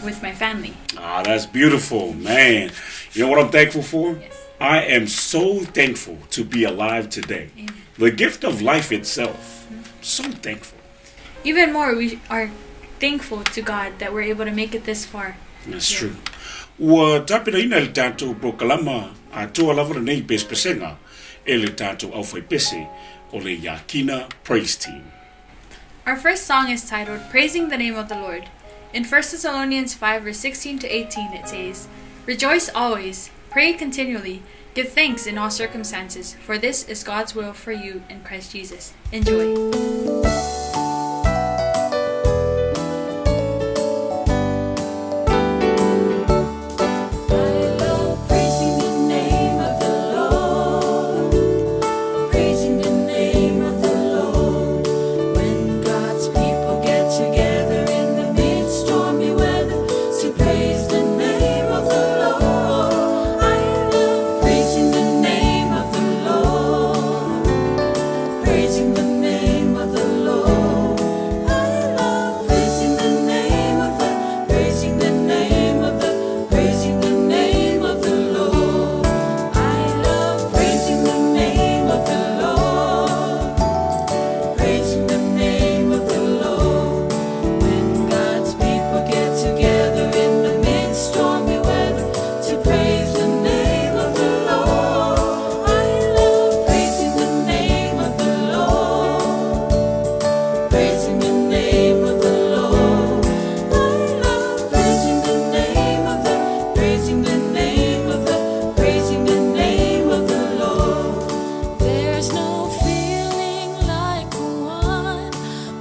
with my family. Ah, that's beautiful, man. You know what I'm thankful for? Yes. I am so thankful to be alive today. Amen. The gift of life itself. So thankful. Even more, we are thankful to God that we're able to make it this far. That's Yeah. true. Ua tapenaina le tatou polokalama atoa lava lenei pesepesega e le tatou aufaipese o le Yakina Praise Team. Our first song is titled Praising the Name of the Lord. In 1 Thessalonians 5, verse 16 to 18, it says, Rejoice always, pray continually, give thanks in all circumstances, for this is God's will for you in Christ Jesus. Enjoy. I love praising the name of the Lord, praising the name of the Lord. When God's people get together in the mid-stormy weather to praise the name of the Lord. I love praising the name of the Lord, praising the name of the Lord. I love praising the name of the, praising the name of the, praising the name of the Lord. I love praising the name of the Lord, praising the name of the Lord. When God's people get together in the mid-stormy weather to praise the name of the Lord. I love praising the name of the Lord, praising the name of the Lord. I love praising the name of the, praising the name of the, praising the name of the Lord. There's no feeling like the one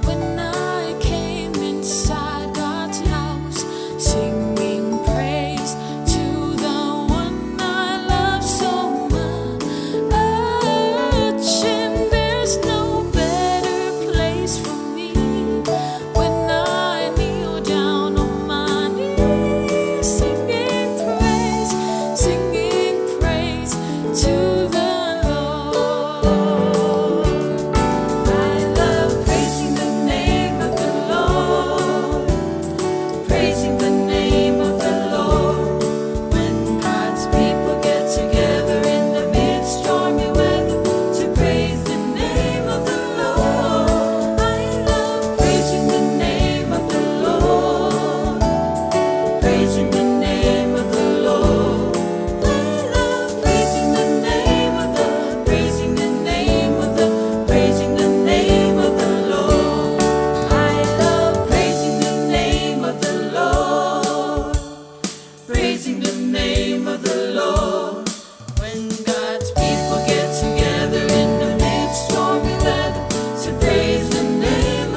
when I came inside God's house, singing praise to the one I love so much. And there's no better place for me when I kneel down on my knees, singing praise to the Lord. I love praising the name of the Lord, praising the name of the Lord. When God's people get together in the mid-stormy weather to praise the name of the Lord. I love praising the name of the Lord, praising the name of the Lord. I love praising the name of the, praising the name of the, praising the name of the Lord. I love praising the name of the Lord, praising the name of the Lord. When God's people get together in the mid-stormy weather to praise the name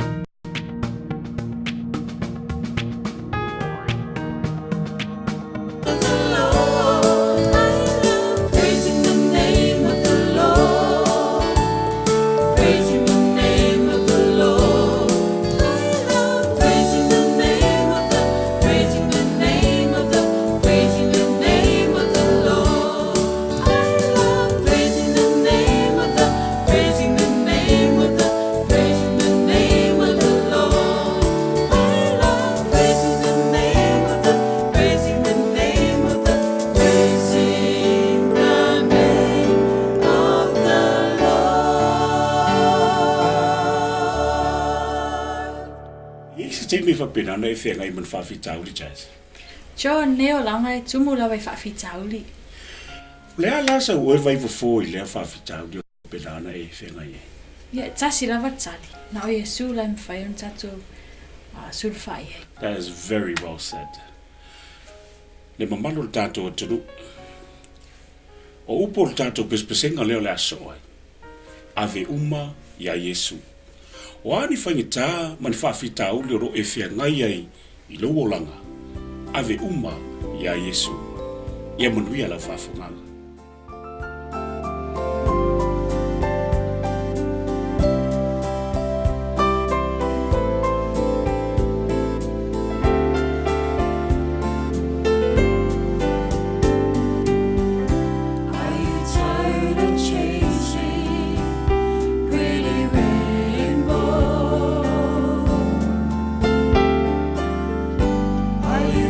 of the Lord. I love praising the name of the Lord, praising the name of the Lord. I love praising the name of the, praising the name of the, praising the name of the Lord. I love praising the name of the, praising the name of the, praising the name of the Lord. I love praising the name of the, praising the name of the, praising the name of the Lord. E i ai se taimi e faapena ona e feagai ma ni faafitauli, Jazz? John, Nei olaga e tumu lava i faafitauli. O le a la sau oe vaifofo i lea faafitauli o faapena ona e feagai ai? Ia, e tasi lava le tali, na o Iesu la e mafai ona tatou sulufai ai. That is very well said. Le mamalu o le tatou atunuu. O upu o le tatou pesepesega lea o le a soo ai. Ave uma iā Iesu. O a ni faigata ma ni faafitauli o lo o e feagai ai i lou olaga, ave uma iā Iesu. Ia manuia lau faafogaga. Are you tired of chasing pretty rainbows? Are you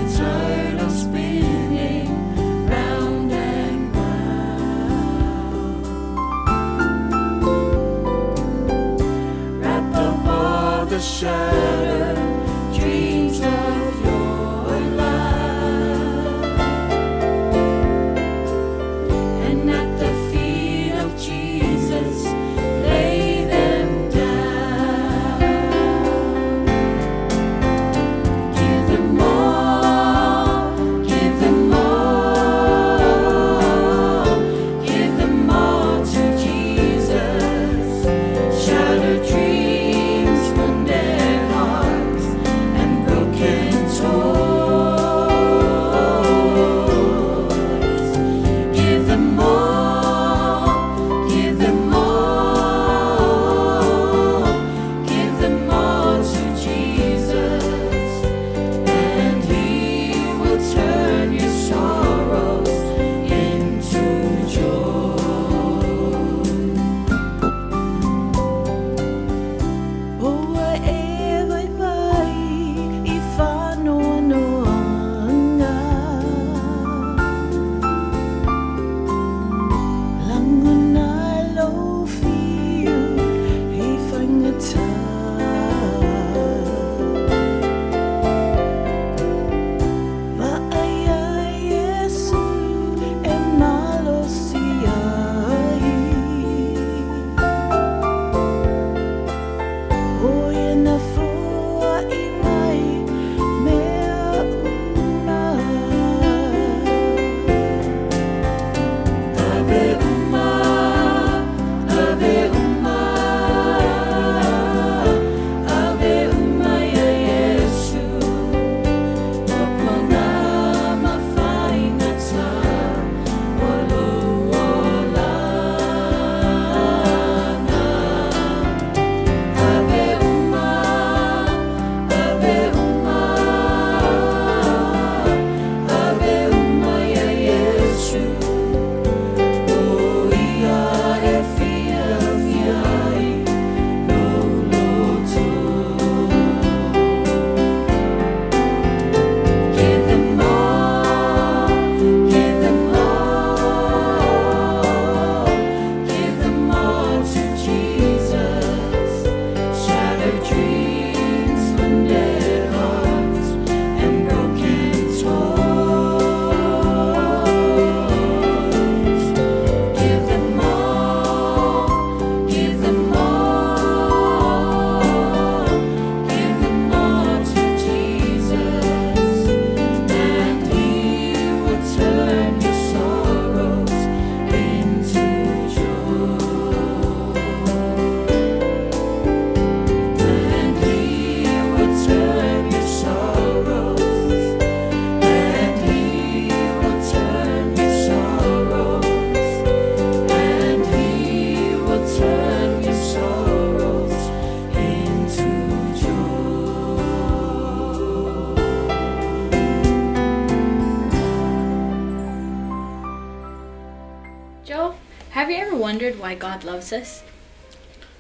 Have you ever wondered why God loves us?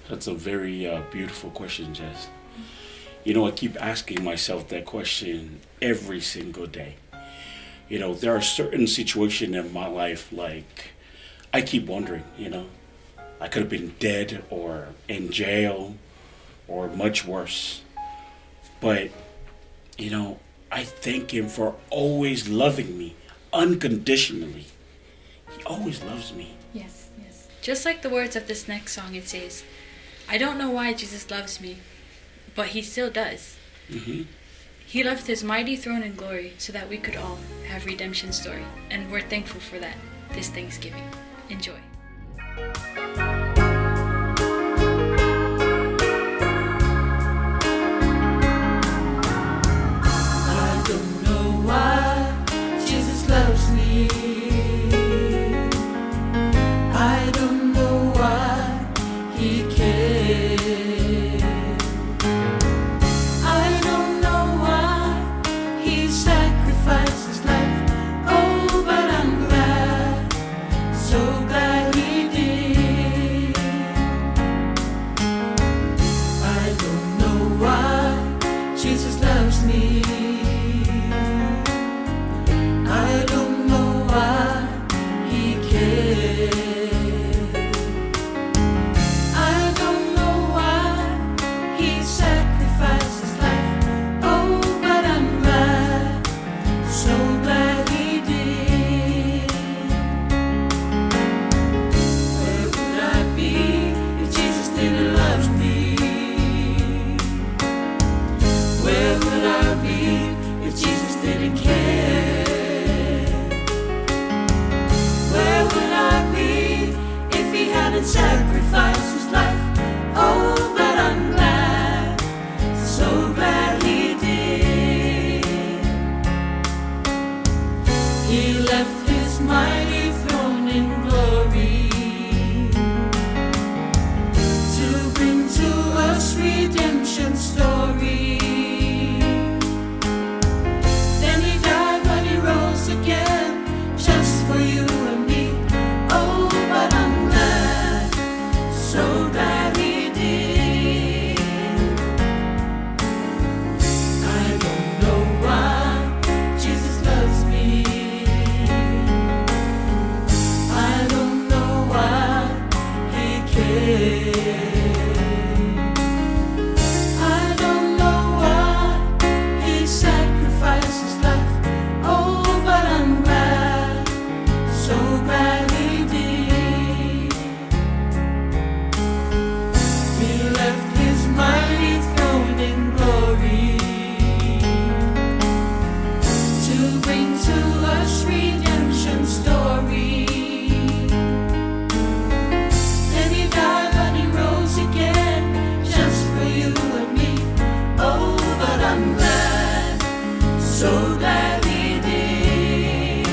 That's a very uh, beautiful question, Jess. You know, I keep asking myself that question every single day. You know, there are certain situations in my life like I keep wondering, you know, I could have been dead or in jail or much worse. But, you know, I thank him for always loving me unconditionally. He always loves me. Yes, yes. Just like the words of this next song, it says, I don't know why Jesus loves me, but he still does. Mm-hmm. He left his mighty throne in glory so that we could all have redemption story, and we're thankful for that this Thanksgiving. Enjoy. I don't know why Jesus loves me. I don't know why he cares. I don't know why he sacrificed his life. Oh, but I'm glad, so glad he did. I don't know why Jesus loves me. I don't know why he cares. I don't know why he sacrificed his life. Oh, but I'm glad, so glad he did. Where would I be if Jesus didn't love me? Where would I be if Jesus didn't care? Where would I be if he hadn't sacrificed his life? Oh, but I'm glad, so glad he did. He left his mighty throne in glory to bring to us redemption story. Then he died, but he rose again, just for you and me. Oh, but I'm glad, so glad he did. I don't know why Jesus loves me. I don't know why he cares. I don't know why he sacrificed his life. Oh, but I'm glad, so glad he did. He left his mighty throne in glory to bring to us redemption story. Then he died, but he rose again, just for you and me. Oh, but I'm glad, so glad he did.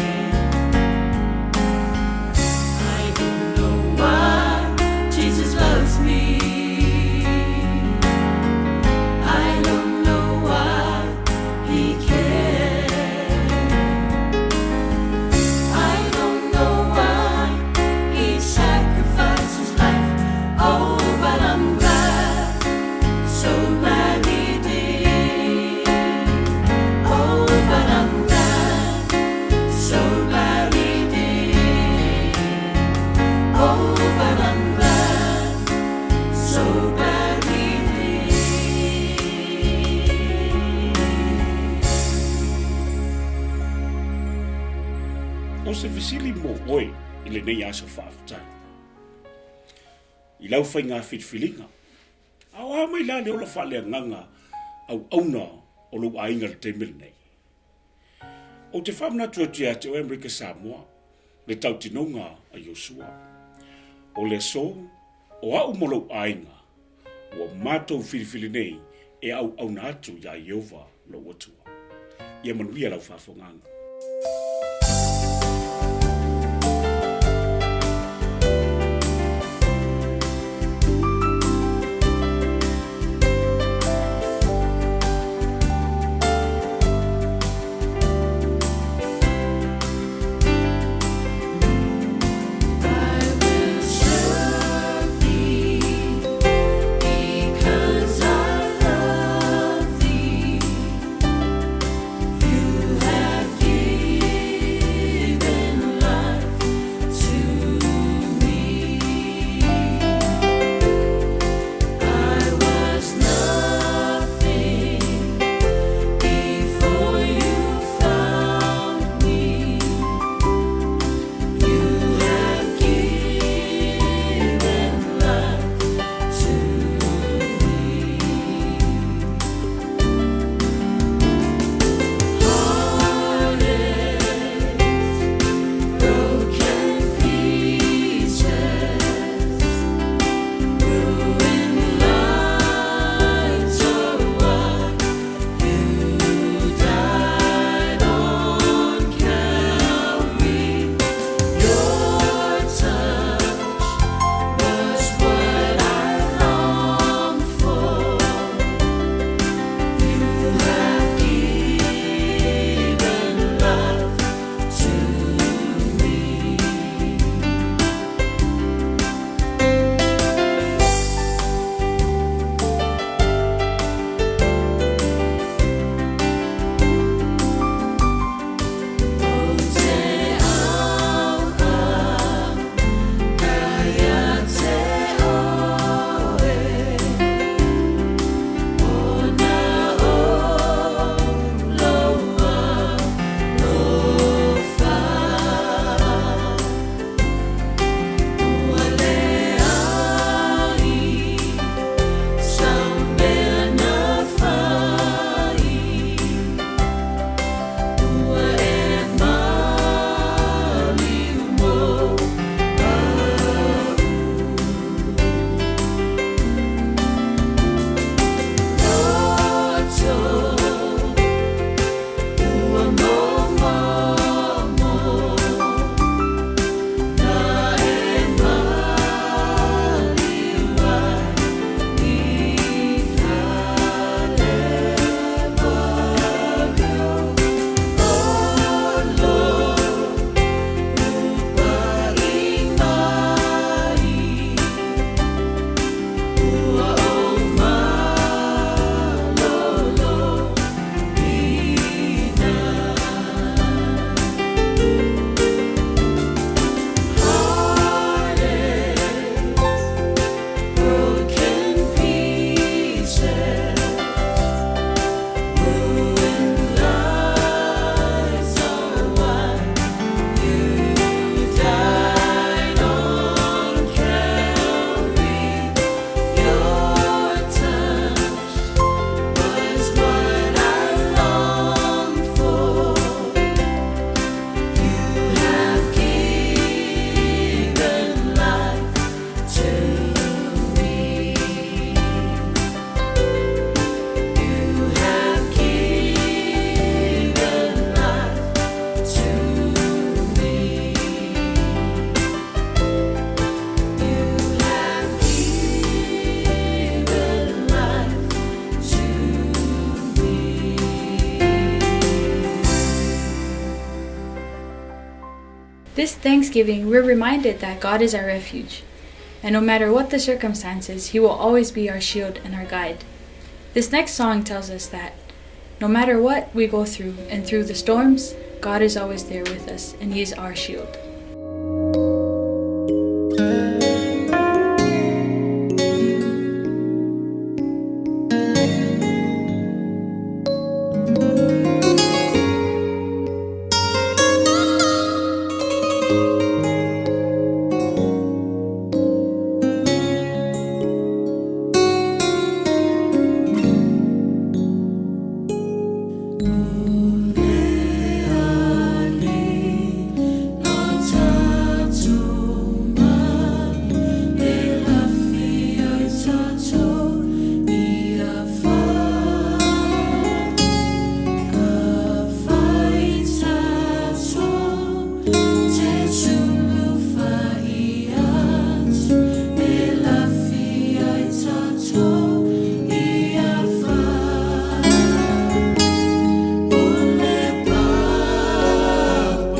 I don't know why Jesus loves me. I don't know why he cares. I don't know why he sacrificed his life. Oh, but I'm glad, so glad he did. Oh, but I'm glad, so glad he did. Oh, but I'm glad, so glad he did. O se fesili mo oe i lenei aso faafetai. I lau faiga filifiliga, a o a mai la le ola faaleagaga auauna o lou aiga i le taimi lenei? Ou te faamanatu atu ia te oe Amerika Samoa, le tautinoga a Iosua. O le aso, o au ma lou aiga, ua matou filifili nei e auauna atu iā Ieova lou Atua. Ia manuia lau faafofogaaga. I will This Thanksgiving, we're reminded that God is our refuge, and no matter what the circumstances, He will always be our shield and our guide. This next song tells us that no matter what we go through and through the storms, God is always there with us, and He is our shield. E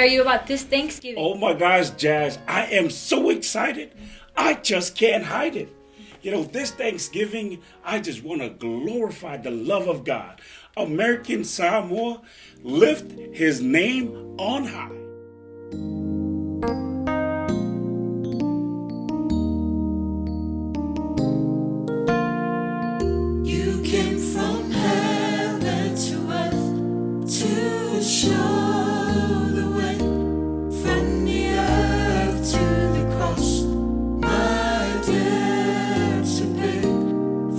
are you about this Thanksgiving? Oh my gosh, Jazz, I am so excited. I just can't hide it. You know, this Thanksgiving, I just want to glorify the love of God. American Samoa, lift his name on high. You came from heaven to earth to show the way. From the earth to the cross, my debt to pay.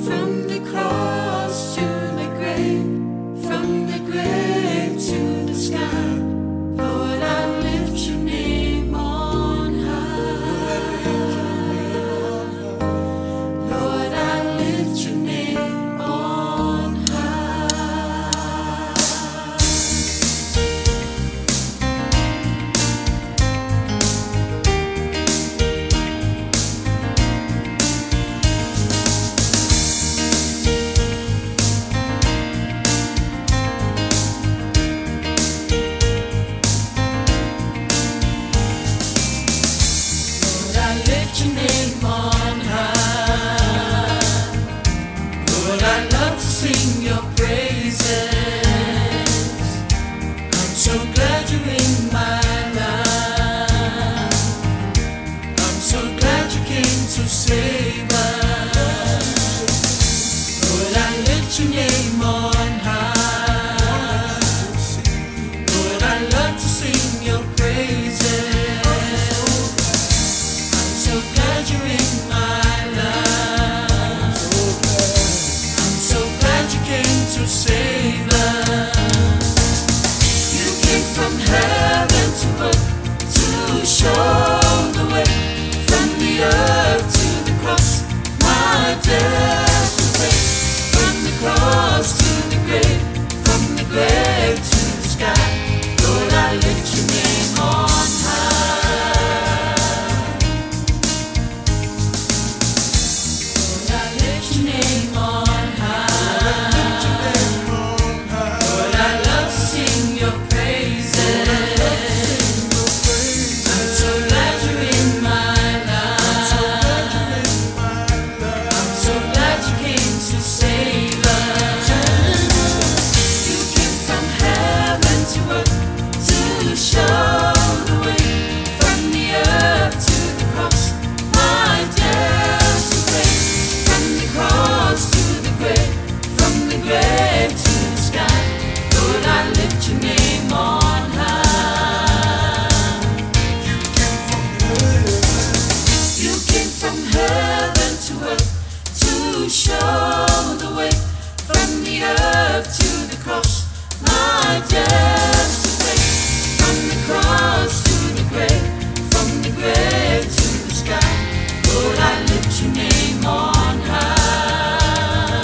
From the cross to the grave, from the grave to the sky. Lord, I lift your name on high. Lord, I lift your name on high. Lord, I lift your name on high. Lord, I love to sing your praises. I'm so glad you're in my life. I'm so glad you came to save us. Lord, I lift your name on high. Lord, I love to sing your praises. I'm so glad you're in my life. I'm so glad you came to save us. You came from heaven to earth to show the way. From the earth to the cross, my debt to pay. From the cross to the grave, from the grave to the sky. Lord, I lift your name on high. Lord, I lift your name on high. Lord, I love to sing your praises. I'm so glad you're in my life. I'm so glad you came to save us. You came from heaven to earth to show the way. From the earth to the cross, my debt to pay. From the cross to the grave, from the grave to the sky. Lord, I lift your name on high. You came from heaven to earth to show the way. From the earth to the cross, my debt to pay. From the cross to the grave, from the grave to the sky. Lord, I lift your name on high.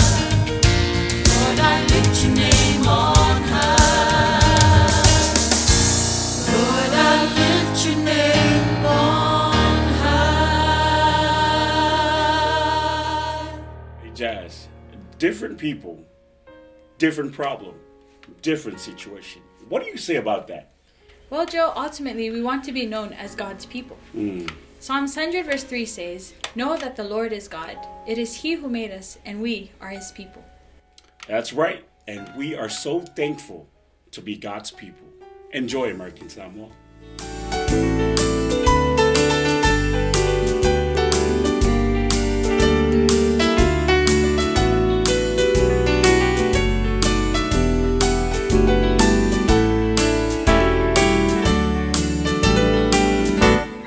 Lord, I lift your name on high. Lord, I lift your name on high. Hey, Jazz, different people, different problem, different situation. What do you say about that? Well, Joe, ultimately, we want to be known as God's people. Psalms 100, verse 3 says, Know that the Lord is God. It is He who made us, and we are His people. That's right. And we are so thankful to be God's people. Enjoy, American Samoa.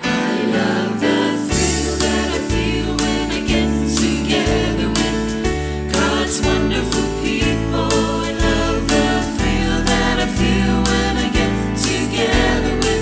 I love the thrill that I feel when I get together with God's wonderful people. I love the thrill that I feel when I get together with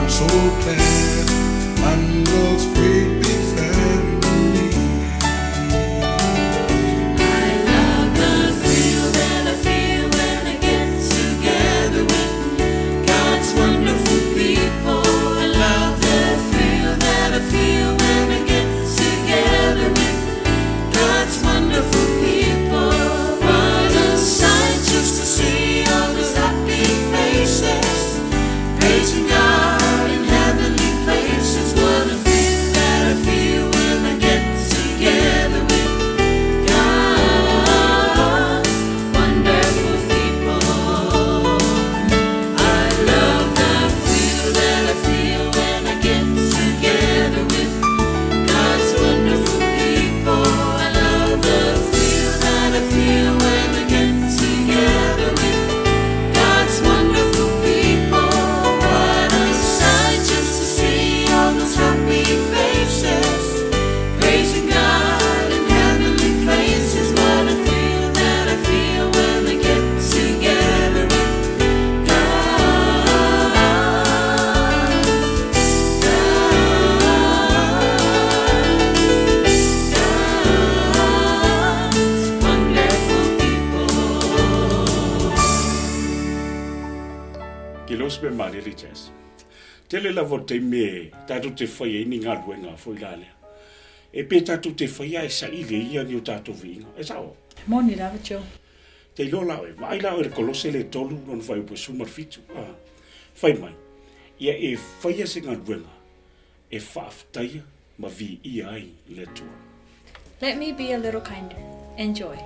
I'm so glad I'm Love's great big family. I love the thrill that I feel when I get together with God's wonderful people. I love the thrill that I feel when I get together with God's wonderful people. What a sight just to see all those happy faces, praising God in heavenly places. What a thrill that I feel when I get together with God's wonderful people. I love the thrill that I feel when I get together with God's wonderful people. I love the thrill that I feel when I get together with God's wonderful people. What a sight just to see all those happy faces, praising God in heavenly places. What a thrill that I feel when I get together with God. God's wonderful people. Ke leo se pe male le jazz. Tele lava o taimi e tatou te fai ai ni galuega foi la lea. E pe tatou te faia e saili ai ia ni o tatou viiga. E sao? Moni lava, Joe. Te iloa la oe, vaai la oe i le Kolose le 3 lona fuaiupu e 17. Ah, fai mai, ia e faia se galuega e faafetaia ma viia ai le Atua. Let me be a little kinder. Enjoy.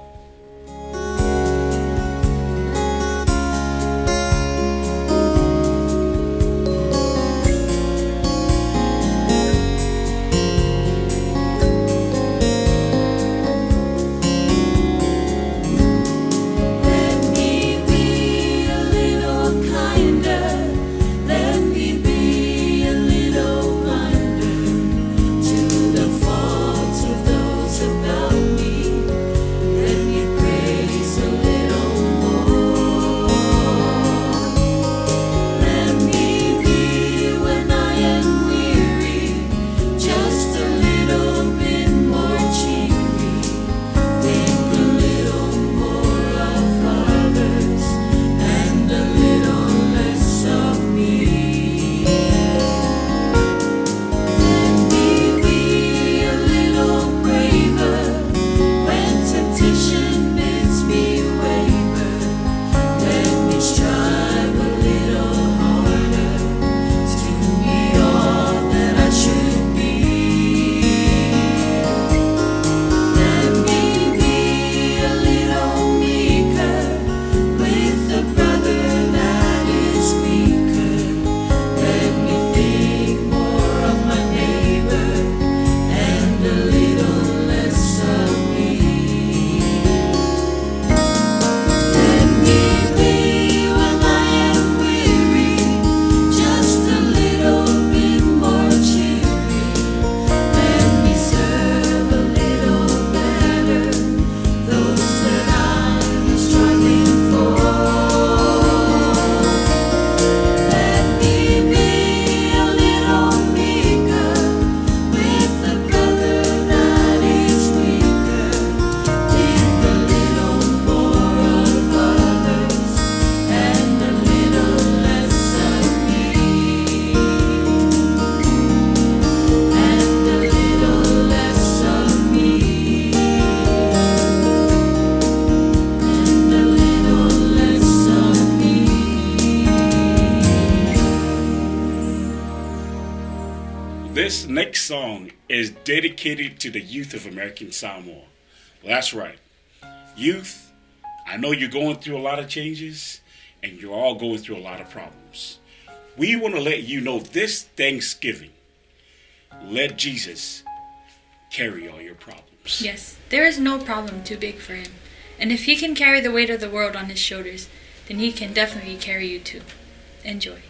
Let me be a little kinder. Let me be a little blinder to the faults of those about me. Let me praise a little more. Let me be when I am weary, just a little bit more cheery. Think a little more of others and a little less of me. Let me be a little braver when temptation bids me waver. Let me strive a little harder to be all that I should be. Let me be a little meeker with the brother that is weaker. Let me think more of my neighbor and a little less of me. Let me be when I am weary, just a little bit more cheery. Let me serve a little better those that I'm striving for. Let me be a little meeker with the brother that is weaker. Think a little more of others and a little less of me. And a little less of me. And a little less of me. This next song is dedicated to the youth of American Samoa. That's right. Youth, I know you're going through a lot of changes and you're all going through a lot of problems. We want to let you know this Thanksgiving, let Jesus carry all your problems. Yes, there is no problem too big for him. And if he can carry the weight of the world on his shoulders, then he can definitely carry you too. Enjoy.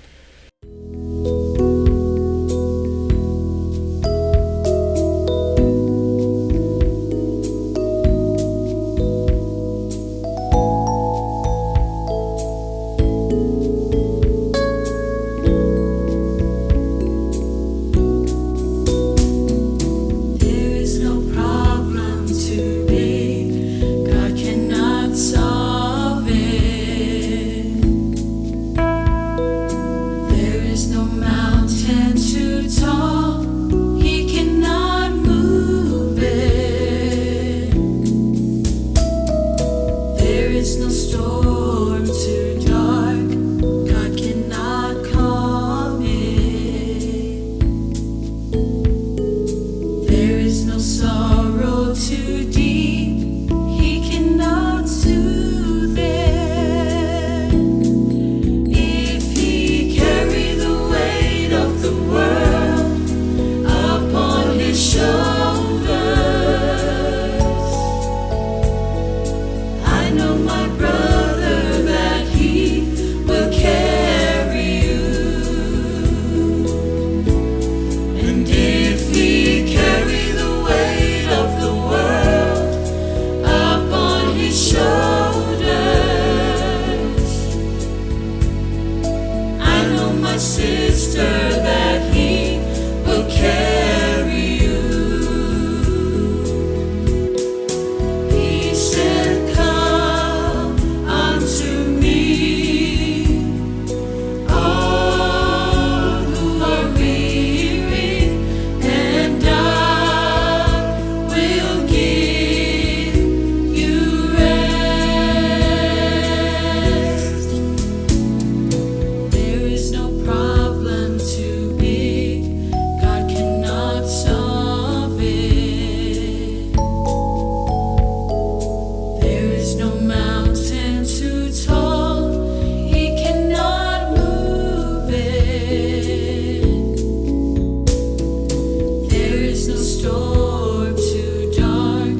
storm too dark,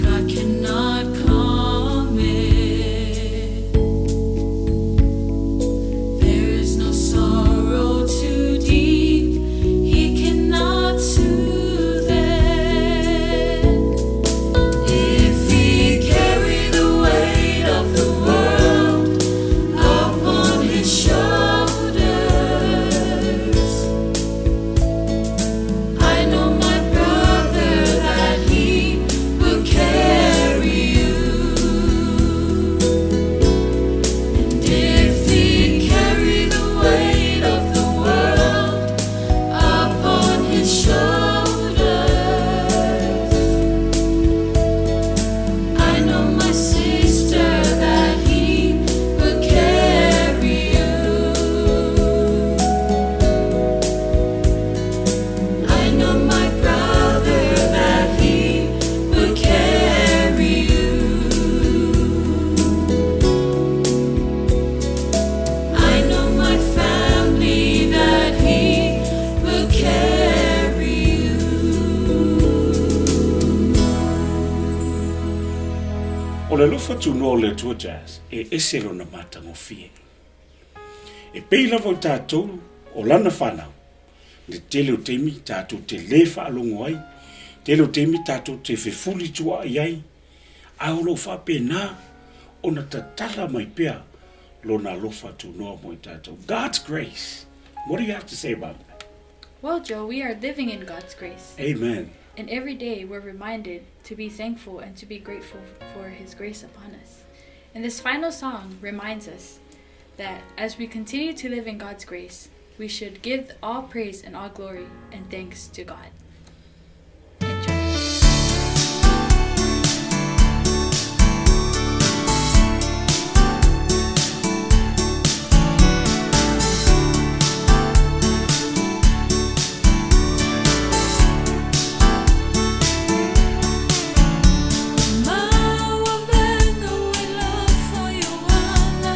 God cannot calm it. There is no sorrow too deep, He cannot soothe it. If He carried the weight of the world upon His shoulders, I know my brother that He will carry you. And if He carried the weight of the world upon His shoulders, I know my sister that He will carry you. I know my brother that He will carry you. I know my family that He will carry you. O le alofa tunoa o le Atua Jazz e ese lona matagofie. E pei lava o tatou o lana fanau, le tele o taimi tatou te lē faalogo ai, tele o taimi tatou te fefuli tuaai ai, ae o lo o faapena ona tatala mai pea lona alofa tunoa mo i tatou. God's grace. What do you have to say about that? Well, Joe, we are living in God's grace. Amen. And every day we're reminded to be thankful and to be grateful for His grace upon us. And this final song reminds us that as we continue to live in God's grace, we should give all praise and all glory and thanks to God. Enjoy. Maua venga we love for you ana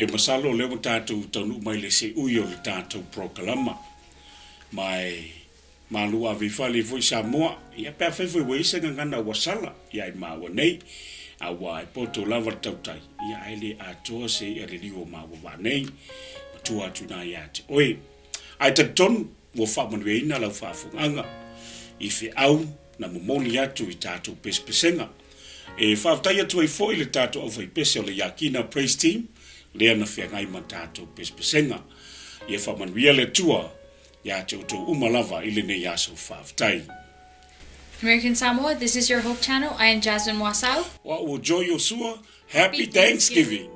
E masalo o lea ua tatou taunuu mai le seui o le tatou porokalama. Ma e malu ave ifo alii foi Samoa, ia pe afai foi ua i ai se gagana ua sala ia i maua nei, aua e poto lava le tautai, ia ae le atoa se i'a le liu o maua vaa nei, ma tua atu ina ia te oe. Ae talitonu ua faamanuiaina lau faafofogaaga i feau na momoli atu i tatou pesepesega. E faafetai atu ai foi le tatou aufaipese o le Iakina Praise Team lea na feagai ma tatou pesepesega. Ia faamanuia le Atua ia te outou uma lava i lenei aso faafetai. American Samoa, this is your Hope Channel. I am Jasmine Wasau. O a'u o Joy Iosua, Happy Thanksgiving!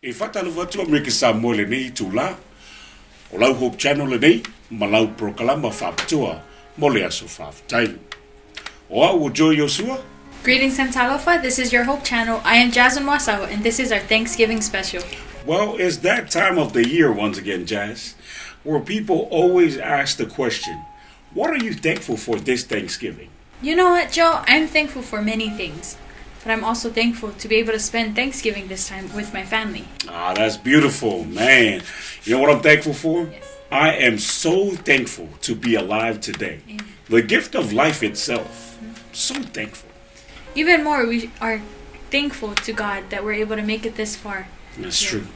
E faatalofa atu Amerika Samoa i lenei itulā. O lau Hope Channel lenei ma lau porokalama faapitoa mo le aso faafetai. O a'u o Joy Iosua. Greetings and talofa, this is your Hope Channel. I am Jasmine Wasau and this is our Thanksgiving special. Well, it's that time of the year once again, Jazz, where people always ask the question, what are you thankful for this Thanksgiving? You know what, Joe? I'm thankful for many things. But I'm also thankful to be able to spend Thanksgiving this time with my family. Ah, that's beautiful, man. You know what I'm thankful for? Yes. I am so thankful to be alive today. Amen. The gift of life itself. So thankful. Even more, we are thankful to God that we're able to make it this far. That's Yeah. true.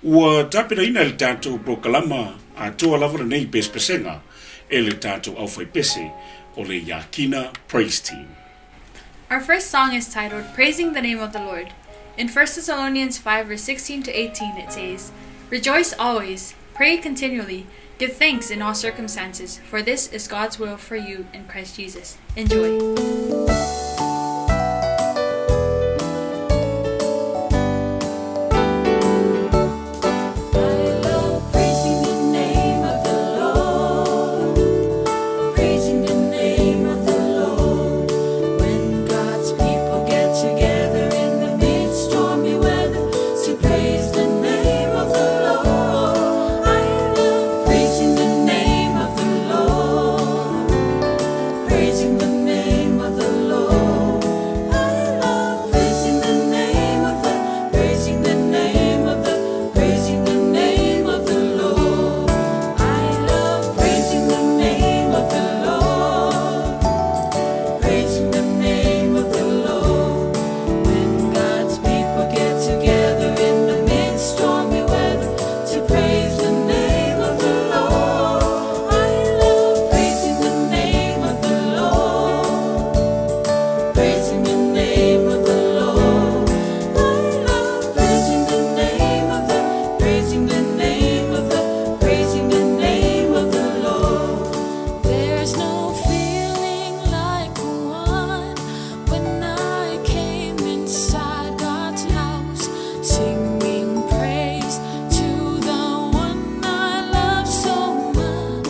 Ua tapenaina le tatou porokalama atoa lava lenei pesepesega e le tatou aufaipese o le Iakina Praise Team. Our first song is titled Praising the Name of the Lord. In 1 Thessalonians 5 verse 16 to 18 it says, Rejoice always, pray continually, give thanks in all circumstances, for this is God's will for you in Christ Jesus. Enjoy. I love praising the name of the Lord, praising the name of the Lord. When God's people get together in the mid-stormy weather to praise the name of the Lord. I love praising the name of the Lord, praising the name of the Lord. I love praising the name of the, praising the name of the, praising the name of the Lord. I love praising the name of the Lord, praising the name of the Lord. When God's people get together in the mid-stormy weather to praise the name of the Lord. I love praising the name of the Lord, praising the name of the Lord. I love praising the name of the, praising the name of the, praising the name of the Lord. There's no feeling like the one when I came inside God's house, singing praise to the one I love so much.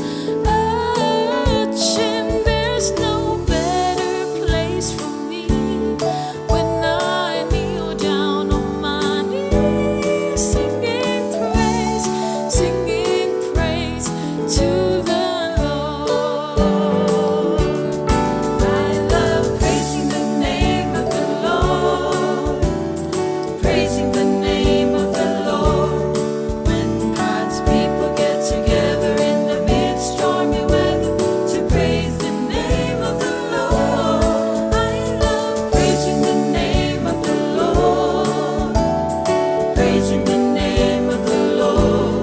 And there's no better place for me when I kneel down on my knees, singing praise to the Lord. I love praising the name of the Lord, praising the name of the Lord. When God's people get together in the mid-stormy weather to praise the name of the Lord. I love praising the name of the Lord, praising the name of the Lord.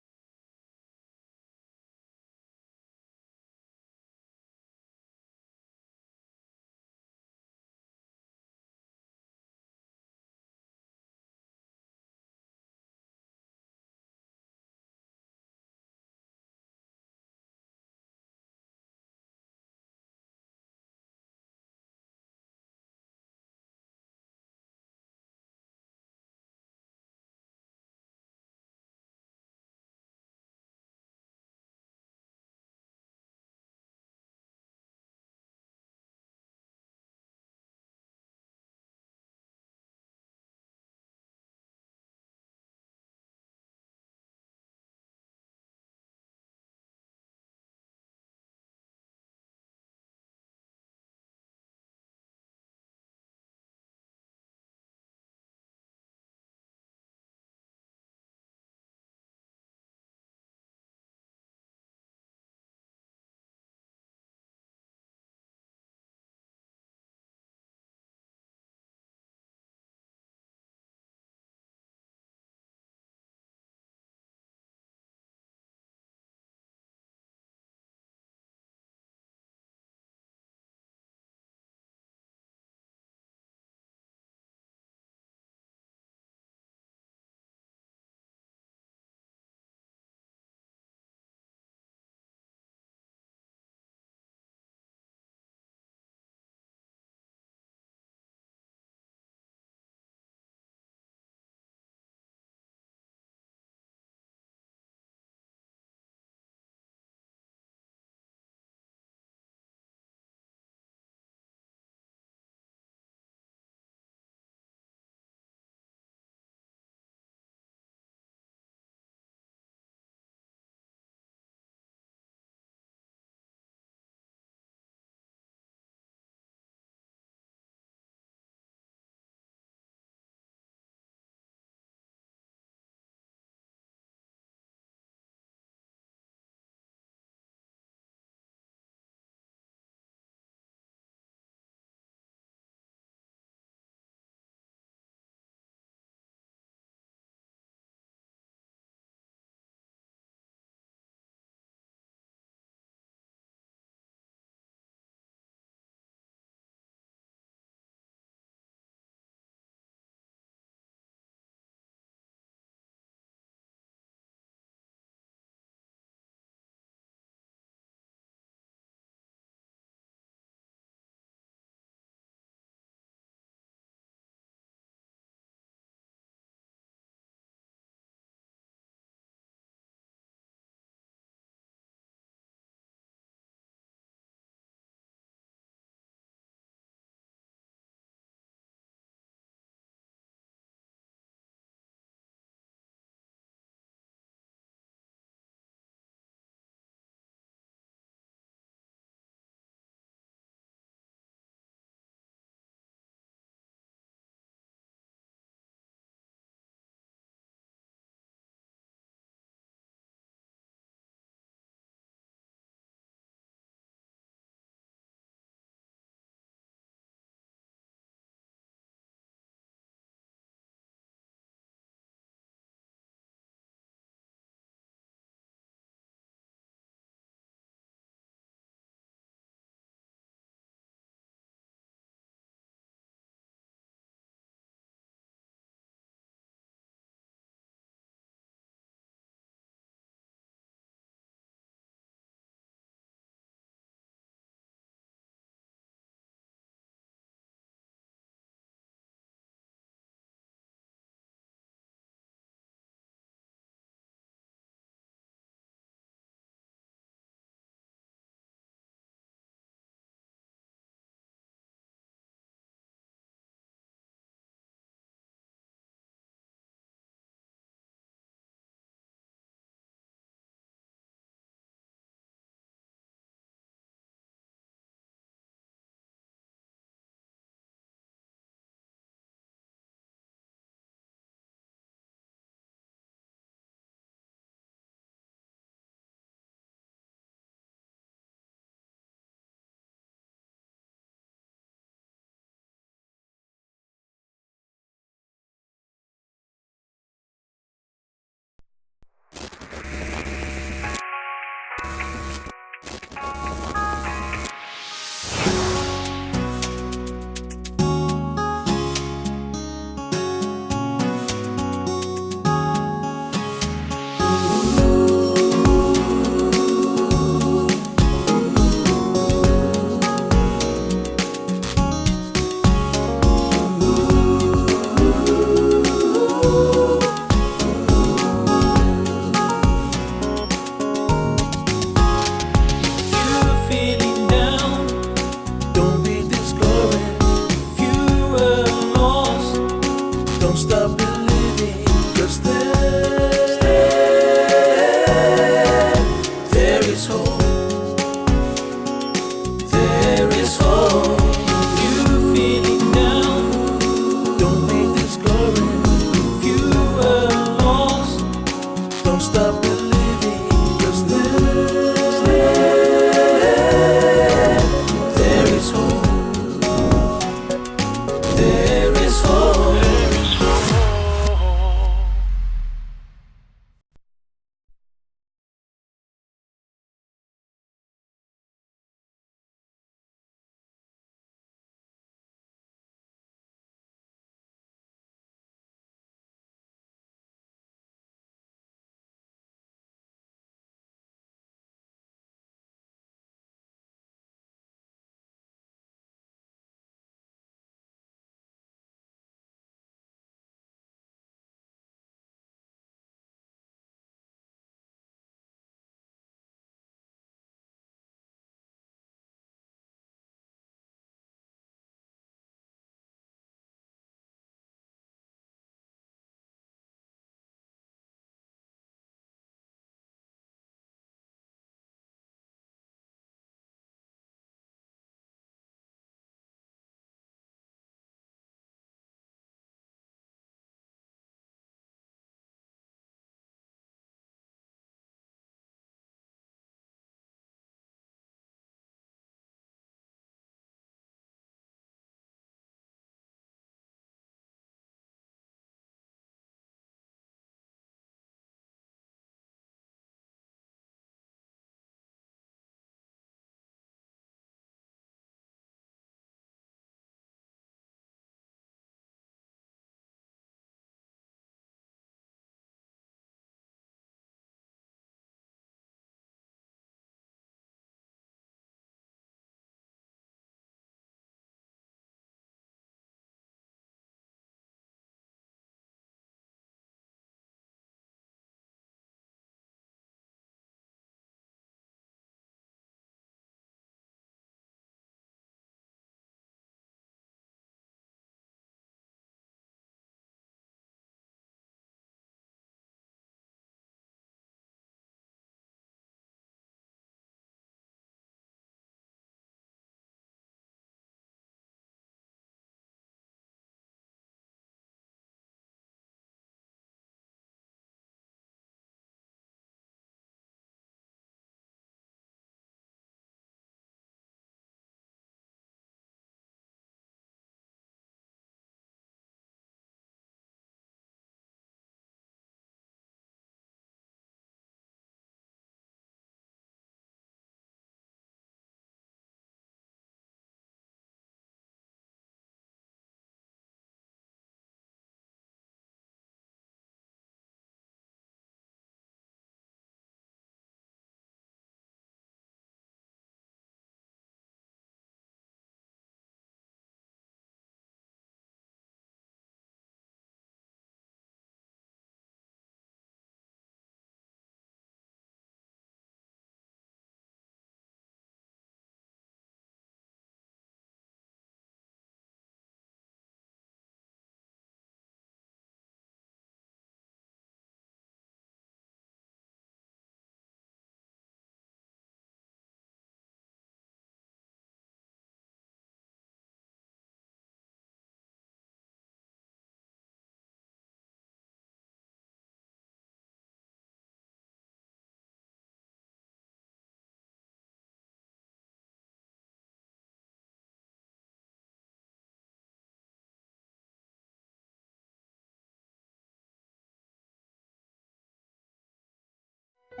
E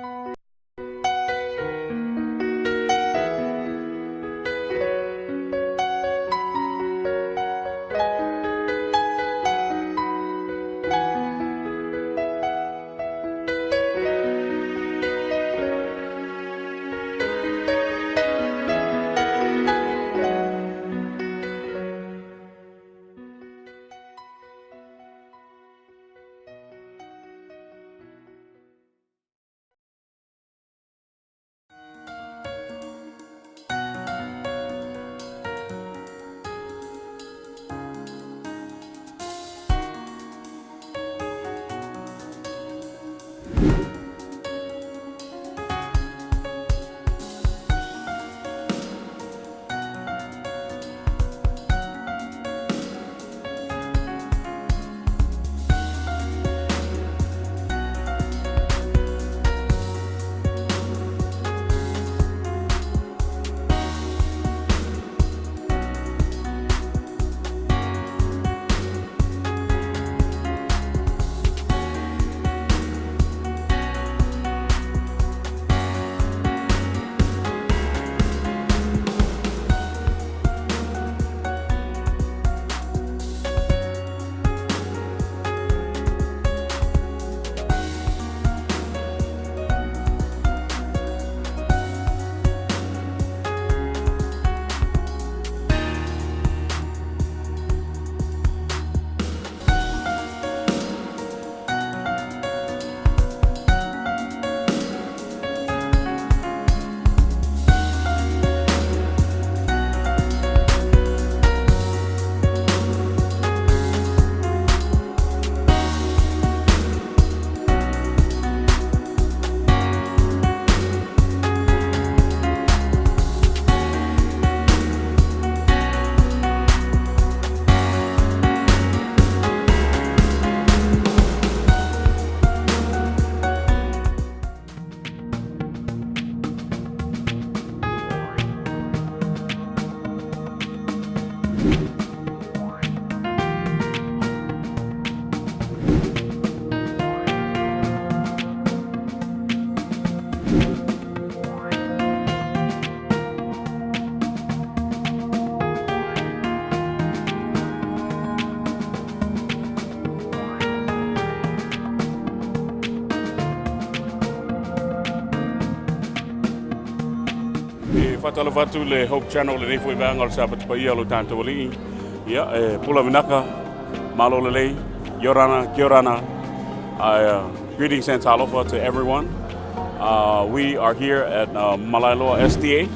faatalofa atu le Hope Channel lenei foi vaega o le Sapatu paia o lo tatou Alii. Ia, e pula vinaka, malo lelei, Yorana, Kiorana. Greetings and talofa to everyone. We are here at Malaeloa SDA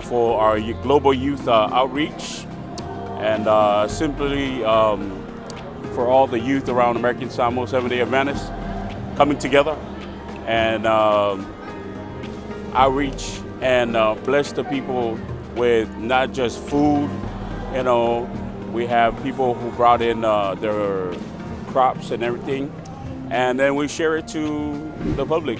for our Global Youth Outreach, and simply for all the youth around American Samoa Seventh-day Adventists coming together and outreach and bless the people with not just food. We have people who brought in their crops and everything, and then we share it to the public.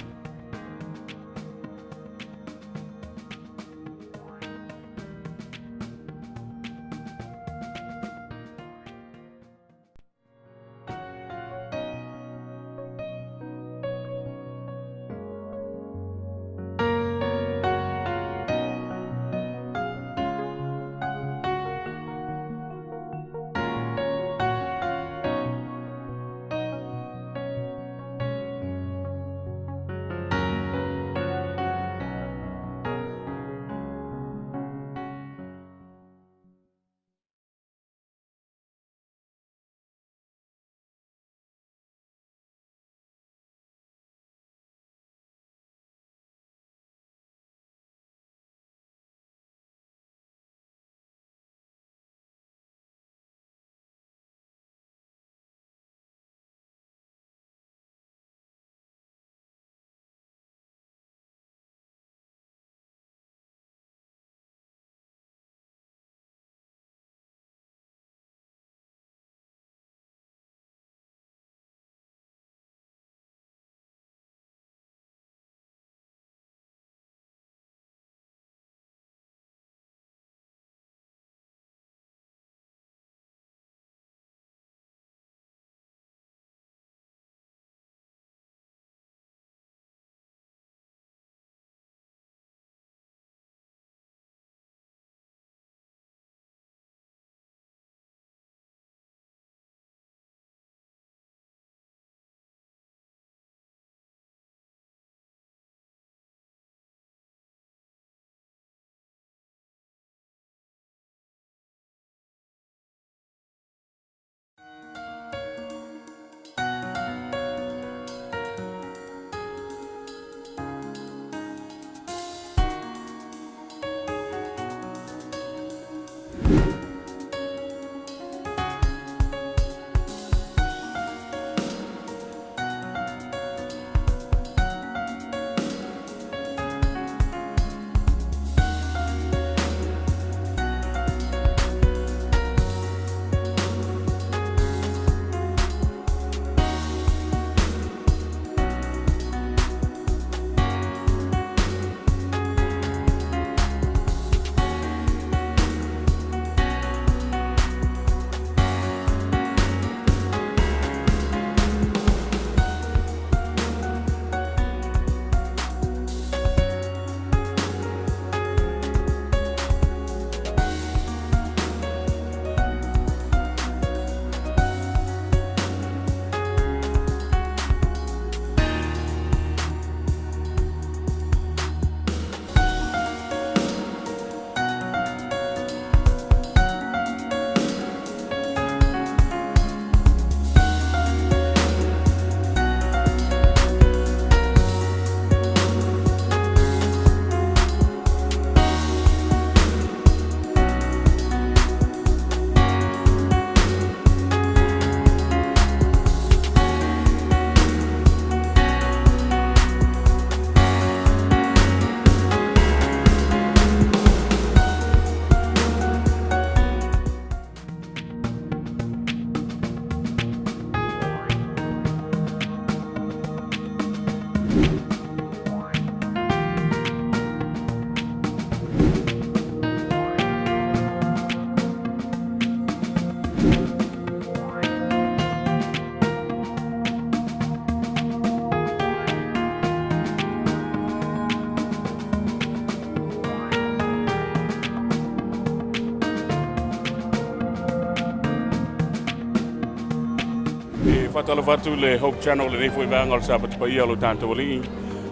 Faatalofa atu le Hope Channel lenei foi vaega o le Sapati Paia o lo tatou Alii.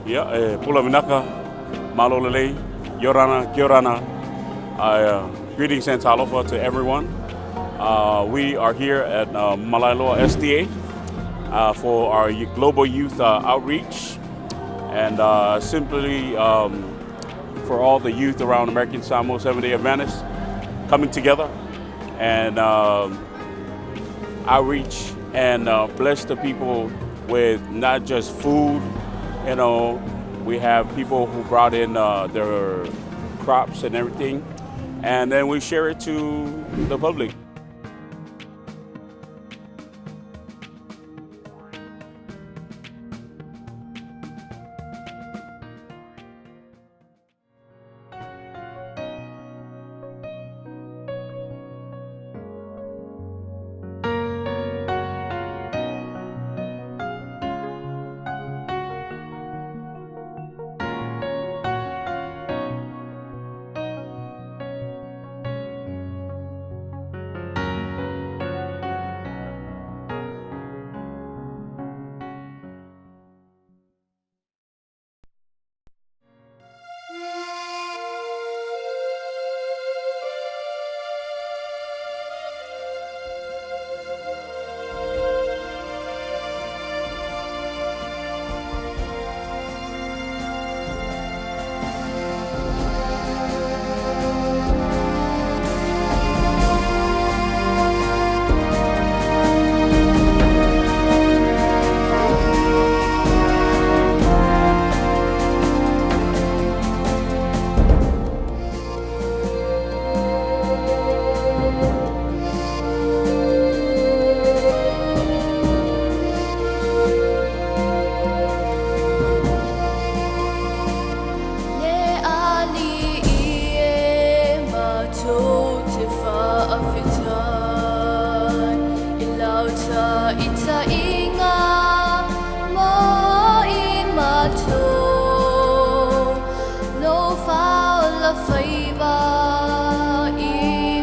Ia, e pula vinaka, malo lelei, Yorana, Kiorana. Greetings and talofa to everyone. We are here at Malaeloa SDA for our global youth outreach and simply for all the youth around American Samoa Seventh-day Adventists coming together and outreach and bless the people with not just food. We have people who brought in their crops and everything, and then we share it to the public. Le Alii e matou te faafetai i lau taitaiga mo i matou, lou faaola faiva i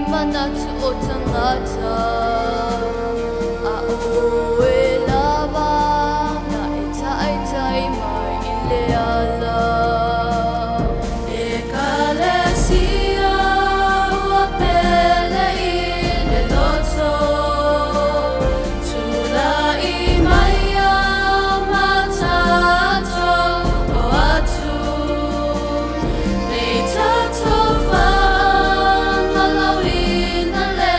manatu o tagata, a o Oe lava na e taitai mai i le ala. Ekalesia ua pele i le loto, tulai mai ia ma tatou o atu, nei tatou faamalauina le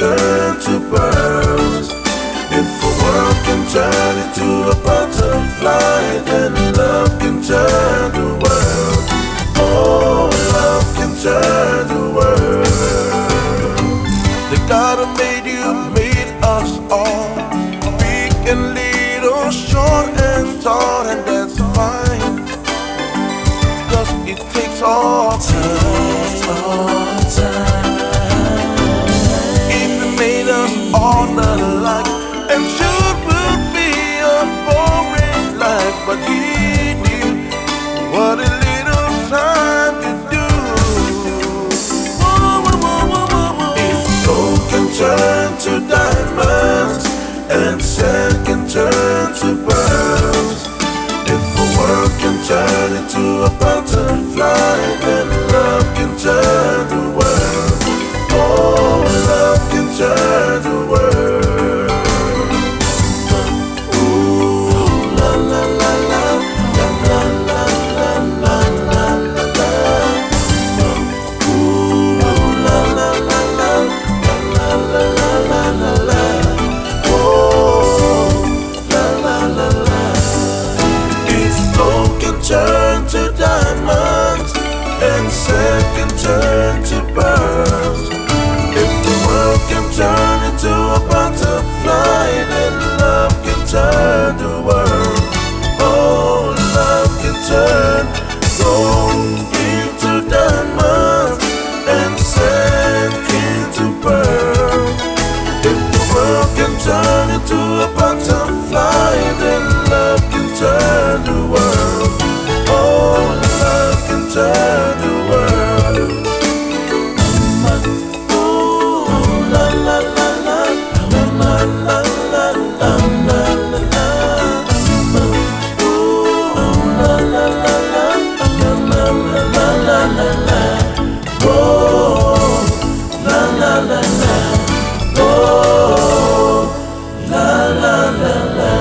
turn to pearls. If a world can turn into a butterfly, then love can turn the world. Oh, love can turn the world. The God who made you made us all, big and little, short and tall, and that's fine. 'Cause it takes all time, all time. If he made us all alike, and sure would be a boring life, but he knew what a little time to do. Whoa, whoa, whoa, whoa, whoa, whoa. If gold can turn to diamonds and sand can turn to pearls, if a world can turn into a butterfly, then love can turn the world. Oh, love can turn the world. Ooh, la la la la, la la la la la la la la. Ooh, la la la la, la la la la la la. Oh, la la la la. If gold can turn to diamonds and sand can turn to pearls, if the world can turn into a butterfly, then love can turn the world. Oh, love can turn gold into diamonds and sand into pearls. If the world can turn into a butterfly, then love can turn the world. Oh, love can turn the world. Ooh, la la la la, la la la la la la la la. Ooh, la la la la, la la la la la la. Oh, la la la la. Oh, la la la la.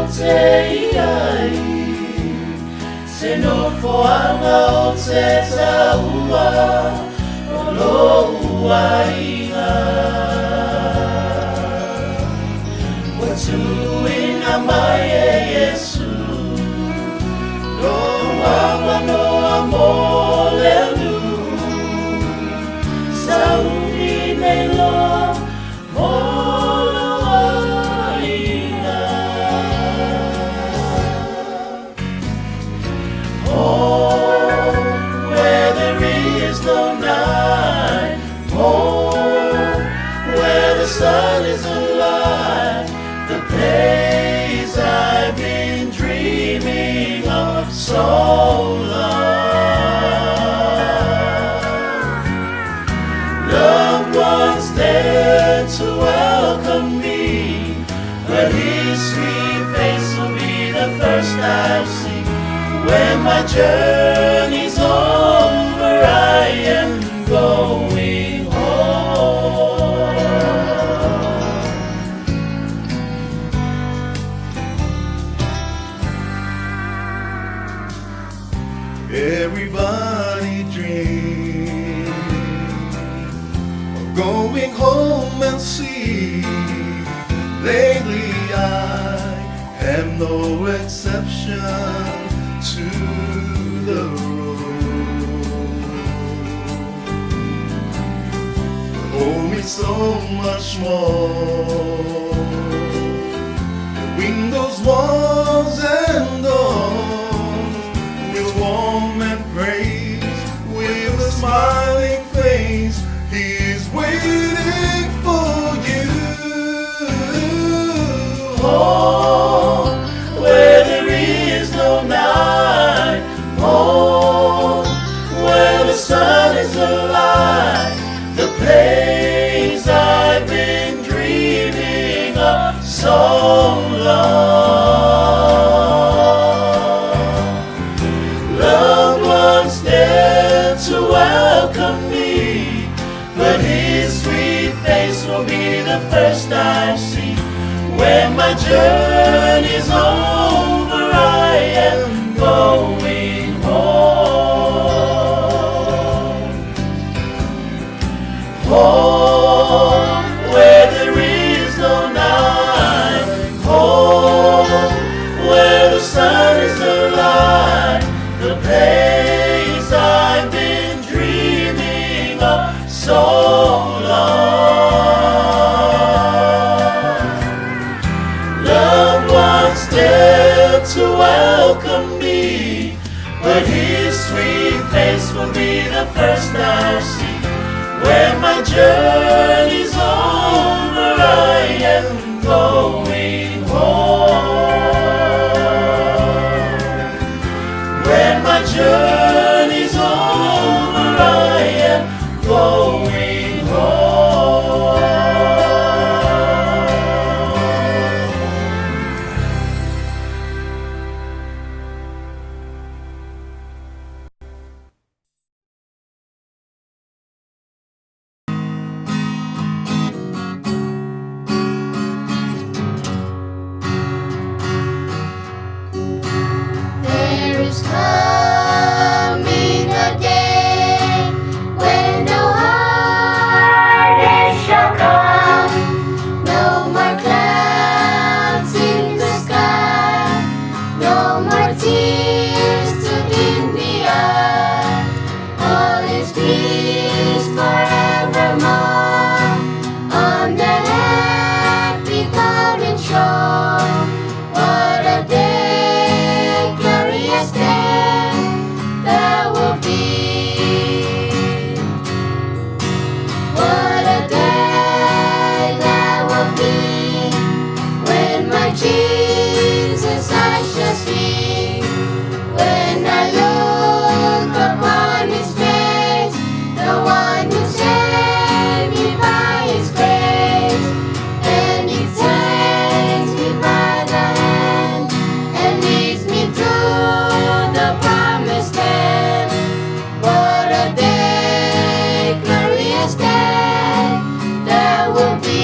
te iai Se nofoaga o te taua o lou aiga Ua tuuina mai e Iesu Lou avanoa mo le atunuu Sauni nei loa mo lou aiga Home where there is no night Home where the sun is alive The place I've been dreaming of so long Loved ones there to welcome me But his sweet face will be the first I see When my journey's over I am going home Everybody dreams of going home and see. Lately, I am no exception to the rule. But home is so much more. Windows, walls, and doors with warm embrace, with a smiling face. He's waiting for you. Home where there is no night Home where the sun is alive The place I've been dreaming of so long Loved ones there to welcome me But his sweet face will be the first I see When my journey's over I am going home Home where there is no night Home where the sun is alive The place I've been dreaming of so long Loved ones there to welcome me But his sweet face will be the first I'll see When my journey's over I am going home When my journey's over I am going home There is coming a day when no heartache shall come, no more clouds in the sky, no more tears to dim the eye. All is peace forevermore on the happy golden shore. What a day, glorious day that will be. What a day that will be when my Jesus I shall see. When I look upon his face, the one who saved me by his grace, and he takes me by the hand and leads me to the promised land. What a day, glorious day that will be.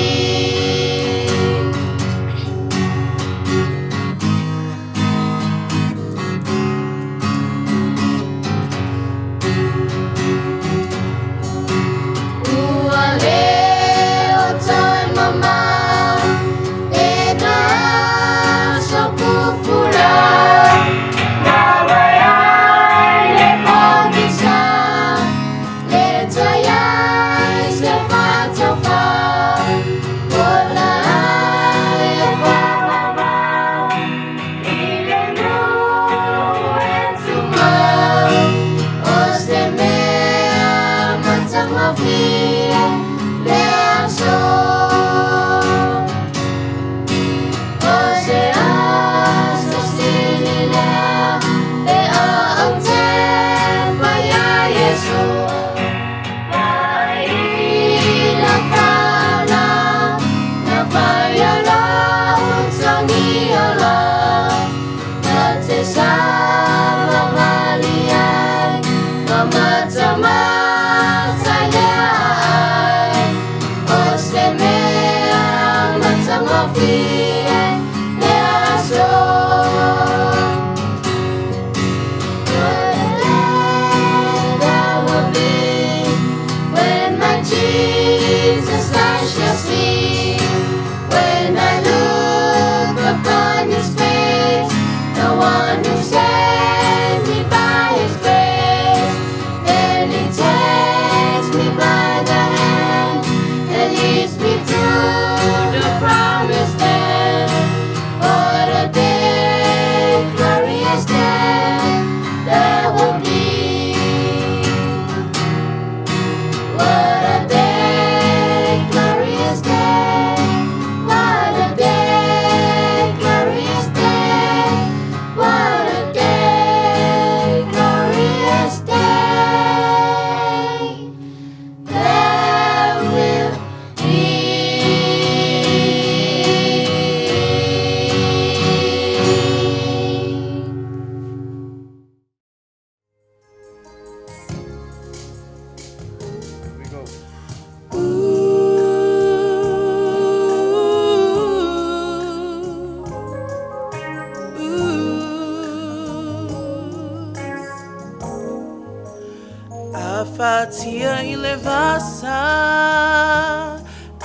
faatia i le vasa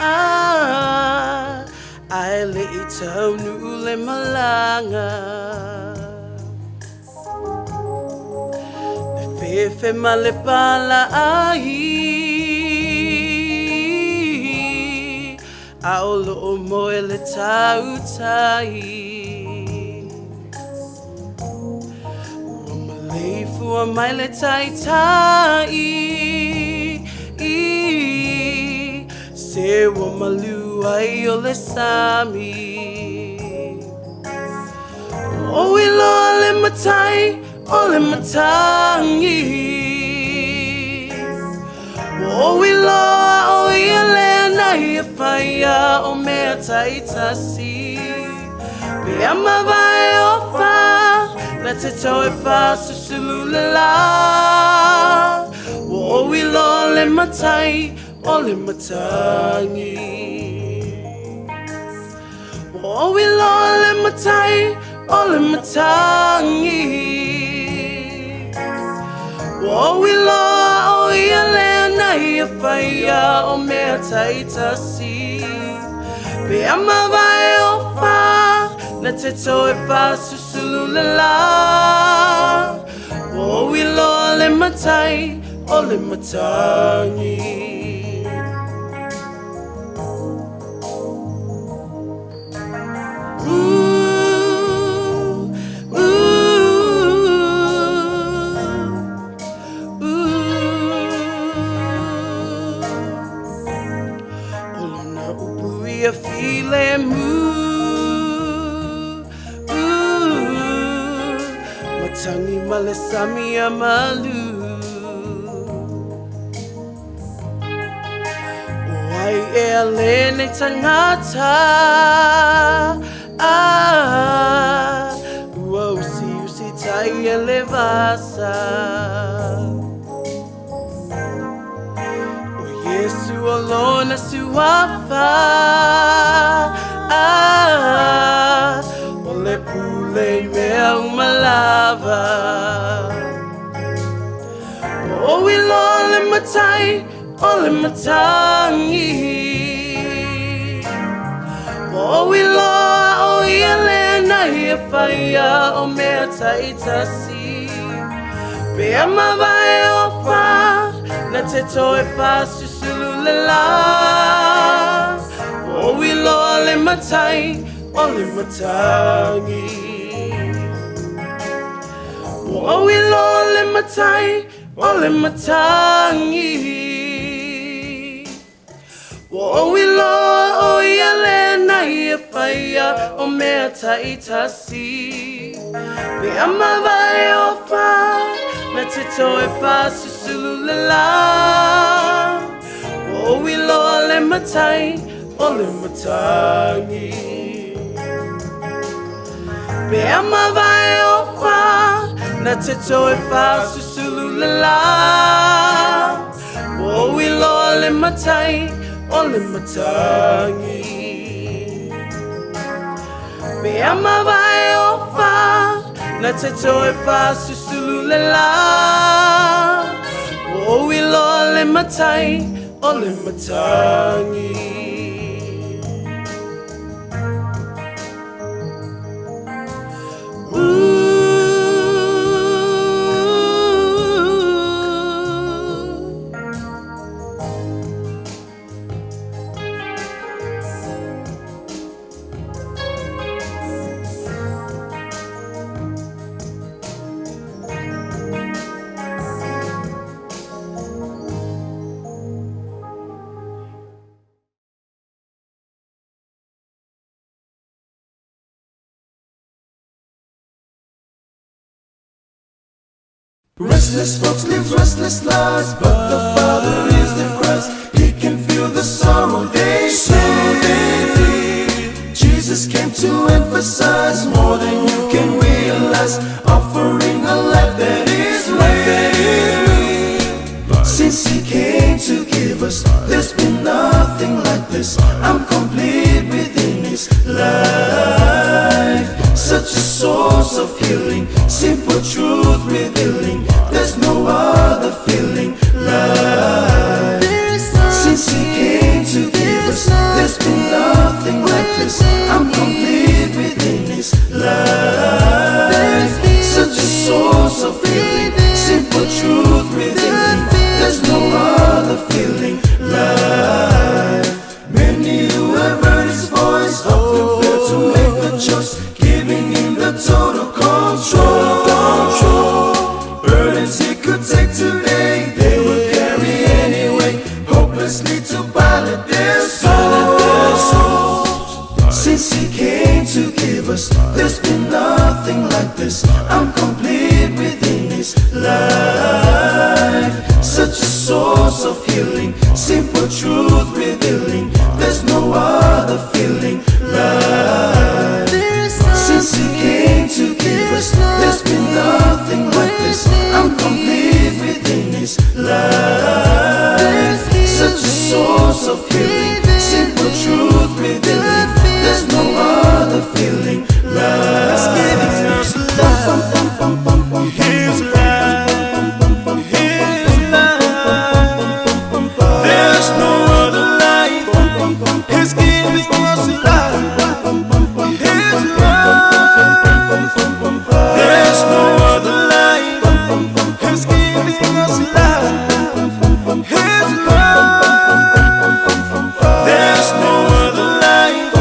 ah, Ae leʻi taunuu le malaga. Le fefe ma le palaai A o loo moe le tautai. Ua maleifua mai le taitai Se ua malu ai o le sami. Ua oi loa le matai o le matagi. Ua oi loa o ia lea na ia faia o mea taitasi. Pe a mavae o fa na te toe faasusulu le la. Ua oi loa le matai o le matagi. Ua oi loa le matai o le matagi. Ua oi loa o ia lea na ia faia o mea taitasi. Pe a mavae o fa na te toe faasusulu le la. Ua oi loa le matai o le matagi. Ooh, ooh, ooh. O lona upu ia filemu. Ooh, matagi ma le sami ia malu. O ai ea lenei tagata ah, ua usiusi tai e le vasa. O Iesu o lona suafa ah, o le pule i mea uma lava. Ua oi loa le matai o le matagi. Ua oi loa o ia lea na ia faia o mea taitasi. Pe a mavae o fa na te toe faasusulu le la. Ua oi loa le matai o le matagi. Ua oi loa le matai o le matagi. Ua oi loa o ia lea na ia faia o mea taitasi. Pe a mavae o fa na te toe faasusulu le la. Ua oi loa le matai o le matagi. Pe a mavae o fa na te toe faasusulu le la. Ua oi loa le matai o le matagi. Pe a mavae o fa na te toe faasusulu le la. Ua oi loa le matai o le matagi. Ooh. Restless folks live restless lives, but the Father is the Christ. He can feel the sorrow they feel. Jesus came to emphasize more than you can realize, offering a life that is real. Since He came to give us, there's been nothing like this. I'm complete within His life. Such a source of healing, simple truth revealing. There's no other feeling like. the choice, giving him the total control. Control. Burdens he could take today, they will carry anyway. Hopelessly to pilot their souls. Since he came to give us, there's been nothing like this. I'm complete within his life. Such a source of healing, simple truth revealing. There's no other feeling like. Since he came to give us, there's been nothing like this. I'm complete within his life. Such a source of healing, simple truth revealing. There's no other feeling like. His life, His life. There's no other life. He's giving us life. His life. There's no other life. He's giving us life. His life. There's no other life.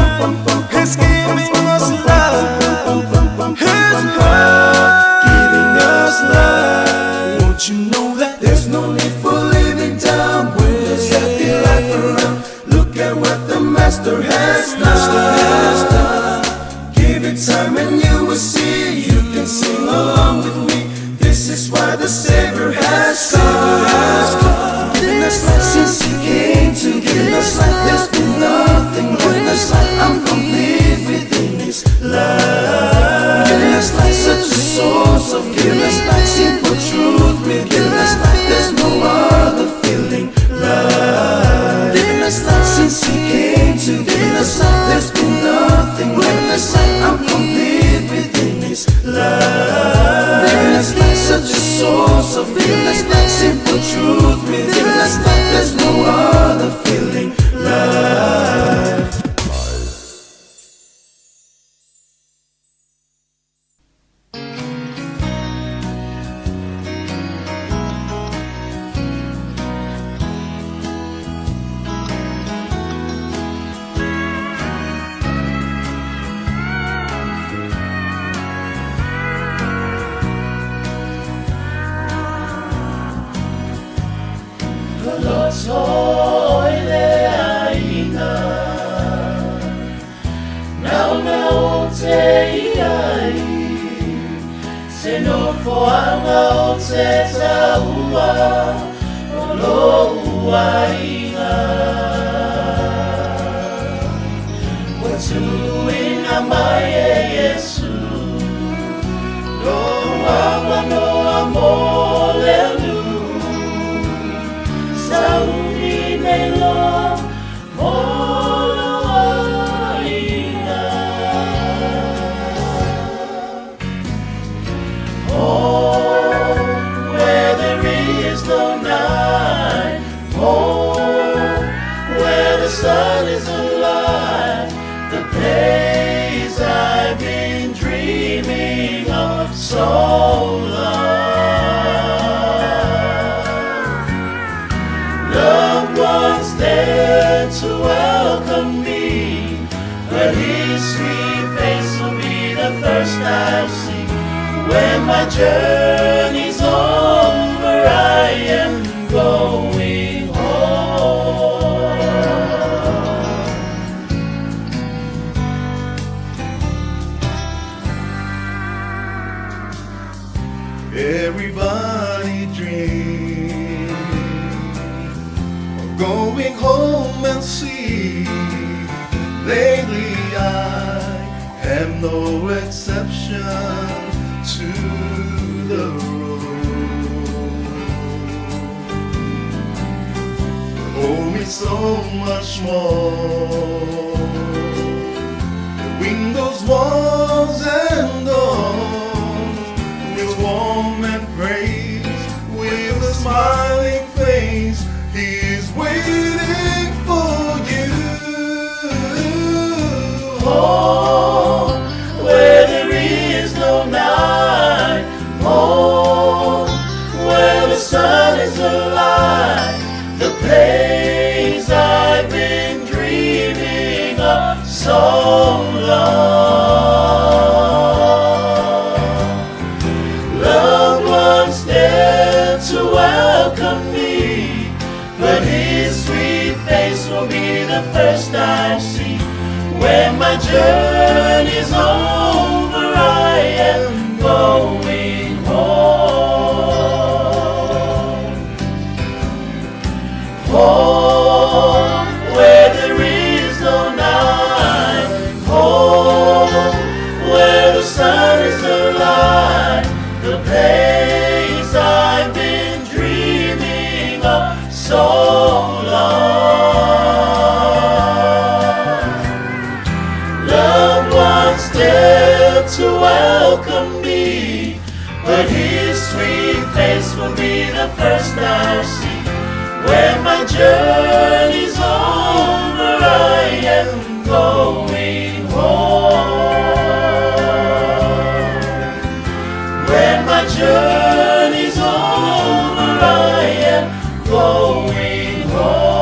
He's giving us life. His life, giving us life. Won't you know that there's no need for living down when there's happy life around? Look at what the Master has done. Give it time and you will see. You can sing along with me. This is why the Savior has come. Giving us life since He came to give us life. There's been nothing like this. I'm complete within His life. Giving us life, such a source of giving us life, simple truth revealing us life. There's no other feeling like. Giving us life since He came to give us life. There's been nothing like this. I'm complete within His life. Giving us life, such a source of giving us life, simple truth revealing us life. There's no other feeling like. Where there is no night, home where the sun is alive, the place I've been dreaming of so long. Loved ones there to welcome me, but his sweet face will be the first I see. When my journey's over, I am going home. Everybody dreams of going home and see. Lately I am no exception to the rule. Owe me so much more. The windows, walls, and doors with warm embrace, with a smiling face, he's waiting for you. Home, where there is no night. Home, where the sun is alive. The place I've been dreaming of so long. journey's over, I am going home. Home, where there is no night. Home, where the sun is alive. The place I've been dreaming of so long. Loved ones there to welcome me, but his sweet face will be the first I'll see. When my journey's over, I am going home. When my journey's over, I am going home.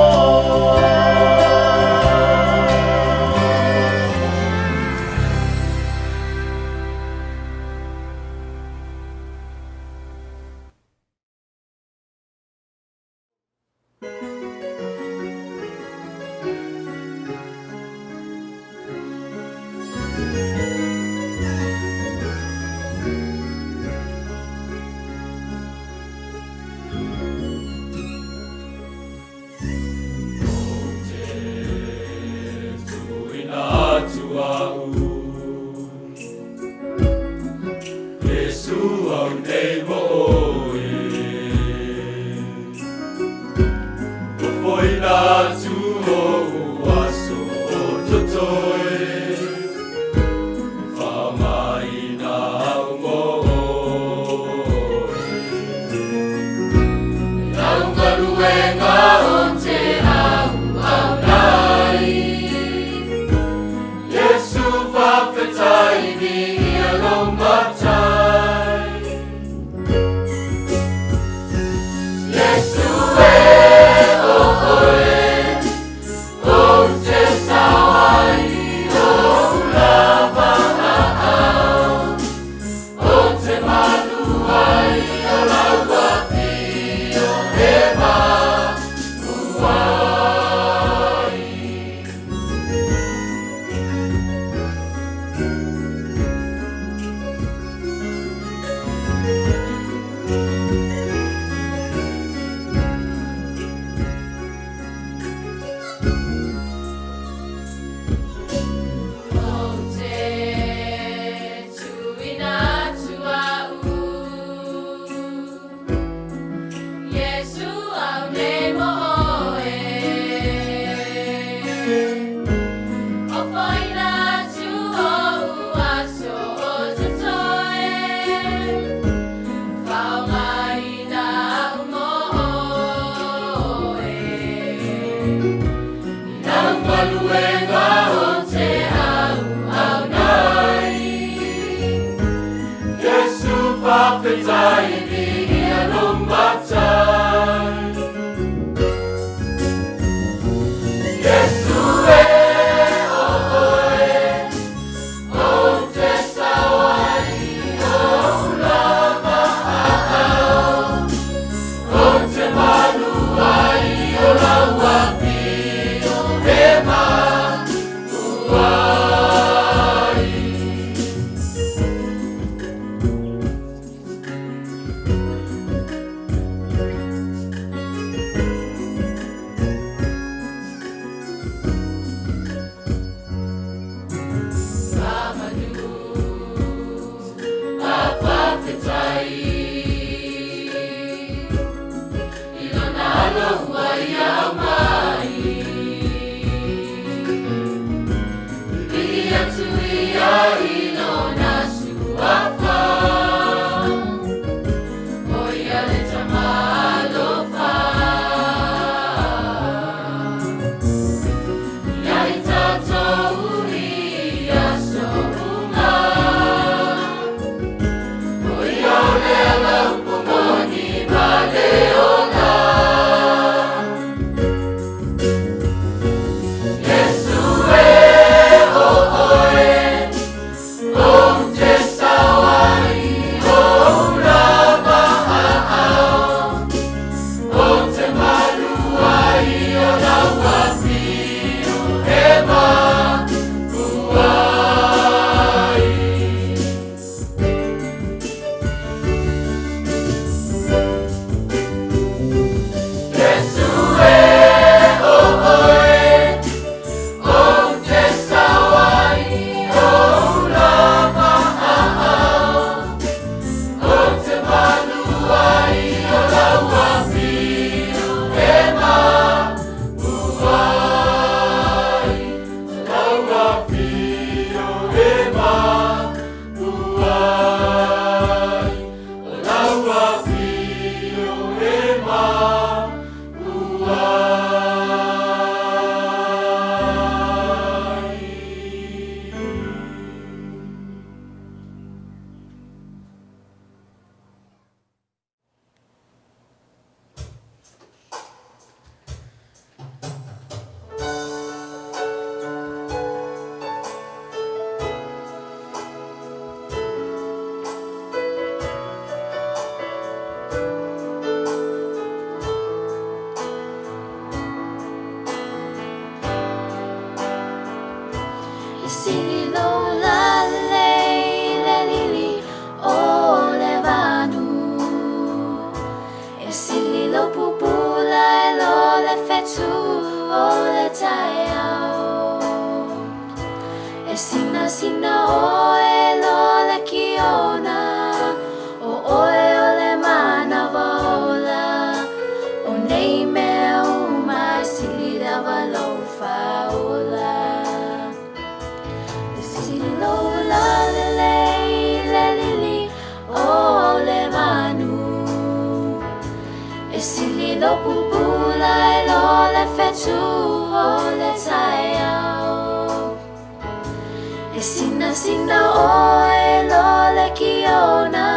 Sinasina oe lo le kiona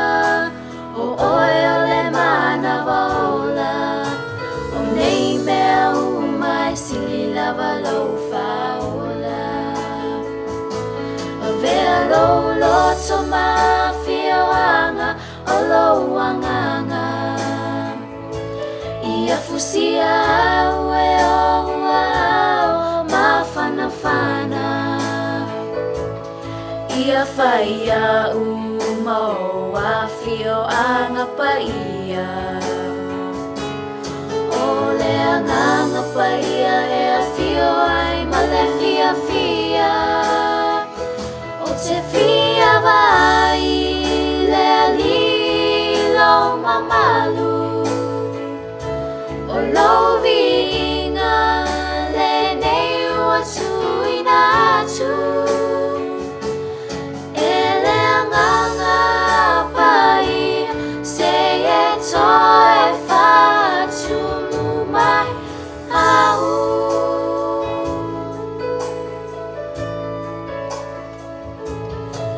O oe o le manawa ola O nei mea uma e sili lava lou faaola Avea lou loto ma afioaga o lou agaga Ia fusia au e ou aao mafanafana Ia faia uma o afioaga paia O le agaga paia e afio ai ma le fiafia Ou te fia vaai i le Alii lou mamalu O lou viiga lenei ua tuuina atu E le agaga paia se i e toe faatumu mai au.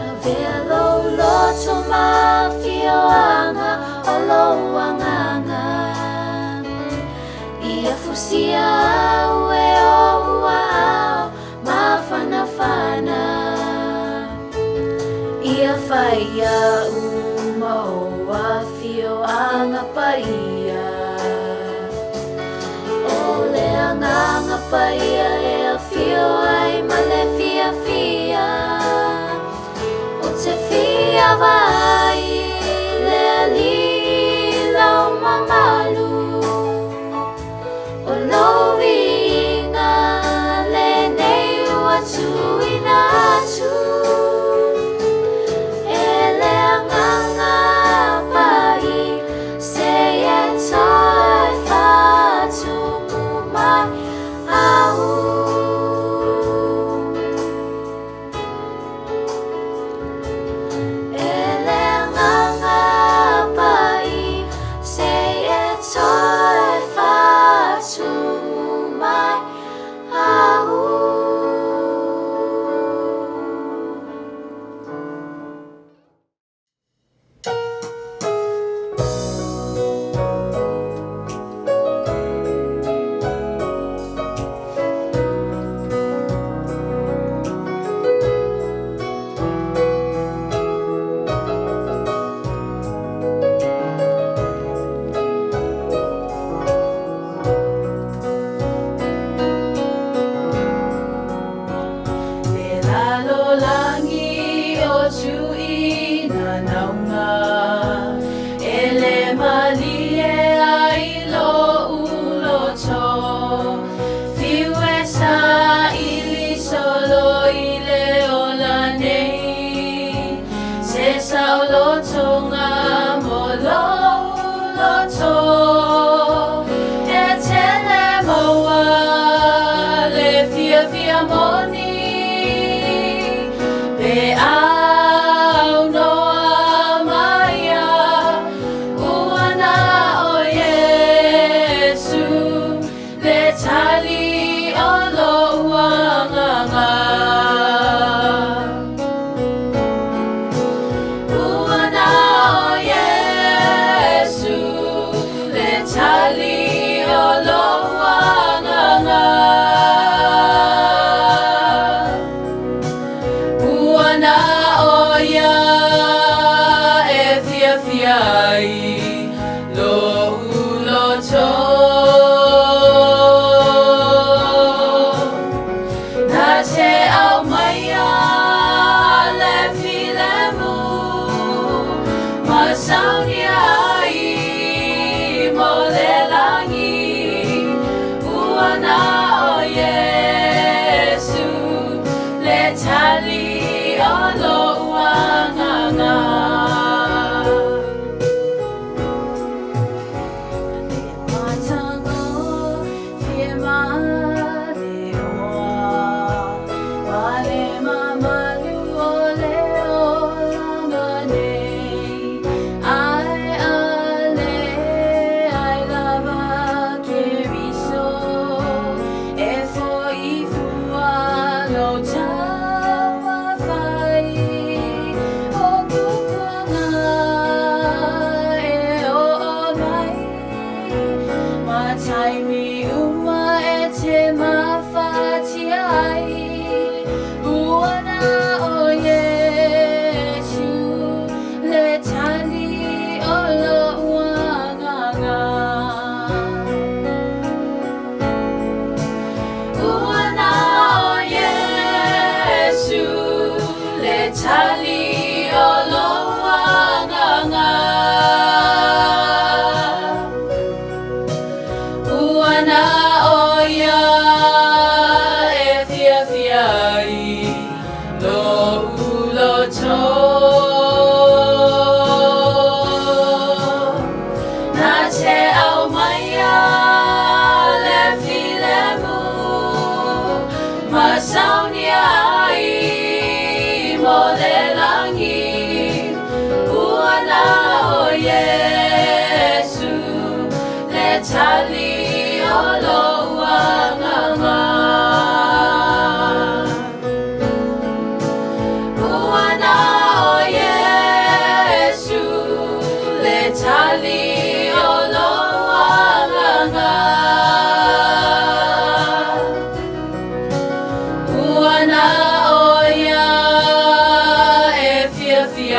Avea lou loto ma afioaga o lou agaga Ia fusia au e ou aao mafanafana Ia faia uma o afioaga paia O le agaga paia e afio ai ma le fiafia Ou te fia vaai i le Alii lou mamalu O lou viiga lenei ua tuuina atu E le agaga paia se i e toe faatumu mai au. E le agaga paia se i e toe faatumu mai au. Le lalolagi o tuuina nauga E le malie ai lo'u loto Fiu e saili solo i le ola nei Se saolotoga mo lou loto E tele maua le fiafia moni Pe aunoa ma ia ua na o Iesu le tali o lo'u agaga Ua na o Iesu le tali o lo'u agaga Ua na o ia e fiafia ai lo'u loto Na te aumaia le filemu Ma saunia ai mo le lagi Ua na o Iesu le tali o lo'u agaga Le matagofie ma le oa Ma le mamalu o le olaga nei Ae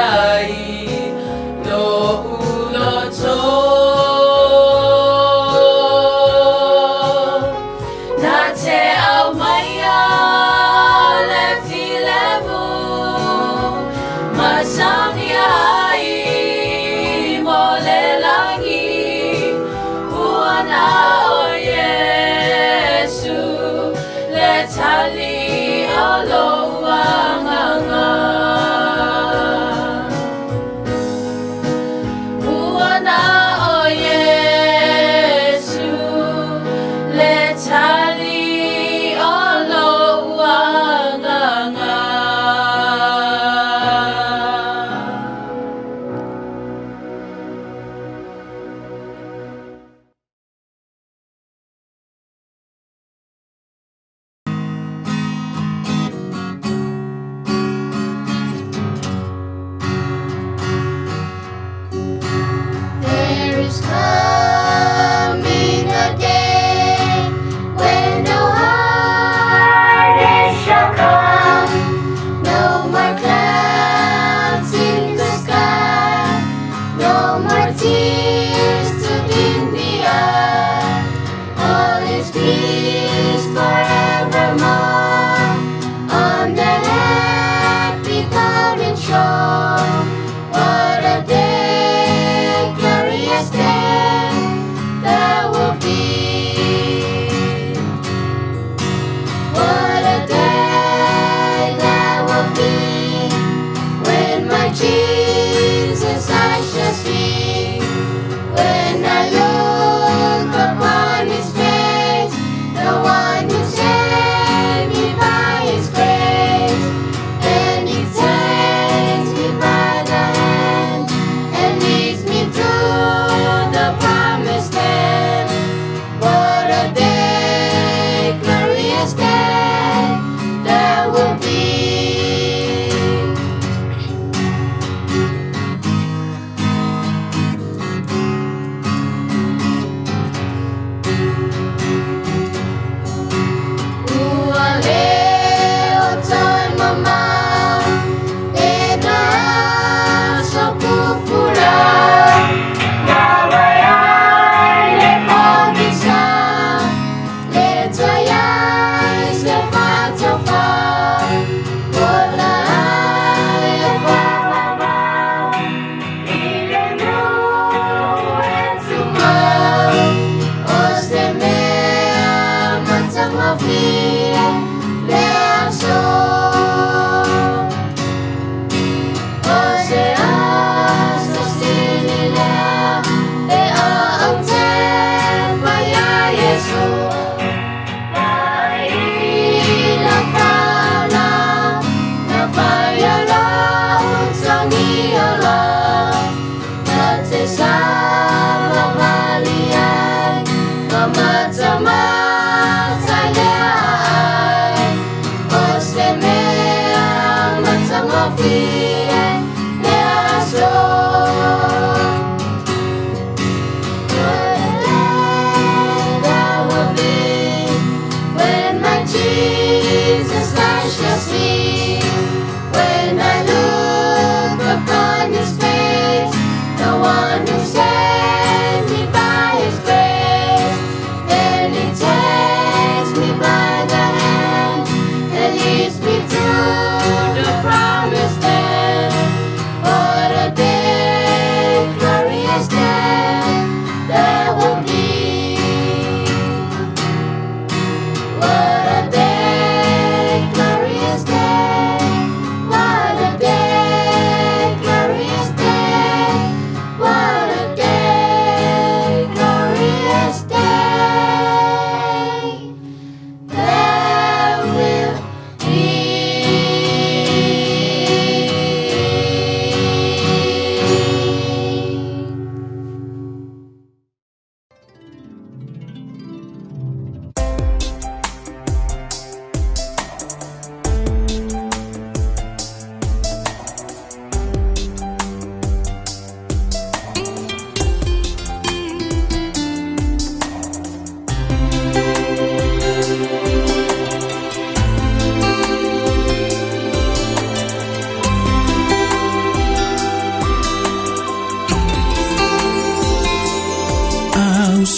ai lo'u loto. Na te aumaia le filemu ma sauni ai mo le lagi ua na o Iesu le tali o lou agaga.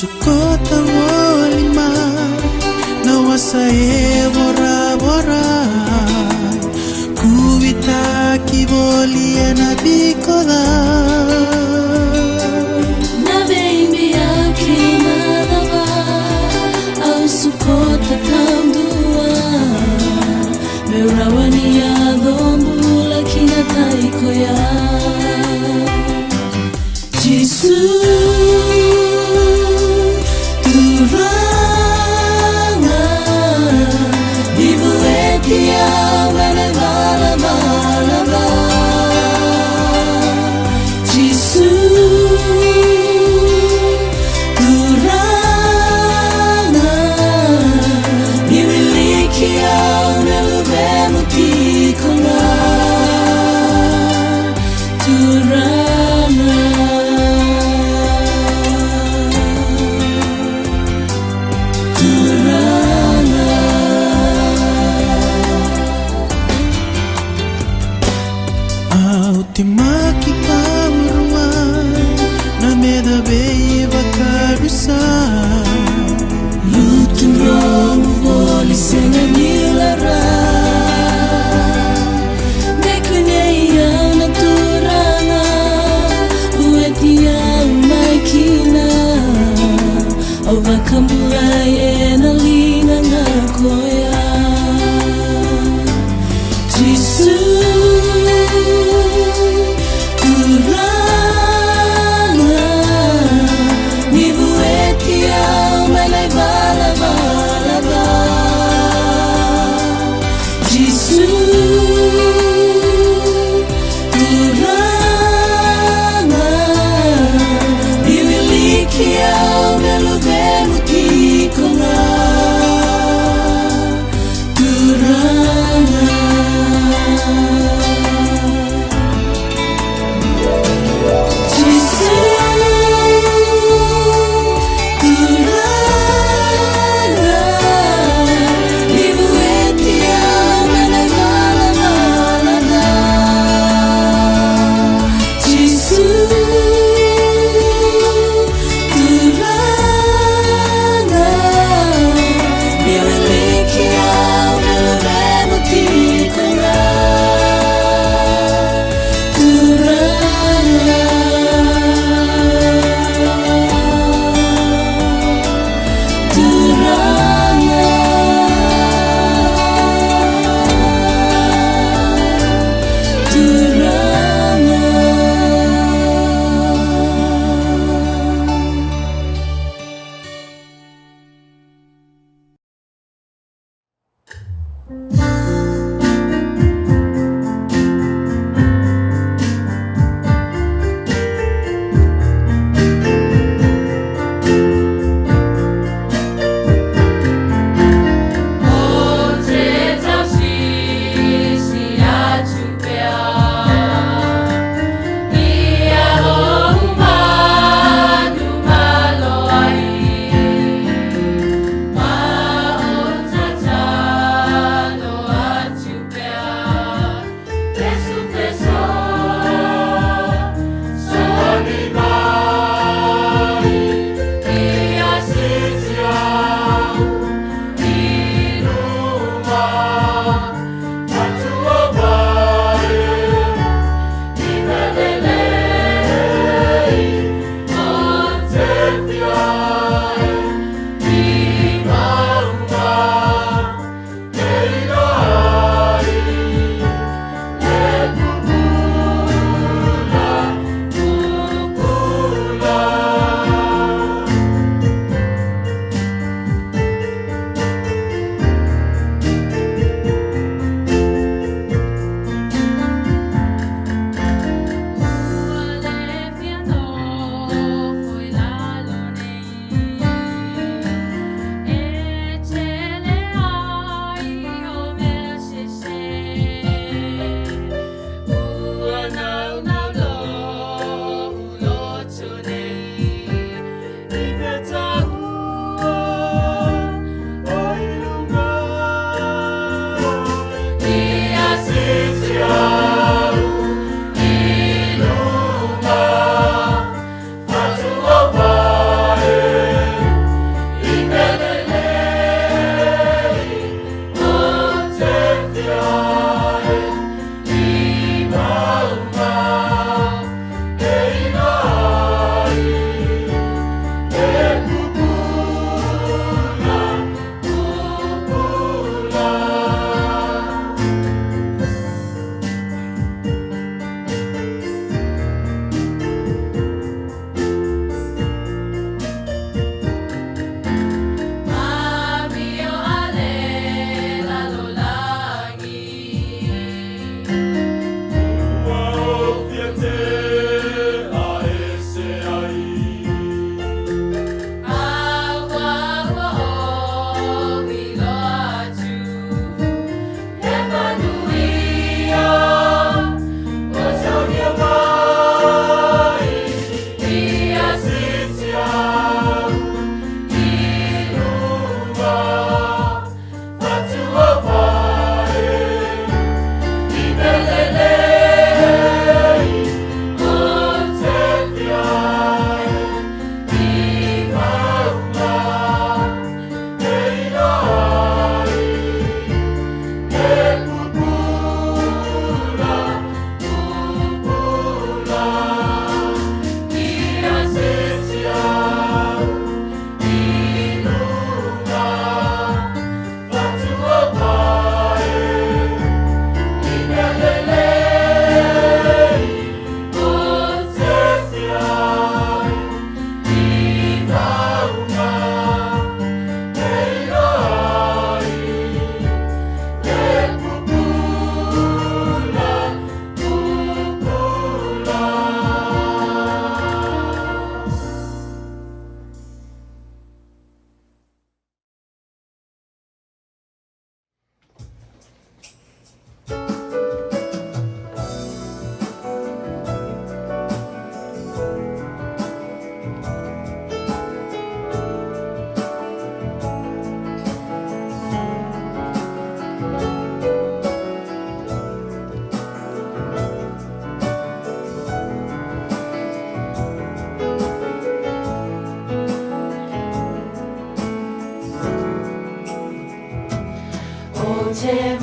sukota wolima Na wasa e bora bora Kubita kiboli na bikoda Na baby akinadava Au sukota tandua Meurawani adombula kinataikoya Jisu Turanga Nivuetia mele vala vala va Jisu Turanga Niwilikia meluvemu kikonga Turanga Turanga Au te maki kaurua Na meda beiba karusa Lutundromu voli senga nilara Nekunei au na turanga Uetia umaikina O vakamburai e na linga ngā koea Jisu Turanga Nivuetia melai vala vala va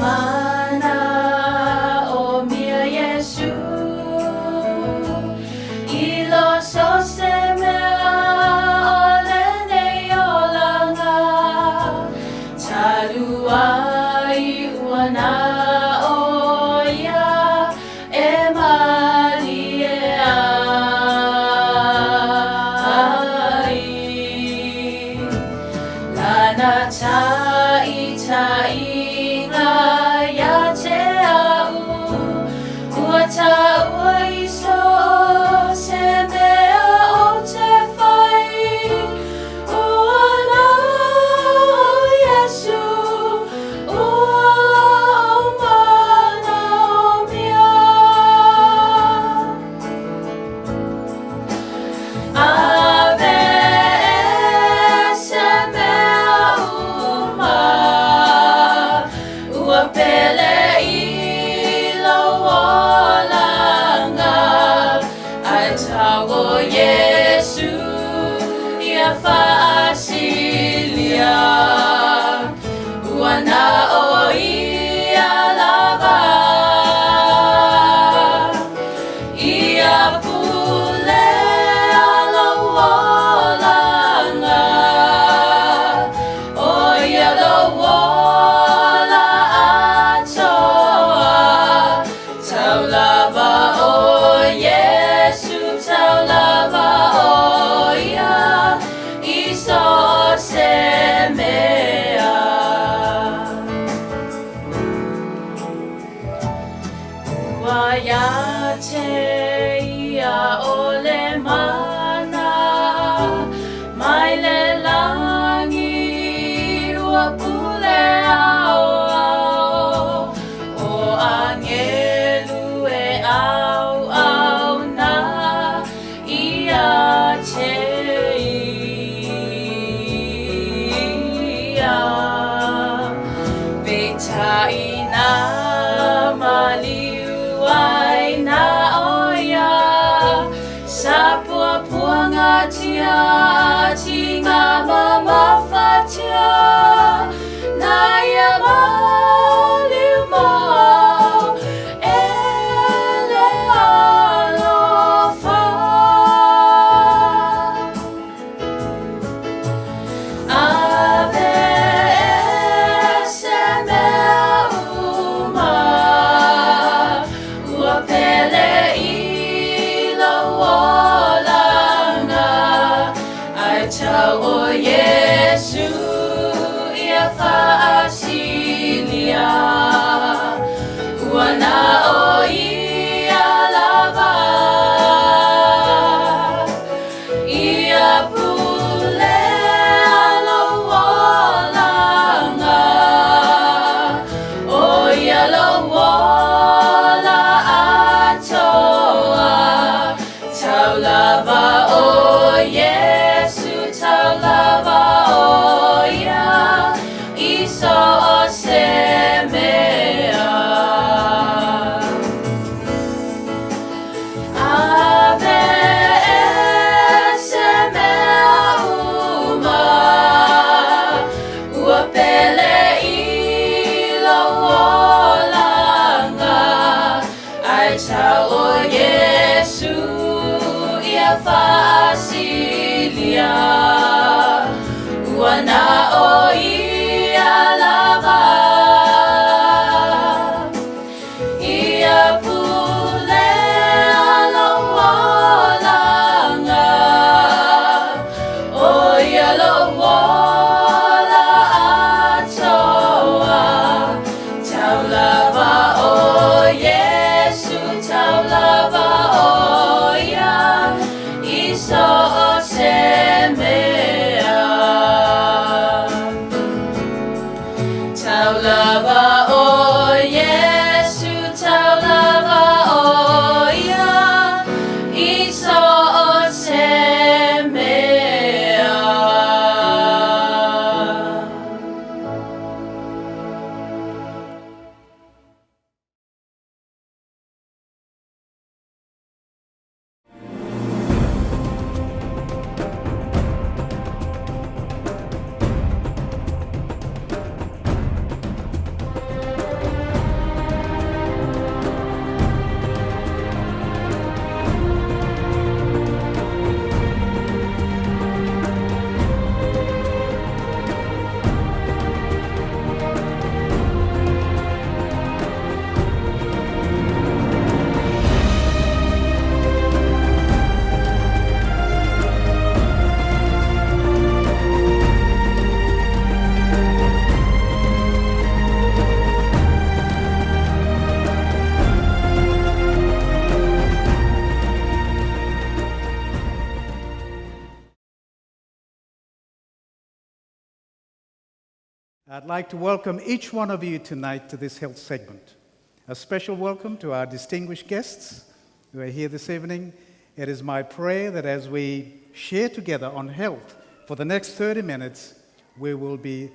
mana o mia Yesu I lo so se mea o lenei olanga Talu ai ua na o ia e malie ai Lana tai tai ngā ia te au Ua taua i so se mea o te whai Ua na o Yesu, ua o mana o mea. Ave se mea uma, ua pele i lau olanga. Ai tau o Yesu, ia whaasilia. Ua na o ia lava. Ia pule alo olanga. O ia lo ola atoa. Tau lava o Yesu, tau lava o ia. I I'd like to welcome each one of you tonight to this health segment. A special welcome to our distinguished guests who are here this evening. It is my prayer that as we share together on health for the next 30 minutes, we will be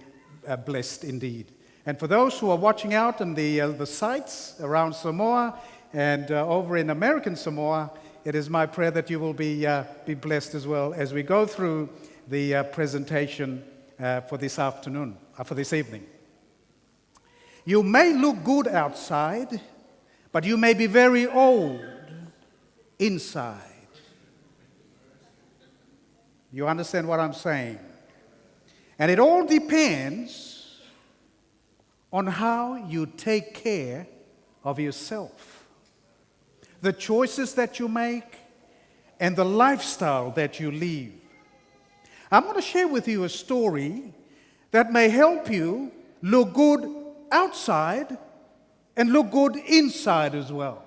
blessed indeed. And for those who are watching out on the sites around Samoa and over in American Samoa, it is my prayer that you will be blessed as well as we go through the presentation for this afternoon, for this evening. You may look good outside, but you may be very old inside. You understand what I'm saying? And it all depends on how you take care of yourself, the choices that you make, and the lifestyle that you live. I'm going to share with you a story that may help you look good outside and look good inside as well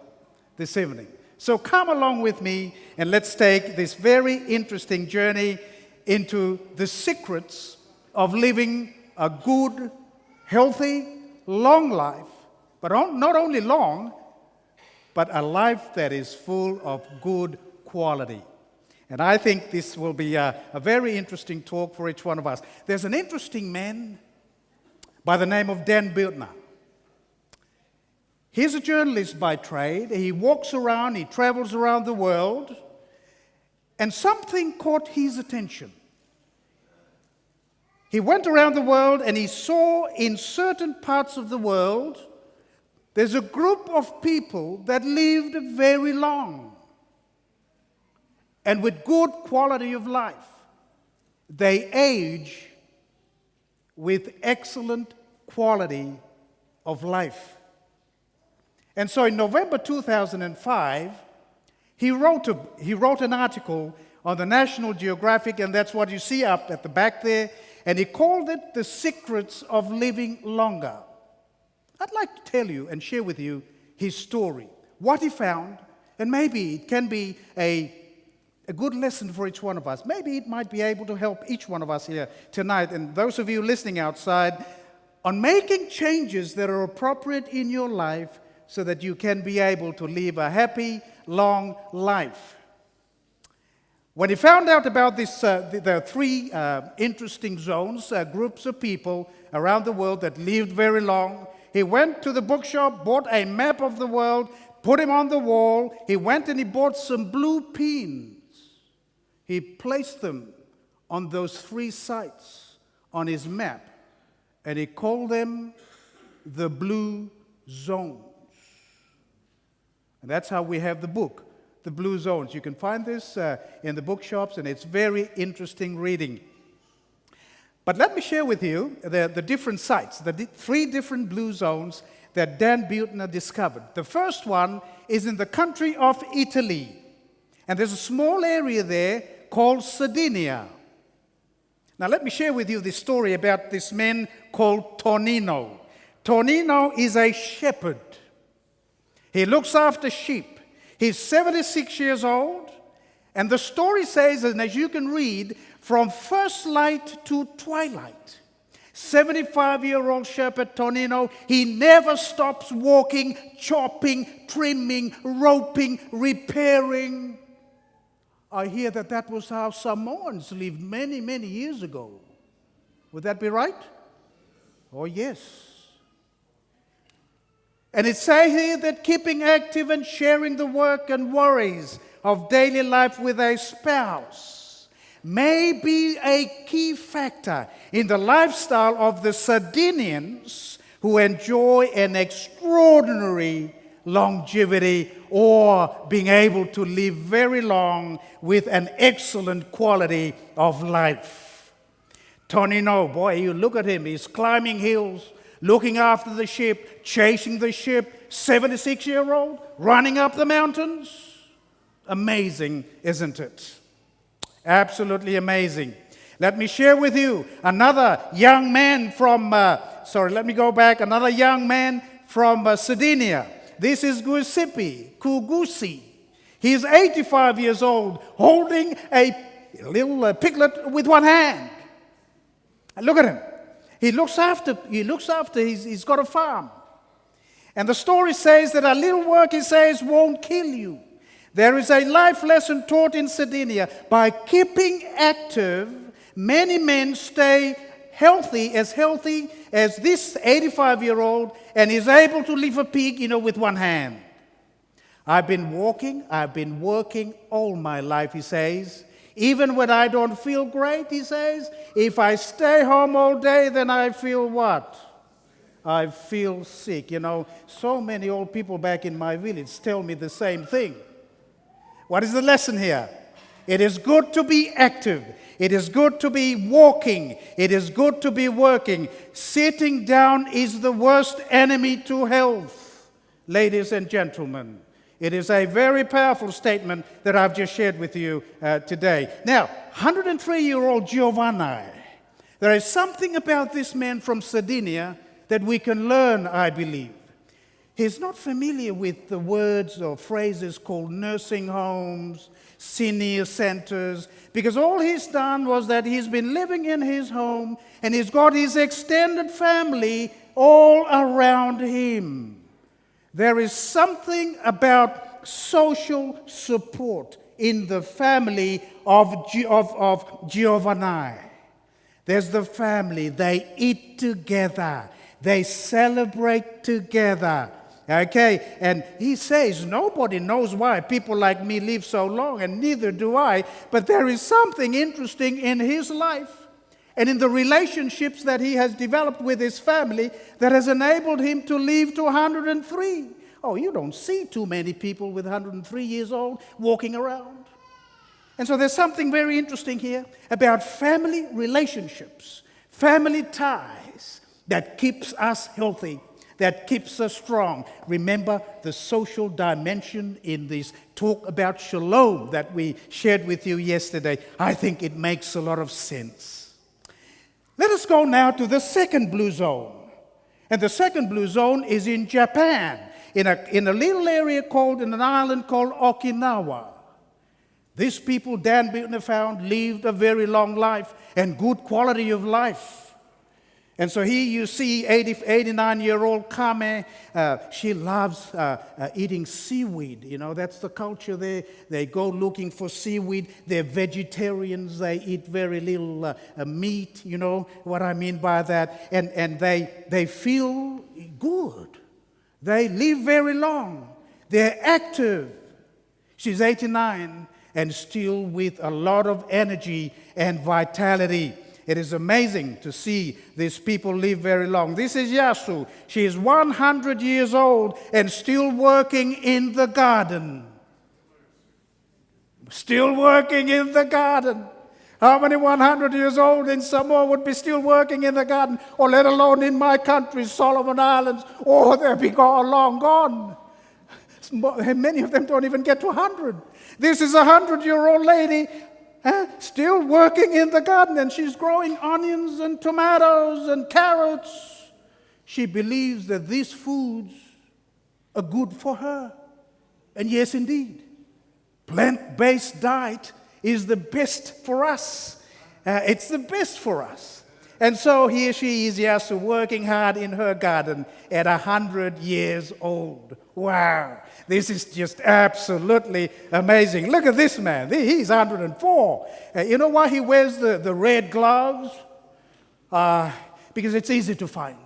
this evening. So come along with me and let's take this very interesting journey into the secrets of living a good, healthy, long life, but not only long, but a life that is full of good quality. And I think this will be a very interesting talk for each one of us. There's an interesting man by the name of Dan Buettner. He's a journalist by trade. He walks around, he travels around the world, and something caught his attention. He went around the world and he saw in certain parts of the world there's a group of people that lived very long and with good quality of life. They age with excellent quality of life. And so in November 2005, he wrote an article on the National Geographic, and that's what you see up at the back there, and he called it The Secrets of Living Longer. I'd like to tell you and share with you his story, what he found, and maybe it can be a good lesson for each one of us. Maybe it might be able to help each one of us here tonight, and those of you listening outside, on making changes that are appropriate in your life so that you can be able to live a happy, long life. When he found out about this, there are three interesting zones, groups of people around the world that lived very long. He went to the bookshop, bought a map of the world, put him on the wall. He went and he bought some blue pins. He placed them on those three sites on his map, and he called them the Blue Zones. And that's how we have the book, The Blue Zones. You can find this in the bookshops, and it's very interesting reading. But let me share with you the different sites, the three different blue zones that Dan Buettner discovered. The first one is in the country of Italy. And there's a small area there called Sardinia. Now let me share with you this story about this man called Tonino. Tonino is a shepherd. He looks after sheep. He's 76 years old. And the story says, and as you can read, from first light to twilight, 75-year-old shepherd Tonino, he never stops walking, chopping, trimming, roping, repairing. I hear that that was how Samoans lived many, many years ago. Would that be right? Oh, yes. And it says here that keeping active and sharing the work and worries of daily life with a spouse may be a key factor in the lifestyle of the Sardinians who enjoy an extraordinary longevity or being able to live very long with an excellent quality of life. Tonino, boy, you look at him, he's climbing hills, looking after the sheep, chasing the sheep, 76-year-old, running up the mountains. Amazing, isn't it? Absolutely amazing. Let me share with you another young man from, sorry, let me go back, another young man from Sardinia. This is Giuseppe Cugusi. He's 85 years old, holding a little piglet with one hand. And look at him. He looks after, he looks after he's, he's got a farm. And the story says that a little work, he says, won't kill you. There is a life lesson taught in Sardinia. By keeping active, many men stay healthy, as healthy as this 85 year old, and is able to lift a pig, you know, with one hand. I've been walking, I've been working all my life, he says. Even when I don't feel great, he says, if I stay home all day, then I feel what? I feel sick. You know, so many old people back in my village tell me the same thing. What is the lesson here? It is good to be active. It is good to be walking. It is good to be working. Sitting down is the worst enemy to health, ladies and gentlemen. It is a very powerful statement that I've just shared with you today. Now, 103 year old Giovanni, there is something about this man from Sardinia that we can learn, I believe. He's not familiar with the words or phrases called nursing homes, senior centers, because all he's done was that he's been living in his home and he's got his extended family all around him. There is something about social support in the family of, of, of Giovanni. There's the family, they eat together, they celebrate together. Okay, and he says, nobody knows why people like me live so long, and neither do I, but there is something interesting in his life and in the relationships that he has developed with his family that has enabled him to live to 103. Oh, you don't see too many people with 103 years old walking around. And so there's something very interesting here about family relationships, family ties that keeps us healthy, that keeps us strong. Remember the social dimension in this talk about shalom that we shared with you yesterday. I think it makes a lot of sense. Let us go now to the second blue zone. And the second blue zone is in Japan, in a, in a little area called, in an island called Okinawa. These people, Dan Buettner found, lived a very long life and good quality of life. And so here you see 89 year old Kame. she loves eating seaweed. You know, that's the culture there. They go looking for seaweed. They're vegetarians. They eat very little meat. You know what I mean by that. And, and they, they feel good. They live very long. They're active. She's 89 and still with a lot of energy and vitality. It is amazing to see these people live very long. This is Yasu. She is 100 years old and still working in the garden. Still working in the garden. How many 100 years old in Samoa would be still working in the garden, or let alone in my country, Solomon Islands? Oh, they'll be gone, long gone. Many of them don't even get to 100. This is a 100 year old lady huh, still working in the garden, and she's growing onions and tomatoes and carrots. She believes that these foods are good for her. And yes, indeed, plant based diet is the best for us. it's the best for us. And so here she is, Yasu, working hard in her garden at 100 years old. Wow. This is just absolutely amazing. Look at this man. He's 104. you know why he wears the, the red gloves? because it's easy to find.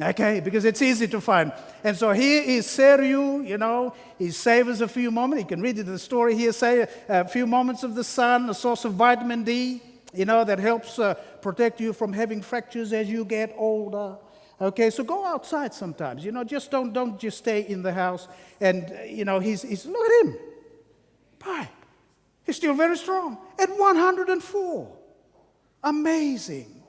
Okay, because it's easy to find. And so here is Seryu, you know, he savors a few moments. You can read the story here, say a few moments of the sun, a source of vitamin D, you know, that helps protect you from having fractures as you get older. Okay, so go outside sometimes, you know, just don't, don't just stay in the house. And, you know, he's, he's look at him. Bye. He's still very strong at 104. Amazing.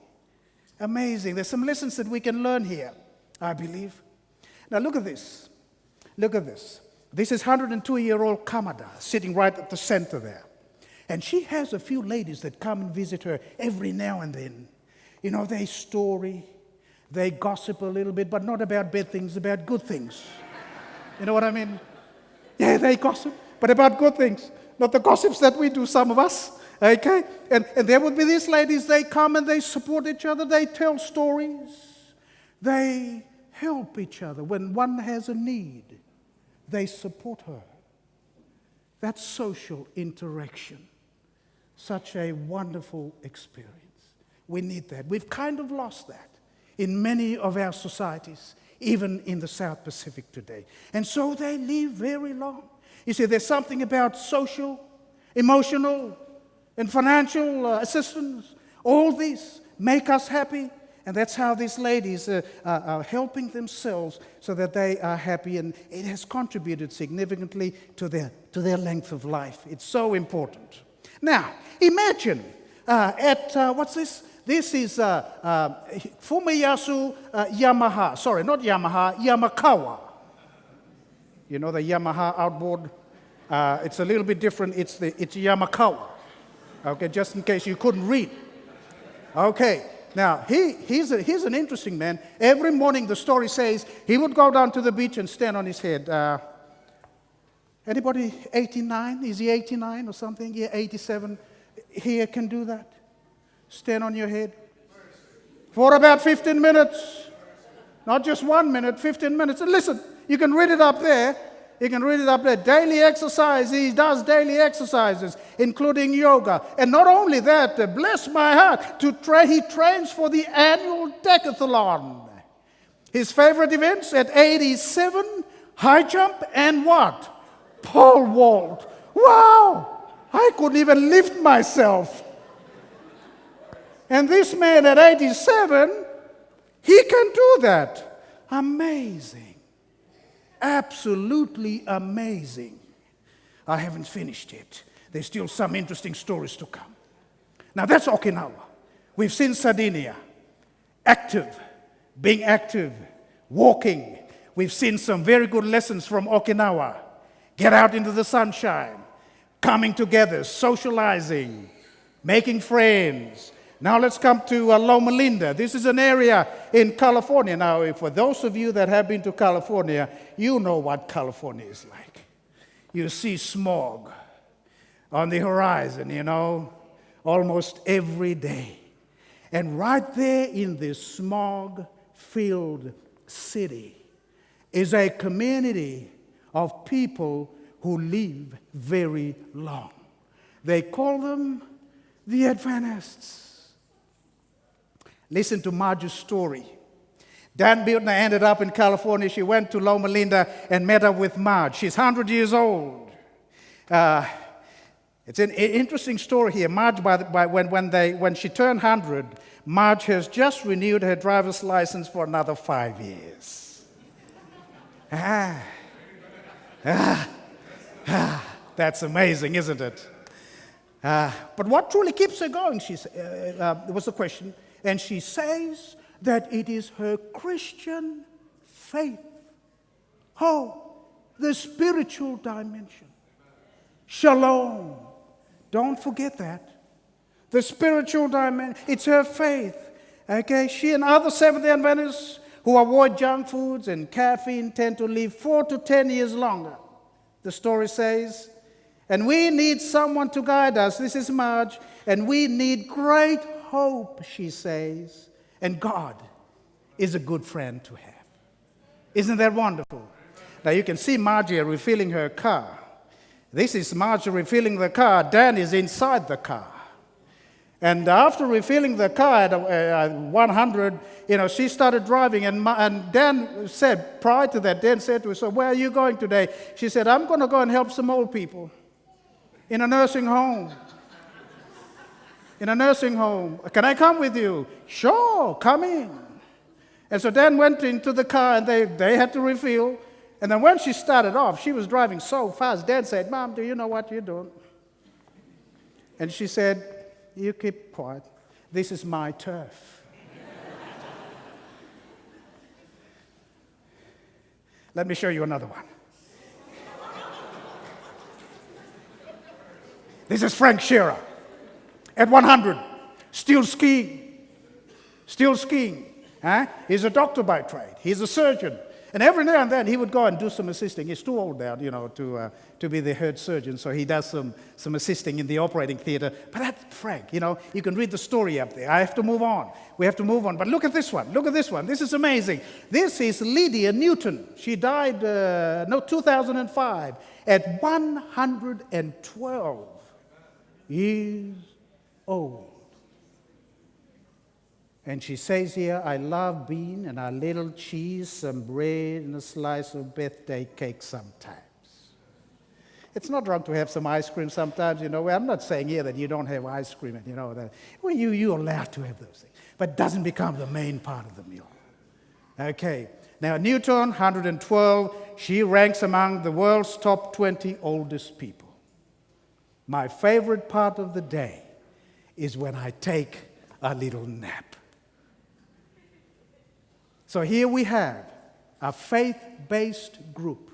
Amazing. There's some lessons that we can learn here, I believe. Now, look at this. Look at this. This is 102 year old Kamada sitting right at the center there. And she has a few ladies that come and visit her every now and then. You know, they story, they gossip a little bit, but not about bad things, about good things. You know what I mean? Yeah, they gossip, but about good things, not the gossips that we do, some of us. Okay? And there would be these ladies, they come and they support each other, they tell stories, they help each other. When one has a need, they support her. That's social interaction. Such a wonderful experience. We need that. We've kind of lost that in many of our societies, even in the South Pacific today. And so they live very long. You see, there's something about social, emotional, and financial assistance. All these make us happy. And that's how these ladies are helping themselves so that they are happy. And it has contributed significantly to their length of life. It's so important. Now, imagine at, what's this? This is Fumiyasu Yamaha. Sorry, not Yamaha, Yamakawa. You know the Yamaha outboard? It's a little bit different. It's Yamakawa. Okay, just in case you couldn't read. Okay. Now, he's an interesting man. Every morning, the story says, he would go down to the beach and stand on his head. Anybody 89? Is he 89 or something? Yeah, 87. Here can do that. Stand on your head. For about 15 minutes. Not just 1 minute, 15 minutes. And listen, you can read it up there. You can read it up there. Daily exercise. He does daily exercises, including yoga. And not only that, bless my heart, he trains for the annual decathlon. His favorite events at 87, high jump and what? Pole vault. Wow! I couldn't even lift myself. And this man at 87, he can do that. Amazing. Absolutely amazing. I haven't finished yet. There's still some interesting stories to come. Now that's Okinawa. We've seen Sardinia. Active, being active, walking. We've seen some very good lessons from Okinawa. Get out into the sunshine, coming together, socializing, making friends. Now let's come to Loma Linda. This is an area in California. Now, for those of you that have been to California, you know what California is like. You see smog on the horizon, you know, almost every day. And right there in this smog-filled city is a community of people who live very long. They call them the Adventists. Listen to Marge's story. Dan Buettner ended up in California. She went to Loma Linda and met up with Marge. She's 100 years old. It's an interesting story here. Marge, when she turned 100, Marge has just renewed her driver's license for another 5 years. That's amazing, isn't it? But what truly keeps her going, she was the question. And she says that it is her Christian faith. Oh, the spiritual dimension. Shalom. Don't forget that. The spiritual dimension, it's her faith. Okay, she and other Seventh-day Adventists who avoid junk foods and caffeine tend to live 4 to 10 years longer, the story says. And we need someone to guide us. This is Marge. And we need great hope, she says. And God is a good friend to have. Isn't that wonderful? Now you can see Margie refilling her car. This is Margie refilling the car. Dan is inside the car. And after refilling the car at 100, you know, she started driving. And Dan said, prior to that, Dan said to her, so where are you going today? She said, I'm going to go and help some old people in a nursing home. In a nursing home. Can I come with you? Sure, come in. And so Dan went into the car, and they had to refill. And then when she started off, she was driving so fast. Dan said, Mom, do you know what you're doing? And she said, you keep quiet. This is my turf. Let me show you another one. This is Frank Shearer at 100, still skiing. Still skiing. Huh? He's a doctor by trade. He's a surgeon. And every now and then he would go and do some assisting. He's too old now, you know, to be the head surgeon, so he does some assisting in the operating theater. But that's Frank, you know, you can read the story up there. I have to move on. We have to move on. But look at this one. Look at this one. This is amazing. This is Lydia Newton. She died, 2005 at 112 years old. And she says here, I love bean and a little cheese, some bread, and a slice of birthday cake sometimes. It's not wrong to have some ice cream sometimes, you know. I'm not saying here that you don't have ice cream and, you know, that. Well, you're allowed to have those things. But it doesn't become the main part of the meal. Okay. Now, Newton, 112, she ranks among the world's top 20 oldest people. My favorite part of the day is when I take a little nap. So here we have a faith-based group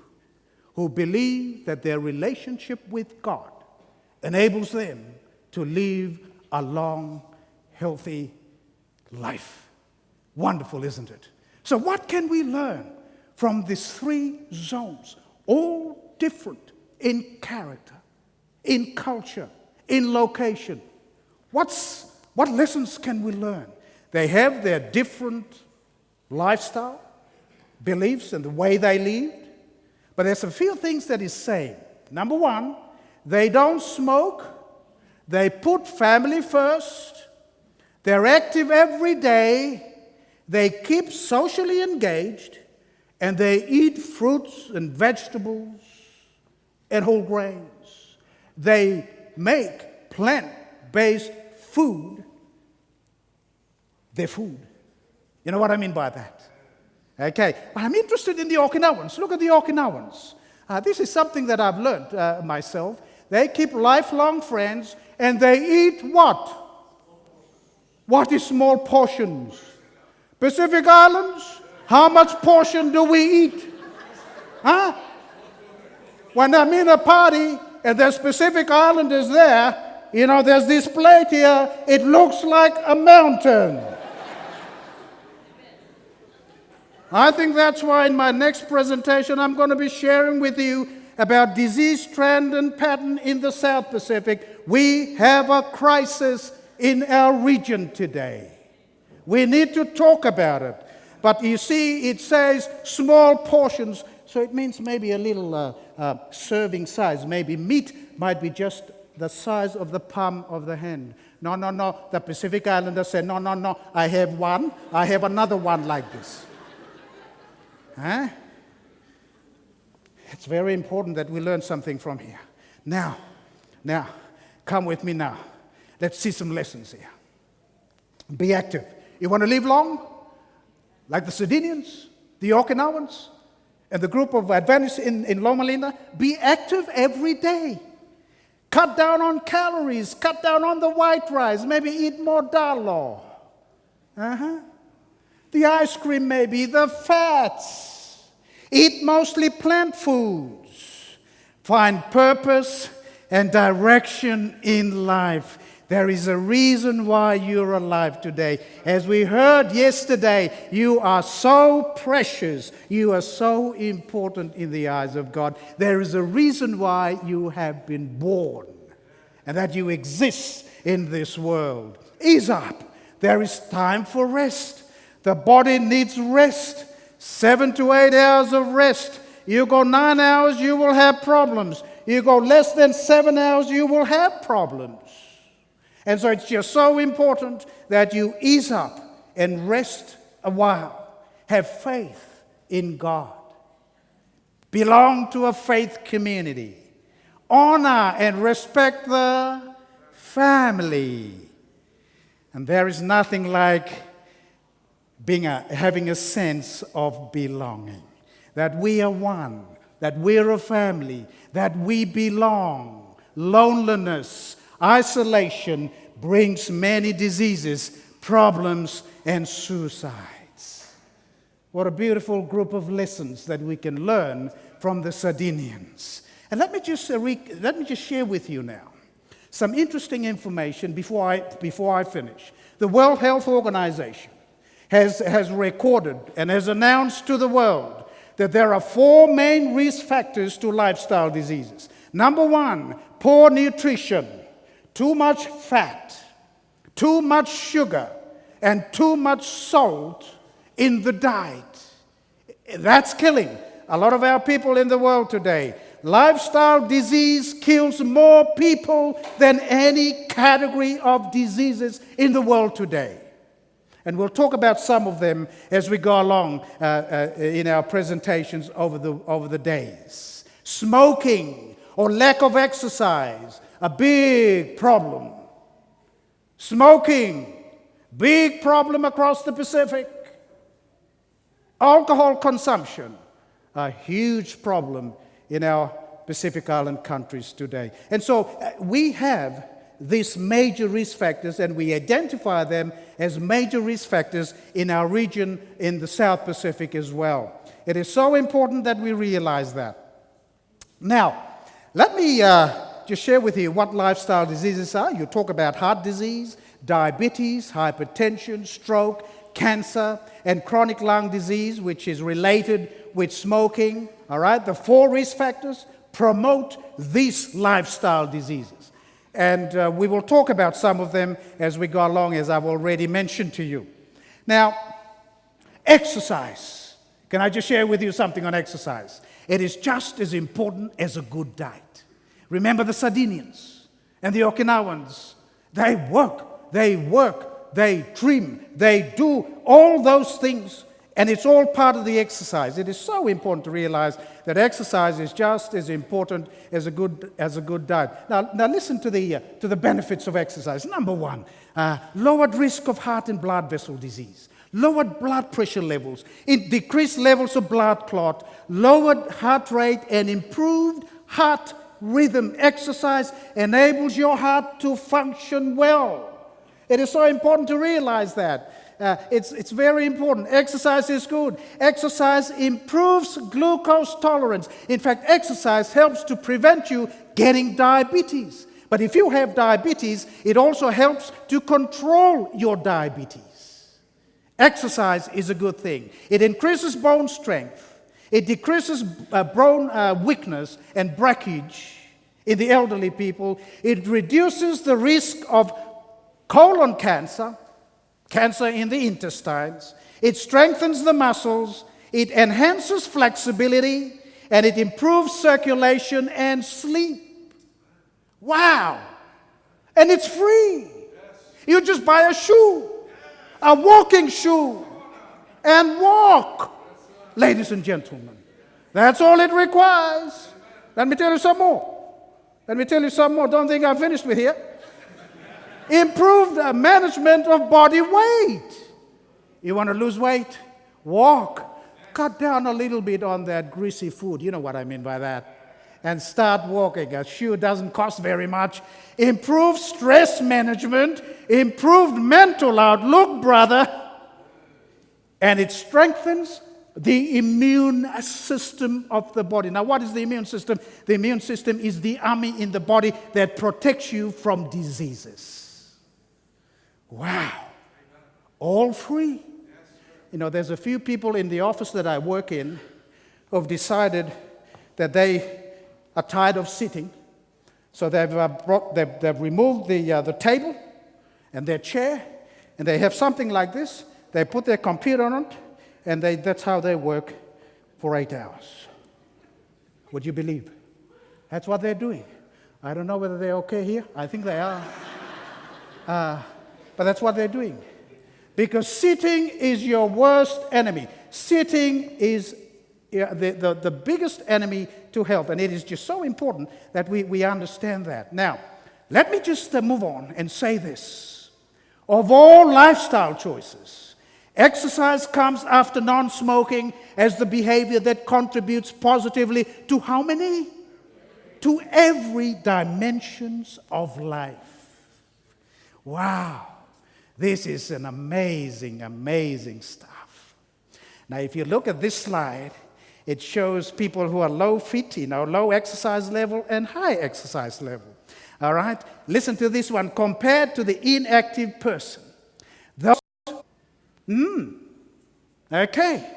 who believe that their relationship with God enables them to live a long, healthy life. Wonderful, isn't it? So what can we learn from these three zones, all different in character, in culture, in location? What lessons can we learn? They have their different lifestyle, beliefs, and the way they lived. But there's a few things that is same. Number one, they don't smoke. They put family first. They're active every day. They keep socially engaged. And they eat fruits and vegetables and whole grains. They make plant-based food their food. You know what I mean by that? Okay. But I'm interested in the Okinawans. Look at the Okinawans. This is something that I've learned myself. They keep lifelong friends, and they eat what? What is small portions? Pacific Islands? How much portion do we eat? Huh? When I'm in a party and there's Pacific Islanders there, you know, there's this plate here. It looks like a mountain. I think that's why in my next presentation I'm going to be sharing with you about disease trend and pattern in the South Pacific. We have a crisis in our region today. We need to talk about it. But you see, it says small portions, so it means maybe a little serving size. Maybe meat might be just the size of the palm of the hand. No, no, no. The Pacific Islander said, no, no, no. I have one. I have another one like this. Huh? It's very important that we learn something from here. Now, come with me now. Let's see some lessons here. Be active. You want to live long? Like the Sardinians, the Okinawans, and the group of Adventists in Loma Linda? Be active every day. Cut down on calories. Cut down on the white rice. Maybe eat more dalo. Uh-huh. The ice cream maybe, the fats. Eat mostly plant foods. Find purpose and direction in life. There is a reason why you're alive today. As we heard yesterday, you are so precious. You are so important in the eyes of God. There is a reason why you have been born and that you exist in this world. Ease up. There is time for rest. The body needs rest. 7 to 8 hours of rest. You go 9 hours, you will have problems. You go less than 7 hours, you will have problems. And so it's just so important that you ease up and rest a while. Have faith in God. Belong to a faith community. Honor and respect the family. And there is nothing like having a sense of belonging. That we are one, that we're a family, that we belong. Loneliness, isolation brings many diseases, problems, and suicides. What a beautiful group of lessons that we can learn from the Sardinians. And let me just share with you now some interesting information before I finish. The World Health Organization has recorded and has announced to the world that there are four main risk factors to lifestyle diseases. Number one, poor nutrition, too much fat, too much sugar, and too much salt in the diet. That's killing a lot of our people in the world today. Lifestyle disease kills more people than any category of diseases in the world today. And we'll talk about some of them as we go along in our presentations over the days. Smoking or lack of exercise, a big problem. Smoking, big problem across the Pacific. Alcohol consumption, a huge problem in our Pacific Island countries today. And so we have these major risk factors, and we identify them as major risk factors in our region in the South Pacific as well. It is so important that we realize that. Now, let me just share with you what lifestyle diseases are. You talk about heart disease, diabetes, hypertension, stroke, cancer, and chronic lung disease, which is related with smoking. All right, the four risk factors promote these lifestyle diseases. And we will talk about some of them as we go along, as I've already mentioned to you. Now, exercise. Can I just share with you something on exercise? It is just as important as a good diet. Remember the Sardinians and the Okinawans. They work, they trim, they do all those things, and it's all part of the exercise. It is so important to realize that exercise is just as important as a good diet. Now listen to the benefits of exercise. Number one, lowered risk of heart and blood vessel disease, lowered blood pressure levels, it decreased levels of blood clot, lowered heart rate, and improved heart rhythm. Exercise enables your heart to function well. It is so important to realize that. It's very important. Exercise is good. Exercise improves glucose tolerance. In fact, exercise helps to prevent you getting diabetes. But if you have diabetes, it also helps to control your diabetes. Exercise is a good thing. It increases bone strength. It decreases bone weakness and breakage in the elderly people. It reduces the risk of colon cancer, cancer in the intestines. It strengthens the muscles, it enhances flexibility, and it improves circulation and sleep. Wow! And it's free. You just buy a shoe, a walking shoe, and walk. Ladies and gentlemen, that's all it requires. Let me tell you some more. Let me tell you some more. Don't think I'm finished with here. Improved management of body weight. You want to lose weight? Walk. Cut down a little bit on that greasy food. You know what I mean by that. And start walking. A shoe doesn't cost very much. Improved stress management. Improved mental outlook, brother. And it strengthens the immune system of the body. Now, what is the immune system? The immune system is the army in the body that protects you from diseases. Wow. All free. You know, there's a few people in the office that I work in who have decided that they are tired of sitting. So they've removed the table and their chair, and they have something like this. They put their computer on it, and that's how they work for 8 hours. Would you believe? That's what they're doing. I don't know whether they're okay here. I think they are. But that's what they're doing. Because sitting is your worst enemy. Sitting is the biggest enemy to health. And it is just so important that we understand that. Now, let me just move on and say this. Of all lifestyle choices, exercise comes after non-smoking as the behavior that contributes positively to how many? To every dimensions of life. Wow. This is an amazing, amazing stuff. Now, if you look at this slide, it shows people who are low fit, you know, low exercise level and high exercise level. All right? Listen to this one. Compared to the inactive person. Those, okay.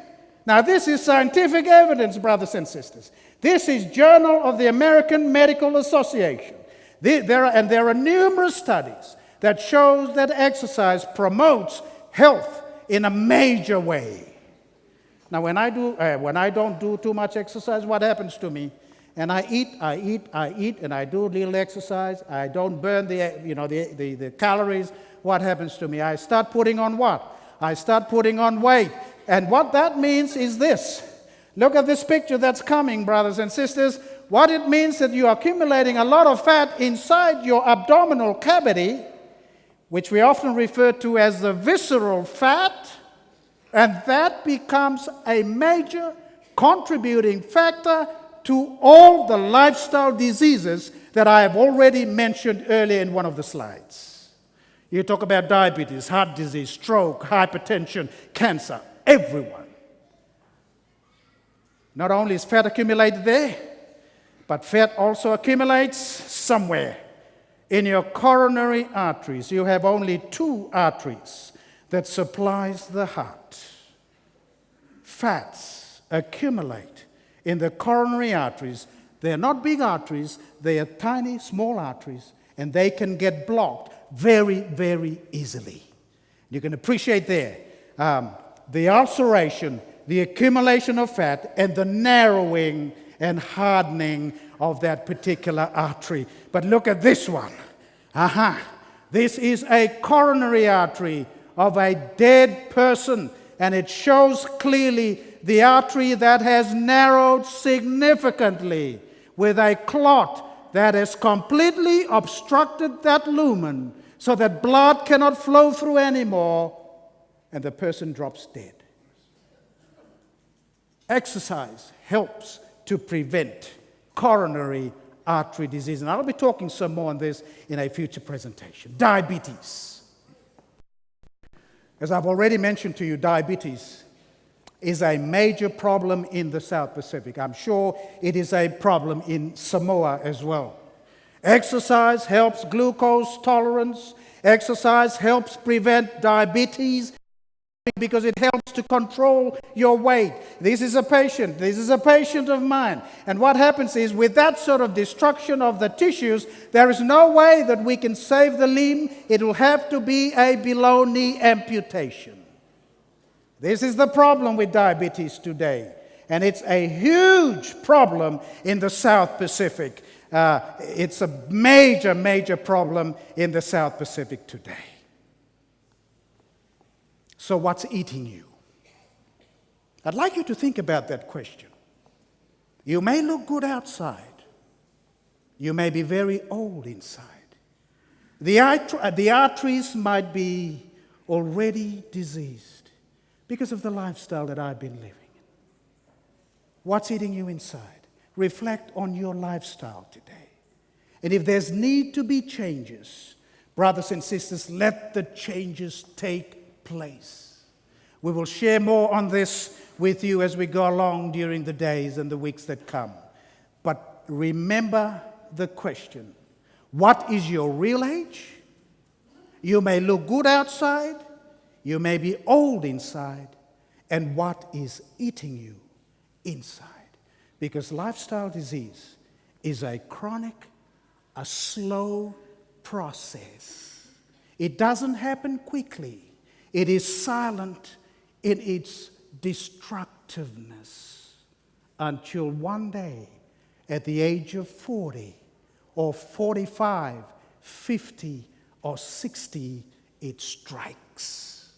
Now, this is scientific evidence, brothers and sisters. This is Journal of the American Medical Association. There are numerous studies that shows that exercise promotes health in a major way. Now, when I don't do too much exercise, what happens to me? And I eat, I eat, I eat, and I do little exercise. I don't burn the calories. What happens to me? I start putting on what? I start putting on weight. And what that means is this. Look at this picture that's coming, brothers and sisters. What it means that you are accumulating a lot of fat inside your abdominal cavity, which we often refer to as the visceral fat, and that becomes a major contributing factor to all the lifestyle diseases that I have already mentioned earlier in one of the slides. You talk about diabetes, heart disease, stroke, hypertension, cancer, everyone. Not only is fat accumulated there, but fat also accumulates somewhere in your coronary arteries. You have only 2 arteries that supplies the heart. Fats accumulate in the coronary arteries. They are not big arteries, they are tiny, small arteries, and they can get blocked very, very easily. You can appreciate there the ulceration, the accumulation of fat, and the narrowing and hardening of that particular artery. But look at this one. Aha. This is a coronary artery of a dead person, and it shows clearly the artery that has narrowed significantly with a clot that has completely obstructed that lumen so that blood cannot flow through anymore, and the person drops dead. Exercise helps to prevent coronary artery disease. And I'll be talking some more on this in a future presentation. Diabetes. As I've already mentioned to you, diabetes is a major problem in the South Pacific. I'm sure it is a problem in Samoa as well. Exercise helps glucose tolerance. Exercise helps prevent diabetes because it helps to control your weight. This is a patient. This is a patient of mine. And what happens is, with that sort of destruction of the tissues, there is no way that we can save the limb. It will have to be a below-knee amputation. This is the problem with diabetes today. And it's a huge problem in the South Pacific. It's a major, major problem in the South Pacific today. So what's eating you? I'd like you to think about that question. You may look good outside. You may be very old inside. The arteries might be already diseased because of the lifestyle that I've been living in. What's eating you inside? Reflect on your lifestyle today. And if there's need to be changes, brothers and sisters, let the changes take place. We will share more on this with you as we go along during the days and the weeks that come. But remember the question, what is your real age? You may look good outside, you may be old inside, and what is eating you inside? Because lifestyle disease is a chronic, a slow process. It doesn't happen quickly. It is silent in its destructiveness until one day, at the age of 40 or 45, 50 or 60, it strikes.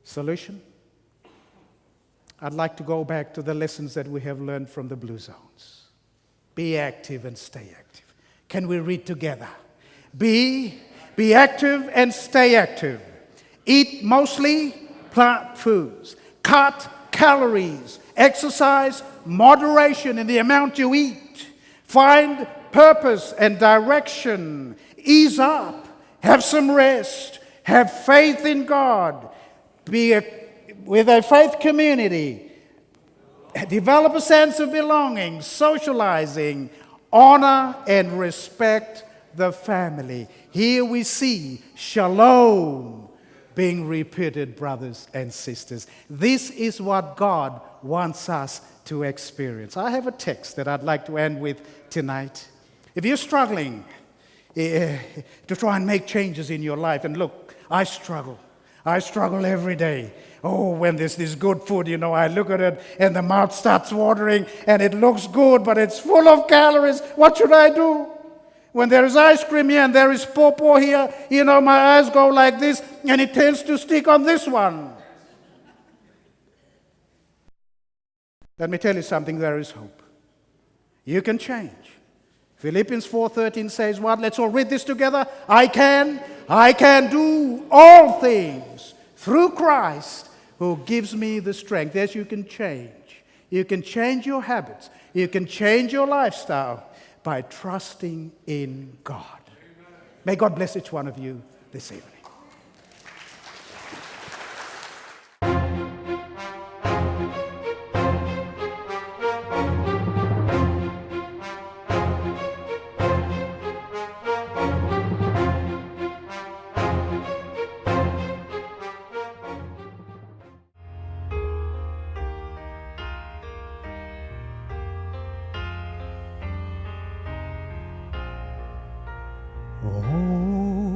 Solution? I'd like to go back to the lessons that we have learned from the Blue Zones. Be active and stay active. Can we read together? Be active and stay active. Eat mostly plant foods. Cut calories. Exercise moderation in the amount you eat. Find purpose and direction. Ease up. Have some rest. Have faith in God. Be with a faith community. Develop a sense of belonging, socializing, honor and respect the family. Here we see shalom being repeated, brothers and sisters. This is what God wants us to experience. I have a text that I'd like to end with tonight. If you're struggling to try and make changes in your life, and look, I struggle. I struggle every day. Oh, when there's this good food, you know, I look at it and the mouth starts watering and it looks good, but it's full of calories. What should I do? When there is ice cream here and there is pawpaw here, you know, my eyes go like this and it tends to stick on this one. Let me tell you something, there is hope. You can change. Philippians 4:13 says what? Let's all read this together. I can do all things through Christ who gives me the strength. Yes, you can change. You can change your habits. You can change your lifestyle by trusting in God. Amen. May God bless each one of you this evening.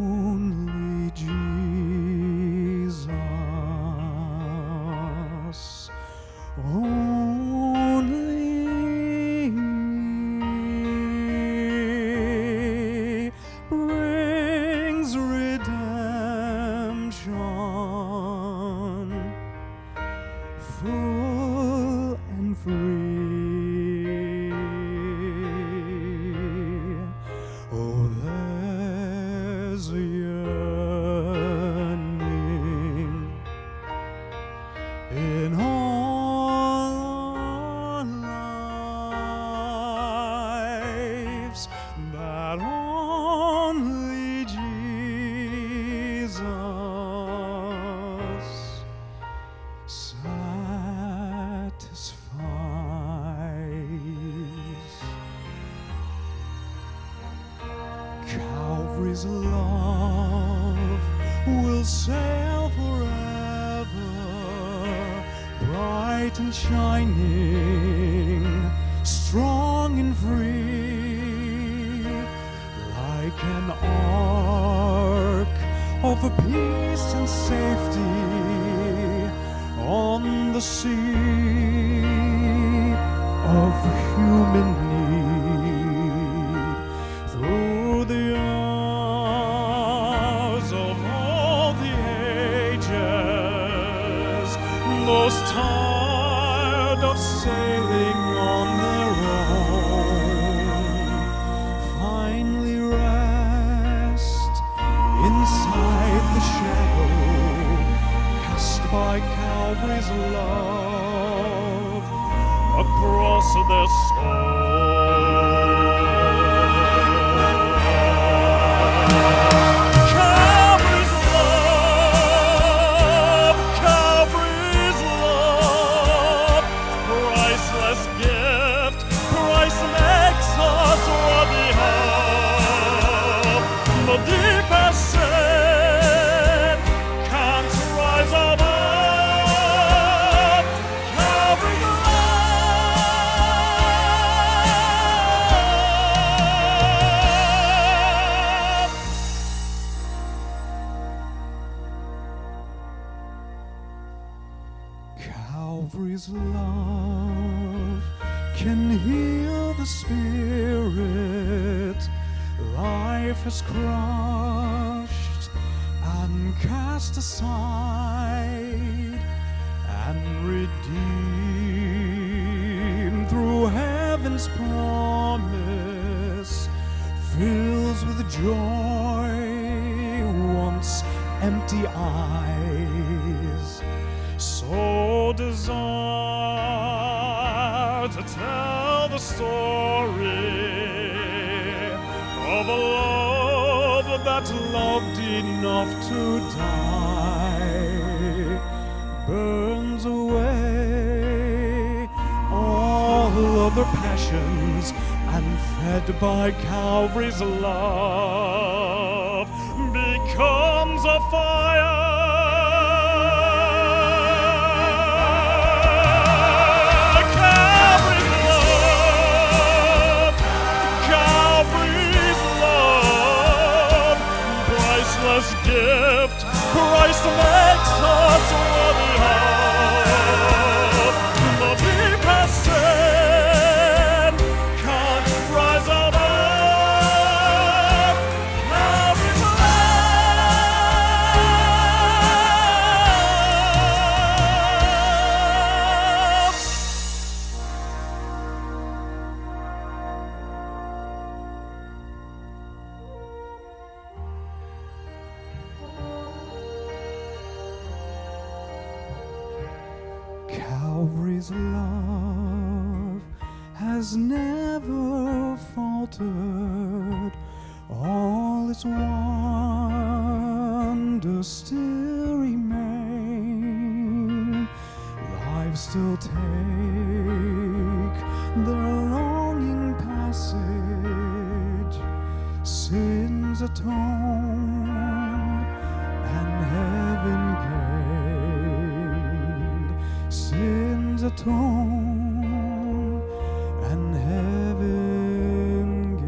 Only Jesus, only brings redemption, full and free. Oh, there's a yearning in all our lives that only Jesus satisfies. Calvary's love will sail forever, bright and shining, strong and free, like an ark of peace and safety on the sea of human need. Through the hours of all the ages, those tired of sailing on their own finally rest inside the shadow cast by Calvary's love across their soul. Calvary's love, Calvary's love, priceless gift, Christ makes us worthy of. The deepest sin can't rise above Calvary's love. Calvary's love can heal the spirit life has crushed and cast aside, and redeemed through heaven's promise, fills with joy once empty eyes. So desire to tell the story of a love that loved enough to die, burns away all other passions and fed by Calvary's love becomes a fire. Calvary's love, Calvary's love, priceless gift, Christ makes us worthy of. The deepest sin can't rise above Calvary's love. Calvary's love has never faltered. All its wonders still remain. Lives still take their longing passage. Sins atoned and heaven gained. Sins atoned and heaven gained.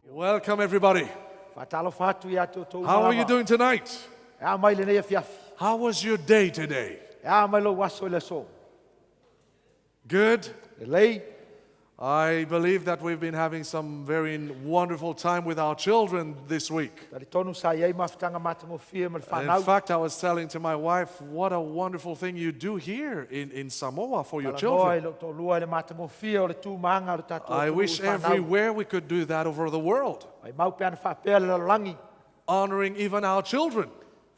Welcome, everybody. Whātalo whātu i a tō How are you doing tonight? E a mai le nei fiafi. How was your day today? E a mai lo waso i le so. Good? Le lei, I believe that we've been having some very wonderful time with our children this week. tari tonu sa iei mawhitanga mātango fia ma le In whanau. fact, I was telling to my wife, what a wonderful thing you do here in Samoa for your Talanoa i children. lo tō lua i le mātango fia o le tū maanga o le tātou I atu wish i whanau. everywhere we could do that over the world, Mai mau pe ana whapea le lalangi. honoring even our children,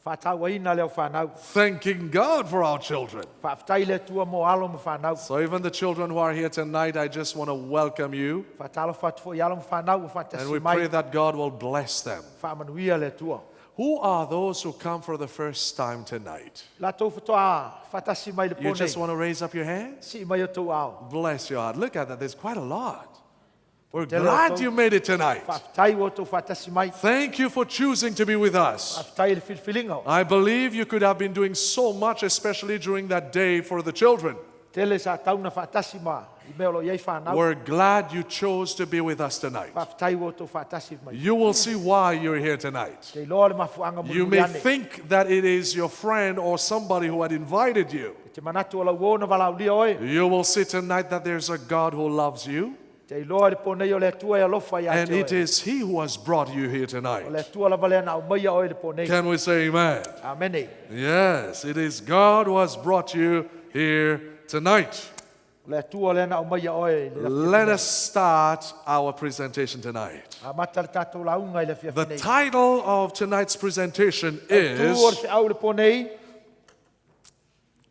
Whātauaina leo whanau. thanking God for our children. Whaafitai le tua mō alo ma whanau. So, even the children who are here tonight, I just want to welcome you Whātalo whātu fo i alo ma whanau o and whātasi we pray mai. that God will bless them. Whaamanuia le tua. Who are those who come for the first time tonight? La tō whatoa whātasi mai le You just pōnei. want to raise up your hands? Si mai o tō ao. Bless your heart. Look at that. There's quite a lot. We're Tele glad o you made it tonight. Whaafitai o tō whātasi mai. Thank you for choosing to be with us. Whaafitai le whiliwhilinga. I believe you could have been doing so much, especially during that day for the children. Tele sa tauna whātasi ma. I mea o lo iei whanau. We're glad you chose to be with us tonight. Whaafitai o tō whātasi mai. You will see why you're here tonight. Te loa le mafuanga You may mulimuli ane. think that it is your friend or somebody who had invited you. Te manatu o lau ona walaulia oe. You will see tonight that there's a God who loves you, Te iloa le pōnei o le atua e alofa ia and te it oe. is He who has brought you here O le tonight. atua lava lea na au maia oe le pōnei. Can we say amen? Amene. Yes, it is God who has brought you here tonight. O le atua lea na au maia oe i le Let us start our presentation tonight. A mata le tātou launga i le fiafi The nei. title of tonight's presentation Tu o le is whiau le pōnei,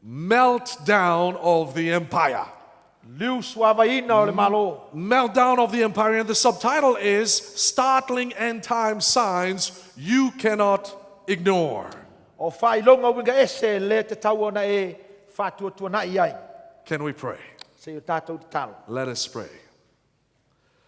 Meltdown of the Empire. liu suavaina o le malo. Meltdown of the Empire, and the subtitle is Startling End Time Signs You Cannot Ignore. O whailonga winga ese le te tau ona e whātua nai ai. Can we pray? Se o tātou te talo. Let us pray.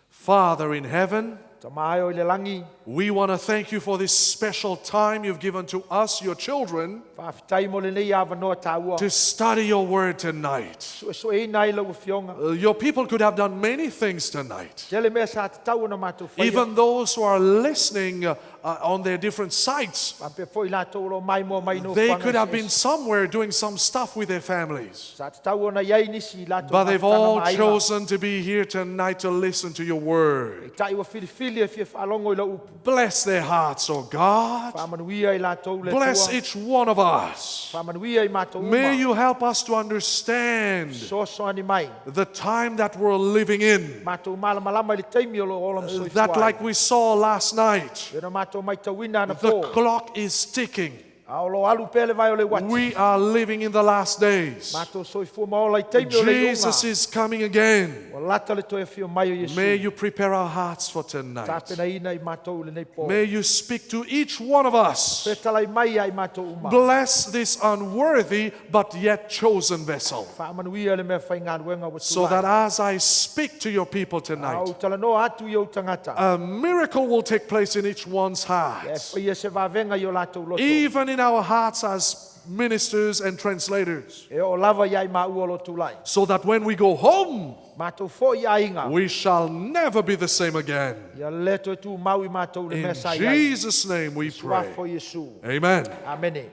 Father in heaven, Tama e o i le langi, we want to thank you for this special time you've given to us, your children, whaafetai mo le nei awanoa tāua. to study your word tonight. Sue sue ina i lau afioga. Your people could have done many things tonight. Tele mea sa te tau ona mātou whaia. Even those who are listening on their different sites, Whapea foi lātou o lo mai mo mai no they whanga could have se been ese. somewhere doing some stuff with their families. Sa te tau ona iai nisi i lātou But they've mafutanga all ma aiga. chosen to be here tonight to listen to your word. Tai ua filifili e fia whaalongo i lau upu. Bless their hearts, O God. Whaamanuia i lātou le Bless Atua. each one of us. Whaamanuia i mātou May uma. you help us to understand Soasoani mai. the time that we're living in. Mātou malamalama i le taimi o lo ola masoifua That, ai. like we saw last night, Pena mātou mai tauina ana the pō. clock is ticking. A o lo alu pele vai o le wati. We are living in the last days. Mātou soifua maola i taimi o le Jesus iunga. is coming again. Ua lata le toe whio mai o Yesu. May you prepare our hearts for tonight. Tāpena ina i mātou le nei pō. May you speak to each one of us. Whetala i mai ai mātou uma. Bless this unworthy but yet chosen vessel. Whaamanuia le mea whai ngāruenga wa So that as I speak to your people tonight, Au tala noa atu i au tangata. a miracle will take place in each one's E heart, whaia se wawenga i o lātou loto. even in our hearts as ministers and translators, E o lava iai mā ua lotu lai. so that when we go home, Mātou fo i ainga. we shall never be the same again. Ia le toe tū mau i mātou le In mea sa i ai. Jesus' name we pray. Suafo Yesu. Amen. Amene.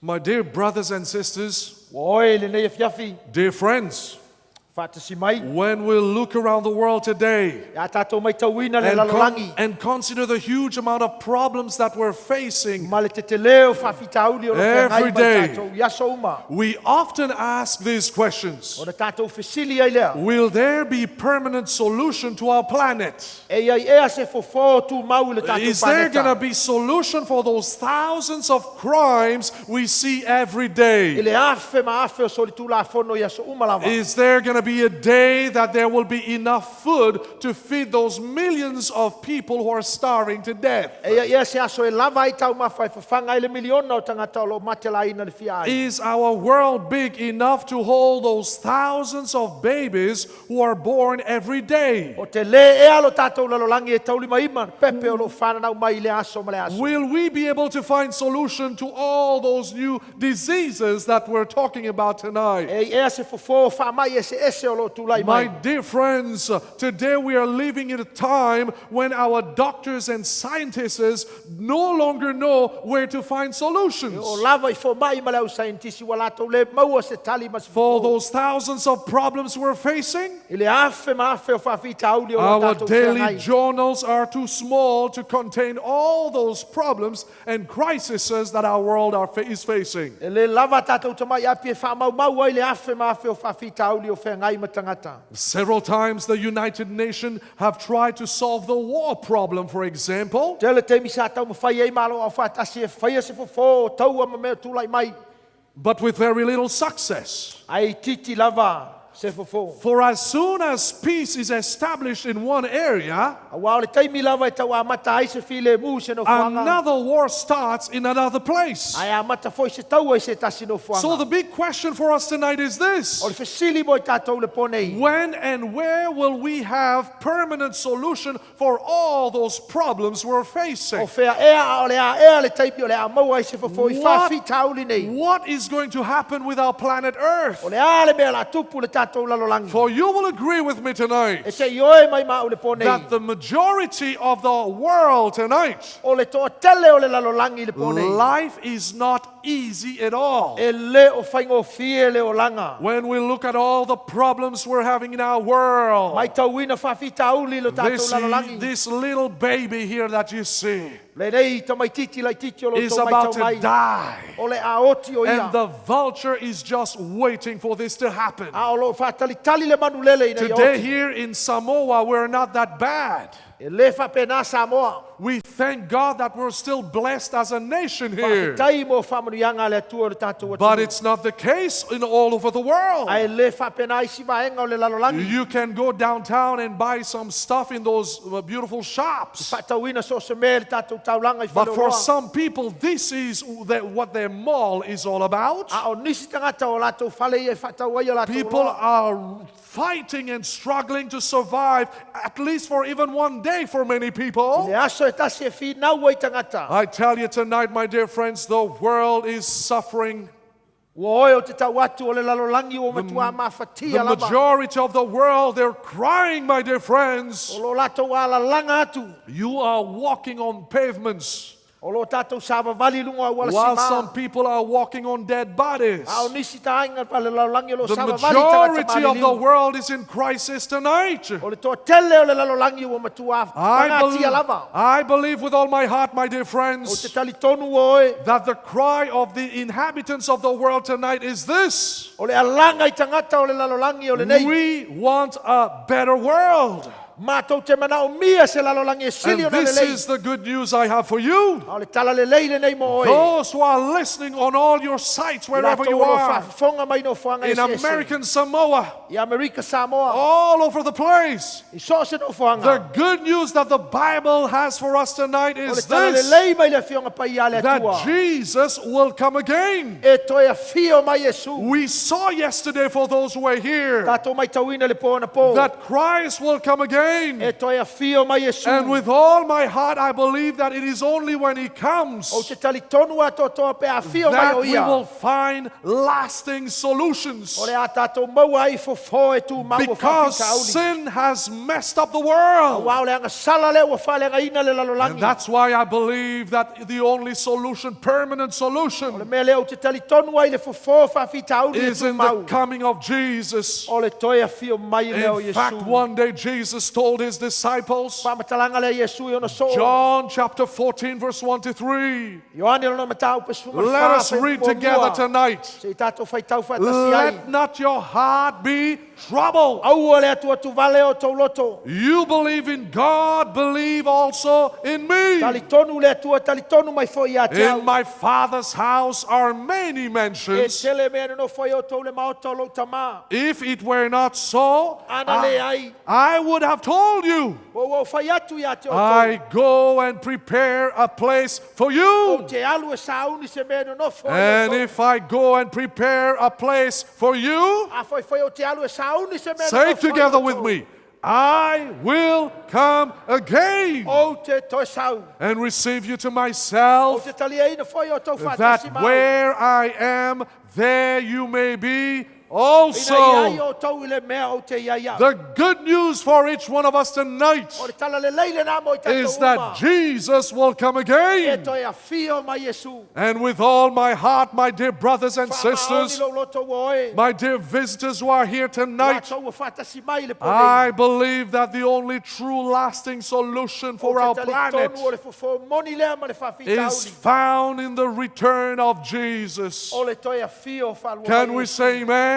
My dear brothers and sisters, Ua oe le nei e fiafi. dear friends, Whaatasi mai. when we look around the world today Ia tātou mai tauina le and, lalolangi. and consider the huge amount of problems that we're facing, Ma le te te leo whawhitauli o lo Every whangai mai day. tātou i aso uma. we often ask these questions. O na tātou fesili ai lea. Will there be permanent solution to our planet? E iai ea se fofo tū mau i le tātou Is there going to paneta. be solution for those thousands of crimes we see every I day? le afe ma afe o soli tū la fono i aso uma lava. Is there going to be a day that there will be enough food to feed those millions of people who are starving to death? E iai ea se aso e lava ai tau mawhai whawhanga i le miliona o tangata o lo mate la ina le fia ai. Is our world big enough to hold those thousands of babies who are born every day? O te le ea lo tātou lalolangi e taulima ima, pepe o lo whananau mai i le aso ma le aso. Will we be able to find solution to all those new diseases that we're talking about tonight? E ea se fofo wha mai e se ese o lo tūlai My mai. dear friends, today we are living in a time when our doctors and scientists no longer know where to find solutions. O lava i fo mai ma le au scientist ua lātou le maua se tali ma se For fofo. those thousands of problems we're facing, I le afe ma afe o whawhitauli o lo our tātou daily whangai. journals are too small to contain all those problems and crises that our world is facing. E le lava tātou tamai api e wha mau ai le afe ma afe o whawhitauli o whangai ma tangata. Several times the United Nations have tried to solve the war problem, for example. Te le teimi sa tau mawhai ei malo au whatasi e whaia se fofo o taua ma mea tūlai mai. but with very little success. Ai titi lava se fofo. For as soon as peace is established in one area, A wā o le taimi lava e tau amata ai se file mu se no fuanga. another war starts in another place. Ai amata foi se taua i se tasi no fuanga. So the big question for us tonight is this. O le fesili mo i tātou le pōnei. When and where will we have permanent solution for all those problems we're facing? O whea ea a o le a ea le taimi o le a maua ai se fofo i whawhitauli nei. What is going to happen with our planet Earth? O le a le mea la tupu le tātou lalolangi. For you will agree with me tonight E te ioe mai mau le pōnei. that the majority of the world tonight, O le toa tele o le lalolangi le pōnei. life is not easy at all. E le o whaingo fie le o langa. When we look at all the problems we're having in our world, Mai tauina whawhitauli lo tātou this, lalolangi. this little baby here that you see Le nei tamaititi lai titi o lo is tō mai about tau mai. to die. O le aoti o ia. And the vulture is just waiting for this to happen. A o lo whātalitali le manulele ina ia Today, oti. here in Samoa, we're not that bad. E le whapena Samoa. We thank God that we're still blessed as a nation here. Whawhitai mo whamanuyanga le atua o le tātou But atunu. it's not the case in all over the world. Ai le whapena i sivaenga o le lalolangi. You can go downtown and buy some stuff in those beautiful shops. Whaatauina so se mea le tātou taulanga i But for whaleroa. some people, this is what their mall is all about. A o nisi tangata o lātou whale ia e whaatau ai o lātou People roa. are fighting and struggling to survive, at least for even one day for many people. Le aso e tasi e whinau ai tangata. I tell you tonight, my dear friends, the world is suffering. Ua oe o te tau atu o le lalolangi o matua mawhatia The lava. majority of the world, they're crying, my dear friends. O lo lātou alalanga atu. You are walking on pavements O lo tātou sāwawali lunga au ala while sima. some people are walking on dead bodies. A o nisi tāinga pa le lalolangi o lo The sāwawali tangata majority of the maliliu. world is in crisis tonight. O le toa tele o le lalolangi o matua I pangatia believe, lava. I believe with all my heart, my dear O te friends, tali tonu o oe. that the cry of the inhabitants of the world tonight is this. O le alanga i tangata o le lalolangi o le nei. We want a better world. Mātou te manao mia se lalolangi e sili And o na this lelei. is the good news I have for you. A o le tala lelei le nei mo oe. Those who are listening on all your sites, wherever Lātou you o lo are, whaafonga mai no whanga in e se ese. American Samoa, I Amerika Samoa. all over the place. I so se no whanga. The good news that the Bible has for us tonight O le is tala this, lelei mai le whionga pai a le that atua. Jesus will come again. E toe a whio mai Yesu. We saw yesterday, for those who were here, Tātou mai tauina le pōna pō. that Christ will come again. E toe a whio mai Yesu. And with all my heart, I believe that it is only when He comes O te tali tonu a tōtoa pe a whio mai that o we ia. will find lasting solutions. O le a tātou maua ai fofo e tū mau o Because whawhitauli. sin has messed up the world. Ua o le anga sala le ua whale ina le And lalolangi. that's why I believe that the only solution, permanent O le solution, mea lea o te tali tonu ai le fofo whawhitauli e is tū in the mau. coming of Jesus. O le toe a whio mai le o In fact, Yesu. one day Jesus told his disciples, Whamatalanga le Yesu i ona soo. John chapter 14, verse 1 to 3. Ioane lona matau pesunga Let us read together tonight. Se i tātou whaitau whaatasi ai. Let not your heart be troubled. Aua le atu atu vale o tau loto. You believe in God, believe also in me. Tali tonu le atua, tali tonu mai fo i a te au. In my Father's house are many E mansions. tele mea no fo i o tau le maota o lou tamā. If it were not so, Ana le ai. I would have told you. O ua whai atu i a te o tau. I go and prepare a place for O you. te alu e sauni se mea no fo i o And tau. if I go and prepare a place for you, A fo i fo i o te alu e sauni se mea say no fo i o together with tau. me, I will come again O te toi sau. and receive you to O myself, te tali e ina fo i o tau that whaatasi mau. where I am, there you may be Ina i ai also. o tau i le mea o te iai au. The good news for each one of us tonight O le tala le leile nā mo i tātou is that uma. Jesus will come E again. toe a whio mai Yesu. And with all my heart, my dear brothers and Whaamaoni sisters, lo loto ua oe. my dear visitors who are here tonight, Lātou ua whaatasi mai le pō I believe that the only true lasting solution for our O te planet tali tonu o le fofo moni lea ma le is whawhitauli. found in the return of Jesus. O le toe a whio whalua Can mai we Yesu. say amen?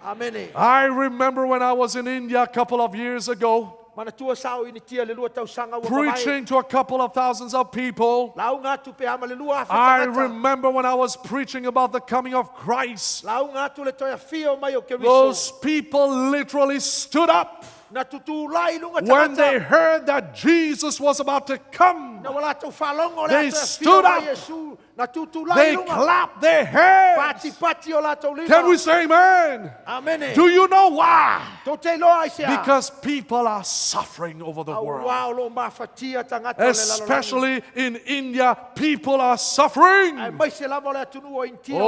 Amene. I remember when I was in India a couple of years ago, Manatua sao ini tia le lua tausaga ua mavae. preaching to a couple of thousands of people. Launga atu pe ama le lua afe I tangata. remember when I was preaching about the coming of Christ, Launga atu le toe a whio mai o Keriso. those people literally stood up Na tutu lai lunga when they tangata. heard that Jesus was about to come. Na wala tau whalongo le They atu a whio stood mai up. Yesu. Na tutu lai They lunga. clapped their hands. Pati pati o lātou lima. Can we say amen? Amene. Do you know why? Tō te loa ai se a. Because people are suffering over the world. Au lo mawhatia tangata o le lalolagi. Especially in India, people are suffering. Ai mai se lava o le atunu o Intia o lo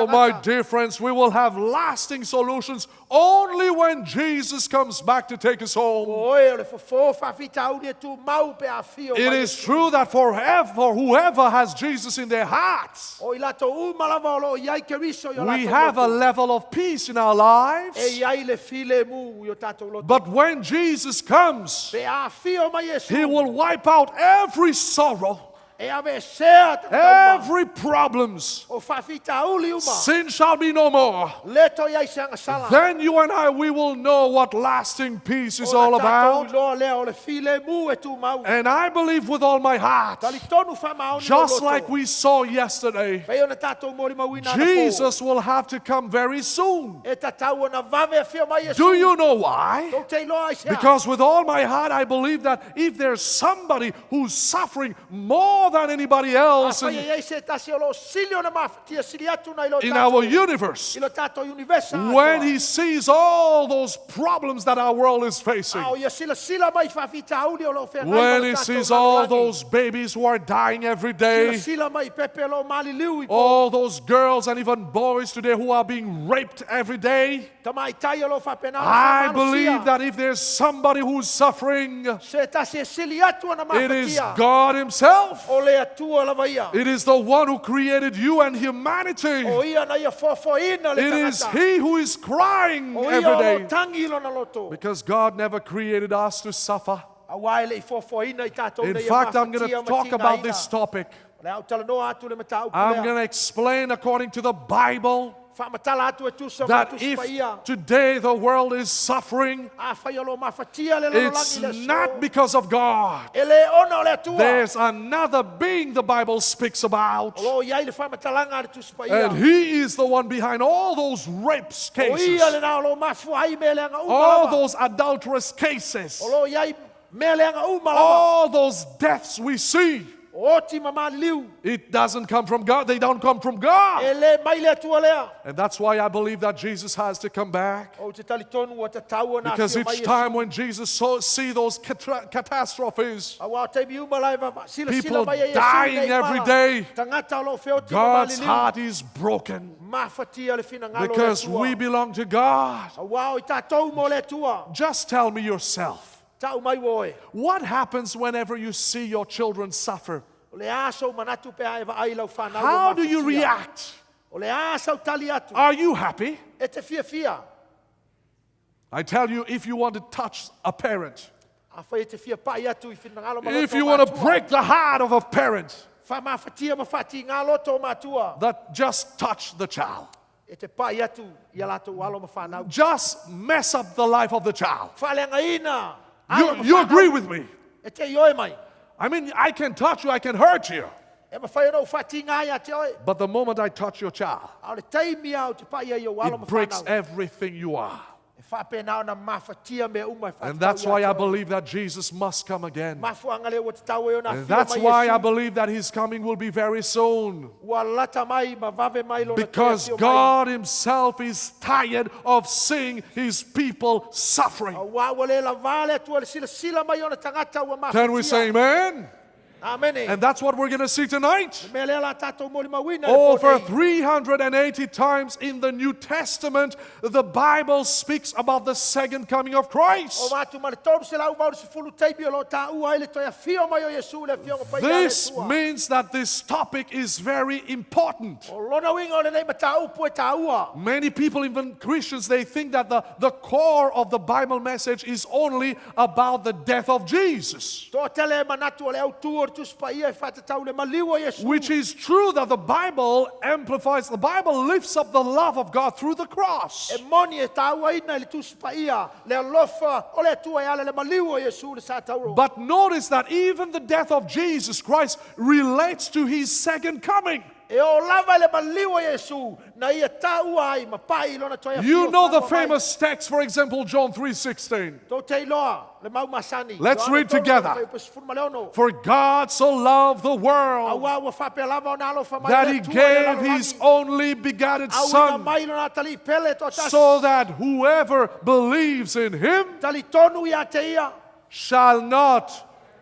Oh, mawhatia my tangata. dear friends, we will have lasting solutions only when Jesus comes back to take us home. Oe o le fofo whawhitauri e tū mau pe a whio It mai is Yesu. true that forever, whoever has Jesus in their hearts, O i lātou uma lava o lo iai Keriso i o we lātou have a loto. level of peace in our E lives. iai le file mu i o tātou loto. But when Jesus comes, Pe a whio mai Yesu. He will wipe out every sorrow, E ave sea tangata uma. every problems. O whawhitauri uma. Sin shall be no more. Le toi ai se anga sala. Then you and I, we will know what lasting peace is O all la tātou about. iloa lea o le file mu e tū mau. And I believe with all my heart, Tali tonu whamaoni o just loto. like we saw yesterday, Pei ona tātou mori mauina ana pō. Jesus will have to come very soon. E tatau ona vave a whio mai Yesu. Do you know why? Tō te iloa ai se a. Because with all my heart, I believe that if there's somebody who's suffering more more than anybody else Afai in, e iai se tasi o lo o sili ona mafatia sili atu nai lo in tatou- our universe, i lo tatou univesa when atoa. he sees all those problems that our world is facing, A o ia silasila mai i faafitauli o lo o feagai ma when lo he tatou sees all lalolagi. those babies who are dying every day, Silasila mai i pepe o lo o maliliu i po. all those girls and even boys today who are being raped every day, Tamaitai o lo o faapena ona I faamalosia. believe that if there's somebody who's suffering, Se tasi e sili atu ona it is mafatia. God Himself. O le Atua lava ia. It is the one who created you and humanity. O ia na ia foafoaina le It is tagata. He who is crying O ia every o lo day. tangi lona loto. Because God never created us to suffer. Auā e le i foafoaina i tatou In na ia fact, I'm going mafatia to ma talk about tigaina. this topic. O le au talanoa atu le mataupu I'm lea. going to explain according to the Bible Faamatala atu e tusa ma that tusi if paia. today the world is suffering, Afai o lo mafatia le it's lalolagi le aso. not because of God. E le ona o le Atua. There's another being the Bible speaks about. O lo o iai le faamatalaga a le tusi paia. And he is the one behind all those rapes O cases, ia lena o lo mafua ai mea leaga uma all lava. those adulterous cases, O lo o iai mea leaga uma lava. all those deaths we see. O oti ma maliliu. It doesn't come from God. They don't come from God. E le mai le Atua lea. And that's why I believe that Jesus has to come back. O te talitonu ua tatau ona Because afio mai each Iesu. time when Jesus see those catastrophes, Auā o taimi uma la e vava- silasila People mai ai Iesu dying nei every mala. day. Tagata o lo o feoti ma God's maliliu. heart is broken Mafatia le finagalo o le because Atua. we belong to God. Auā o i tatou mo le Atua. Just tell me yourself, Tau mai ua oe. what happens whenever you see your children suffer? O le a sou manatu pe a e vaai lau whanau o How do you mafatia. react? O le a sau tali atu. Are you happy? E te fiafia. I tell you, if you want to touch a parent, Afai e te fia pai atu i finagalo ma if loto you o want to matua. break the heart of a parent, Whaamafatia ma whaati ngā loto o matua. that just touch the child. E te pai atu i a latou alo ma whanau. Just mess up the life of the child. Whaaleagaina. alo You, ma you whanau. agree with me? E te ioe mai. I mean, I can touch you, I can hurt you. E mawhai ona u whaati ngā ia te oe. But the moment I touch your child, A o le taimi au te pai ai o alo ma it breaks whanau. everything you are. E whaapena ona mafatia mea uma e And that's whaatatau why ia I te oe. believe that Jesus must come again. Mafuanga le ua te tau e ona And whio that's mai why I Iesu. believe that his coming will be very soon. Ua lata mai ma vave mai lona toe Because afio mai. God Himself is tired of seeing His people suffering. Auā ua le lavā le Atua le silasila mai ona tagata ua mafatia. Can we say amen? Amene. And that's what we're going to see tonight. Mea lea la tātou moli mauina le Over pō nei. 380 times in the New Testament, the Bible speaks about the second coming of Christ. O atu ma le tolu se lau vauru se fulu taimi o lo tā ua ai le toe afio mai o Iesu le afioga pai a le This Atua. means that this topic is very important. O lona uiga o lenei mataupu e tāua. Many people, even Christians, they think that the core of the Bible message is only about the death of Jesus. Tō tele e manatu o le au tū o le tusi paia e whaatatau le maliu o Iesu. Which is true that the Bible amplifies, the Bible lifts up the love of God through the cross. E moni e tāua ina i le tusi paia, le alofa o le Atua e ala le maliu o Iesu le sa tauro. But notice that even the death of Jesus Christ relates to his second coming. E o lava i le maliu o Iesu, na ia tāua ai ma pai i lona toe afio You know the whanau mai. famous text, for example, John 3:16. Tō te iloa, le mau masani. Let's Ioane read tolu, together. le whaiupu sefulu ma le ono. For God so loved the world Auā ua whaapea lava o nā alofa mai that le he Atua i le gave lalolagi. his only begotten Auina son mai lona atalii pele tō tasi. so that whoever believes in him Tali tonu ia te ia, shall not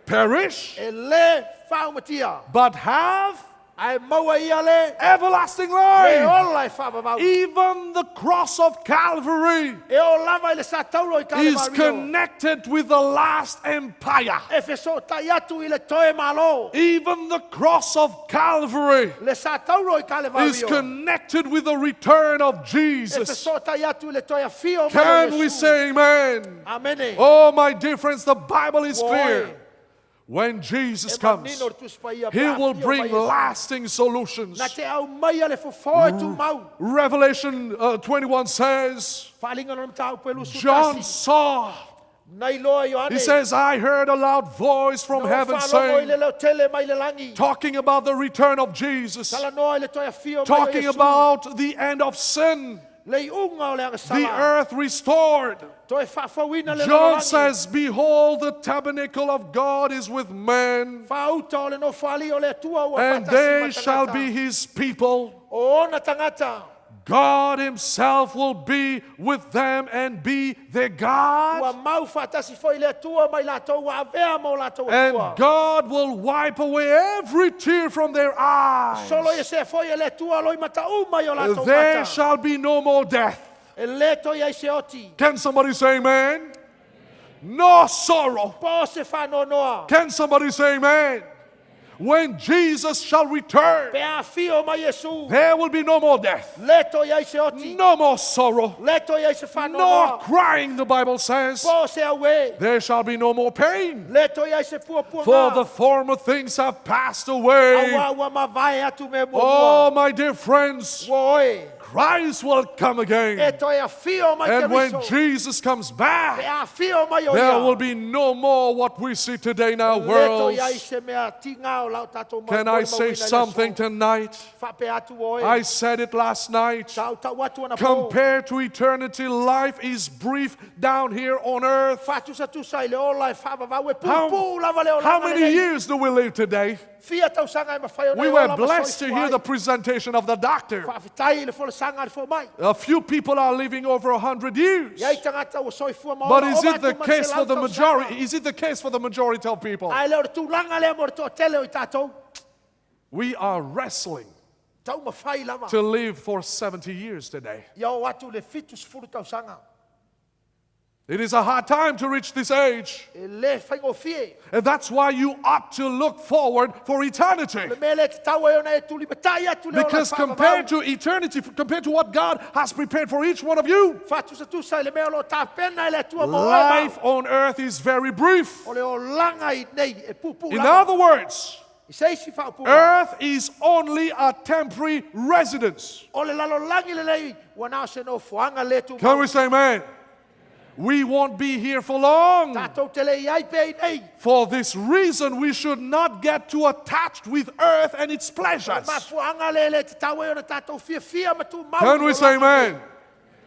perish e le whaumatia. but have Ae maua ia le, everlasting e life. ola e whaavavau. Even the cross of Calvary E o lava i le sa tauro i is Kalevariō. connected with the last empire. E feso tai atu i le toe malo. Even the cross of Calvary Le sa tauro i is Kalevariō. connected with the return of E Jesus. feso tai atu i le toe awhio mai o Can we Iesu. say amen? Amene. Oh, my dear friends, the Bible is Oi. clear. When Jesus E comes, manino le tusi paia He pe will awhio bring mai Iesu. lasting solutions. Na te au mai a le fofo e tu mau. Revelation 21 says, Whaalinga no mtāupu e lusu John tasi. saw. Nei loa Ioane. He says, I heard a loud voice from Na heaven whaalongo i saying, le leo tele mai le langi. talking about the return of Jesus, Talanoa i le toe awhio mai o talking Iesu. about the end of sin, Le iuga o le The agasala. earth restored. Toe faafouina le John lalolagi. says, Behold, the tabernacle of God is with men, Faauta o le nofoalii o le Atua ua and faatasi they ma shall tagata. be his people. O ona tagata. God himself will be with them and be their God. Ua mau faatasi foi le Atua ma i latou ua avea ma o latou And Atua. God will wipe away every tear from their eyes. Solo ia sea foi e le Atua loi mata uma i o latou There mata. shall be no more death. E le toe ai se oti. Can somebody say amen? No sorrow. Po se whanonoa. Can somebody say amen? When Jesus shall return, Pe a fio mai Iesu. there will be no more death, Le toe ai se oti. no more sorrow, Le toe ai se no whanonoa. crying, the Bible says. Po se aue. There shall be no more pain, Le toe ai se puapua for the former things have passed away. Aua ua mavae atu me mua Oh, mua. my dear friends, Ua oe. Christ will come E again. toe a fio mai And te when riso. Jesus comes Pe back, a fio mai o there ia. will be no more what we see today in our Le world. toe ai se mea tinga o lau tātou mau Can I mauina say i le aso. something tonight? Whape atu oe. I said it last night. Tau tau atu ana pō. Compared to eternity, life is brief down here on earth. Whātusatusa i le ola e whaavavau e How, pūpū lava le olanga how many lenei. years do we live today? Fia tausaga e mawhai o We nei were ola ma blessed to soifua hear ai. the presentation of the doctor. Whaafetai i le folasaga a le fōmai. A few people are living over 100 years. Iai tagata ua soifua ma But ola is oma it the atu ma case se for lau the tausaga. majority? Is it the case for the majority of people? Ai leo le tūlanga lea mo le toatele o i tātou. We are wrestling Tau mawhai lava. to live for 70 years today. Ia o atu le fitu sefulu tausaga. It is a hard time to reach this age. E le whaingofie. And that's why you ought to look forward for eternity. Le mea le te tau e ona e tuli matai atu le ola Because whaavavau. compared to eternity, compared to what God has prepared for each one of you, Whātusatusa i le mea o lo tāpena i le atua mo oe mau. life on earth is very brief. O le olanga i nei e pūpū In lava. other words, I se isi whaopunga. earth is only a temporary residence. O le lalolangi le lei, ua nao se no fuanga le tu Can we say amen? We won't be here for long. Tātou te le iai pe i nei. For this reason, we should not get too attached with earth and its pleasures. Mafuanga le le te tau e ona tātou fia fia ma tu mau. Can we say amen?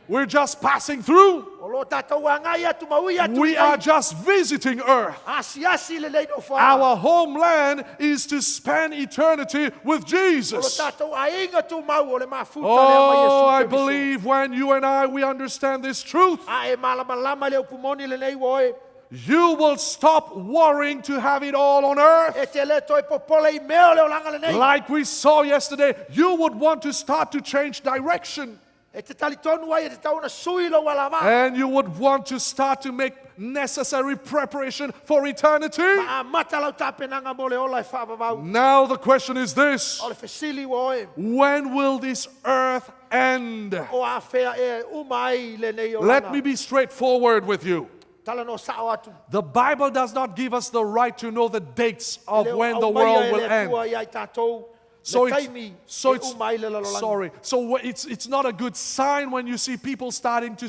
We're just passing through. O lo tātou angai atu maui atu. We i are nei. just visiting earth. Asi asi le lei no fuanga. Our homeland is to spend eternity with O lo Jesus. tātou ainga tu mau o le mafuta le ama Oh, Iesu I Keriso. believe when you and I we understand this truth, A e malama lama le upumoni le nei oe. you will stop worrying to have it all on earth. E te le toi popole i mea o le olanga le nei. Like we saw yesterday, you would want to start to change direction. E te tali tonu ai e te tauna sui lo walava. And you would want to start to make necessary preparation for eternity. A mata lau tāpenanga mo le ola e whaavavau. Now the question is this: O le fesili ua oe. When will this earth end? O a whea e uma ai le nei olanga. Let me be straightforward with you. Tala no sao atu. The Bible does not give us the right to know the dates of Leo when the au maia world e will le end. Atua iai tātou. So le it's, taimi so e it's uma ai le lalolagi. sorry. So it's not a good sign when you see people starting to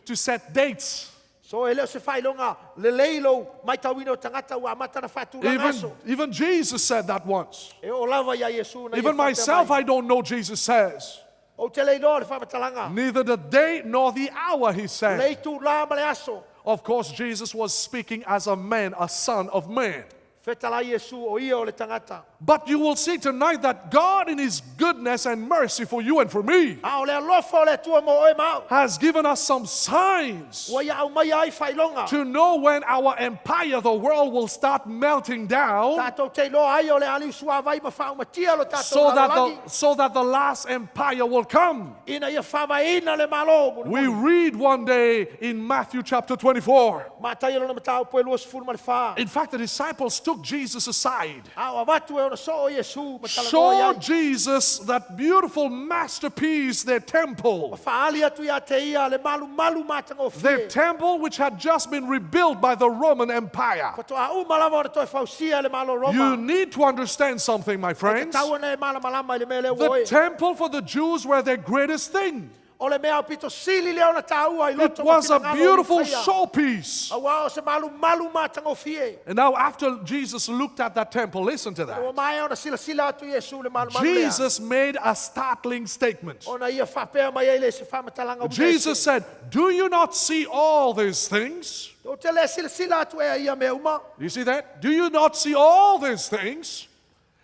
to set dates. So e leo se whailonga le leilo mai tauina o tangata ua amata na whātūranga Even aso. even Jesus said that once. E o lava ia Iesu na Even ia whāpea myself, mai. I don't know. Jesus says O te leiloa le whamatalanga. neither the day nor the hour. He said. Lei tū la ma le aso. Of course, Jesus was speaking as a man, a son of man. Whetala Iesu o ia o le tangata. But you will see tonight that God, in His goodness and mercy for you and for me, A o le alofa o le Atua mo oe mau. has given us some signs Ua ia au mai ai whailonga. to know when our empire, the world, will start melting down Tātou te iloa ai o le aliu suavai ma whaumatia lo tātou so that lalolagi. the, so that the last empire will come. Ina ia whavaina le malo. Muli We muli. read one day in Matthew chapter 24. Mātai lona matau po e lua sefulu ma le whā. In fact, the disciples took Jesus aside, A o avatu e ona so o Iesu ma talanoa showed iai. Jesus that beautiful masterpiece, their temple. Whaali atu ia te ia le malu malu mātanga Their temple, which had just been rebuilt by the Roman Empire. Whatoa uma lava ona toe fausia le malo Roma. You need to understand something, my E te friends. tau ana e malamalama i le mea lea The ua oe. temple for the Jews were their greatest thing. O le mea aupito sili lea ona tāua i It loto ma was a finagalo o beautiful Iutaia. showpiece. Auā o se malumalu matagofie. And now, after Jesus looked at that temple, listen to Ua that. maea ona silasila atu Iesu i le malumalu lea. Jesus made a startling statement. Ona ia faapea mai ai le se faamatalaga ua Jesus ese. said, Do you not see all these things? Tou te le silasila atu ea ia mea uma. You see that? Do you not see all these things?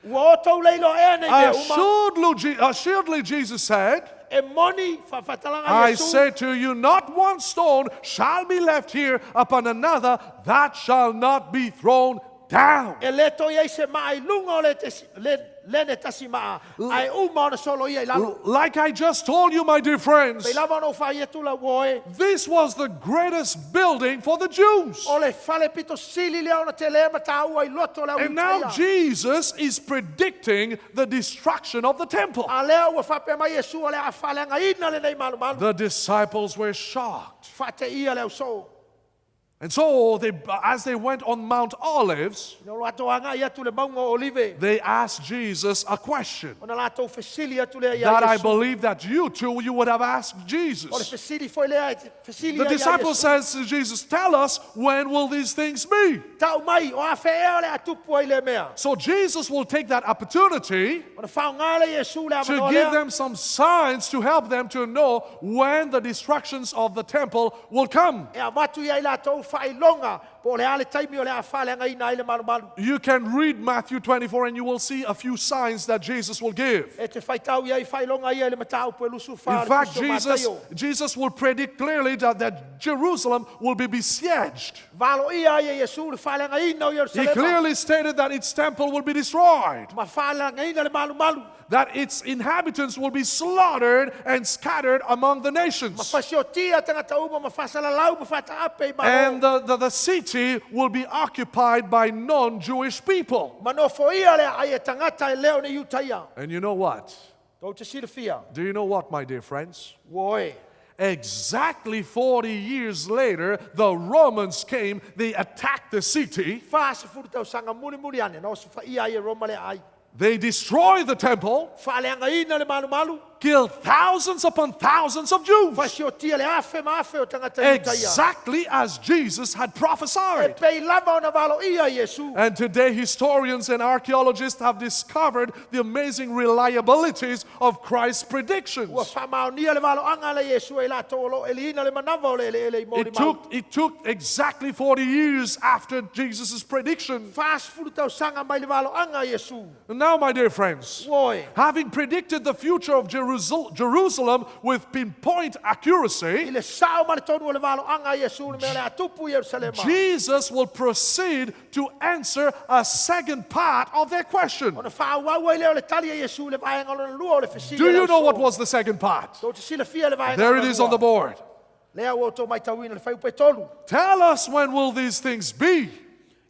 Ua o tou leiloa ea nei mea uma. Assuredly, Jesus said, E moni faafatalaga I Iesu. say to you, not one stone shall be left here upon another that shall not be thrown down. E le toe ai se maa i luga o le, tesi, le, le ne tasi maa, ae uma ona solo ia i lalo. Like I just told you, my dear friends, Pei lava ona ou faai atu la ua e, this was the greatest building for the Jews. o le fale pito sili lea ona te lea mataua i loto o le au And now Iutaia. Jesus is predicting the destruction of the temple. A lea ua faapea mai Iesu o le a faaleagaina lenei malumalu. The disciples were shocked. Faateia le ausoo. And so, they, as they went on Mount Olives, Ina o latou agai atu le mauga o Olive, they asked Jesus a question ona latou fesili atu lea ia that I Iesu. believe that you too, you would have asked O le Jesus. fesili foi lea, e te- fesili The ia ia disciple Iesu. says to Jesus, Tell us, when will these things be? Tau mai, o a whea o le atupu ai le mea. So Jesus will take that opportunity Ona whaonga le Iesu le to amanoa give lea. them some signs to help them to know when the destructions of the temple will come. E avatu ia i latou whailonga, po o le ale taimi o le a whaleanga ina ai le malumalu. You can read Matthew 24 and you will see a few signs that Jesus will give. E te whaitau ia i whailonga ia i le mataupu e lusu wha In le fact, puso Jesus, Mataio. Jesus will predict clearly that Jerusalem will be besieged. Valo ia ai e Iesu le whaleanga ina o He Yerusalema. clearly stated that its temple will be destroyed, Ma whaleanga ina le malumalu. that its inhabitants will be slaughtered and scattered among the Ma nations. whasiotia tangata uma, ma whasalalau, ma whataape i And malo. the city will be occupied by non Jewish people. Ma nofo ia le ai e tangata e leo ni Iutaia. And you know what? Tau te silafia. Do you know what, my dear friends? Ua oe. Exactly 40 years later, the Romans came, they attacked the city, Wha se furu tau sanga muli muli ane. No se wha ia ai e Roma le ai. they destroyed the temple, Whaleanga ina le malumalu. killed thousands upon thousands of Jews. Whasiotia le afe ma afe o tangata Iutaia. Exactly as Jesus had E prophesied. pei lava ona valo ia Iesu. And today, historians and archaeologists have discovered the amazing reliabilities of Christ's Ua predictions. whamaonia le valo anga le Iesu e lato o lo e liina le manawa o le ele ele i mōri It mau. took, it took exactly 40 years after Jesus' prediction. Whas furu tau sanga mai le valo anga Iesu. And now, my dear friends, Ua oe. having predicted the future of Jerusalem with pinpoint I accuracy, le sao ma le tonu o le valo anga Iesu le mea le atupu Yerusalema. Jesus will proceed to answer a second part of their question. Ona whaauau ai leo le tali a Iesu le vaenga o lona lua o le fesili Do a le you know what ausoo. was the second part? Tau te silafia le vaenga There o it lona is on the lua. board. Lea ua tō mai tauina le whaiupe tolu. Tell us when will these things be?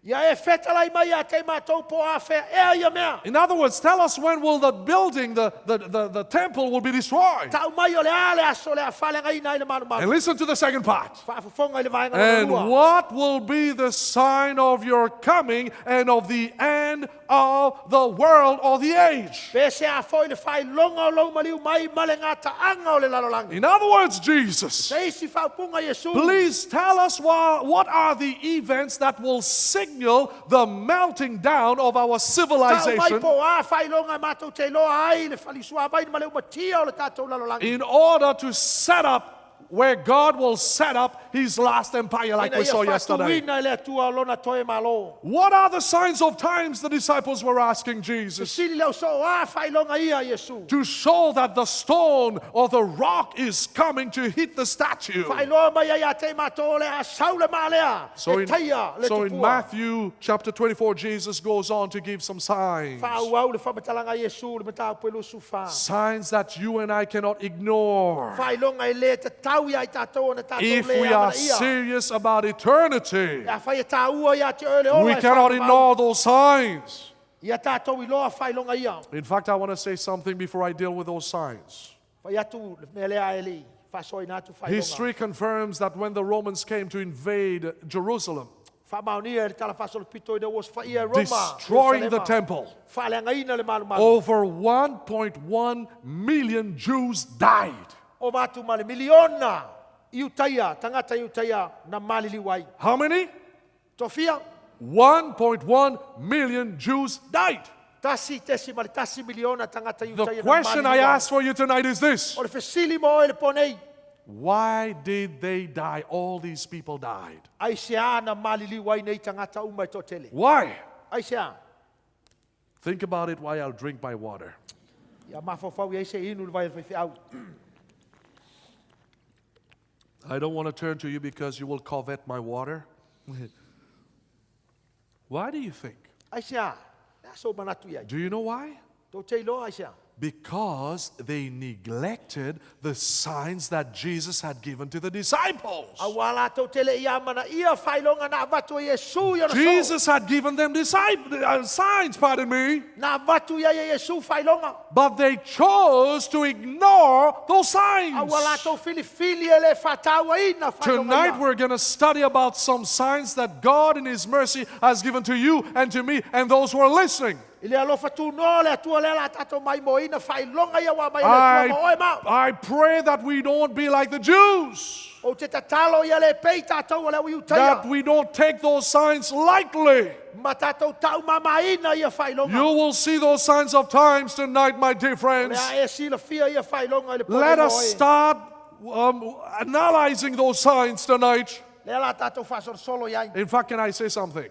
Ia e whetalai mai a te mātou po a whea ea ia mea. In other words, tell us when will the building, the temple will be destroyed. Tau mai o le ale aso le a whalenga ina i le And malumalu. listen to the second part. Whaafofonga i le vaenga o And lona lua. what will be the sign of your coming and of the end of the world or the age? Pe se a foi le whailonga o lau maliu mai ma le ngā taanga o le lalolangi. In other words, Jesus, Se isi whaupunga Iesu. please tell us what are the events that will signal the melting down of our Tau mai civilization po a whailonga mātou te loa ai le whalisua vai ma le umatia o le tātou lalolangi. in order to set up where God will set up his last empire like Ina we ia saw yesterday. whātuina i le atua o lona toe malo. What are the signs of times the disciples were asking Jesus? Sili leo so a whailonga ia Iesu. To show that the stone or the rock is coming to hit the statue. Whailoa mai ai a te mātou o le a saule maalea. So e in, taia le so in tupua. Matthew chapter 24, Jesus goes on to give some signs. Whaauau le whamatalanga Iesu le mataupu e lusu wha. Signs that you and I cannot ignore. Whailonga e le te tau ia i tātou o na tātou If le we are amana ia. serious about eternity, Ia whai e tāua ia te oele ola we e cannot whakamau. ignore those signs. Ia tātou i loa whailonga ia. In fact, I want to say something before I deal with those signs. Whai atu le mea lea e li. Whasoina atu whailonga. History confirms that when the Romans came to invade Jerusalem, Whamaonia e le tala whasolo pito i ne uos whaia e Roma. destroying the Jerusalema. temple, Whaleangaina le malumalu. over 1.1 million Jews died. Ova atu ma le miliona Iutaia, tagata Iutaia na maliliu ai. How many? Tofia, 1.1 million Jews died. 1.1 miliona tagata The Iutaia na question I maliliu ai. ask for you tonight is this O le fesili mo oe le ponei, Why did they die? All these people died. ai se a na maliliu ai nei tagata uma e toatele. Why? Ai se a. Think about it while I'll drink my water. Ia mafaufau i ai se inu le vai le faifeau. I don't want to turn to you because you will covet my water. Why do you think? Ai se a. Le a sou manatu i ai. Do you know why? Tō te iloa ai se a. Because they neglected the signs that Jesus had given to the disciples. Auā lātou te le i amana ia whailonga na avatu e Iesu i ona soo. Jesus had given them signs, pardon me, Na avatu ia e Iesu whailonga. but they chose to ignore those signs. Aua lātou filifili e le whātāua ina whailonga Tonight ia. we're going to study about some signs that God in His mercy has given to you and to me and those who are listening. I le alofa tūnoa le atua lea la tātou mai mo ina whailonga ia wā mai le atua ma oe mau. I pray that we don't be like the Jews, O te tatalo ia le pei tātou o le ui that utaia. we don't take those signs lightly. Ma tātou tau mamaina ia whailonga. You will see those signs of times tonight, my dear friends. Le a e silafia ia whailonga i le pone Let mo us oe. start analyzing those signs tonight. Lea la tātou whasorosolo iai. In fact, can I say something?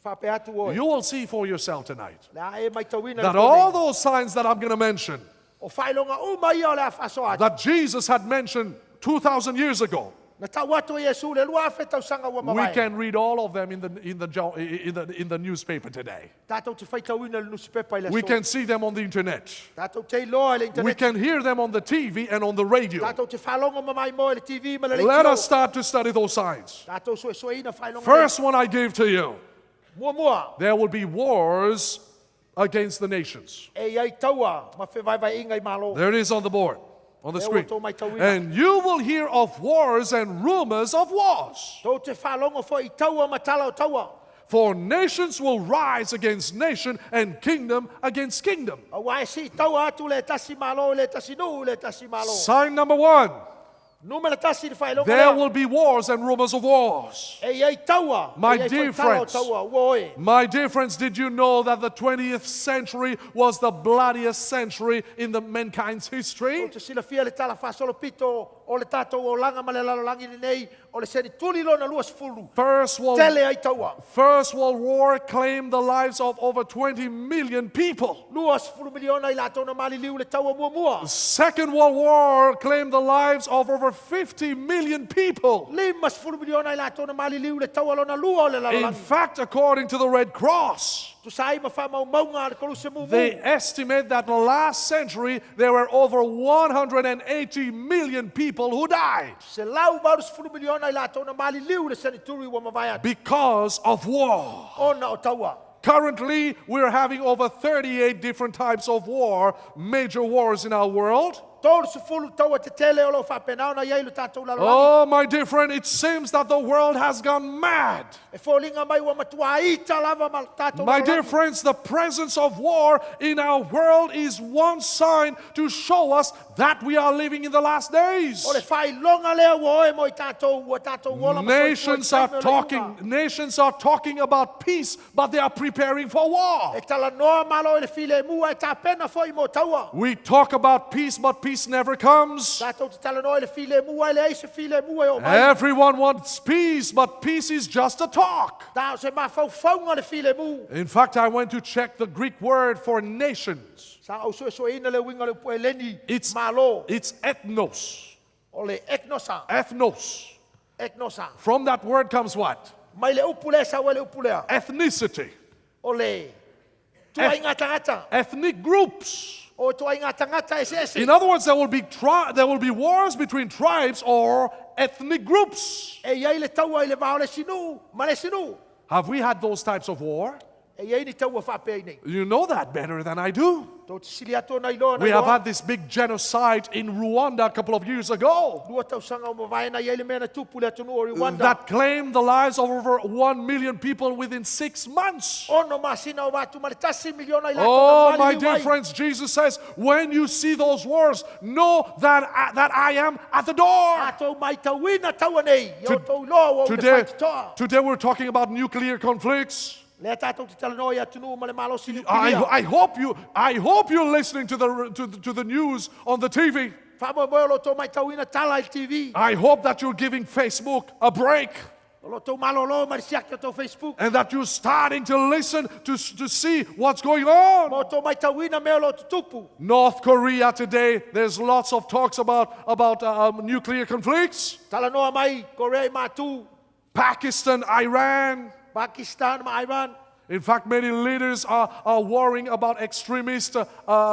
Whape atu oe. You will see for yourself tonight Le a e mai tauina that all those signs that I'm going to mention, O whailonga uma ia o le a whaso atu. that Jesus had mentioned 2,000 years ago, Na tau atu e Iesu le lua afe tausaga ua we mavae. can read all of them in the, in the, jo- in the, in the newspaper today. Tātou te whaitauina le nusipepa i le We aso. can see them on the internet. Tātou te iloa i le We internet. can hear them on the TV and on the radio. Tātou te whalongo mamai mo i le TV ma le Let leitio. us start to study those signs. Tātou suesueina whailonga. First one I gave to you nei. Mua mua. there will be wars against the nations. E iai taua ma whevaivai inga i malo. There it is on the board, on the Lea screen. ua tō mai tauina. And you will hear of wars and rumors of wars. Tō te whalongo fo i taua matala o taua. For nations will rise against nation and kingdom against kingdom. Aua e si taua atu le tasi malo, le tasi nuu, le tasi malo. Sign number one Numera tasi le whailonga there lea. will be wars and rumors of wars. E iai taua. My e iai dear whaitala o friends. Taua, ua oe. My dear friends, did you know that the 20th century was the bloodiest century in the mankind's O history? te silafia le tala whasolo pito o le tātou o langa ma le lalolangi ni nei o le seni tuli lona lua sefulu. First World, Tele ai taua. First World War claimed the lives of over 20 million people. Lua sefulu miliona i lātou na maliliu le taua mua mua. Second World War claimed the lives of over 50 million people. Lima sefulu miliona i lātou na maliliu le taua lona lua o le In lalolangi. fact, according to the Red Cross, Tusa ai ma whamau maunga a le koluse mumu. they estimate that last century there were over 180 million people who died Se lau varu sefulu miliona i lātou na maliliu le seni turi ua mavae atu. because of war. Ona o taua. Currently, we're having over 38 different types of war, major wars in our world. Tolu sefulu taua te tele o lo whapenau na iai le tātou lalolangi. Oh, my dear friend, it seems that the world has gone mad. E fōlinga mai ua matua ita lava ma le tātou My dear lalolagi. friends, the presence of war in our world is one sign to show us that we are living in the last days. O le whailonga lea ua oe mo i tātou, ua tātou ola ma soifua i Nations taimi are o le talking, iuga. nations are talking about peace, but they are preparing for war. E tala noa malo i le file mua e tāpena foi mo taua. We talk about peace, but peace never comes. Tātou te tala noa i le file mua e le eise file mua e o mai. Everyone wants peace, but peace is just a talk. Tā o se mawhaufaunga le file mu. In fact, I went to check the Greek word for nations. Sa au sue sue ina le winga le pue leni It's, malo it's ethnos. o le eknosa. Ethnos. Eknosa. From that word comes what? Mai le upu lea sa ua le upu lea. Ethnicity. O le tuai ngā tangata. Ethnic groups. O tuai ngā tangata e se ese. In other words, there will be wars between tribes or ethnic groups. E iai le taua i le vao le sinu, ma le sinu. Have we had those types of war? E i ai ni taua faapea i nei. You know that better than I do. Tō te sili atu ona iloa na We have iloa. had this big genocide in Rwanda a couple of years ago Lua tausaga o mavaena i ai le mea na tupu le atunuu o Rwanda. that claimed the lives of over 1 million people within 6 months. Ono masina o watu ma le tasi miliona i lātou Oh, na my maliliu dear ai. friends, Jesus says, when you see those wars, know that I am at the door. Tātou mai tauina taua nei. I o tau iloa ua ule Today, whaititoa. today we're talking about nuclear conflicts. Lea tātou te talanoa i atunuu ma le malosi I, nukilia. I hope you I hope you're listening to the news on the TV. Whaamoemoe o lo tō mai tauina tala i le TV. I hope that you're giving Facebook a break O lo tō malolo ma le siaki o tō Facebook. and that you're starting to listen to see what's going on. Ma o tō mai tauina mea o lo tutupu. North Korea today, there's lots of talks about nuclear conflicts. Talanoa mai, Korea i mātū, Pakistan, Iran. Pakistan ma Iran. In fact, many leaders are worrying about extremist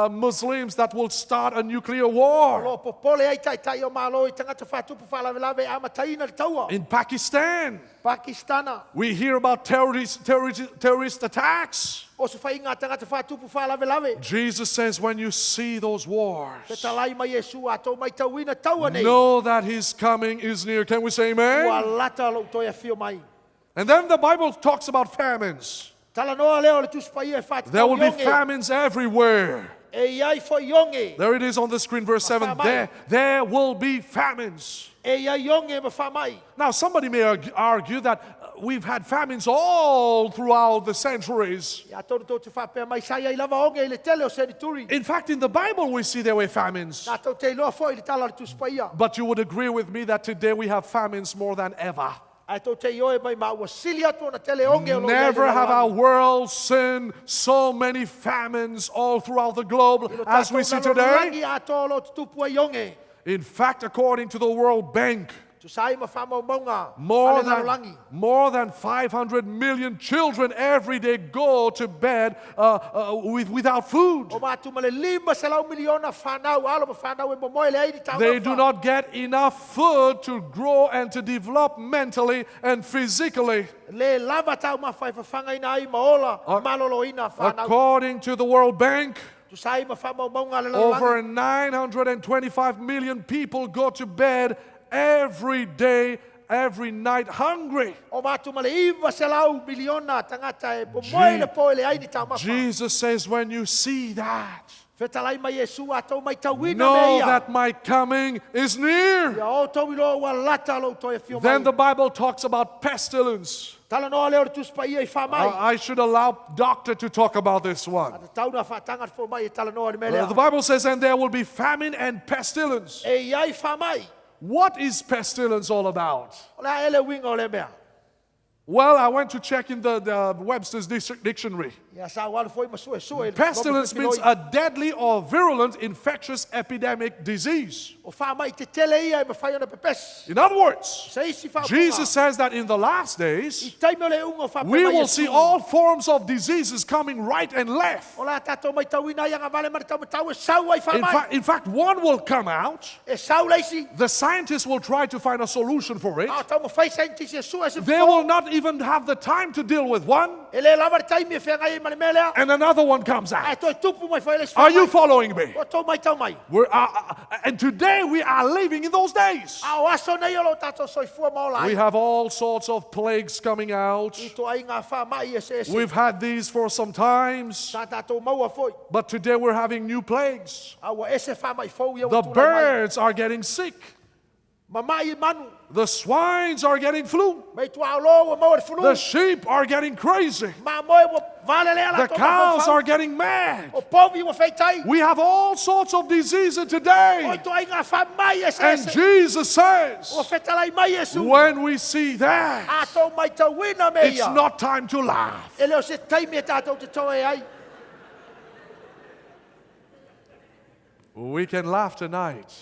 Muslims that will start a nuclear war. O lo popole ai tai tai o malo i tangata whātupu whaalawelawe a mataina le taua. In Pakistan, Pakistana, we hear about terrorist attacks. o se whai ngā tangata whātupu whaalawelawe. Jesus says, when you see those Te wars, talai mai Yesu a tō mai tauina taua nei. know that his coming is near. Can we say amen? Ua lata lo toi a whio mai. And then the Bible talks about famines. Talanoa leo le tusipa ia e whātatau There will be ionge. famines everywhere. E iai fo ionge. There it is on the screen, verse 7. There will be famines. E iai ionge ma whamai. Now, somebody may argue that we've had famines all throughout the centuries. Ia tōru tō te whāpea mai sai ai lava onge i le tele o senituri. In fact, in the Bible, we see there were famines. Nā tau te iloa fo i le tala le tusipa ia. But you would agree with me that today we have famines more than ever. Ai tō te ioe mai ma ua sili atu ona tele onge o lo iai le Never have our lalolagi. world seen so many famines all throughout the globe I lo as we tātou see nalo today. rangi atoa o lo tutupu ai onge. In fact, according to the World Bank, Tu sai ma whamau maunga more ale than, lalolagi. more than 500 million children every day go to bed without food. O mātu ma le lima se lau miliona whanau, alo ma whanau e momoe le aini taumafa. They do not get enough food to grow and to develop mentally and physically. Le lava tau mawhai whawhangaina ai maola, maloloina whanau. According to the World Bank, Tu sai ma whamau maunga le over lalolagi. 925 million people go to bed every day, every night hungry. O mātu ma le iwa se lau miliona tangata e momoe le poe le aini taumafa. Jesus says, when you see that, Whetalai mai Yesu a tau mai tauina know me ia. that my coming is near. Ia o tau iloa ua lata lo toi e whio Then mai. the Bible talks about pestilence. Talanoa leo le tusipa ia i whamai. I should allow doctor to talk about this one. A te tauna whaatanga te mai e talanoa le mea The lea. Bible says, and there will be famine and pestilence. E iai whamai. What is pestilence all about? O le a ele winga o le mea. Well, I went to check in the Webster's Dictionary. Ia sa walu foi ma sue sue. Pestilence means a deadly or virulent infectious epidemic disease. O whamai te tele ia e mawhai ona pepesi. In other words, Se isi whapunga. Jesus says that in the last days, I taimi o le unga o whapea we mai will Yesu. see all forms of diseases coming right and left. O la tātou mai tauina ia ngā vale mara tau matau e sau ai In, whamai. in fact, one will come out. E sau leisi. The scientists will try to find a solution for it. A tau mawhai scientist e sua e se They will not even have the time to deal with one, E le lava le taimi e whengai e ma le mea lea. and another one comes Ai out. toi tupu mai whai le Are you following me? O tau mai tau mai. And today we are living in those days. A o aso nei o lo tātou soifua maola We ai. have all sorts of plagues coming out. I to ai ngā whamai e se ese. We've had these for some times, Sa tātou maua foi. but today we're having new plagues. A ua ese whamai fau ia The ua tūrai mai. birds are getting sick. Mamai i manu. The swines are getting flu. Mei tua alo ua maua le fulu. The sheep are getting crazy. Ma moe ua vale lea la The tō cows mafaufau. are getting mad. O povi ua wheitai. We have all sorts of diseases O today. to ai ngā whamai e se And ese. Jesus says, O whetalai mai Yesu. when we see that, A tō mai tauina me it's ia. not time to laugh. E leo se taimi e tātou te toe ai. We can laugh tonight,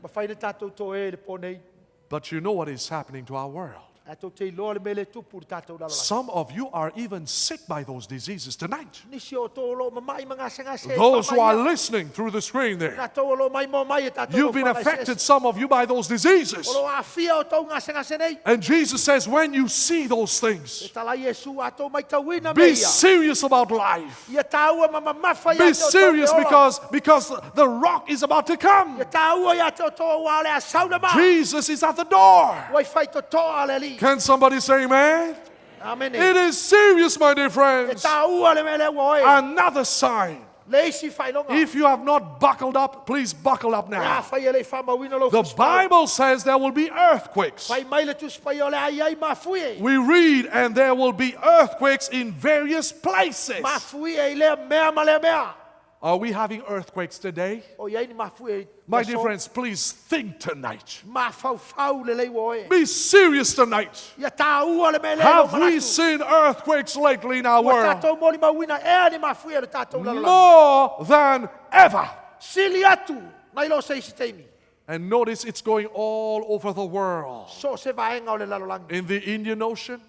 Ma whaina tātou toe e le pō nei. but you know what is happening to our world. Ae tou te iloa le mea le tupu i le tātou lalolagi. Some of you are even sick by those diseases tonight. Nisi o outou o lo o mama'i ma gasegase i Those who are faamai ia. listening through the screen there, Latou o lo o maimoa mai e tātou you've been maufagaeseese. affected, some of you, by those diseases. O lo o aafia outou gasegase nei. And Jesus says, when you see those things, E tala Iesu a tou maitauina be mea ia. serious about life. Ia tāua ma mamafa ia Be te o tou serious te ola. because the rock is about to come. Ia tāua ia te o tou ua le asau le ma. Jesus is at the door. Ua i whai totoa le Alii. Can somebody say amen? Amene. It is serious, my dear E friends. tāua le mea lea ua oe. Another sign. Le isi whailoga. If you have not buckled up, please buckle up Ia now. whai e le whamauina lo The Bible says there will be earthquakes. Whai mai le tusipai o le ai ai mafui e. We read, and there will be earthquakes in various places. Mafui e i lea mea ma lea mea. Are we having earthquakes today? O iai ni mafui e. My dear friends, please think tonight. Mafaufau le lei ua oe. Be serious tonight. Ia tāua le mea lea Have o we manatu. seen earthquakes lately in our Ua world? tātou moli mauina ea ni mafui e le tātou lalolagi. More than ever. Sili atu, nai lo se isi teimi. And notice it's going all over the world. So se vaenga o le lalolagi. In the Indian Ocean,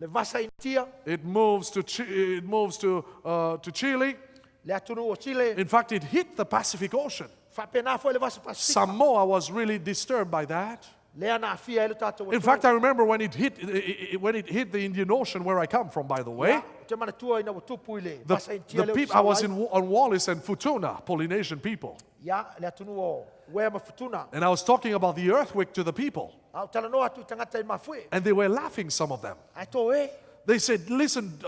Le vasa India, it moves to, it moves to Chile. le atunu o Chile. In fact, it hit the Pacific Ocean. Whapena fo le vasa Pasifika. Samoa was really disturbed by that. Lea na afia e le tātou In fact, I remember when it hit, when it hit the Indian Ocean, where I come from, by the way. Te manatua ina ua tupu i le The, vasa India the leo people, I was in, on Wallis and Futuna, Polynesian people. Ia, le atunu o Wea ma Futuna. And I was talking about the earthquake to the people. Au talanoa atu i tangata i mafue. And they were laughing, some of them. Ai tō e. They said, Listen,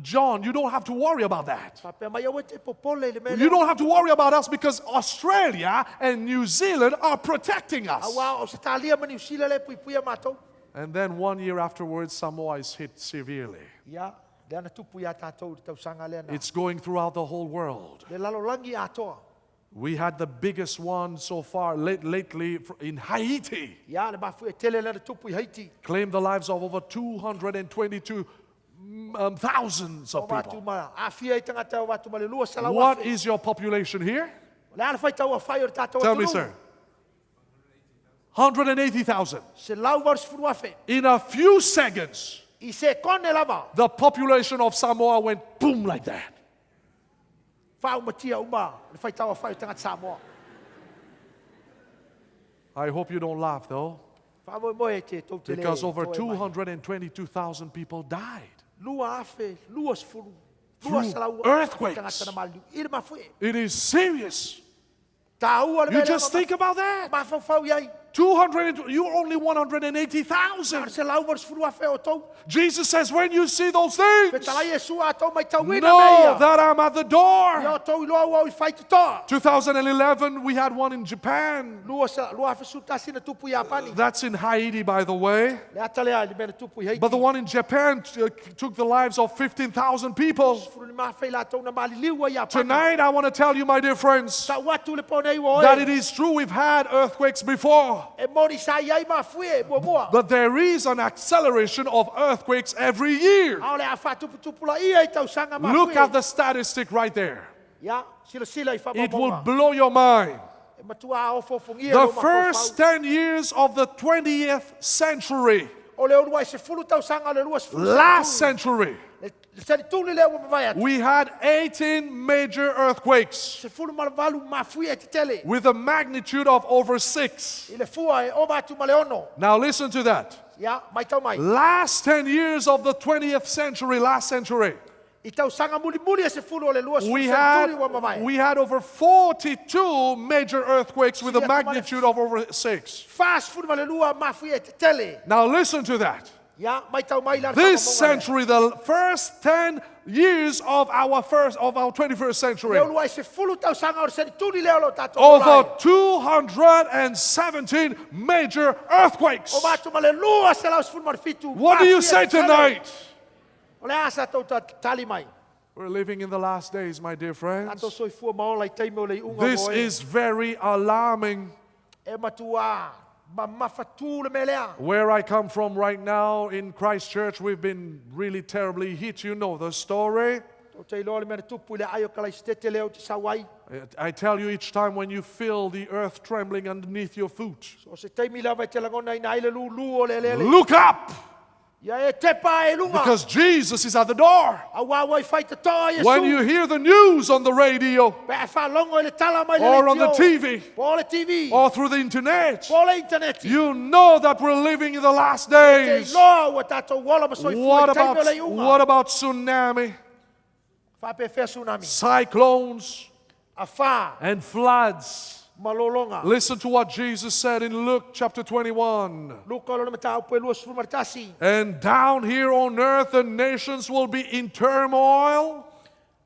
John, you don't have to worry about that. Whapea mai au e te popole i le mea You lea. don't have to worry about us because Australia and New Zealand are protecting us. Aua o se tālia ma New Zealand le puipuia mātou. And then one year afterwards, Samoa is hit severely. Ia, lea na tupu ia tātou i te tausaga lea na. It's going throughout the whole world. Le lalolangi atoa. We had the biggest one so far lately in Haiti. Ia, le mafue tele lea na tupu i Haiti. Claimed the lives of over 222 thousands of O wātu people. ma, afia i tangata o wātu ma le lua salau What afe. is your population here? Le ala whai tau a whai o le tātou Tell me, atunu. sir. 180,000. Se lau varu sefulu afe. In a few seconds, I se kone lava. the population of Samoa went boom like that. Whaumatia uma. Le whai tau a whai o tangata Samoa. I hope you don't laugh though, Wha moe moe te tau te le. because over toe mai. 222,000 people died. Lua afe, lua sefulu. Lua Through salau earthquakes. Tangata na maliu. I le mafue. It is serious. Tāua le You mea lea just think about that. Mafaufau iai. 200, you're only 180,000. Se lau varu sefulu afe o tau. Jesus says, when you see those things, Fe talai e sua a tau mai tauina know mea ia. that I'm at the door. Ia o tau iloa ua o i whai totoa. 2011, we had one in Japan. Lua, sa, lua afe sutasi na tupu i Apani. That's in Haiti, by the way. Le ata lea i le mea na tupu i Haiti. But the one in Japan took the lives of 15,000 people. Sefulu ni mawhai lātou na maliliu ai Apani. Tonight, I want to tell you, my dear friends, Tau atu le pōnei ua oe. that it is true we've had earthquakes before. E moni sa iai mafue e mua mua. But there is an acceleration of earthquakes every year. Ao le a whātuputupu la ia i tausaga mafue. Look at the statistic right there. Ia, sila sila i It will whamaumaunga. blow your mind. E matua a ofofongia The lo mafaufau. first 10 years of the 20th century, O le olua i se fulu tausaga o le lua sefulu last seli century, tuli. Le le seli tuli lea ua mawai atu. we had 18 major earthquakes Sefulu ma le valu mafue e te tele. with a magnitude of over 6. I le fua e ova atu ma le ono. Now listen to that. Ia, mai tau mai. Last 10 years of the 20th century, last century, I tausaga muli muli e sefulu o le lua we sefulu seli tuli ua had, mawai. we had over 42 major earthquakes with a magnitude of over 6. Wha sefulu ma le lua mafue e te tele. Now listen to that. Ia, mai tau mai la This whamaumaunga lea. century, the first 10 years of our first of our 21st century, Le olua i sefulu tausaga o le seli tuli lea o lo tātou over olae. 217 major earthquakes. O mātou ma le lua se lau sefulu ma le fitu. What do you mafue e say te tele. tonight? O le asa tau ta tali mai. We're living in the last days, my dear friends. Tātou soifua maola i taimi o le iunga This mo e. is very alarming. E matua, ma mawhatu le mea lea. Where I come from right now in Christchurch, we've been really terribly hit. You know the story. Tau te iloa le mea na tupu i le ai o kalaisitete lea o te sau ai. I tell you each time when you feel the earth trembling underneath your foot, So se taimi lava i te langona ina ai le lulu o le lele. look up. Ia e tepa e lunga. Because Jesus is at the door. Auā ua i faitatoa Iesu. When you hear the news on the radio Pe a faalogo i le tala mai le or on the leitio, TV Po o le TV. or through the internet, Po o le interneti. you know that we're living in the last Te days. iloa ua tatou ola ma soifua What i taimi about, o le iuga. what about tsunami, Faapefea tsunami. cyclones, Afā and floods? ma lologa. Listen to what Jesus said in Luke chapter 21. Luka o lona mataupu e 21. And down here on earth, the nations will be in turmoil,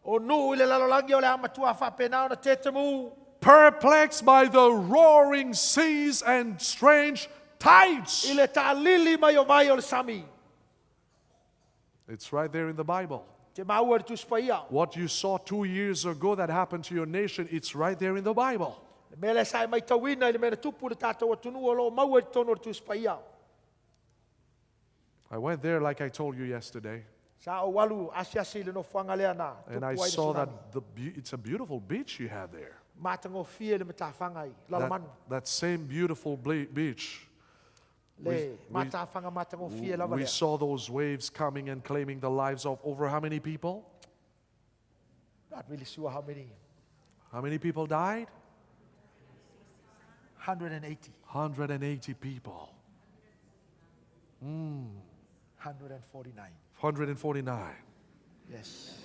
O nuu i le lalolagi o le amatua faapena ona tetemu. perplexed by the roaring seas and strange tides. I le taalili mai o vai o le sami. It's right there in the Bible. Te maua i le Tusi Paia. What you saw 2 years ago that happened to your nation, it's right there in the Bible. Le mea lea sa e maitauina i le mea na tupu i le tatou atunuu o loo maua i totonu o le Tusi Paia. I went there, like I told you yesterday, Sa ou alu asiasi i le nofoaga lea na and I tupu ai le saw tsunami. that it's a beautiful beach you have there. Matagofie le matafaga i That, Lalomanu. that same beautiful beach. Le matafaga matagofie lava We lea. saw those waves coming and claiming the lives of over how many people? Not really sure how many. How many people died? 180. 180 people. 149. 149. Yes.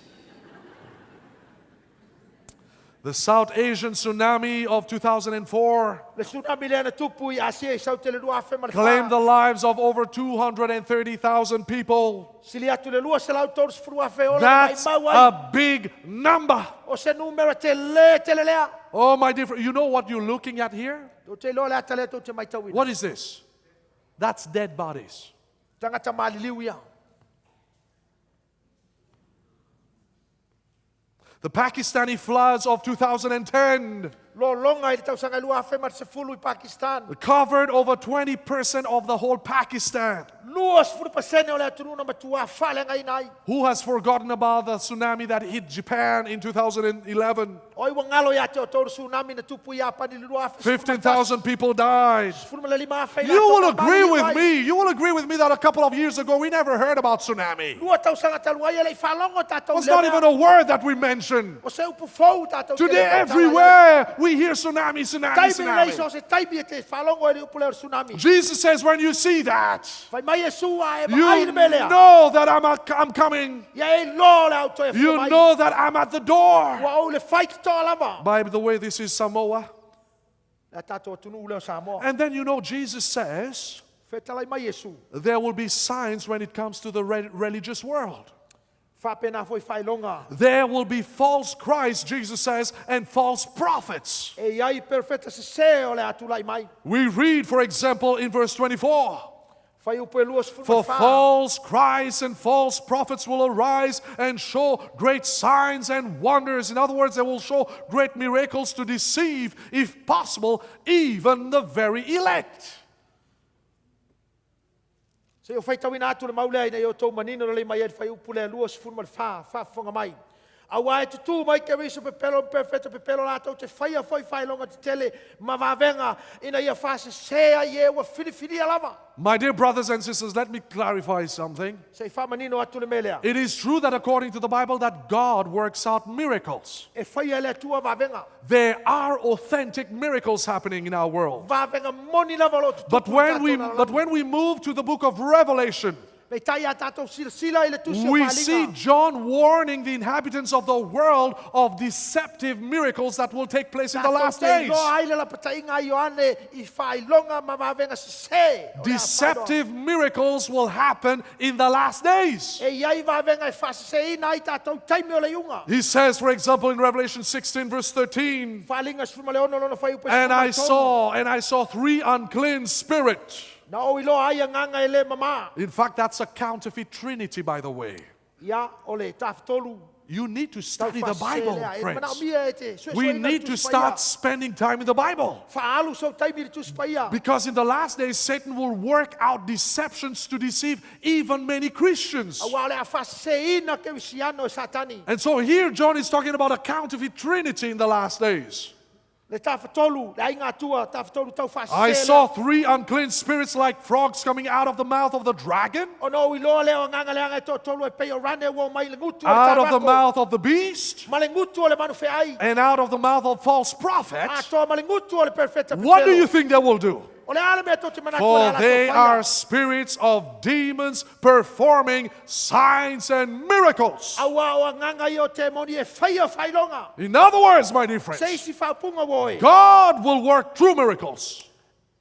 The South Asian tsunami of 2004 Le tsunami lea na tupu i Asia i saute le 2000 ma le claimed the fa. lives of over 230,000 people. Sili atu le 230,000 ola That's na maimau ai. a big number. O se numera telē tele lea. Oh, my dear friend, you know what you're looking at here? Tou te iloa le ata lea tou te maitauina. What is this? That's dead bodies. Tagata maliliu ia. The Pakistani floods of 2010 Lologa i le tausaga e 2010 i Pakistan. covered over 20% of the whole Pakistan. 20% o le atunuu na matuā faaleagaina ai. Who has forgotten about the tsunami that hit Japan in 2011? O ai ua galo ia te o tolu tsunami na tupu i Apani i le 2011. 15,000 people died. 15,000 i You latou will na agree maliliu with ai. me. You will agree with me that a couple of years ago we never heard about tsunami. Lua tausaga talu ai e le i faalogo tatou It's i lea not mea. even a word that we mention. O se upu fou tatou te Today, le faatala ai. everywhere we hear tsunami, tsunami, Taimi lelei so tsunami. se taimi e te faalogo ai le upu lea o le tsunami. Jesus says, when you see that, Fai mai Iesu a e vaai you le mea lea. know that I'm coming. Ia e iloa le au toe afio You mai. know that I'm at the door. Ua ou le faitatoa lava. By the way, this is Samoa. Le tatou atunuu lea o Samoa. And then you know, Jesus says Fetalai mai Iesu. there will be signs when it comes to the religious world. Faapena foi faailoga. There will be false Christs, Jesus says, and false prophets. E iai perofeta sesē o le a tulai mai. We read, for example, in verse 24. Fai upu e 24. For false Christs and false prophets will arise and show great signs and wonders. In other words, they will show great miracles to deceive, if possible, even the very elect. Se o faitauina atu le mau lea ina ia outou manino lelei mai ai le faiupu lea 24, faafofoga mai. Auā e tutū mai Keriso pepelo ma perofeta pepelo latou te faia foi faailoga tetele ma vavega ina ia faasesē ai e ua filifilia lava. My dear brothers and sisters, let me clarify something. Se i faamanino atu le mea lea. It is true that according to the Bible that God works out miracles. E faia e le Atua vavega. There are authentic miracles happening in our world. Vavega moni lava o loo tutupu But i le when we tatou but lalolagi. when we move to the book of Revelation, Peitai a tatou silasila i le tusi o we see Faaliga. John warning the inhabitants of the world of deceptive miracles that will take place in the Tatou last te days. iloa ai le lapataiga a Ioane i faailoga ma vavega sesē o le a faailoa. Deceptive miracles will happen in the last days. E iai vavega e faaseseina ai tatou taimi o le iuga. He says, for example, in Revelation 16, verse 13, Faaliga 16 lona faiupu e and I 13. saw, and I saw three unclean spirits. Na ou iloa ai agaga e lē mamā. In fact, that's a counterfeit trinity, by the way. Ia o le tafatolu You need to study the taufasese Bible, lea. E friends. manaomia e te We suesueina le need to Tusi Paia. start spending time in the Bible. Faaalu sou taimi i le Tusi Paia. Because in the last days, Satan will work out deceptions to deceive even many Christians. Auā o le a faaseseina kerisiano e Satani. And so here, John is talking about a counterfeit trinity in the last days. Le tafatolu, le aiga atua, tafatolu tau I faasese saw lea. three unclean spirits like frogs coming out of the mouth of the dragon, Ona ou iloa lea o agaga leaga e toatolu e pei o rane ua o mai le gutu o le out of the tarako, mouth of the beast, ma le gutu o le manufeai, and out of the mouth of false prophet. atoa ma le gutu o le perfeta What do pepelo. you think they will do? O le a le mea tou te manatu o le For a latou they faia? are spirits of demons performing signs and miracles. Auā o agaga ia o temoni e faia faailoga. In other words, my dear Se friends, isi faaupuga ua oe. God will work through miracles.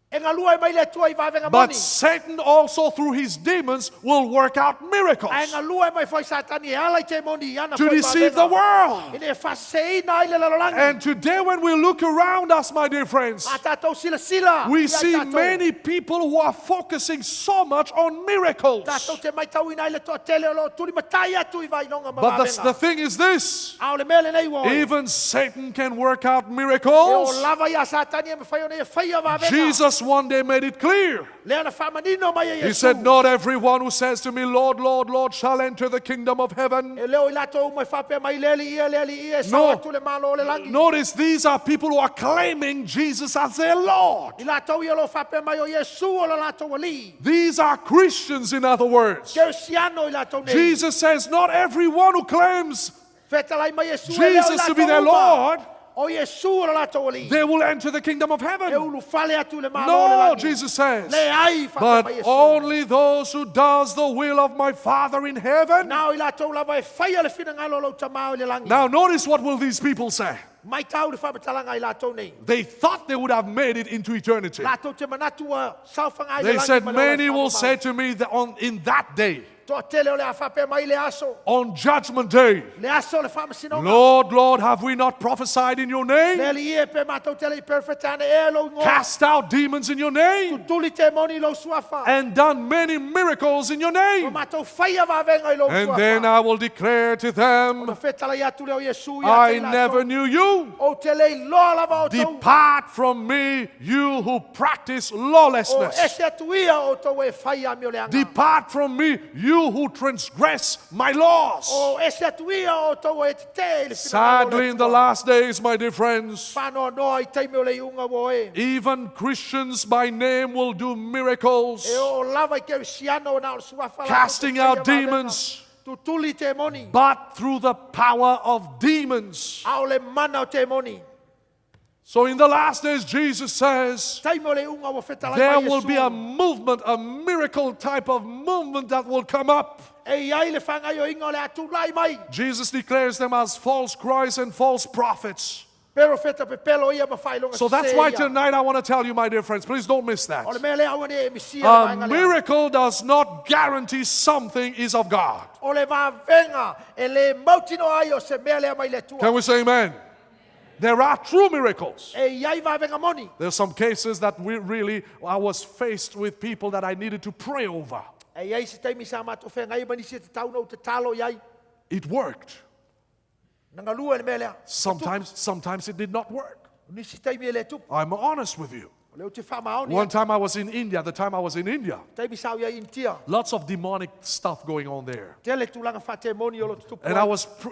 E galua e mai le Atua i vavega But moni. Satan also through his demons will work out miracles Ae galua e mai foi Satani e ala i temoni i ana to foi deceive the vavega. world. Ina e faaseseina ai le lalolagi. And today when we look around us, my dear friends, A tatou silasila we ia i see tatou. many people who are focusing so much on miracles. Tatou te maitauina ai le toatele o loo tulimatai atu i vainoga ma But the vavega. thing is this, A o le mea lenei ua oe. even Satan can work out E o miracles. lava ia Satani e mawhai ona e whaia vavega. Jesus one day made it clear. Lea na whaamanino mai e He Iesu. said, Not everyone who says to me, Lord, Lord, Lord, shall enter the kingdom of heaven. E leo i latou uma i whapea mai le ali ia, le ali ia, e No. sao atu le malo o le langi. Notice these are people who are claiming Jesus as their Lord. I latou ia lo whapea mai o Iesu o lo latou ali. These are Christians, in other words. Keresiano i latou nei. Jesus says, Not everyone who claims Whetalai mai Iesu e leo i Jesus to be latou their uma. Lord, O Iesu o lo latou ali. they will enter the kingdom of E heaven. ulu fale atu le malo o le No, langi. Jesus says. Le ai whapea But mai Iesu. only those who does the will of my Father in heaven. Nā o i latou lava e whaia le whina o lau tamao i le langi. Now notice what will these people say. Mai tau le whamatalanga i latou nei. They thought they would have made it into eternity. Latou te manatu ua saofanga ai le They langi said, ma le ola Many will whamamau. say to me that in that day, Toa tele o le a whapea mai le aso. on judgment day, Le aso le whamasinoga. Lord, Lord, have we not prophesied in your Le name? ali ia pe mātou tele i perfect ane e lo ingoa. Cast out demons in your name? Tutuli te moni lo suafa. And done many miracles in your O name? mātou whaia vavenga i lo And then suafa. I will declare to them, Na whetala i atu leo Iesu ia I te latou. never knew you. O te lei loa lava o tau. Depart from me, you who practice O lawlessness. ese atu ia o tau e whaia mi o le anga. Depart from me, you who transgress my laws. O ese atu ia o tau e te te i le whina Sadly, in the last days, my dear friends, Whanoa noa i teime o le iunga wo e. even Christians by name will do miracles, E o lava i kerisiano na o le suafa latou te casting whaia out vavenga. demons, Tutuli te moni. but through the power of demons. A o le mana o te moni. So, in the last days, Jesus says, Taime o le iunga ua whetalai there mai will be a Iesu. movement, a miracle type of movement that will come up. E iai le whangai o inga o le atu lai mai. Jesus declares them as false Christs and false prophets. Pero wheta pepelo ia ma whailonga So that's sese why ia. tonight I want to tell you, my dear friends, please don't miss that. O le mea lea aua ne e misia le A vaenga lea. miracle does not guarantee something is of God. O le vavenga e le mautino ai o se mea lea mai le Can tua. we say amen? There are true miracles. E iai vavenga moni. There's some cases that we really, I was faced with people that I needed to pray over. E iai se taimi sa mātou whengai manisi e te tauna o te talo iai. It worked. Na ngalua le mea lea. Sometimes it did not work. Nisi taimi e le tupu. I'm honest with you. O leo te whamaoni. One time I was in India, the time I was in India, Taimi sao iai Intia. lots of demonic stuff going on there. Tele tulaga whate moni o lo te tupu. And ai.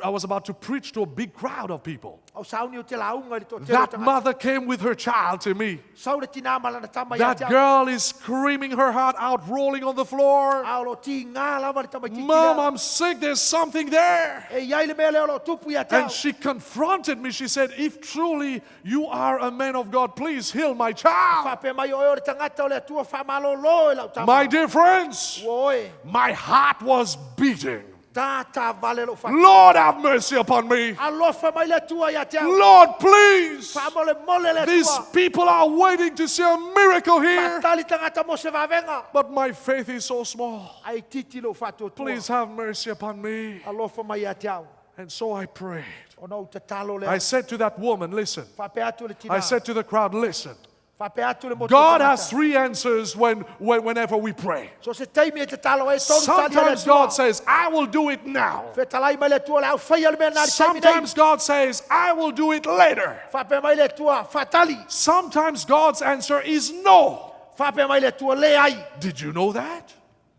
I was about to preach to a big crowd of people. Au sauni o te launga i le tō tele o That tangata. mother came with her child to me. Sau le tina ma lana tama ia That te au. girl is screaming her heart out, rolling on the floor. A o lo ti ngā lava le tamaititi Mom, lea. I'm sick. There's something there. E iai le mea lea o lo tupu ia te au. And she confronted me. She said, If truly you are a man of God, please heal my child. Whapea mai o e o le tangata o le atua whamalolo e lau tama. My dear friends, Ua oe, my heart was beating. tātā vale lo whatu. Lord, have mercy upon me. Alofa mai le atua ia te au. Lord, please. Whamole mole le These atua. people are waiting to see a miracle here. Whatali tangata mo se vavenga. But my faith is so small. Ai titi lo whatu atua. Please have mercy upon me. Alofa mai ia te au. And so I prayed. O na u tatalo I lea. said to that woman, Listen. Whapea atu le tina. I said to the crowd, Listen. Whapea atu le motu God tangata. has three answers whenever we pray. So se taimi e te talo e tolu tali e le Sometimes atua. God says, I will do it now. Whetalai mai le atua le au whaia le mea nā le taimi nei. Sometimes God says, I will do it later. Whapea mai le atua, whatali. Sometimes God's answer is no. Whapea mai le atua le ai. Did you know that?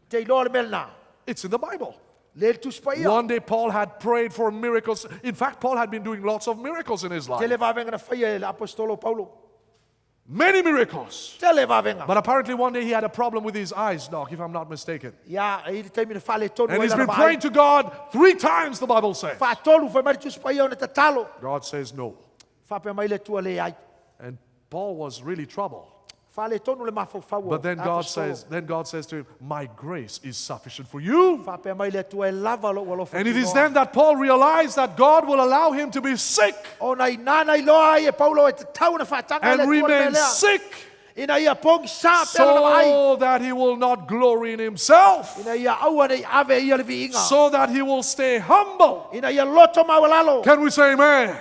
Te iloa le mea nā. It's in the Bible. Le le tusi paia. One day Paul had prayed for miracles. In fact, Paul had been doing lots of miracles in his life. Tele vavenga na faia e le apostolo Paulo. Many miracles. Tele vavenga. But apparently one day he had a problem with his eyes, Doc, if I'm not mistaken. Ia, e i le taimi na whale tonu And ai he's lana been vaai. praying to God three times, the Bible says. Whaatolu whai mai le tusi paia o na tatalo. God says no. Whapea mai le tua le ai. And Paul was really troubled. Whale tonu le mawhauwhau o But then God apostolo. says, then God says to him, My grace is sufficient for you. Whapea mai le tua e lava lo ua lofa And it is tinoa. then that Paul realized that God will allow him to be sick O na i nana i loa ai e Paulo e te tau na whaatanga and le tua le remain melea. sick Ina ia pongi sa pera na vaai. so that he will not glory in himself, Ina ia aua nei ave ia le viinga. so that he will stay humble. Ina ia loto maualalo. Can we say amen?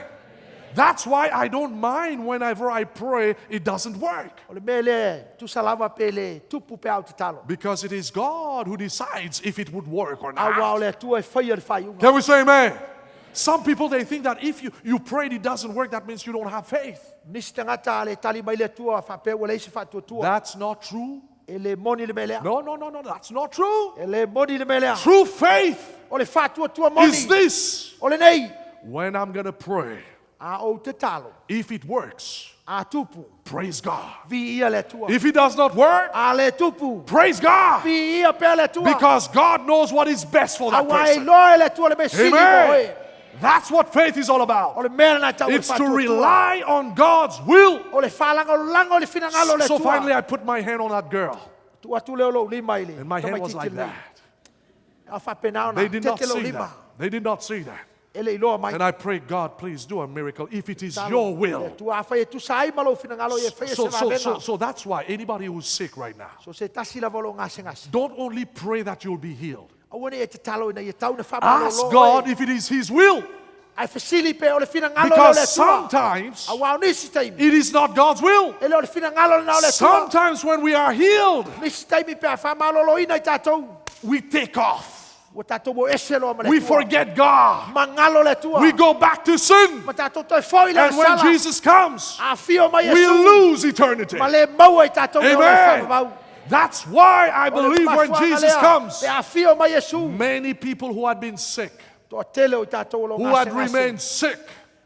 That's why I don't mind whenever I pray, it doesn't work. O le mea lea, tusa lava pe le tupu pe au te talo. Because it is God who decides if it would work or Aua o not. le atua e whaia le whaiunga. Can we say amen? Some people they think that if you prayed it doesn't work, that means you don't have faith. Nisi tangata a le tali mai le atua whapea ua leisi whaatuatua. That's not true. E le moni le mea lea. No, no, no, no, that's not true. E le moni le mea lea. True faith O le whaatuatua moni. is this. O le nei. When I'm gonna pray, A ou te talo. if it works, A tupu. praise God. Vi ia le atua. If it does not work, A le tupu. praise God. Vi ia pea le atua. Because God knows what is best for that Aua e person. loa e le atua le mea sili mo Amen. oe. That's what faith is all O about. le mea na tau e It's to whaatuatua. rely on God's will. O le whalangolanga o le finangalo o le So atua. finally, I put my hand on that girl, Tu atu leo lou lima i le. and my hand was tamaititi like lenei. that. A whapena ona. They did not Tete lou see lima. that. They did not see that. E le iloa mai. And I prayed, God, please do a miracle if it is Talo. your Le will. Atua, afai e tusa ai ma lou finangalo i e whaia So, se so, so, vavenga. so that's why anybody who's sick right now, So se tasi lava o lou gasegase. don't only pray that you'll be healed. Aua ne e te talo ina ia tau na whamalolo Ask God if it is His will. Ai fesili pe o le finangalo o le Because Atua. sometimes Aua o nisi taimi. it is not God's will. E le o le finangalo lena o le Atua. Sometimes when we are healed, Nisi taimi pe a whamaloloina i tātou. we take off. Ua tātou mo ese loa ma le We Atua. forget God. Mangalo le Atua. We go back to sin. Ma tātou toe foi le And when sala. Jesus comes, A whio mai we Iesu. lose eternity. Ma le maua i tātou me ola e Amen. whamamau. That's why I O le believe when mafuanga Jesus lea, comes, Pe a whio mai Iesu. many people who had been sick, Toa tele o i tātou o lo who had gasegase. remained sick,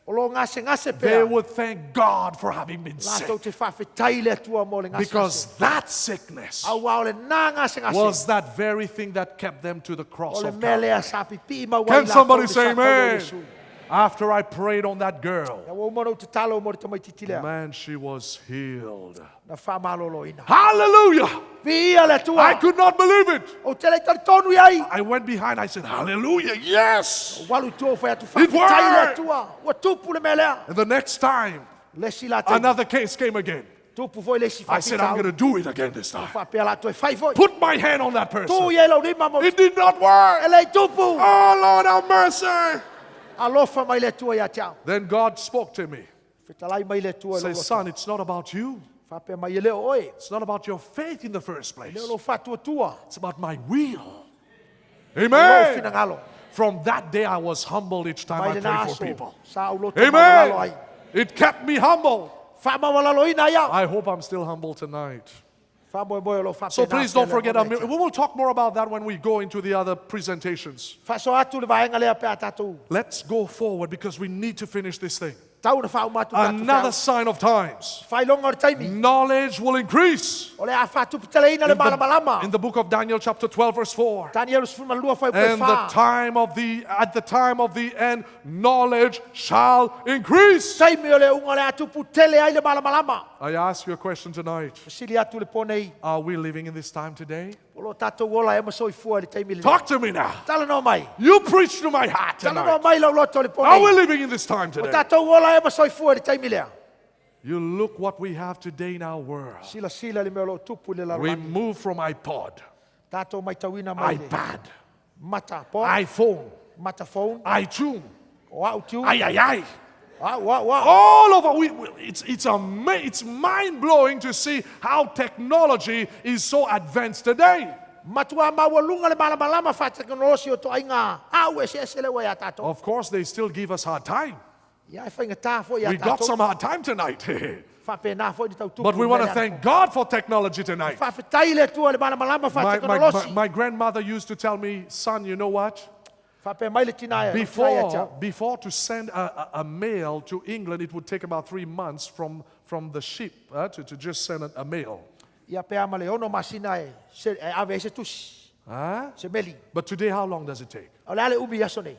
O lo gasegase they pea. would thank God for having been sick. Lātou te whawhetai le Atua mō le gasegase. Because that sickness Aua o le nā gasegase. was that very thing that kept them to the cross O le of mea Calvary. lea sa pipi mau ai Can lātou somebody le say sa tau o amen? Iesu. After I prayed on that girl, Ia ua umana u te talo mo le tamaititi lea. man, she was healed. Na whamaloloina. Hallelujah! Vi ia le Atua. I could not believe it. O te lei tari tonu iai. I went behind, I said, Hallelujah, yes! Walu tua whai atu It whawhetai le worked. Atua. Ua tupu le mea lea. And the next time, Le si la taimi. another case came again. Tupu foi le si I said, I'm going to do it again this time. Whapea la toe whai foi. Put my hand on that Tu person. i lau lima mo. It did not work. E lei tupu. Oh, Lord, have mercy. Alofa mai le Atua ia te au. Then God spoke to me. Whitalai mai le Atua i Say, lou loto. son, it's not about you. Whapea mai e leo oe. It's not about your faith in the first place. Leo lo whatuatua. It's about my will. Lo Amen. finangalo. From that day, I was humbled each time Mai I le nā prayed for aso. people. Sa au loto maualalo ai. Amen. It kept me humble. Whamawalalo ina ia. I hope I'm still humble tonight. Whamoemoe o lo whapena So please don't pea le forget. mona e We will talk more about that when we go into the other presentations. te. Whaso atu le vaenga lea pea tātou. Let's go forward because we need to finish this thing. Tau na whaumatu tātou Another whau. sign of times. Whailonga o le taimi. Knowledge will increase. O le a whātuputeleina le In the, malamalama. in the book of Daniel, chapter 12, verse 4. Danielu sefulu ma lua fai And the whā. time of the at the time of the end, knowledge shall increase. Taimi o le unga o le atupu tele ai le malamalama. I ask you a question tonight. Sili atu le pōnei. Are we living in this time today? O lo tātou ola e masoifua i le taimi le. Talk to me now. Tala no mai. You preach to my heart Tala no tonight. mai lau loto le Are we pōnei. living in this time O today? tātou ola e masoifua i le taimi lea. You look what we have today in our world. Sila sila le mea o lo tupu i le We lalolagi. move from iPod, Tātou mai tauina mai le. iPad, Mata po. iPhone, Mata phone. iTunes, O au tiu. ay, ay, ay. Au, au, au. All over. It's mind blowing to see how technology is so advanced today. Matua maualunga le malamalama whāteknolosi o to ainga. Au e se ese le wai a tātou. Of course, they still give us hard time. Ia e whainga tā foi a We got tātou. some hard time tonight. Whapena foi ni tau tupu. but we want to thank God for technology tonight. Whawhetai le atua le malamalama My, my, whāteknolosi. my, my grandmother used to tell me, son, you know what? Whapea mai le tina e, tina ia te au. Before to send a mail to England, it would take about 3 months from the ship to just send a mail. Ia pea ma le ono masina e, se, e ave e se tusi, Huh? se meli. But today, how long does it take? O le ale umi aso nei.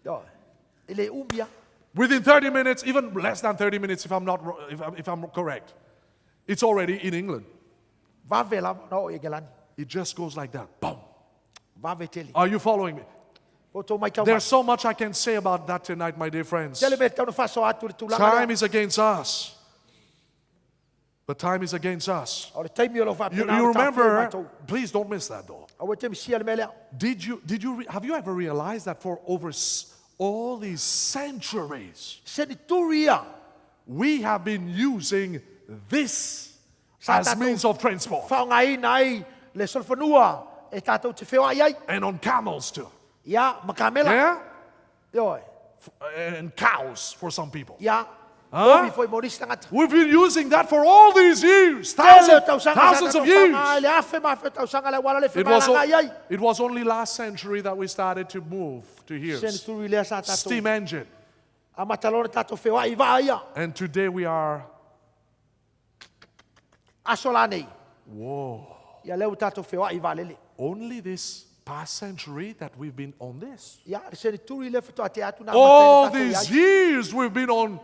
Yo, e le umi a. Within 30 minutes, even less than 30 minutes, if I'm, not, ro- if I'm correct, it's already in England. Vave lava na o e gelani. It just goes like that. Boom. Vave tele. Are you following me? O tō mai tau mai. There's so much I can say about that tonight, my dear friends. Tele me tauna whaso atu le tūlanga Time lea. is against us. The time is against us. O le taimi o lo You, whapena you o tā whio remember, mātou. please don't miss that though. Aua te misia le mea lea. Did you, have you ever realized that for over all these centuries, Seni turi ia. we have been using this Sa as tātou means of transport Whaongaina ai le solfanua e tātou te whio ai ai. and on camels too? Ia, makamela. Yeah? Ioe. And cows for some people. Ia. Huh? Omi foi morisi tangata. We've been using that for all these years, Tele o thousands, tausanga sa thousands of tātou years. whaonga ai le afe ma afe tausanga le wala le It whio was, ai ai. it was only last century that we started to move to here. Seni turi lea sa tātou. Steam engine. A matalona tātou whio ai vaa ia. And today we are, Aso la nei. whoa, Ia leo tātou whio ai vaa lele. only this past century that we've been on this. Ia, le seni turi lea whitoa te atu nā All mataina tātou these iai. years we've been on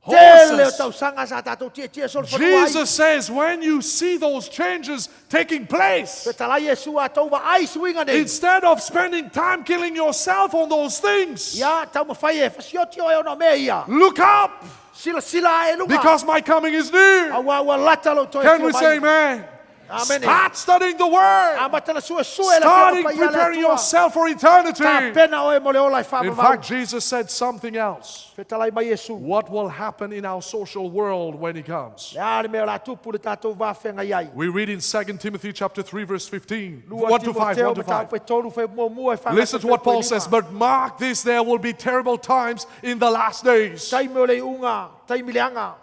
Tele o horses. tausanga sa tātou tia tia solfanua ai. Jesus says, when you see those changes taking place, Fetalai Yesu a tau ai suinga nei. instead of spending time killing yourself on those things, Ia, tau mawhai e, whasioti o e ona mea ia. look up Sila sila e lunga. because my coming is near. Aua ua lata lo toi Can we say amen? Amen. Start studying the word. Amata sue sue le Starting whio pai preparing le atua. yourself for eternity. Tā pena oe mo le ola i In whamamau. fact, Jesus said something else. Fetalai mai Yesu. What will happen in our social world when he comes? Le a le mea la tupu le tātou wawhenga iai. We read in 2 Timothy chapter 3 verse 15, Lua 1 to 5, Timoteo 1 to 5. mataupu e tolu whai mua mua e whanga Listen to what Paul says, but mark this, there will be terrible times in the last days. Taimi o le unga, taimi le anga.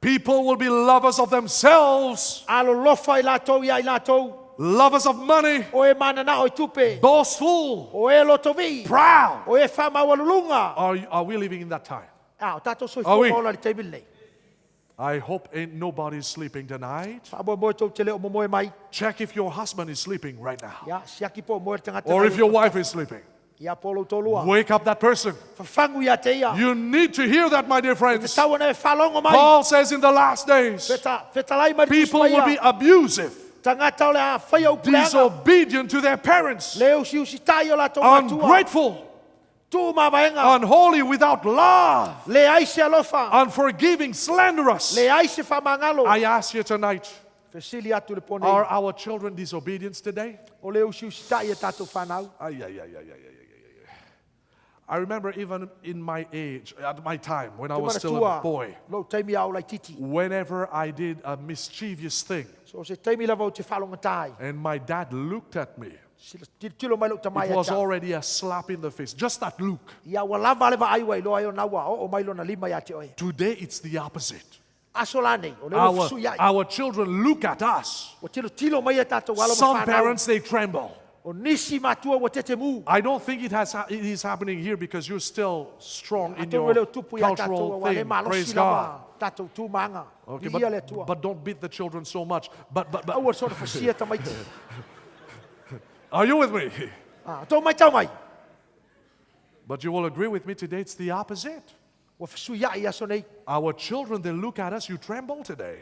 People will be lovers of themselves, Alo lofa i lātou ia i lātou. lovers of money, O e mana na o i tupe. boastful, O e loto vi. proud. O e whamau lulunga. Are we living in that time? A, o tātou soi Are we? fōma ola le taimi nei. I hope ain't nobody sleeping tonight. Whamoe moe tau te leo mo moe mai. Check if your husband is sleeping right now Ia, siaki po moe te tangata. or if your wife is sleeping. Ia polo tōlua. Wake up that person. Whawhangu ia te ia. You need to hear that, my dear Te friends. tau ana e whalongo mai. Paul says in the last days, Wheta, whetalai mai people will be abusive, Tangata o le a whai au puleanga. disobedient to their parents, Le usi usi tai o lātou matua. ungrateful, Tū mavaenga. unholy, without love, Le ai se alofa. unforgiving, slanderous. Le ai se whamangalo. I ask you tonight, Fesili atu le pone. are our children disobedient today? O le usi usi tai e tātou whanau. Ay, ay, ay, ay, ay, ay, ay, ay, ay. I remember even in my age, at my time, when I Te was still a manatua, boy, Lo taimi au lai titi. whenever I did a mischievous thing So se taimi lava o te whalonga tai. and my dad looked at me, Sila tilo mai lo tamai it was a tau. already a slap in the face, just that look. Ia ua lava le vaai wai loa i o naua. O o mai lona lima ia te oe. Today it's the opposite. Aso la nei. O le Our, ofisu iai. our children look at us. O tilo tilo mai e tātou alo ma Some whanau. parents, they tremble. O nisi matua ua tete mu. I don't think it is happening here because you're still strong in Atonu your e leo tupu ia tātou cultural ua le thing. malosi Praise lava God. tātou tūmanga. Okay, Viia le Atua. but don't beat the children so much. But Aua sona whasia tamaiti. are you with me? Ah, tō mai tau mai. But you will agree with me today, it's the opposite. Ua whasui ia i aso nei. Our children, they look at us, you tremble today.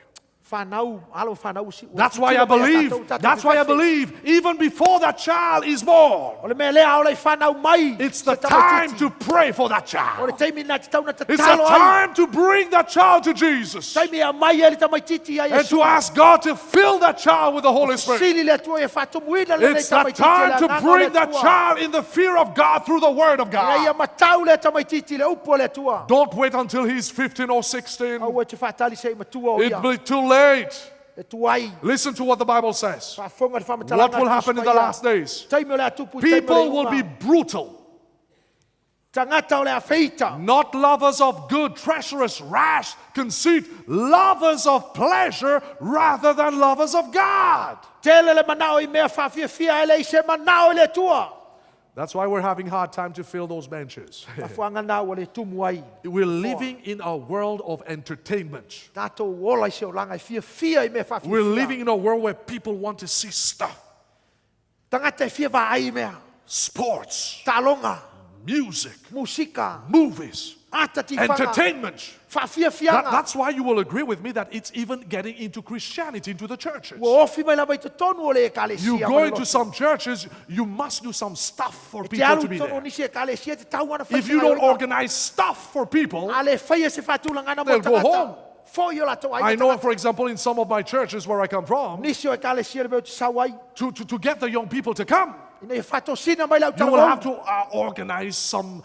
Whanau, alo whanau si. ua That's why I titilo mai a believe. tātou, tātou That's why I whewhewhe. believe. Even before that child is born, O le mea lea o lei whanau mai. it's se the time tamaititi. to pray for that O le child. taimi nā te tauna It's the tatalo ai. time to bring that child to Jesus Taimi a mai e le tamaititi ai and to ask God to fill that child with the Holy Spirit. Sili le atua e whatumuina le nei It's the tamaititi time le to anganga o le bring that Atua. child in the fear of God through the Word of Ina ia God. matau le tamaititi le upu o le Atua. Don't wait until he's 15 or 16. Aua te whātali se i matua o ia. It'll be too late. E tuai. Listen to what the Bible says. Whaafonga te whamatalanga What will a happen in the Tusi last days? Taimi o le atupu, taimi o le People will unga. be brutal, Tagata o le afeita. Not lovers of good, treacherous, rash, conceit, lovers of pleasure rather than lovers of God. Tele le manao i mea whawhiawhia ele i se manao i le tua. That's why we're having hard time to fill those benches. Mafuanga nā ua le tumu ai. We're living in a world of entertainment. Tātou ola i se olanga i whiawhia i mea We're whawhiawhia. living in a world where people want to see stuff, Tangata e whia ai mea. sports, Talonga, music, musika, movies, ata tiwhanga, entertainment. whawhiawhianga. That's why you will agree with me that it's even getting into Christianity, into the churches. Ua ofi mai lava i totonu o le ekalesia. You ma go le into lotu. some churches, you must do some stuff for E te people alu to be tonu there. nisi e kalesia te tau ana whai If you don't organize stuff for people, A le whaia se whātulangana They'll mo go tangata. home. Fo i o latou ai I te know, tangata. for example, in some of my churches where I come from, Nisi o e kalesia le mea o te sau ai. to get the young people to come, Ina e whātosina mai lau you will have talavou. to organize some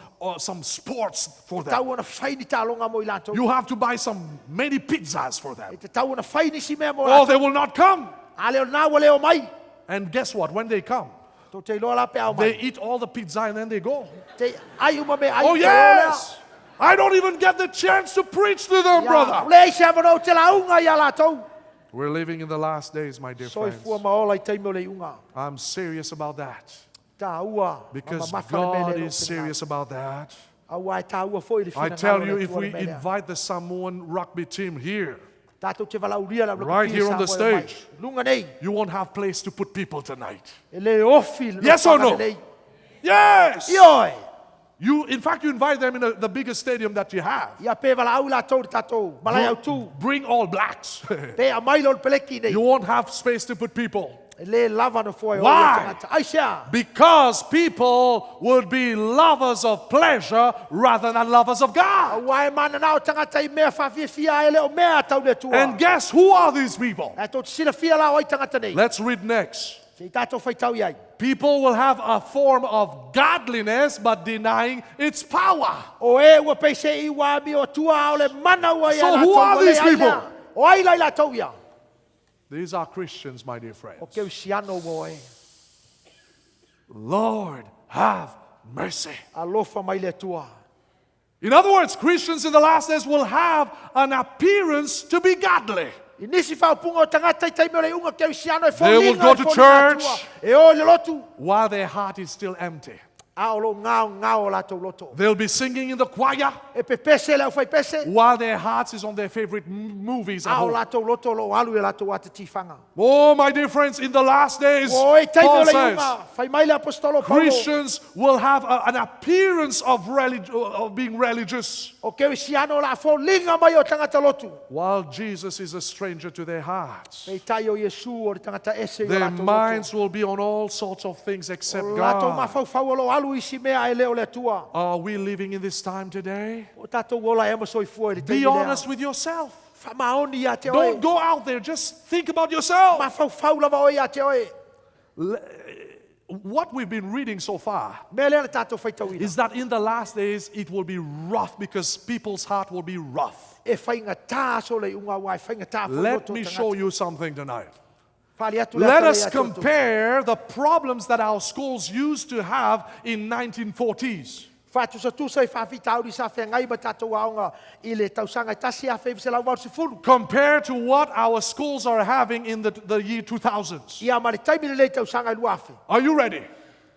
sports for them. Tau ana whai ni tālonga mo i latou. You have to buy some many pizzas for them. E te tau ana whai nisi mea mo Or latou. they will not come. A leo nā ua leo mai. And guess what? When they come, Tō te iloa la pe au mai. they eat all the pizza and then they go. Te ai uma me ai Oh, te o lea. yes! I don't even get the chance to preach to them, Ia, brother. Le ai se awano te launga i a latou. We're living in the last days, my dear Soifua friends. maola i taimi o le iuga. I'm serious about that. Tāua. Because mamafa le mea God lea is o serious about that. Aua e tāua foi le I whina tell ngalo you, le if tua le we mea lea. invite the Samoan rugby team here, Tātou te valauria la Right here on the Samoa e mai. stage. Lunga nei. you won't have place to put people tonight. E le ofi le Yes or nofoaga no? lelei. Yes! Ioe. You, in fact, you invite them in the biggest stadium that you have. Ia pe valaau latou le tātou. Malai au tū. Bring all blacks. Pe a mai lo le peleki nei. You won't have space to put people. E le lava no foe o Why? ia tangata. Ai sea. Because people would be lovers of pleasure rather than lovers of God. Aua e mana nao tangata i mea whawhiawhia e leo mea tau le tua. And guess who are these people? E tō te silafia la o ai tangata nei. Let's read next. Se i tātou whaitau i ai. People will have a form of godliness but denying its power. O e ua peise i wā mi o tua o le mana ua ia So latou who are ua le these ai people? lea. O ai lai latou ia. These are Christians, my dear friends. O keu siano ua e. Lord, have mercy. Alofa mai le tua. In other words, Christians in the last days will have an appearance to be godly. I nisi whaupunga o tangata i taimi o le unga keu siano e They will fōlinga go e to fōlinga church. atua. E o le lotu. While their heart is still empty. A o lo ngao ngao o latou loto. They'll be singing in the choir E pepese le au whaipese. while their hearts is on their favorite movies at A o home. latou loto lo alu e latou ata tiwhanga. Oh, my dear friends, in the last days, O e taimi o Paul le says, iunga. Whai mai le apostolo Paulo. Christians will have an appearance of being religious O keu siano la fōlinga mai o tangata lotu. while Jesus is a stranger to their hearts. Pei tai o Iesu o le tangata ese i o Their latou lotu. minds will be on all sorts of things except Latou God. mafaufau o lo alu isi mea e leo le atua. Are we living in this time today? O tātou ola e masoifua i le Be taimi lea. honest with yourself. Whamaoni ia te oe. Don't go out there, just think about yourself. Mafaufau lava oe ia te oe. What we've been reading so far Mea lea na tātou whaitauina. is that in the last days it will be rough because people's heart will be rough. E whainga tā aso le unga wai, whainga tā whai Let roto me tangata. show you something tonight. Whali atu le Let ata le us ia te oto. compare the problems that our schools used to have in 1940s. Whātusatusa i whawhitauri sa whengai ma tātou aonga i le tausanga i tasi a whewise lau waru sifuru. Compared to what our schools are having in the year 2000s. Ia ma le taimi le lei tausanga i luafe. Are you ready?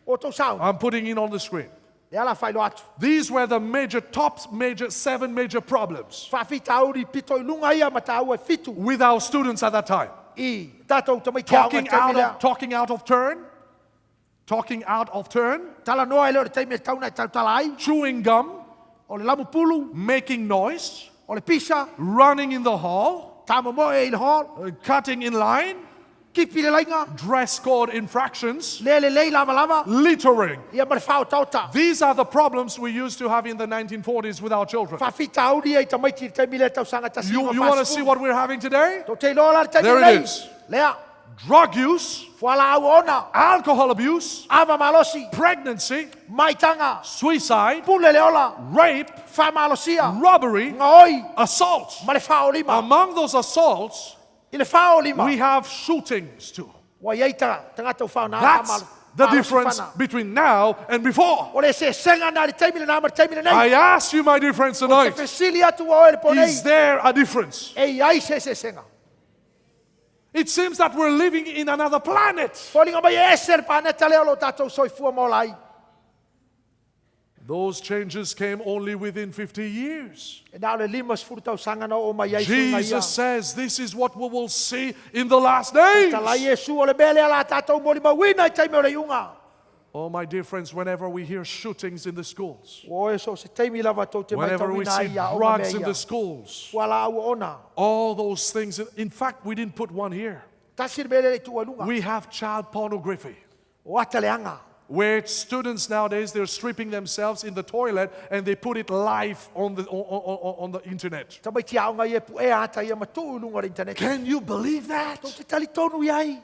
O tau sauna. I'm putting it on the screen. Le ala whailo atu. These were the major, top major, seven major problems Whawhitauri pito i lunga ia ma tāua e fitu with our students at that time. i tātou tamai te aonga Talking i taimi out lea. of, talking out of turn, talking out of turn, Tala noa e leo le taimi e tauna e tautala ai. chewing gum, O le lamu pulu, making noise, o le pisa, running in the hall, tāmamoe e i le hall, cutting in line, kipi le lainga, dress code infractions, le le lei lava lava, littering. ia ma le whao tauta. These are the problems we used to have in the 1940s with our children. Whawhitauri e i tamaiti i le taimi lea tausanga tasi You, ma you want to see whāsifuru. what we're having today? Tō te iloa la le taimi There it lei. is. Lea, Drug use, fuala au ona, alcohol abuse, ava malosi, pregnancy, maitanga, suicide, pule le ola, rape, whamalosia, robbery, ngaoi, assault. ma le whao lima. Among those assaults, I le whao lima, we have shootings too. wa iei ta, tangata o whao nā That's whamalo. the Malosi difference fana. between now and before. O le eseesega na le taimi lenā ma le taimi I lenei. ask you, my dear friends, Te tonight, fesili atu o oe le po is nei. there a difference? E i ai se eseesega. It seems that we're living in another planet. Foliga mai e ese le paneta lea o lo tātou soifua ma ola ai. Those changes came only within 50 years. E na o le 50 tausaga na oo mai ai suiga ia. Jesus says this is what we will see in the last days. Talai Iesu o le mea lea la tātou molimauina i taimi o le iuga. Oh, my dear friends, whenever we hear shootings in the schools, O oe so se taimi lava tou te whenever we maitauina ai see ia o drugs mea in ia. the schools, Ua la ua ona. all those things. In fact, we didn't put one here. Tasi le mea lea i tua lunga. We have child pornography, O ata le anga. where students nowadays they're stripping themselves in the toilet and they put it live on the, on the internet. Tamaiti aoga ia e puea ata ia matuu i luga o le internet. Can you believe that? Tou te tali tonu iai.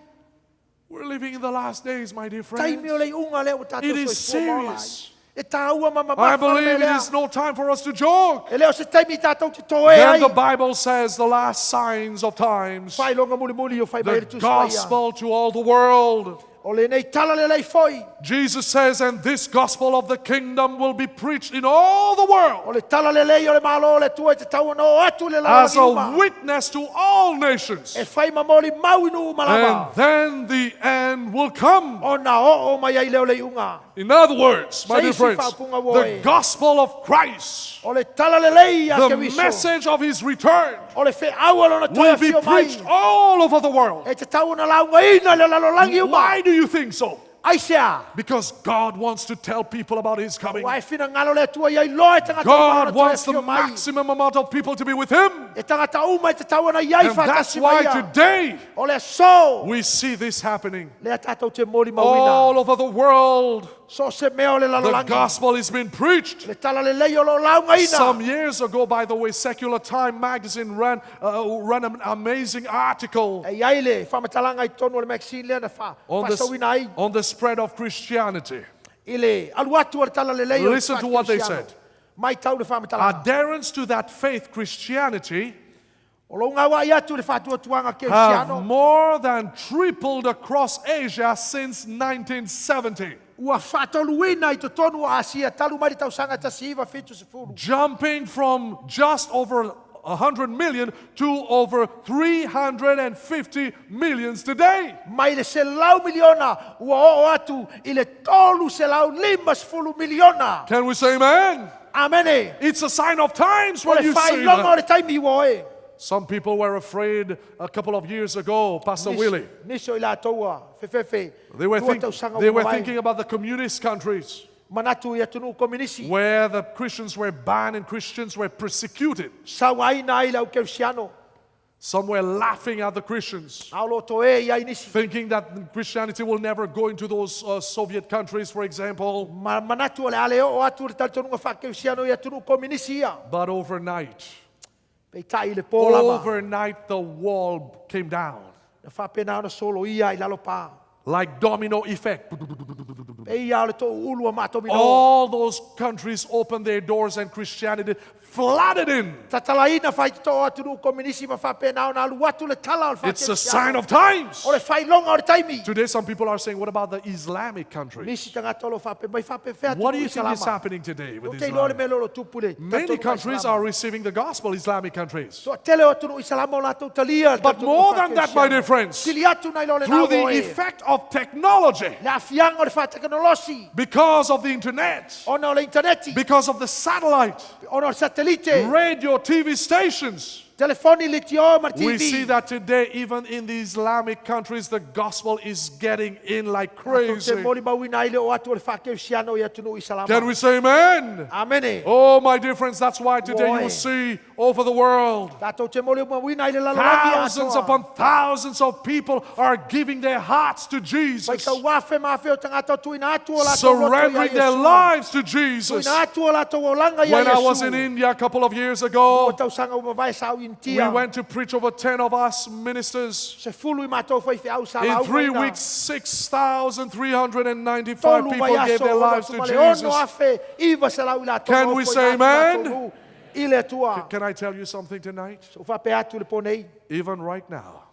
We're living in the last days, my dear Taimi friends. o le iuga lea ua tātou It is soifua ma ola ai. serious. E tāua ma I mamafa le mea believe it lea. is no time for us to joke. E leo se taimi tātou te toe Then ai. the Bible says the last signs of times, Whailonga muli muli o whai mai the le tusi mai ia. gospel to all the world. O le nei tala le lei foi. Jesus says, and this gospel of the kingdom will be preached in all the world O le tala le lei o le malo o le tua i te tau ona o atu le as lalolagi a uma. witness to all nations. E whai mamoli mau inu umalava. And then the end will come. O na o o mai ai leo le iuga. In other words, my dear Se isi friends, whaapunga wo the e. gospel of Christ, O le tala le lei a the ke wiso. message of his return, O le wheaua lona toi will be afio mai. preached all over the world. E te tau ona launga ina le lalolangi uma. Why do you think so? Ai se a. Because God wants to tell people about his coming. Wa e whina ngalo le tua iai loa e tangata uma God lona toi wants the afio mai. maximum amount of people to be with him. E tangata uma e te tau ona iai And that's whātasi why mai ia. today O le so. we see this happening Lea tātou te mori mauina. all over the world. So se mea o le The lalolangi. gospel is being preached. Le tala le lei o lo launga ina. Some years ago, by the way, Secular Time magazine ran an amazing article E iai le whamatalanga i tonu o le magazine lea na wha. on Whasawina ai the, on the spread of Christianity. i le alu atu o le tala le lei o le Listen to what they whaakeristiano. said. Mai tau le whamatalanga. Adherence to that faith, Christianity, O lo ngā wai atu le whātuatuanga have keristiano. more than tripled across Asia since 1970, Ua whātoluina i te tonu o Asia, talu mai le tausanga tasi iwa whitu se fulu. jumping from just over 100 million to over 350 millions today. Mai le se lau miliona, ua oo atu i le tolu se lau lima se fulu miliona. Can we say amen? Amene. It's a sign of times O when le you see whailonga o that. le taimi ua oe. Some people were afraid a couple of years ago, Pastor Willie. Nisi o i lātou whewhewhe. They were, Lua tausaga they ua were mai. thinking about the communist countries Manatu i atunu komunisi. where the Christians were banned and Christians were persecuted. Sawa aina ai lau keusiano. Some were laughing at the Christians, Ao lo to e i ai nisi. thinking that Christianity will never go into those Soviet countries, for example. Ma, manatu o le ale o atu le talitonuga faakeusiano i atunuu kominisi ia. But overnight, Peitai i le pō lava. overnight, the wall came down Na faapena ona solo ia i lalo pā. like domino effect. E ia o le to'u ulu a maatomino. All those countries opened their doors and Christianity flooded in. Tatalaina faitito'o atunuu kominisi ma faapena ona alu atu le tala o le It's a sign faakeusiano. of times. O le failoga o le taimi. Today, some people are saying, what about the Islamic countries? Nisi tagata o lo faape mai faapefea What do atunuu you think is isalama. happening today with Te iloa le Islam? mea leo lo tupu le Many talitonuga countries isalama. are receiving the gospel, Islamic countries. Toatele o atunuu isalama o latou talia le But talitonuga more than that, my dear faakeusiano. friends, Sili atu nai lo le through nā the o e. effect of technology, Le afiaga o le faatekonolosi. because of the internet, Ona o le interneti. because of the satellite, Ona o le satelite. radio, TV stations, Telefoni le tio ma le we see TV. that today, even in the Islamic countries, the gospel is getting in like Te crazy. moli mauina ai le o atu o le faakeusiano i atunuu isalama. Can we say amen? Amene. Oh, my dear friends, that's why today you Oi. will see over the world Tātou te moli mauina ai le lalolagi thousands atoa. upon thousands of people are giving their hearts to Mai Jesus, tau wafe ma o tangata tuina atu o latou loto ia surrendering their Iesu. lives to Jesus. Tuina atu o latou olaga ia When I was in Iesu. India a couple of years O ago, tausaga ua mavae sa au we Intia. went to preach over 10 of us ministers. Se fulu i mātou whai whiau sa In lau 3 maina. weeks, 6,395 Tolu people mai gave aso their o lives atu to ma le ono Jesus. afe, iwa se lau i latou Can na we ofo i say atu amen? latou nu I le Atua. Can I tell you something tonight? So whape atu le pō nei, Even right now,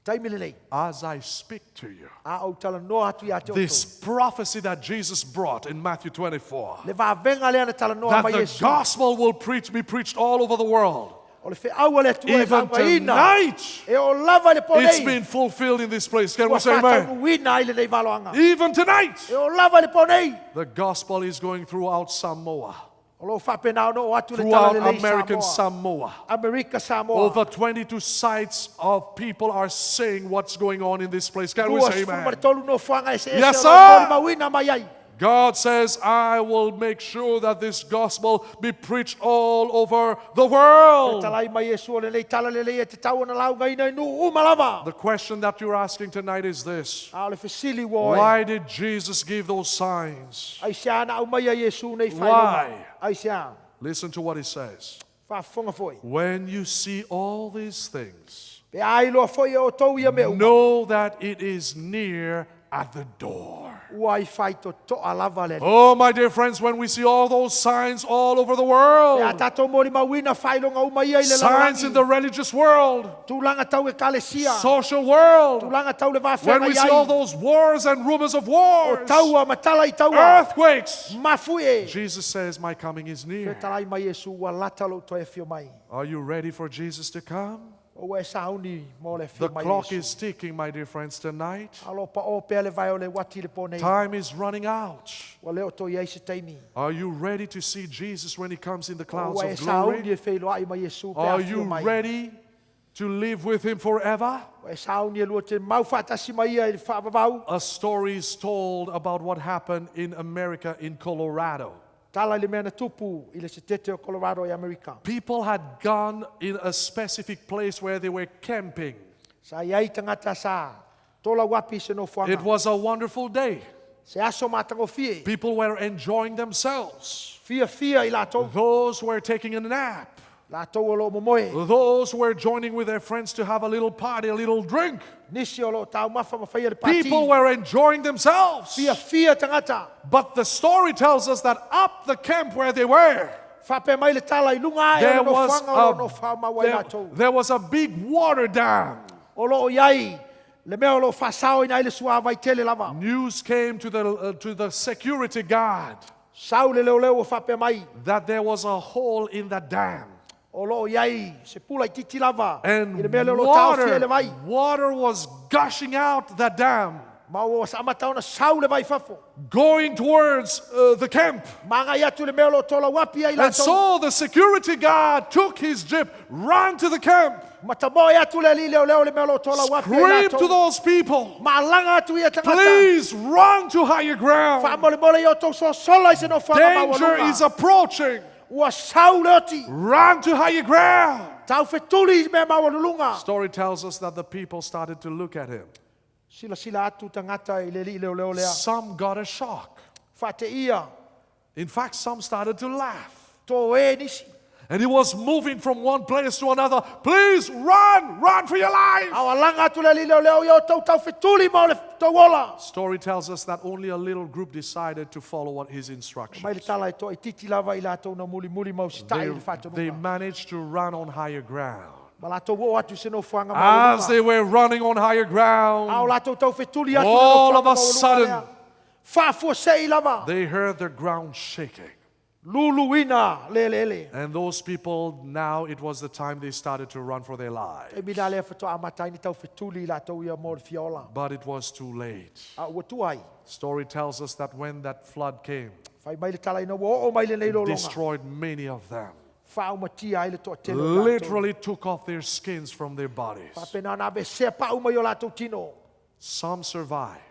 Taimi lenei. as I speak to you, A ou talanoa atu ia te this outou. prophecy that Jesus brought in Matthew 24, Le vavega lea na talanoa that mai the Iesu. gospel will preach, be preached all over the world. O le feau a le Atua e Even laugaina. tonight, E o lava i le po it's nei. been fulfilled in this place. Can we Ua say amen? faataunuuina ai lenei valoaga. Even tonight, E o lava i le po nei. the gospel is going throughout Samoa, O loo faapena ona oo atu le tala throughout lelei American Samoa. Samoa. Amerika Samoa. Over 22 sites of people are saying what's going on in this place. Can we Lua say sefulu ma le amen? tolu nofoaga eseese Yes, o loo sir. molimauina mai ai. God says, I will make sure that this gospel be preached all over the world. Talai mai Iesu o lenei tala lelei e te tau ona laugaina i nuu uma lava. The question that you're asking tonight is this: A o le fesili ua oe. Why did Jesus give those signs? Ai se ana au mai a Iesu nei Why? whailoga. Ai se a. Listen to what he says. Faafofoga foi. When you see all these things, Pe a iloa foi e outou ia mea uma. know that it is near at the door. Ua i whaitotoa lava le. Oh, my dear friends, when we see all those signs all over the Pe a world, tātou molimauina whailoga uma ia i le signs in lalolagi. the religious world, Tulaga tau ekalesia. social world, Tulaga tau le when vafeaga we i see all ai. those wars and rumors of wars, Taua matala i taua. earthquakes, Mafue. Jesus says, My coming is near. Talai mai Iesu ua lata lou toe afio mai. Are you ready for Jesus to come? O ua e sauni mo le The afio mai clock Iesu. is ticking, my dear friends, tonight. Alo pa o pea le vai o le wati le pō nei. Time is running out. Ua leo toi ai se taimi. Are you ready to see Jesus when he comes in the O clouds ua e of sauni glory? e wheiloai mai Iesu pe Are afio you mai. ready to live with him forever? Ua e sauni e lua te mau whaatasi mai ia i le whaavavau. A story is told about what happened in America in Colorado. Tala i le mea na tupu i le setete o Colorado i Amerika. People had gone in a specific place where they were camping. Sa iai tangata sa tola wapi se It nofoaga. was a wonderful day. Se aso mātangofie. People were enjoying themselves. Fia fia i lātou. Those who were taking a nap, Lātou o loo momoe. those who were joining with their friends to have a little party, a little drink. Nisi o loo taumafa ma whaia le pati. People were enjoying themselves. Fia fia tangata. But the story tells us that up the camp where they were, Whape mai le tala i lunga ai o there le was nofoaga o loo a, nofao mau ai there, lātou. there was a big water dam. O loo iai le mea o loo whasao ina ai le suavai tele lava. News came to the security guard Sau le leo leo o whape mai. that there was a hole in the dam. O loo iai se pula i titi lava. I And le mea leo loo taofia le vai. water, water was gushing out the dam, Ma o sa amata ona sau le vai fafo. going towards the camp. Maangai atu le mea o loo tola wapi ai And lātou. so the security guard took his jeep, ran to the camp, Matamoe atu le ali leo leo le mea o loo tola wapi ai screamed to lātou. those people, Maalaga atu ia tangata. Please run to higher ground. Whaamolemole i o tau sosola i se nofoaga Danger is maualuga. approaching. Ua sau le oti. Run to higher ground. Tau whetuli i mea maualuluga. Story tells us that the people started to look at him. Sila sila atu tangata i le li leo leo lea. Some got a shock. Whaate ia. In fact, some started to laugh. Tō e nisi. And he was moving from one place to another. Please run, run for your life. Au alanga atu le ali leo leo i o tau tau whetuli ma o le tau ola. Story tells us that only a little group decided to follow what his Mai le instructions. tala e toa i titi lava i lātou na muli muli mau sitai i le They whātonuga. managed to run on higher ground. Ma lātou o atu se nofoaga As maualuga. they were running on higher Au ground, lātou tau whetuli atu le All of nofoaga a maualuga sudden- lea. Whaafua sei lava. they heard the ground shaking. Luluina le le le. And those people, now it was the time they started to run for their lives. E mina lea whatoa amatai ni tau whetuli i lātou ia mō le fiola. But it was too late. A ua tuai. Story tells us that when that flood came, Whai mai le tala ina ua oo mai le nei lolonga. destroyed many of them. Whaaumatia ai le toa tele o lātou. Literally took off their skins from their bodies. Whapena nā sea pau mai o lātou tino. Some survived.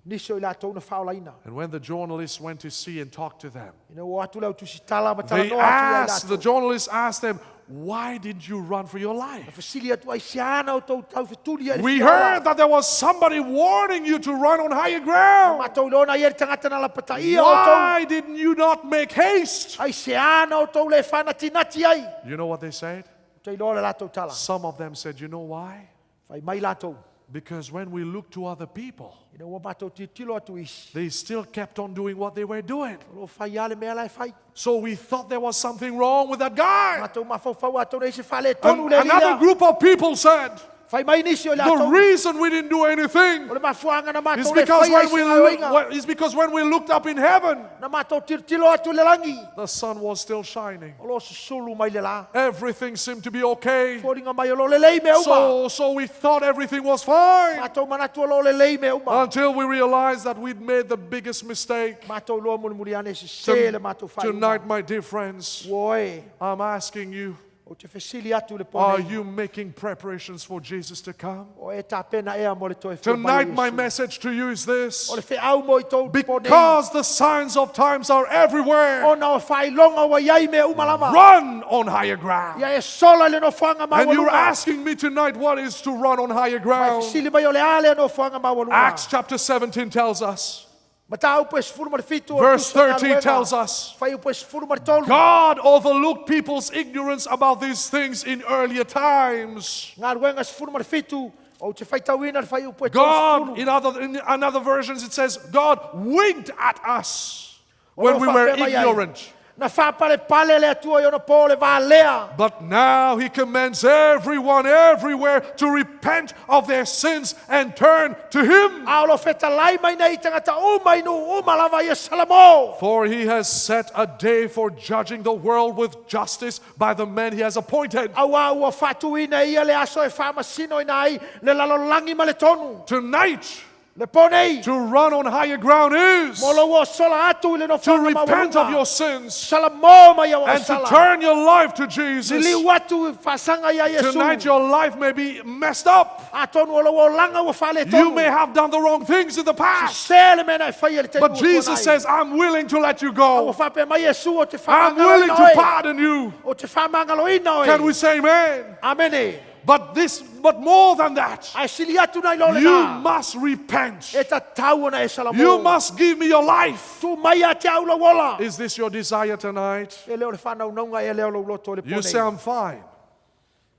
Nisi o i lātou na whaolaina. And when the journalists went to see and talk to them, Ina ua atu leo tusitala ma tala they noa atu ia i asked, the lātou. journalists asked them, Why did you run for your life? Whasili atu ai siana o tau tau whetuli ai le We fiola. heard that there was somebody warning you to run on higher ground. Mātou i lona ia le tangata na lapata ia o tau. Why didn't you not make haste? Ai siana o tau le whanatinati ai. You know what they said? Tei loa le lātou tala. Some of them said, You know why? Whai mai lātou. Because when we look to other people, Ina ua mātou titilo atu isi. they still kept on doing what they were doing. O lo whai ale mea lai whai. So we thought there was something wrong with that guy. Mātou mawhauwhau atu nei se whale tonu le Another lila. group of people said, Fai mai nisi o le The atou. reason we didn't do anything O le mafuaga na is matou le because faia i when we se look, gaoioiga. is because when we looked up in heaven, Na matou tilotilo atu i le lagi. the sun was still shining. O lo susulu mai le la. Everything seemed to be okay. Foliga mai o lo lelei mea uma. So we thought everything was fine Matou manatu o lo lelei mea uma. until we realized that we'd made the biggest mistake. Matou loa mulimuli ane sese le matou whai Tonight, my dear friends, Ua oe, I'm asking you, o te fesili atu le are pō nei. you making preparations for Jesus to come? O e tāpena ea mo le toe whio mai Tonight, o my Iesu. message to you is this. O le wheau mo i tō pō nei. Because the signs of times are everywhere, Ona o whailonga wa iai mea uma lava. run on higher ground. Ia e sola i le nofoaga And you're maualuga. asking me tonight what is to run on higher Mai ground. fesili mai o le ale nofoaga maualuga. Acts chapter 17 tells us, Mataupu e sefulu ma le fitu o verse tusa 13 galuega. tells us, Whaiupu e sefulu ma le tolu. God overlooked people's ignorance about these things in earlier times. Galuega sefulu ma le fitu. O te whaitauina le whaiupu e tolu God, sefulu. in other versions, it says, God winked at us when O we were whapea mai ai. ignorant. Na whapale pale le atua i ona pō le vālea. But now he commands everyone everywhere to repent of their sins and turn to him. A o lo whetalai mai nei tangata uma i nu uma lava ia Salamo. For he has set a day for judging the world with justice by the men he has appointed. Aua ua whatuina ia le aso e whamasino ina ai le lalolangi ma le tonu. Tonight, Le pō nei, to run on higher ground is mo lo ua sola atu i le to nofoaga repent of maualuga. your sins Salamo mai au and to sala. turn your life to Jesus. Liliu atu i whasanga ia Yesu. Tonight, your life may be messed up. A tonu o lo ua langa ua whale You tonu. may have done the wrong things in the past. Se le mena e whai e le tenu But Jesus says, I'm willing to let you Ua go. whapea mai Yesu o te I'm willing whamangaloina to oe. pardon you. O te whamangaloina oe. Can we say amen? Amene. But more than that, Ai sili atu nei lo le you na. must repent. E ta tau ona e Salamo. You must give me your life. Tu mai a te au la wola. Is this your desire tonight? E leo le whanau naunga e leo lo loto le You pō say, nei. I'm fine.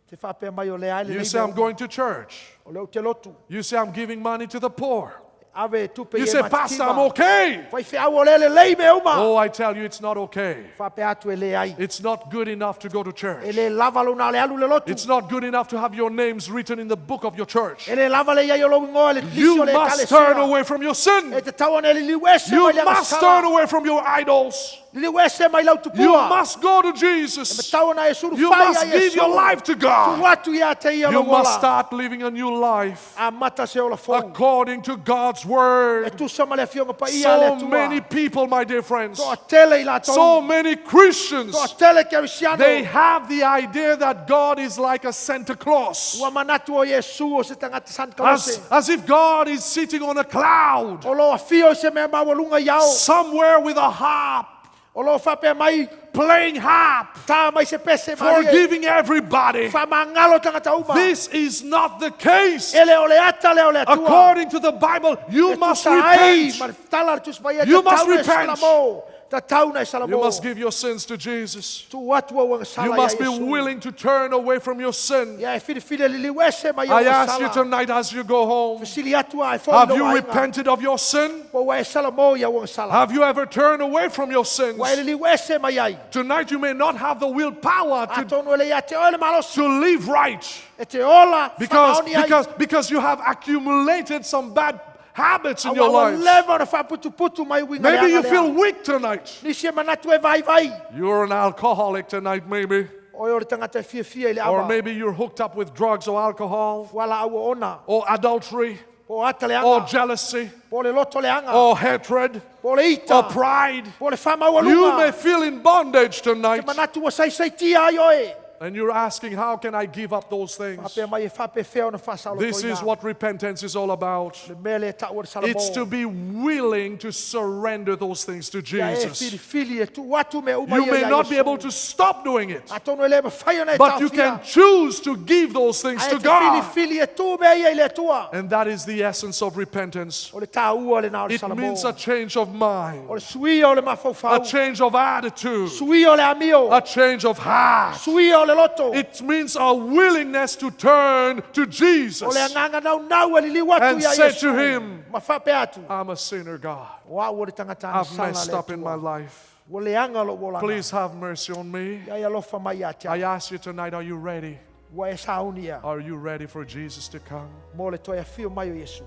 Te whapea mai o le ai le You nei say, mea I'm going to church. O leo te lotu. You say, I'm giving money to the poor. Ave e tupe You i e say, Pastor, I'm matitiva. okay. Whai whiau o lele lei mea uma. Oh, I tell you, it's not okay. Whapea atu e le ai. It's not good enough to go to E church. le lava lo nā le alu le lotu. It's not good enough to have your names written in the book of your church. E le lava le iai o lo ingoa le lisi You o le must ekalesia. turn away from your sin. E te tau ana e le liu ese mai You le must agasala. turn away from your idols. Liliu ese mai lau You tupua. must go to Jesus. Tau ana e suru You whai must a give Yesu. your life to God. Tu atu ia te ia You lo must wola. start living a new life A mata se ola fou. according to God's E word. tusa ma le afioga pa ia le So atua. many people, my dear friends, Toa tele i lātou. so many Christians, Toa tele ke Arisiano. they have the idea that God is like a Santa Claus. Ua manatu o Yesu o se tangata San Kalose. As if God is sitting on a cloud O lo awhio i se mea maualunga i ao. somewhere with a harp, O lo whapea mai, playing harp, tā mai se pese marie. forgiving everybody. Whamangalo tangata uma. This is not the case. E le o le ata le o le atua. According to the Bible, you E must tusa ai, repent. ma le tala le tusa pai e You te must tauna e repent. Salamo. Te tauna e Salamo. You must give your sins to Jesus. Tu atu au anga sala You ia must be Yesu. willing to turn away from your sin. Ia e whiriwhiri liliu ese mai I au ask you sala. tonight as you go home, Sili atu ai fo have i you lo aiga. repented of your sin? Po ua e Salamo ia ua sala. Have you ever turned away from your sins? Ua e liliu ese mai ai. Tonight you may not have the willpower to, Atonu e le ia te oe le malosi. to live right E te ola because, whamaoni ai. because you have accumulated some bad habits in Aua your ua life. leva ona whaaputuputu mai winga Maybe le you anga feel lea. weak tonight. Nisi e manatu e vai vai. You're an alcoholic tonight, maybe. Oe o le tangata e fiafia i le Or awa. maybe you're hooked up with drugs or alcohol Wala aua ona. or adultery Po ata le or anga. jealousy Po le loto le anga. or hatred Po le ita. or pride. Po le whamaualuga. You may feel in bondage Te tonight. manatu ua saisaitia ai oe. And you're asking, how can I give up those things? Whapea mai e whape whea ona whasalo This is what repentance is all about. Le mele e taua le Salamo. It's to be willing to surrender those things to Ia e Jesus. whiriwhiri e tu atu me uma You ia may ia not be Yesu. able to stop doing it, Atonu e le mawhai ona e but you tāwhia. can choose to give those things Ai to te God. whiriwhiri e tū mea ia i le atua. And that is the essence of repentance. O le tāua le nā o le It Salamo. means a change of mind, O le suia o le a mafaufau. change of attitude, Suia o le amio. a change of heart. Suia o le loto. It means a willingness to turn to O Jesus. le anganga nau nau e liliu atu And ia say Yesu. to him, Ma whapea atu. I'm a sinner, God. O au o le tangata ana I've sala messed le up in my atua. life. Ua le anga lo uolanga. Please have mercy on me. Ia ia lofa mai ia te I au. ask you tonight, are you ready? Ua e sauni ea Are you ready for Jesus to come? Mo le toe afio mai o Iesu.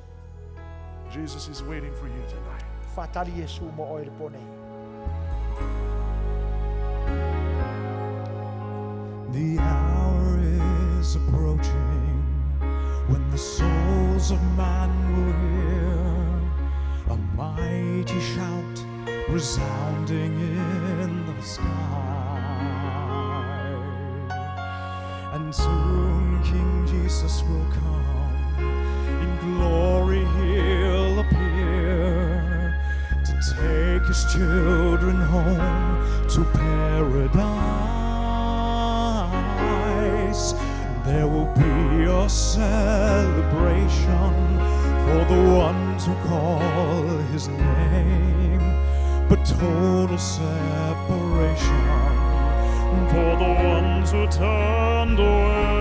Jesus is waiting for you tonight. Faatali Iesu mo oe i le po nei. The hour is approaching when the souls of man will hear a mighty shout resounding in the sky. And soon King Jesus will come, in glory he'll appear to take his children home to paradise. There will be a celebration for the ones who call his name, but total separation for the ones who turned away.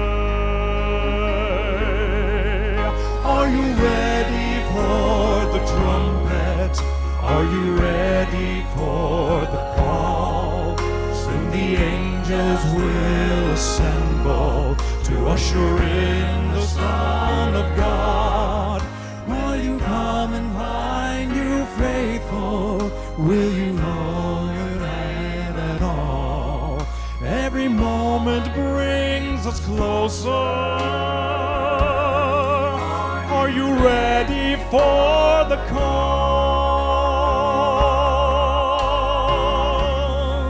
Are you ready for the trumpet? Are you ready for the call? Soon the angels will assemble to usher in the Son of God. Will you come and find you faithful? Will you know your name at all? Every moment brings us closer. Are you ready for the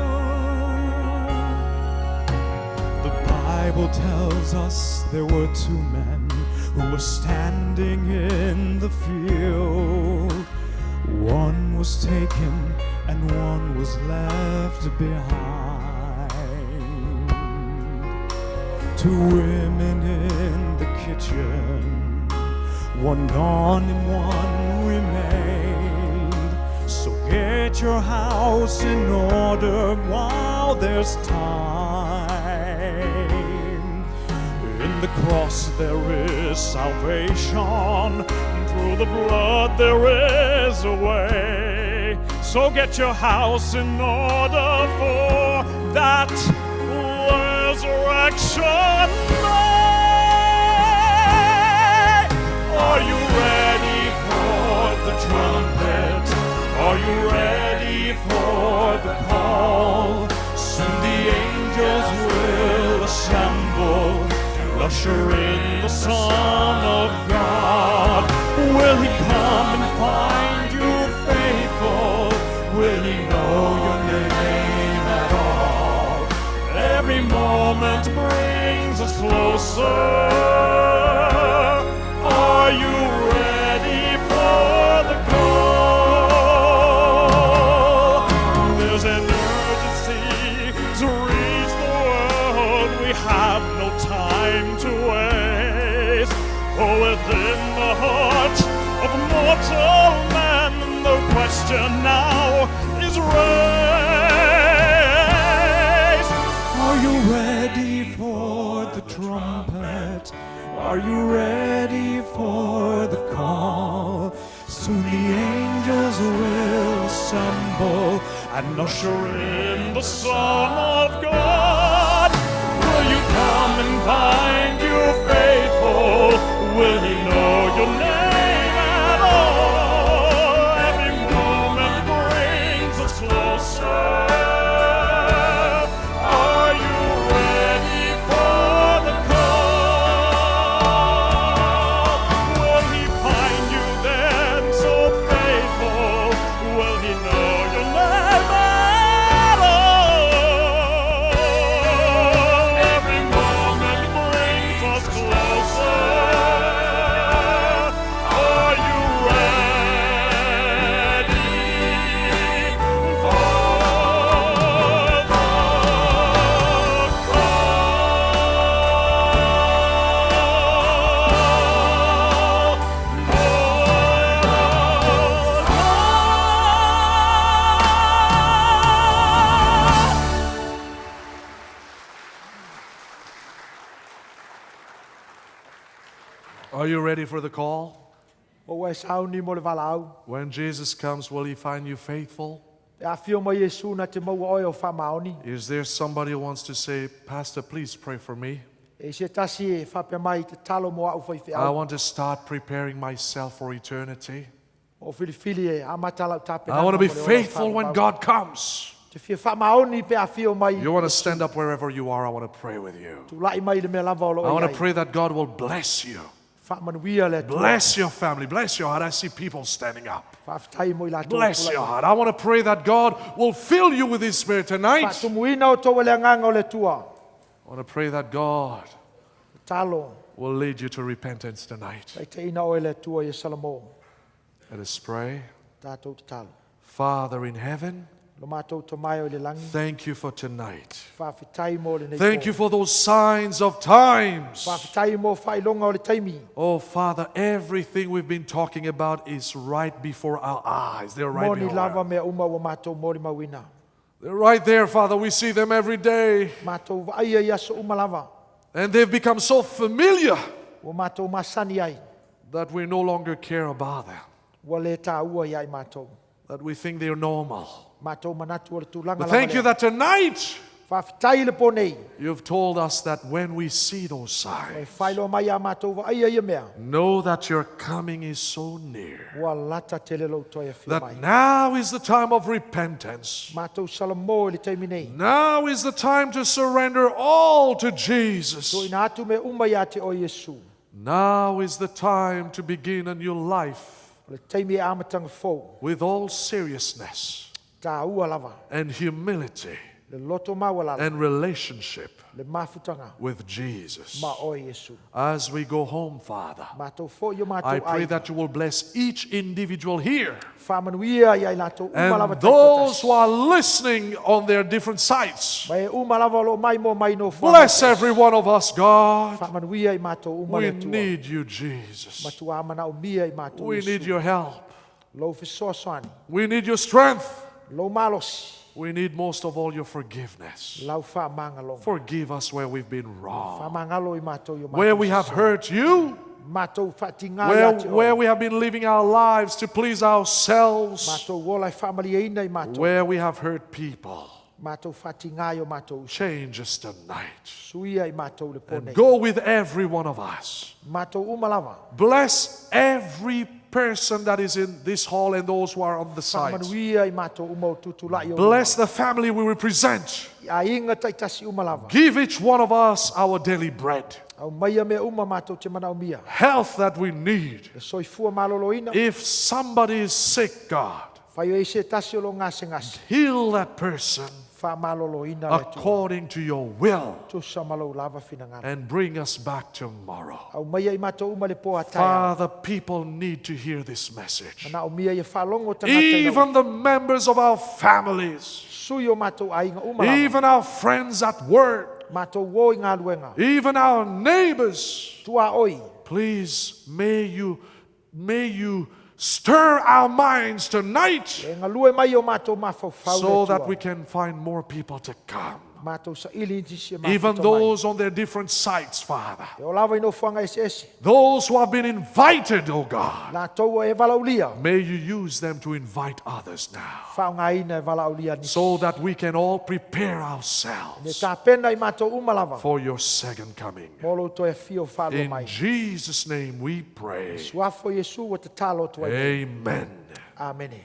call? The Bible tells us there were two men who were standing in the field. One was taken and one was left behind. Two women in the kitchen, one gone and one remained. So get your house in order while there's time. In the cross there is salvation, through the blood there is a way. So get your house in order for that resurrection day. Are you ready for the trumpet? Are you ready for the call? Soon the angels will assemble to usher in the Son of God. Will he come and find you faithful? Will he know your name at all? Every moment brings us closer. Are you ready for the call? There's an urgency to reach the world. We have no time to waste. For within the heart of mortal man, the question now is raised. Are you ready for the trumpet? Are you ready for the call? Soon the angels will assemble and usher in the Son of God. Will you come and find you faithful? Will he know your name at all? Every moment brings us closer. Are you ready for the call? Will he find you then so faithful? Will he know your name at all? Every moment brings us closer. Are you ready for the call? Are you ready for the call? O ua e sauni mo le valaau. When Jesus comes, will he find you faithful? E afio mai Iesu na te maua oe o whamaoni. Is there somebody who wants to say, Pastor, please pray for me? E i se tasi e whapea mai te talo mo au whai I whiau. want to start preparing myself for eternity. O whiriwhiri e amata lau tāpena. I want to be faithful when God comes. Te fia whaamaoni pe a whio mai. You want to stand up wherever you are. I want to pray with you. Tūlai mai le mea lava o lo I want e to pray that God will bless you. Whaamanuia le Atua. Bless your family. Bless your heart. I see people standing up. Whaafetai mo i lātou Bless tūlai your mai. heart. I want to pray that God will fill you with His Spirit tonight. Whaatumuina o tō le anganga o le Atua. I want to pray that God Talo. will lead you to repentance tonight. Tai te ina o e le Atua i Salamo. Let us pray. Tātou te talo. Father in heaven, Lo mātou tō mai o le langi. thank you for tonight. Whaafetai mo le nei Thank pō. you for those signs of times. Whaafetai mo whailonga o le taimi. Oh, Father, everything we've been talking about is right before our eyes. They're right Moni before lava us. mea uma ua mātou mori mauina. They're right there, Father. We see them every day. Mātou vaaia i aso uma lava. And they've become so familiar Ua mātou masani ai. that we no longer care about them, Ua le tā ua i ai mātou. that we think they're normal. Mātou manatu o le tūlanga But lava thank you lea. that tonight Whaafetai le pō nei. you've told us that when we see those E signs, whailo mai a mātou vaaia ia mea. know that your coming is so near. Ua lata tele lau toi e whio mai. That now is the time of repentance. Mātou Salamo i le taimi nei. Now is the time to surrender all to Jesus. Tō ina atu me uma ia te o Iesu. Now is the time to begin a new life O le taimi e amatanga fō. with all seriousness Tā ua lava. and humility Le loto mawalala. and relationship Le mafutanga. with Jesus. Ma o Iesu. As we go home, Father, Mātou fō i o I mātou pray ai. that you will bless each individual here Whaamanuia i ai lātou uma lava and those taitotasi. who are listening on their different sites. Mai e uma lava o lo mai mo mai no Bless every one of us, God. Whaamanuia i mātou uma We le Atua. need you, Jesus. Matua amana o mia i mātou We Iesu. need your help. Lou fesoasoani. We need your strength. Lou malosi. We need most of all your forgiveness. Lau whaamangalo. Forgive us where we've been wrong, Whaamangalo i mātou i o mātou where we have sese. hurt you, Mātou whaatinga where, ia te where oe. we have been living our lives to please ourselves, Mātou wola i whaamaliaina i mātou. where we have hurt people. Mātou whaatinga i o mātou uso. Change us tonight. Suia i mātou le And pō nei. go with every one of us. Mātou uma lava. Bless every person that is in this hall and those who are on the sides. Whaamanuia i mātou uma o tutulai o Bless the family we represent. luma. I a inga taitasi uma lava. Give each one of us our daily bread, Au mai a mea uma mātou te manao mia. health that we need. Le soifua maloloina. If somebody is sick, God, Whai o e se tasi o lo ngase ngase. heal that person Whaamaloloina le Atua. according to your will Tusa malo lava whinangara. and bring us back tomorrow. Au mai i mātou uma le pō a taia. Father, people need to hear this message. Mana o mia i whalongo tangata i lau. Even the members of our families, Sui o mātou ainga uma lava. even our friends at work, Mātou wo i ngā luenga. even our neighbors. Tua oi. Please, may you stir our minds tonight E ngā lue mai o mātou mawhauwhau so le that Atua. we can find more people to come. Mātou sa ili inti si e mātou Even mai. those on their different sites, Father. E o lava i no fuanga ese ese. Those who have been invited, oh God, Lātou o e valaulia. may you use them to invite others now Whaongaina e valaulia nisi. so that we can all prepare Ne ourselves tā pena i mātou uma lava. for your second coming. Mō lo toe whio whālo In mai. Jesus' name we pray. Suafo Iesu o te tālo tua i. Amen. Amene.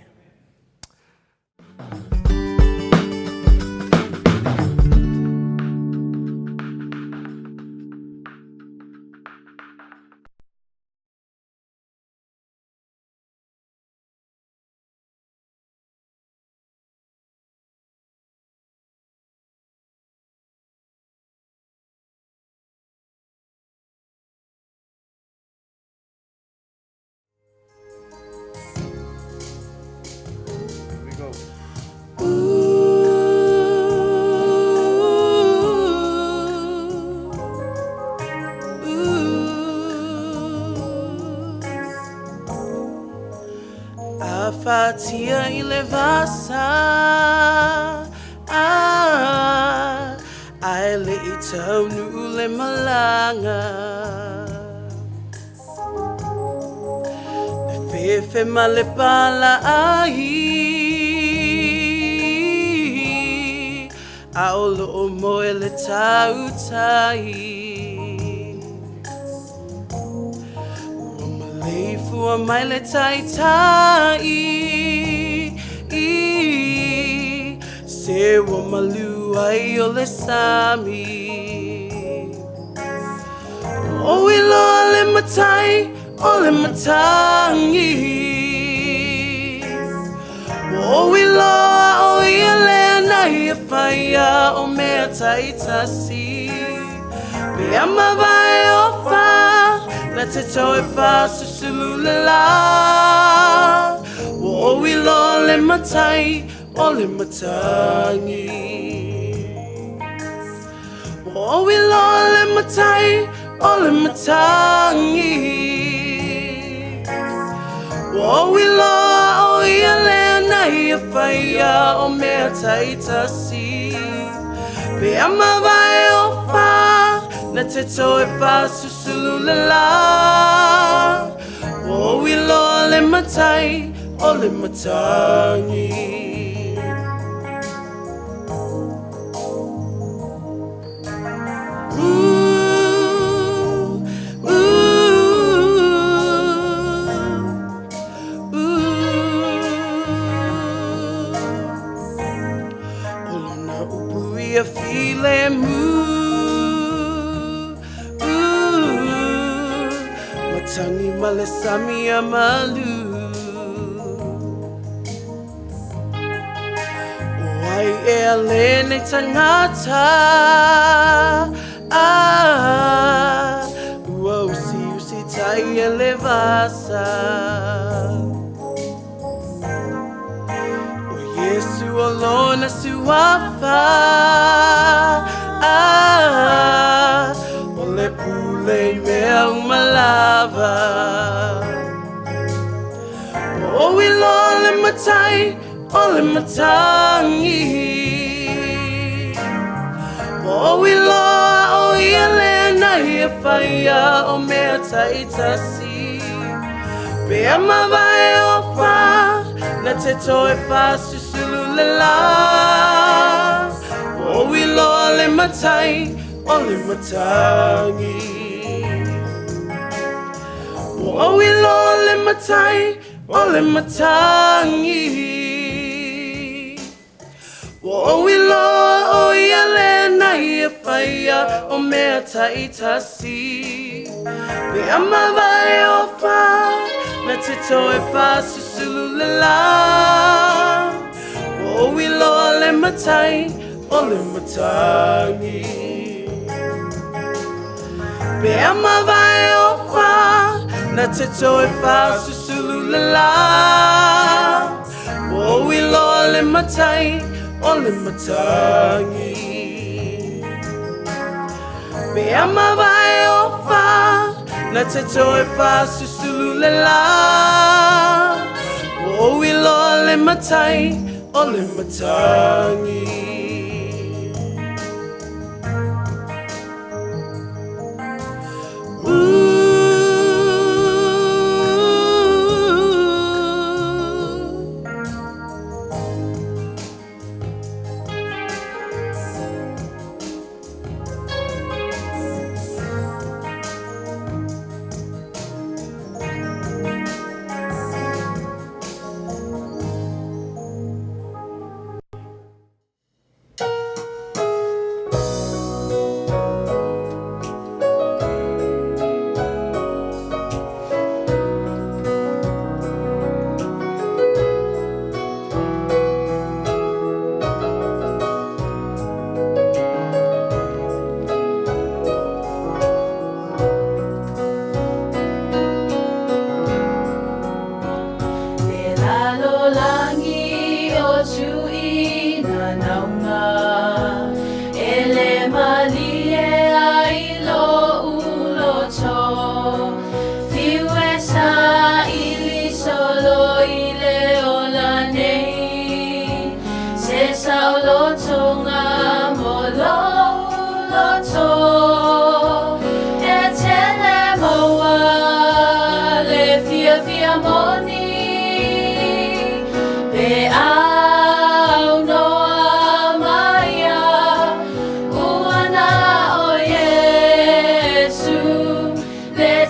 Here we go. A fatia i le vasa ah, Ai le i taunu le malanga Le fefe ma le pala ai A o lo o moe le tau tai. Fua mai le taitai i Se ua malu ai o le sami. O i loa le matai o le matangi. O i loa o ia lea na ia whaia o mea taitasi. Pe ama vai o wha na te toe wha susulu le la. O i loa le matai o le matangi. O i loa le matai o le matangi. O i loa o ia lea na ia whaia o mea taitasi. Pe ama vai o wha na te toe wha susulu le la. O i loa le matai o le matangi. Ooh, ooh, ooh. O lona upu ia file mu. Ooh, matangi ma le sami a malu. O ai e a lene tangata. Ah, ua usi usi tai e le vasa. O Yesu o lona suafa. Ah, o le pule i mea umalava. O i loa le matai o le matangi. O i loa o ia lea na ia whaia o mea taitasi. Pe ama vai o wha na te toe wha susulu le la. O i loa le matai o le matangi. O i loa le matai o le matangi. O i loa o ia lea na ia whaia o mea taitasi. Pe ama vai o wha na te toe wha susulu le la. O i loa le matai o le matangi. Pe ama vai o wha na te toe wha susulu le la. O i loa le matai o le matangi. Pe ama vai o wha na te toe wha susulu le la. O i loa le matai o le matangi. Ooh.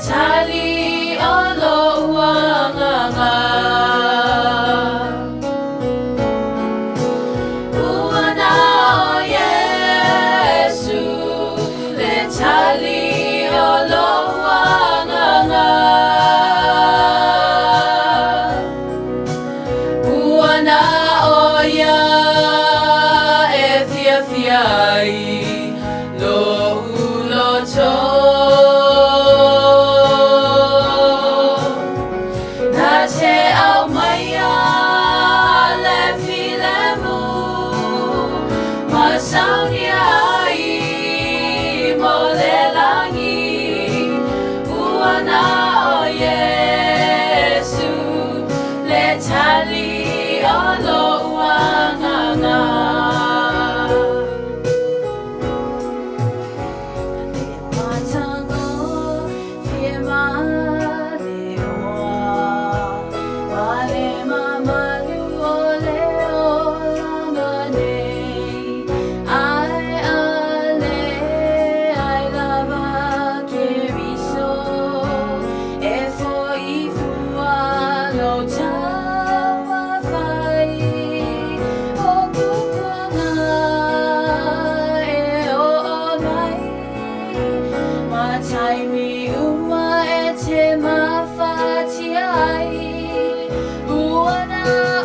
Tali o lo ia e fiafia ai lo'u loto. Na te aumaia le filemu ma saunia ai mo le lagi ua na o Iesu le tali o lo'u agaga. Le matagofie ma le oa ma le mamalu o le olaga nei ae a leai lava Keriso e fo'i fua lou taumafai o pupuaga e oo mai ma taimi uma e te mafatia ai ua na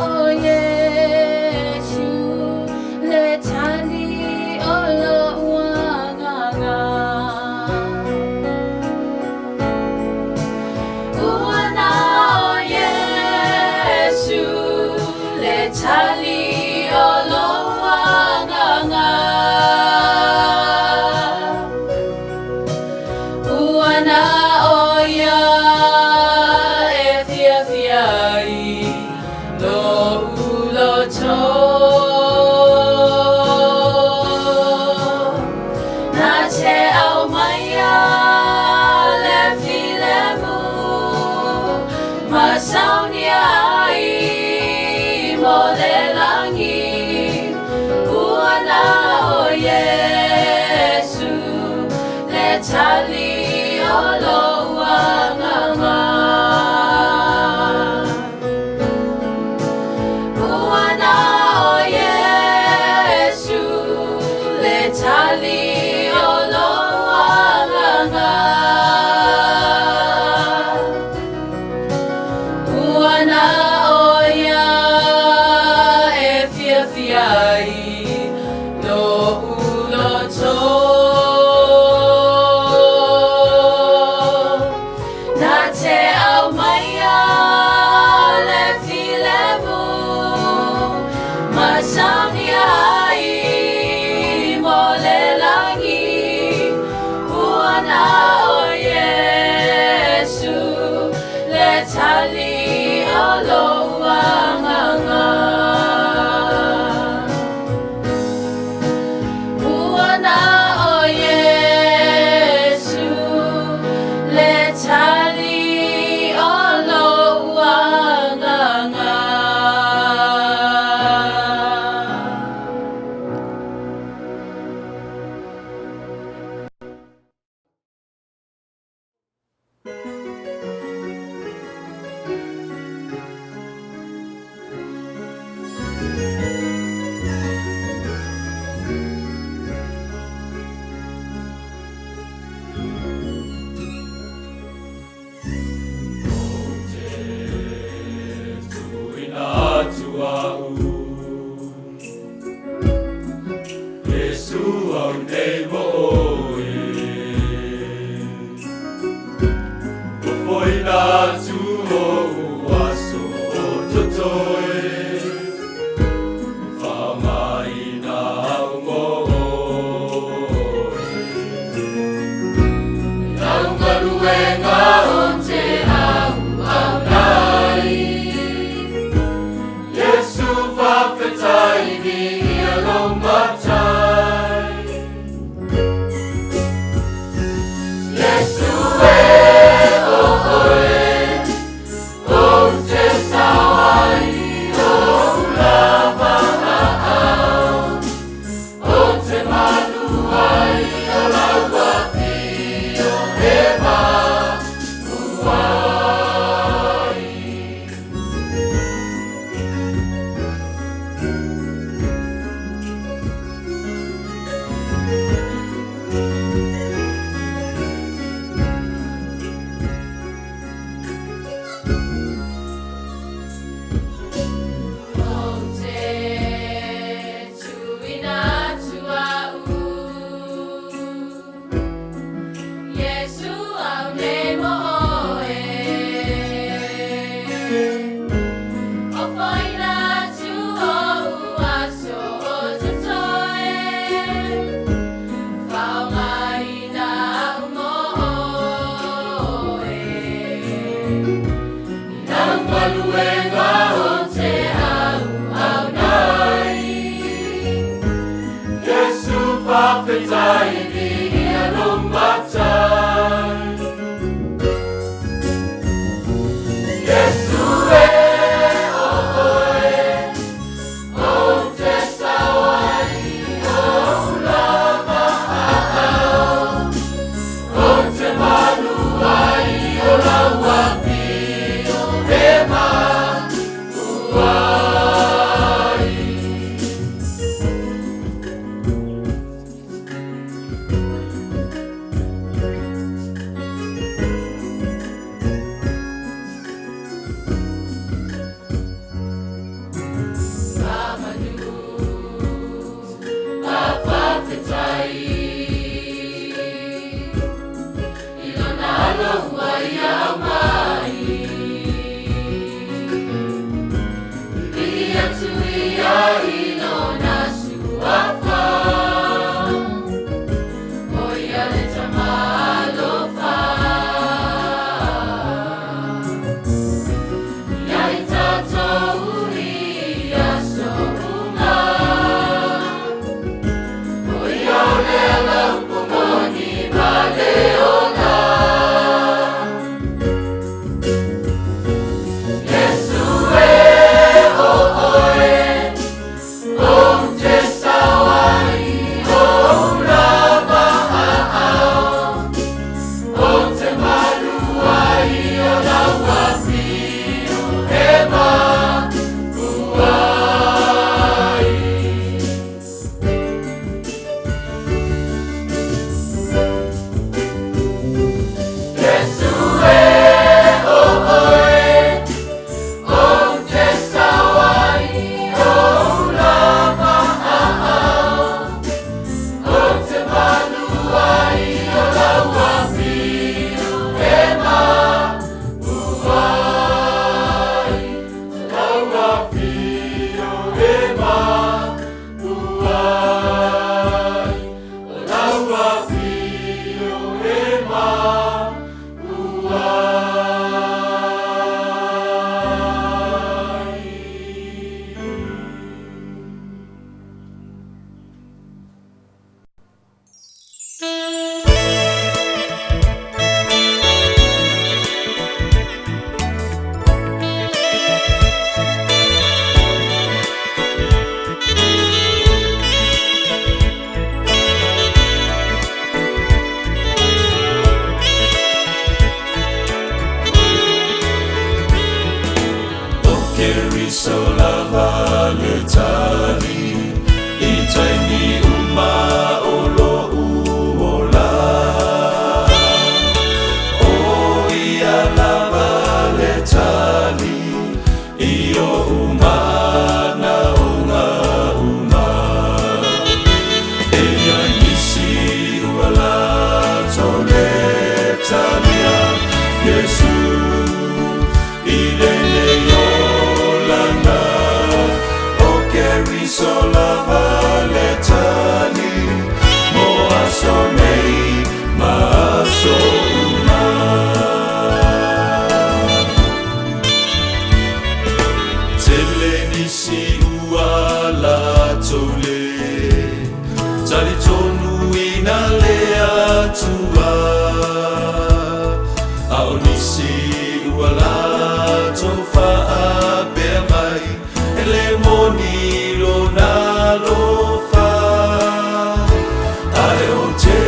o Iesu le tali o lo'u agaga. Ua na o Iesu le tali o lo'u agaga. Ua na o ia e fiafia ai lo'u loto. Na te aumaia le filemu ma saunia ai mo le lagi ua na o Iesu le tali o lo'u agaga. Ua na o Iesu le tali o lo'u agaga. Ua na o ia e fiafia ai lo'u loto. Na te aumaia le filemu ma saunia ai mo le lagi ua na o Iesu le tali o lo'u agaga. Ua na o Iesu le tali o lo'u agaga. Tuuina atu au Iesu au nei mo oe Ofoina atu o'u aso o totoe Faaaogaina au mo oe Lau galuega o te auauna ai Iesu faafetai viia lou Matai Iesu e o oe Ou te sao ai lo'u lapaau Ou te malu ai o lau afio e mapu ai. Faafetai viia lo matai. Iesu e o oe, ou te sao ai i ou lama aao, ou te malu ai o lau afio e mapu ai. Faamanu, ma faafetai i lona alo ua ia aumai. Vili atu ia i lona suafa, o ia le Tama alofa. Ia i tatou i aso uma, o ia o le ala upu moni ma le ola. Iesu e o oe, ou te sao ai i ou lama aao, ou te malu ai o lau afio e mapu ai. Iesu e o oe, ou te sao ai i ou lama aao, ou te malu ai o lau afio e mapu ai. Lau afio e mapu ai. Lau afio e mapu ai. O Keriso lava le tali i taimi uma o lo'u ola. O ia lava le tali i o'u manaoga uma. E iai nisi ua latou lē talia Iesu i lenei olaga. O Keriso lava le tali mo aso nei ma aso uma. Tele nisi ua latou lē talitonuina le Atua, a o nisi ua latou faapea mai e lē moni lona alofa. Ae ou te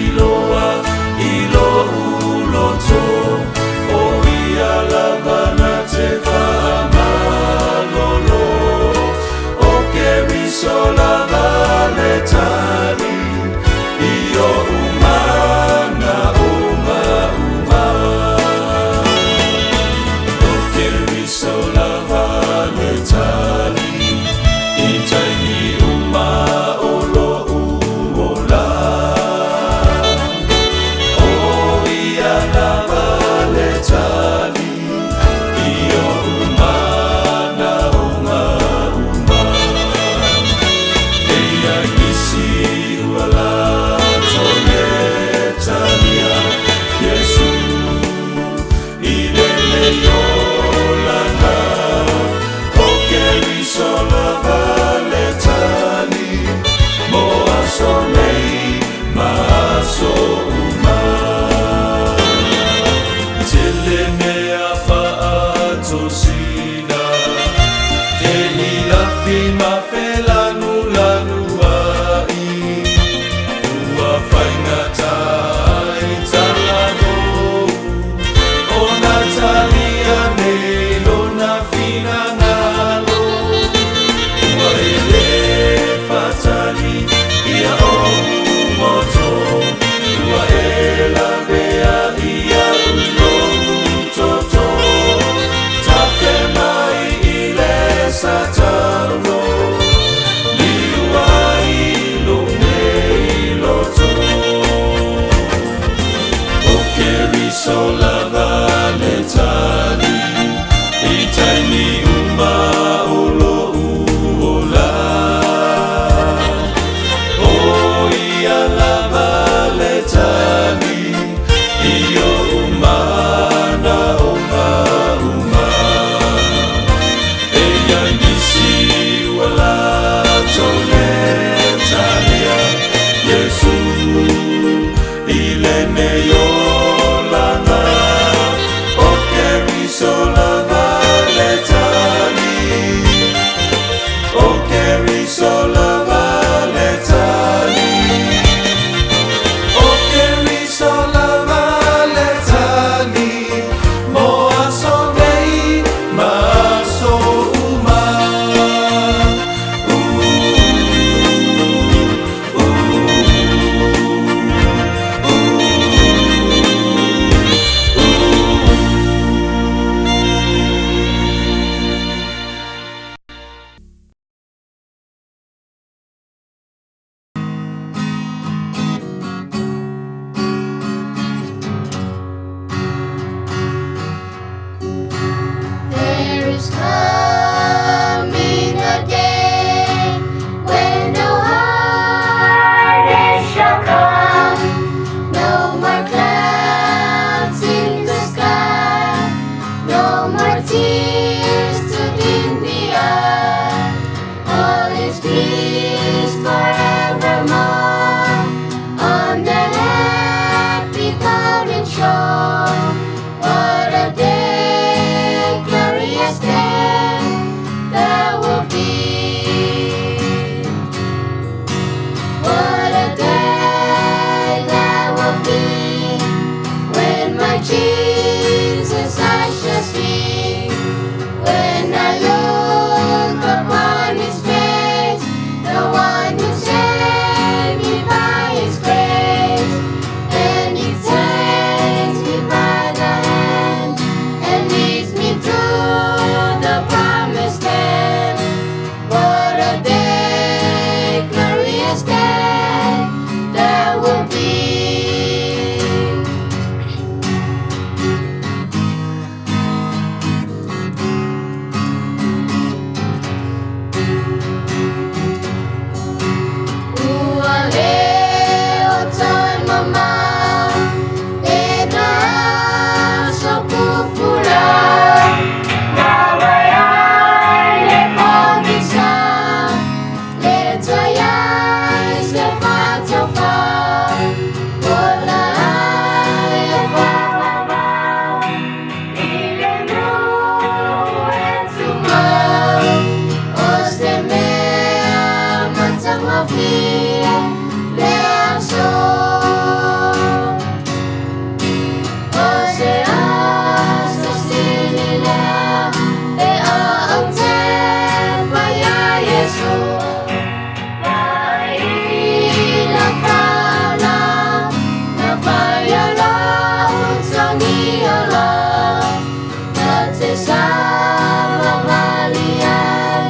iloa i lo'u loto o ia lava na te faamalolo. O Keriso lava le tali i o'u manaoga uma. O Keriso lava le tali i taimi felanulanu ai Ua faigata ai talano'u Ona talia nei lona finagalo Ua e lē fatali ia o'u moto Ua e lavea'i iaʻu lo'u toto Tafe mai i le satalo Liu ai lo'u nei loto O Keriso lava le tali I taimi uma o lo'u ola O ia lava le tali I o'u manaʻoga uma E iai nisi ua latou lē talia Iesu i lenei olaga O Keriso lava le tali O Keriso lava le tali O Keriso lava le tali Mo aso nei ma aso uma. There is coming a day when no heartache shall come, no more clouds in the sky, no more tears to dim the eye. All is peace forevermore on that happy golden shore. What a day, glorious day that will be. What a day that will be when my Jesus I shall see. When I look upon his face, the one who saved me by his grace. And he takes me by the hand and leads me to the promised land. What a day, glorious day that will be. Ua le o toe mamao, e na aso pupula. Na wai ai le pogisa, le toe ai se faatofa. Ola ai e faavavau, i le nuu e tumau. O se mea matagofie le aso. O se aso sili lea pe a ou tepa iā Iesu. Vaai i lau fala, na faia lou togiola. Na te savavali ai,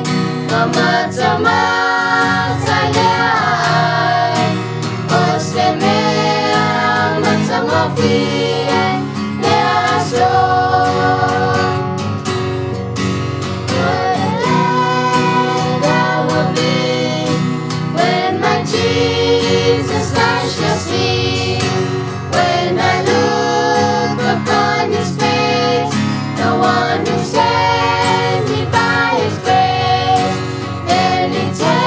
ma matamata i le aai. O se mea matagofie le aso. What a day that will be when my Jesus I shall see. When I look upon his face, the one who saved me by his grace. Then he takes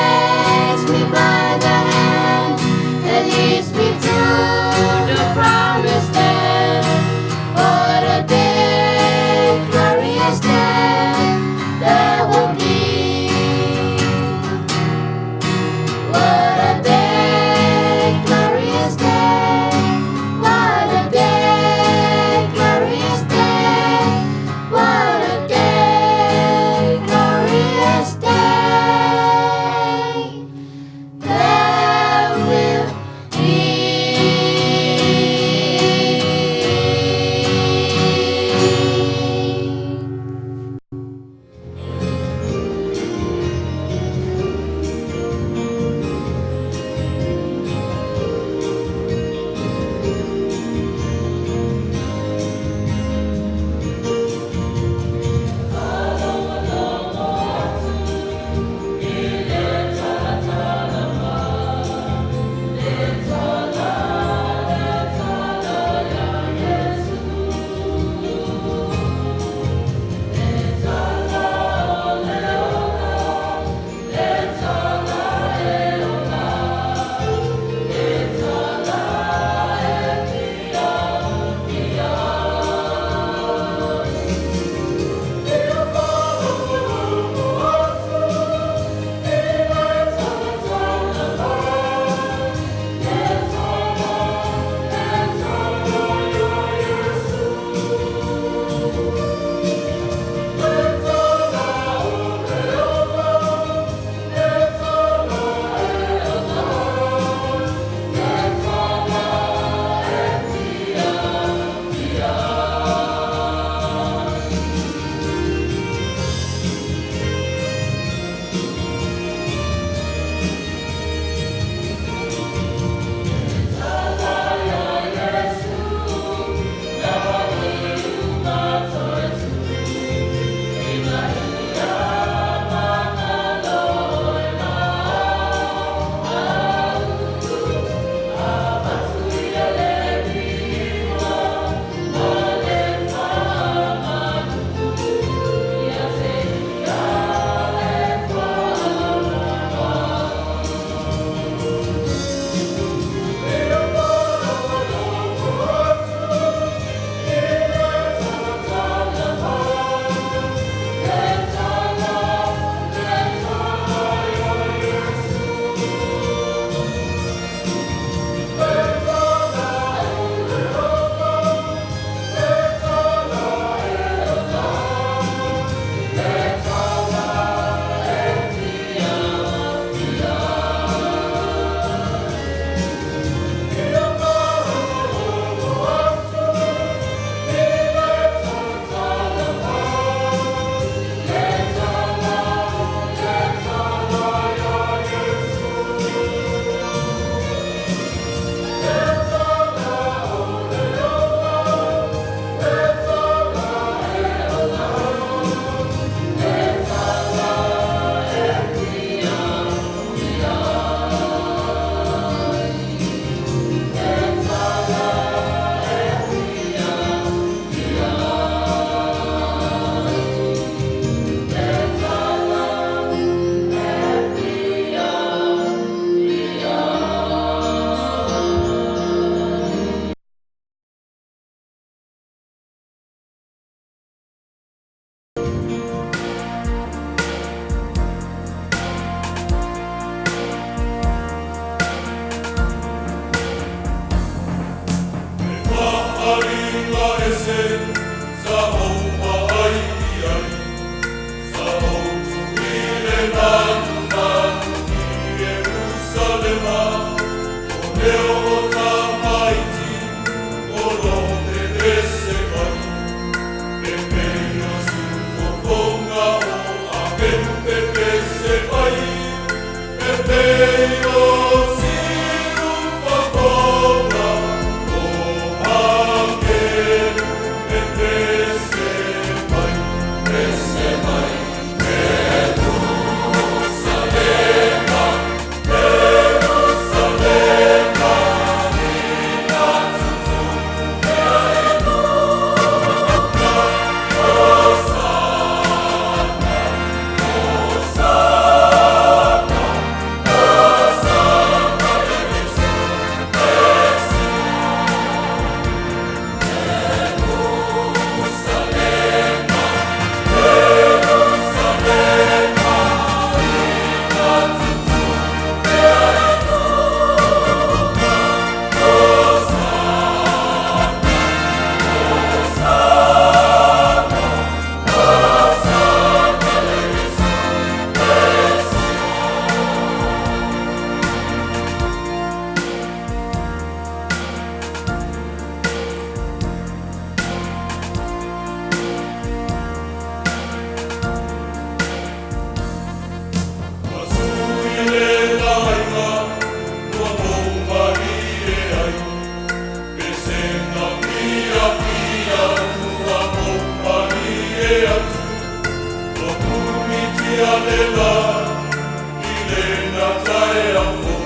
Sa ou vaai i ai, sa ou tu i le manumanu i Ierusalema, o leo o tamaiti o lo pepese mai, e pei o siufofoga o agelu pepese mai, e pei o siufofoga o agelu pepese mai, pese mai. Jerusalema, Jerusalema, ina tutu mea e luka, Hosana, Hosana, Hosana, Jesu, Jerusalema, Jerusalema, ina tutu mea e luka, Hosana, Hosana, Hosana, Jesu, Jesu. Masui le laiga, ua ou malie ai, Pesega fia fia, ua ou malie atu, Ua pumitia le la, i le nataeao fou,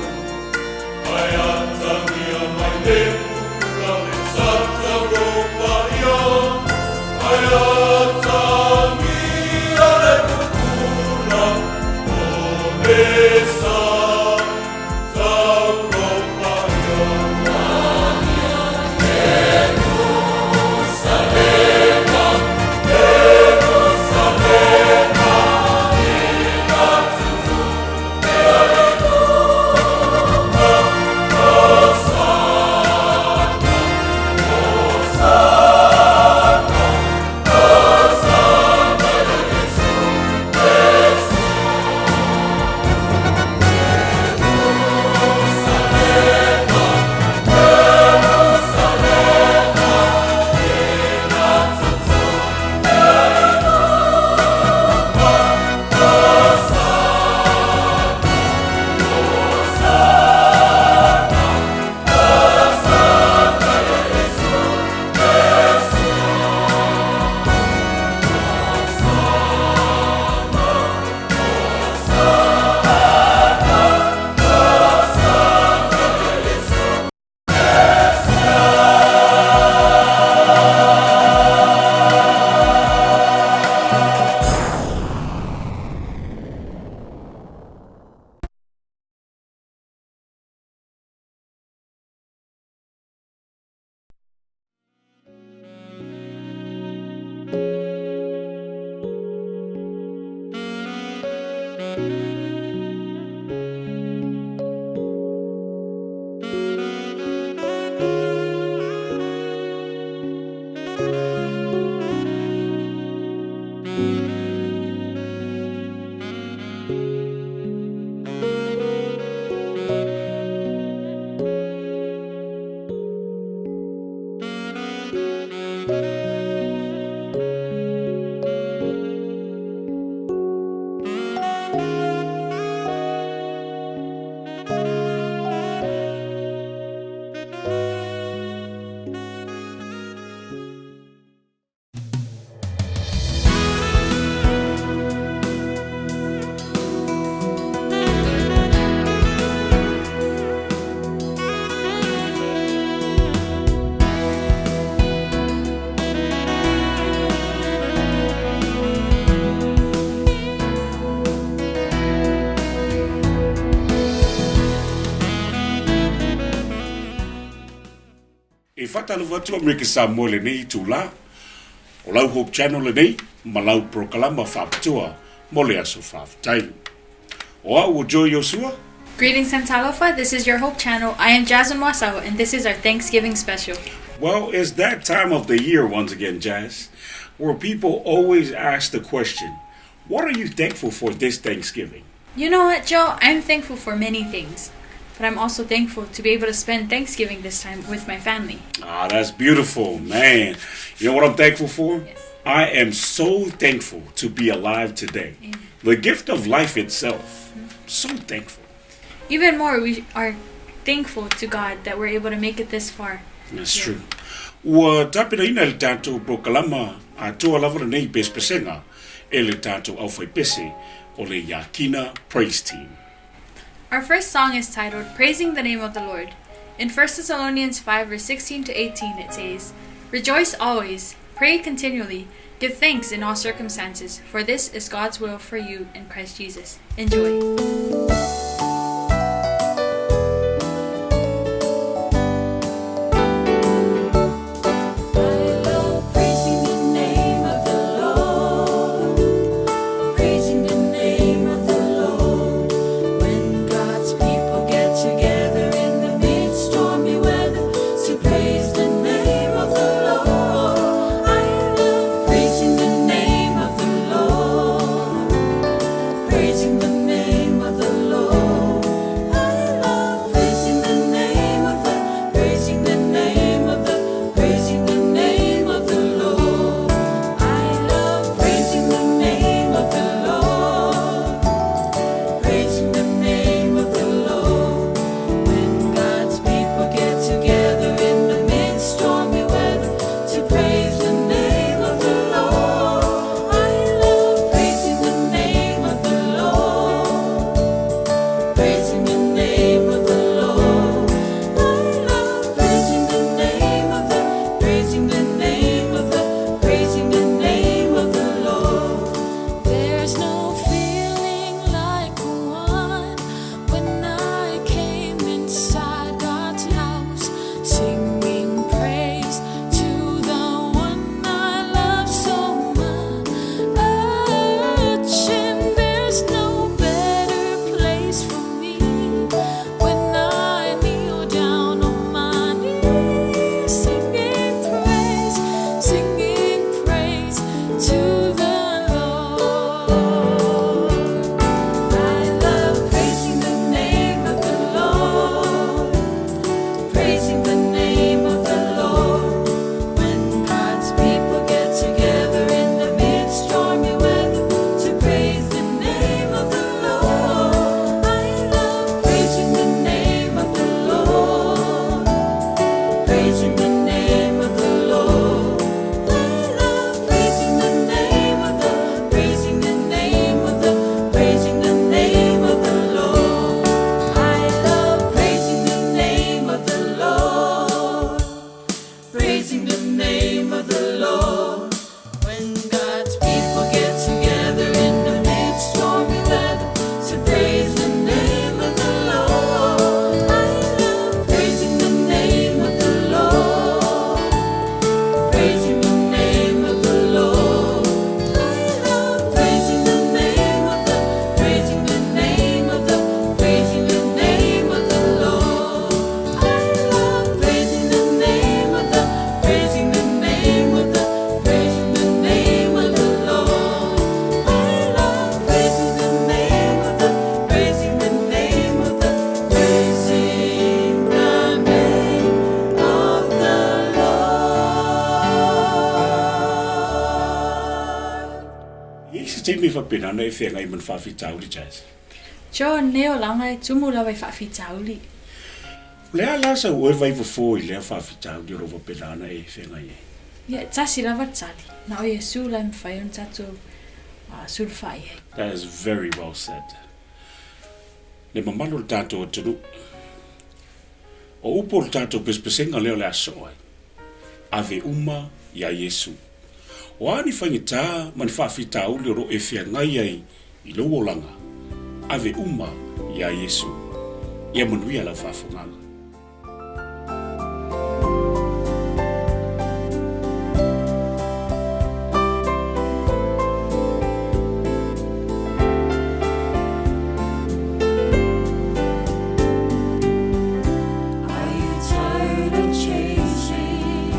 Ae atagia mai le pula le sata ropa ia, Ae atagia le pupula o le sata ropa ia. Jerusalema, Jerusalema, ina tutu mea e luka, Hosana, Hosana, Hosana, Jesu, Jesu. Jerusalema, Jerusalema, ina tutu mea e luka, Hosana, Hosana, Hosana, Jesu, Jesu. Hosana, Hosana, Hosana, Jesu, E faatalofa atu Amerika Samoa i lenei itulā. O lau Hope Channel lenei ma lau polokalama faapitoa mo le aso faafetai. O au o Joy Iosua. Greetings and talofa, this is your Hope Channel. I am Jasmine Wasau, and this is our Thanksgiving special. Well, it's that time of the year once again, Jazz. where people always ask the question, What are you thankful for this Thanksgiving? You know what, Joe? I'm thankful for many things, but I'm also thankful to be able to spend Thanksgiving this time with my family. Ah, that's beautiful, man. You know what I'm thankful for? Yes. I am so thankful to be alive today. Amen. The gift of life itself. So thankful. Even more, we are thankful to God that we're able to make it this far. That's Yeah. true. Ua tapenaina le tatou polokalama atoa lava lenei pesepesega e le tatou aufaipese o le Yakina Praise Team. Our first song is titled Praising the Name of the Lord. In 1 Thessalonians 5, verse 16 to 18, it says, Rejoice always, pray continually, give thanks in all circumstances, for this is God's will for you in Christ Jesus. Enjoy. I love praising the name of the Lord, praising the name of the Lord. When God's people get together in the mid-stormy weather to praise the name of the Lord. I love praising the name of the Lord, praising the name of the Lord. I love praising the name of the, praising the name of the, praising the name of the Lord. I love praising the name of the Lord, praising the name of the Lord. When God's people get together in the mid-stormy weather to praise the name of the Lord. I love praising the name of the Lord, praising the name of the Lord. I love praising the name of the, praising the name of the, praising the name of the Lord. There's no feeling like one when I came inside God's house, singing praise to the one I love so much. And there's no better place for me when I kneel down on my knees, singing praise to the Lord. I love praising the name of the Lord, praising the name of the Lord. When God's people get together in the mid-stormy weather to praise the name of the Lord. I love praising the name of the Lord, praising the name of the Lord. I love praising the name of the, praising the name of the, praising the name of the Lord. I love praising the name of the Lord, praising the name of the Lord. When God's people get together in the mid-stormy weather to praise the name of the Lord. I love praising the name of the Lord, praising the name of the Lord. I love praising the name of the, praising the name of the, praising the name of the Lord. I love praising the name of the, praising the name of the, praising the name of the Lord. I love praising the name of the, praising the name of the, praising the name of the Lord. E i se taimi faapenana e feagai ma ni faafitauli Jazz. Joe, nei olaga e tumu lava i faafitauli. O le a la sau oe vaifofō i lea faafitauli o loo faapena ona e feagai ai? Ia, e tasi lava le tali, na o Iesu la e mafai ona tatou sulufai ai. That is very well said. Le mamalu o le tatou atunuu. O upu o le tatou pesepesega lea o le a soo ai, Ave uma iā Iesu. O a ni faigata ma ni faafitauli o loo e feagai ai i lou olaga, ave uma iā Iesu. Ia manuia lau faafogaga. Are you tired of chasing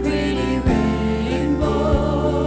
pretty rainbows?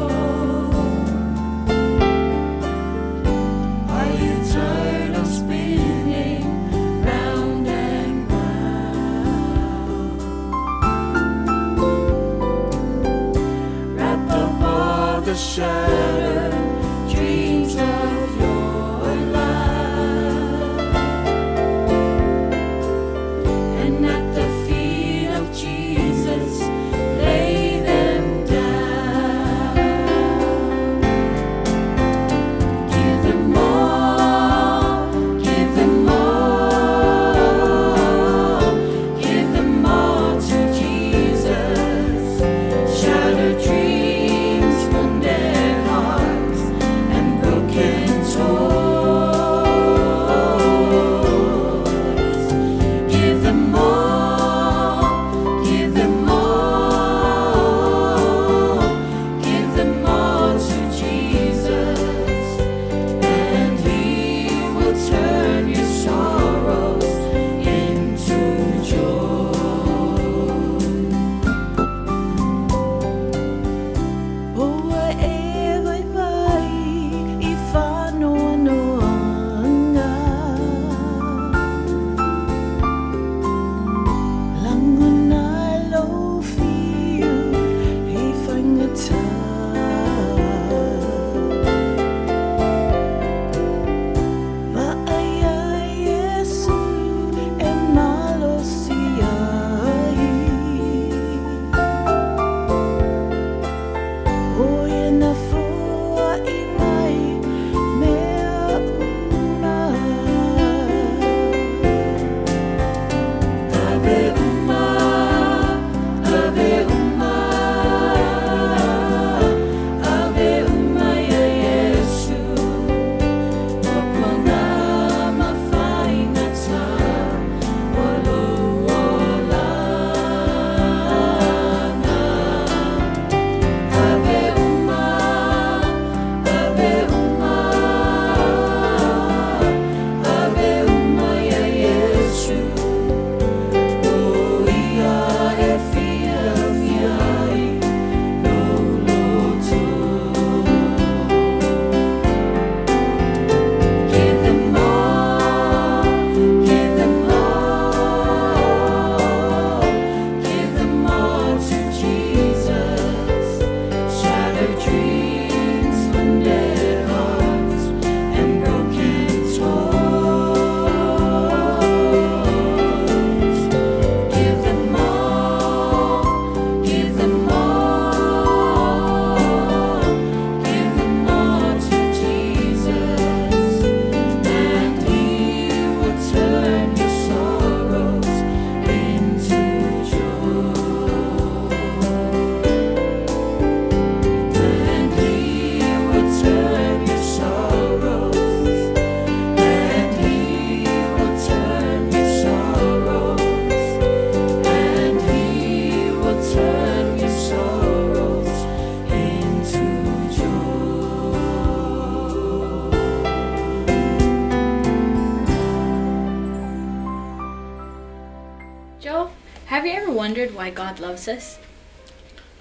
Have you ever wondered why God loves us?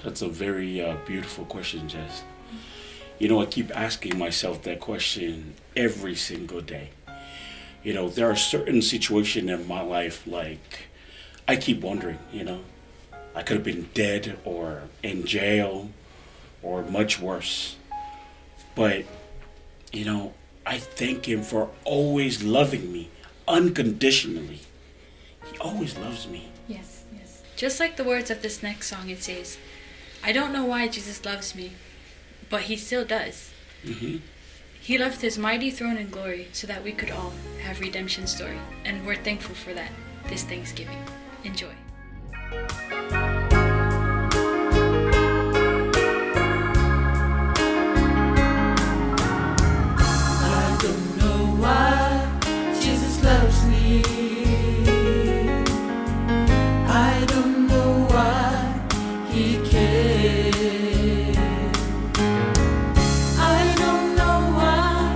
That's a very uh, beautiful question, Jess. You know, I keep asking myself that question every single day. You know, there are certain situations in my life like I keep wondering, you know, I could have been dead or in jail or much worse. But, you know, I thank him for always loving me unconditionally. He always loves me. Yes, yes. Just like the words of this next song, it says, I don't know why Jesus loves me, but he still does. Mm-hmm. He left his mighty throne in glory so that we could all have redemption story, and we're thankful for that this Thanksgiving. Enjoy. I don't know why Jesus loves me. I don't know why he cares. I don't know why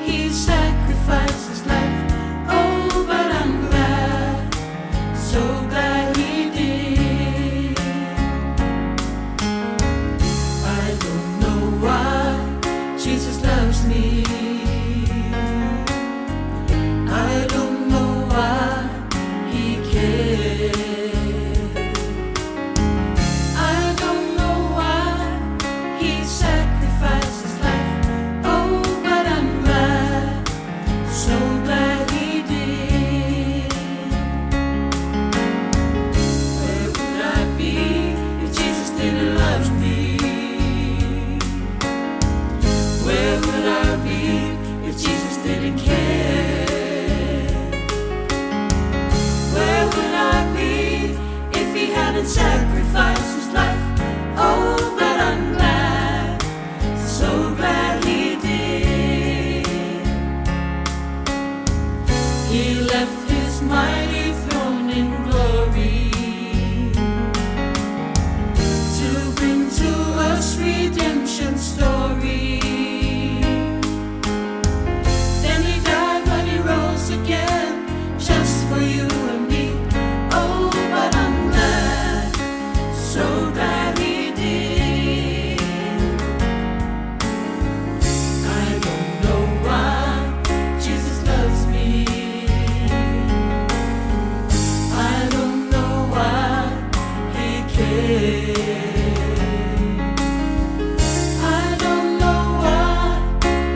he sacrificed his life. Oh, but I'm glad, so glad he did. I don't know why Jesus loves me. I don't know why he cares. I don't know why he sacrificed his life. Oh, but I'm glad, so glad he did. Where would I be if Jesus didn't love me? Where would I be if Jesus didn't care? Where would I be if he hadn't sacrificed his life? Oh, but I'm glad, so glad he did. He left his mighty throne in glory to bring to us redemption story. Then he died, but he rose again just for you and me. Oh, but I'm glad, so glad he did. I don't know why Jesus loves me. I don't know why he cares. I don't know why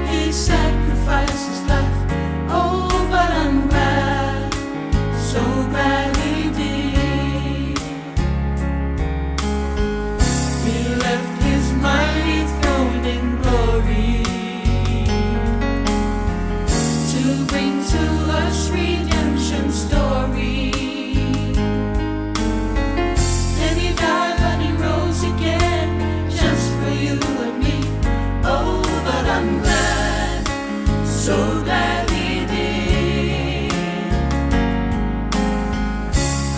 he sacrificed his life. Oh, but I'm glad, so glad he did. He left his mighty throne in glory to bring to us redemption story. Then he died, but he rose again just for you and me. Oh, but I'm glad, so glad he did.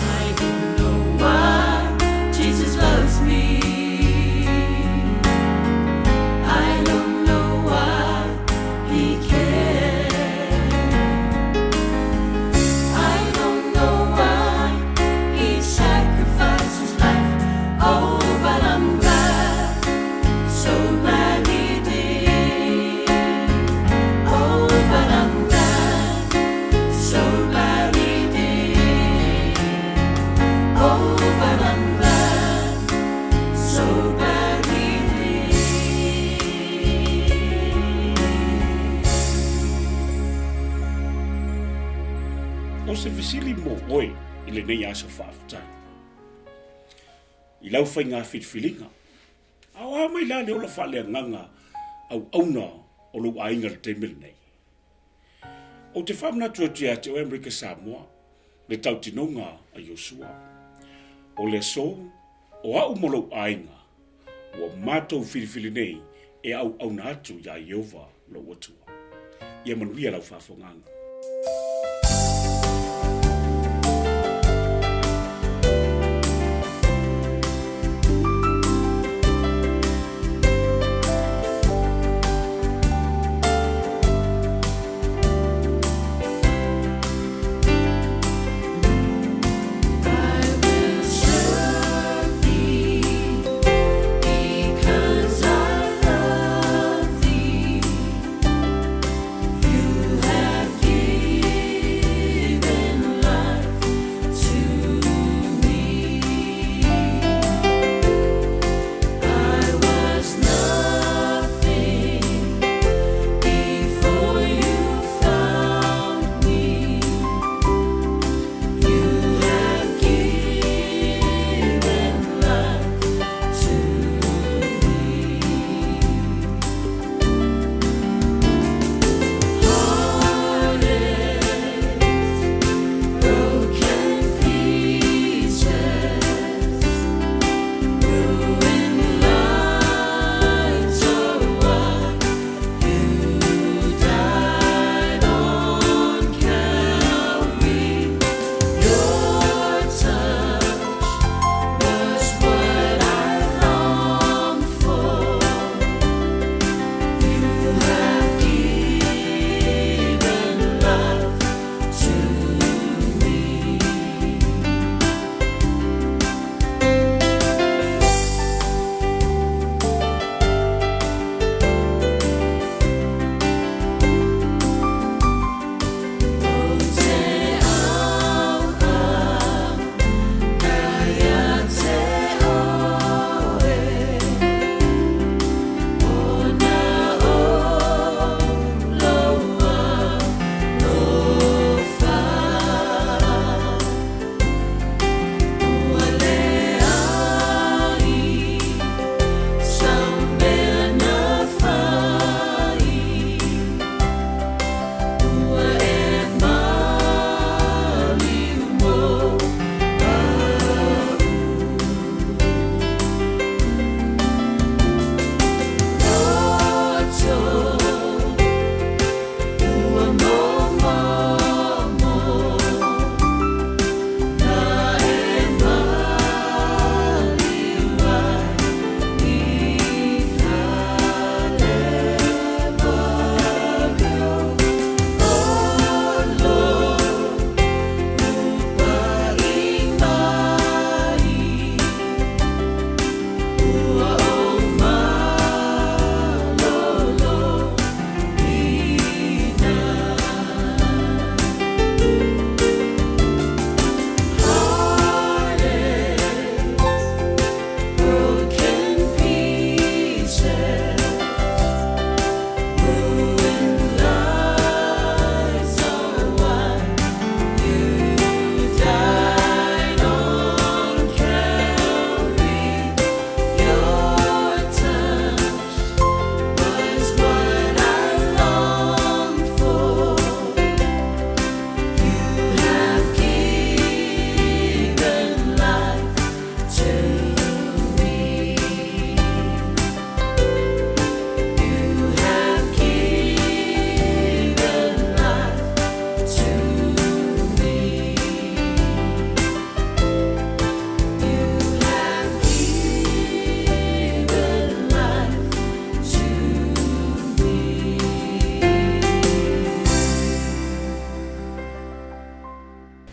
I don't know why Jesus loves me. I don't know why he cares. I don't know why he sacrificed his life. Oh, but I'm glad, so glad he did. Oh, but I'm glad, so glad he did. Oh, but I'm glad, so glad he did. O se fesili mo oe i lenei aso faafetai. I lau faiga filifiliga, a o a mai la le ola faaleagaga auauna o lou aiga i le taimi lenei? Ou te faamanatu atu ia te oe Amerika Samoa, le tautinoga a Iosua, O le aso, o au ma lou aiga, ua matou filifili nei e auauna atu iā Ieova lou Atua. Ia manuia lau faafofogaaga. I will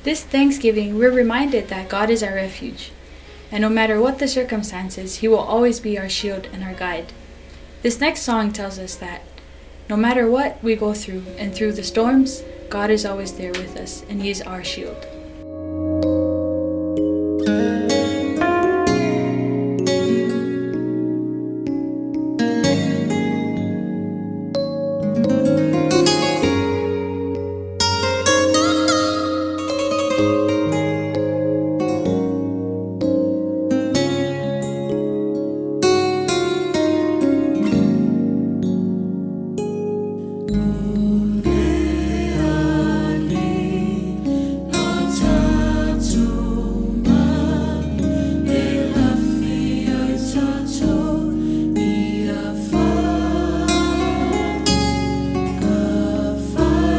This Thanksgiving, we're reminded that God is our refuge, and no matter what the circumstances, He will always be our shield and our guide. This next song tells us that no matter what we go through and through the storms, God is always there with us, and He is our shield. Fight,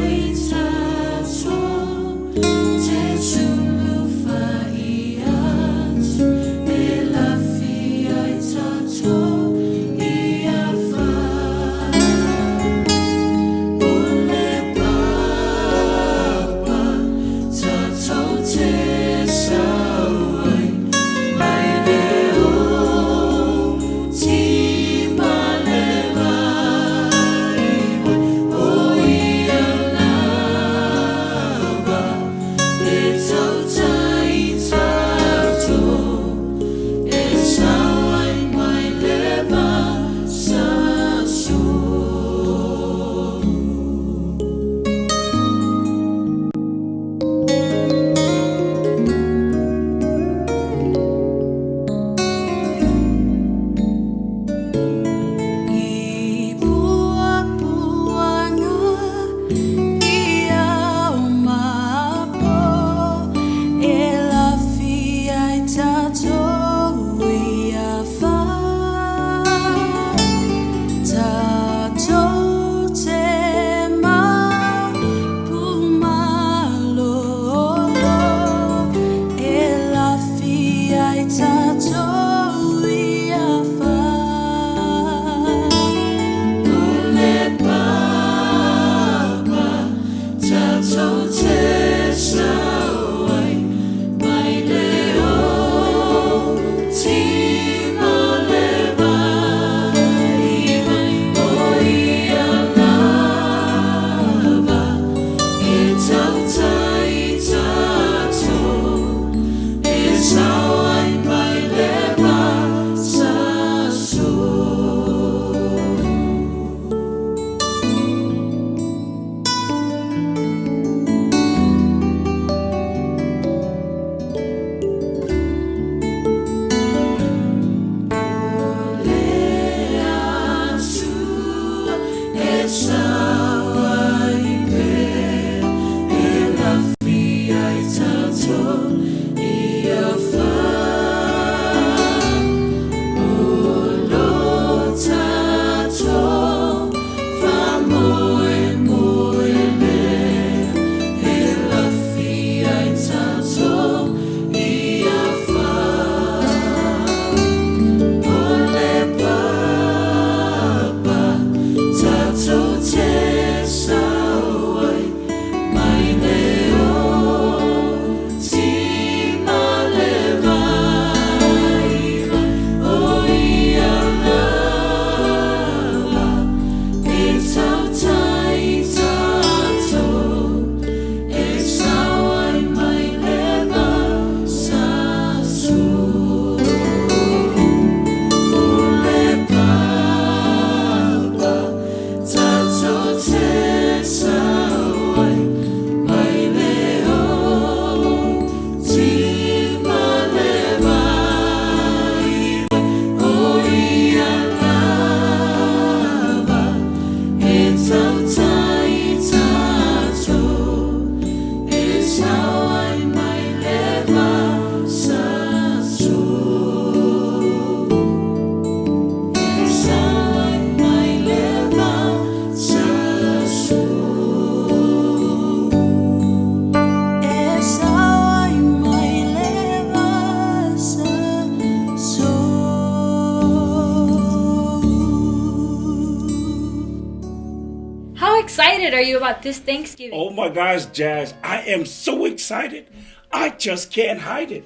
excited are you about this Thanksgiving? Oh my gosh, Jazz, I am so excited. I just can't hide it.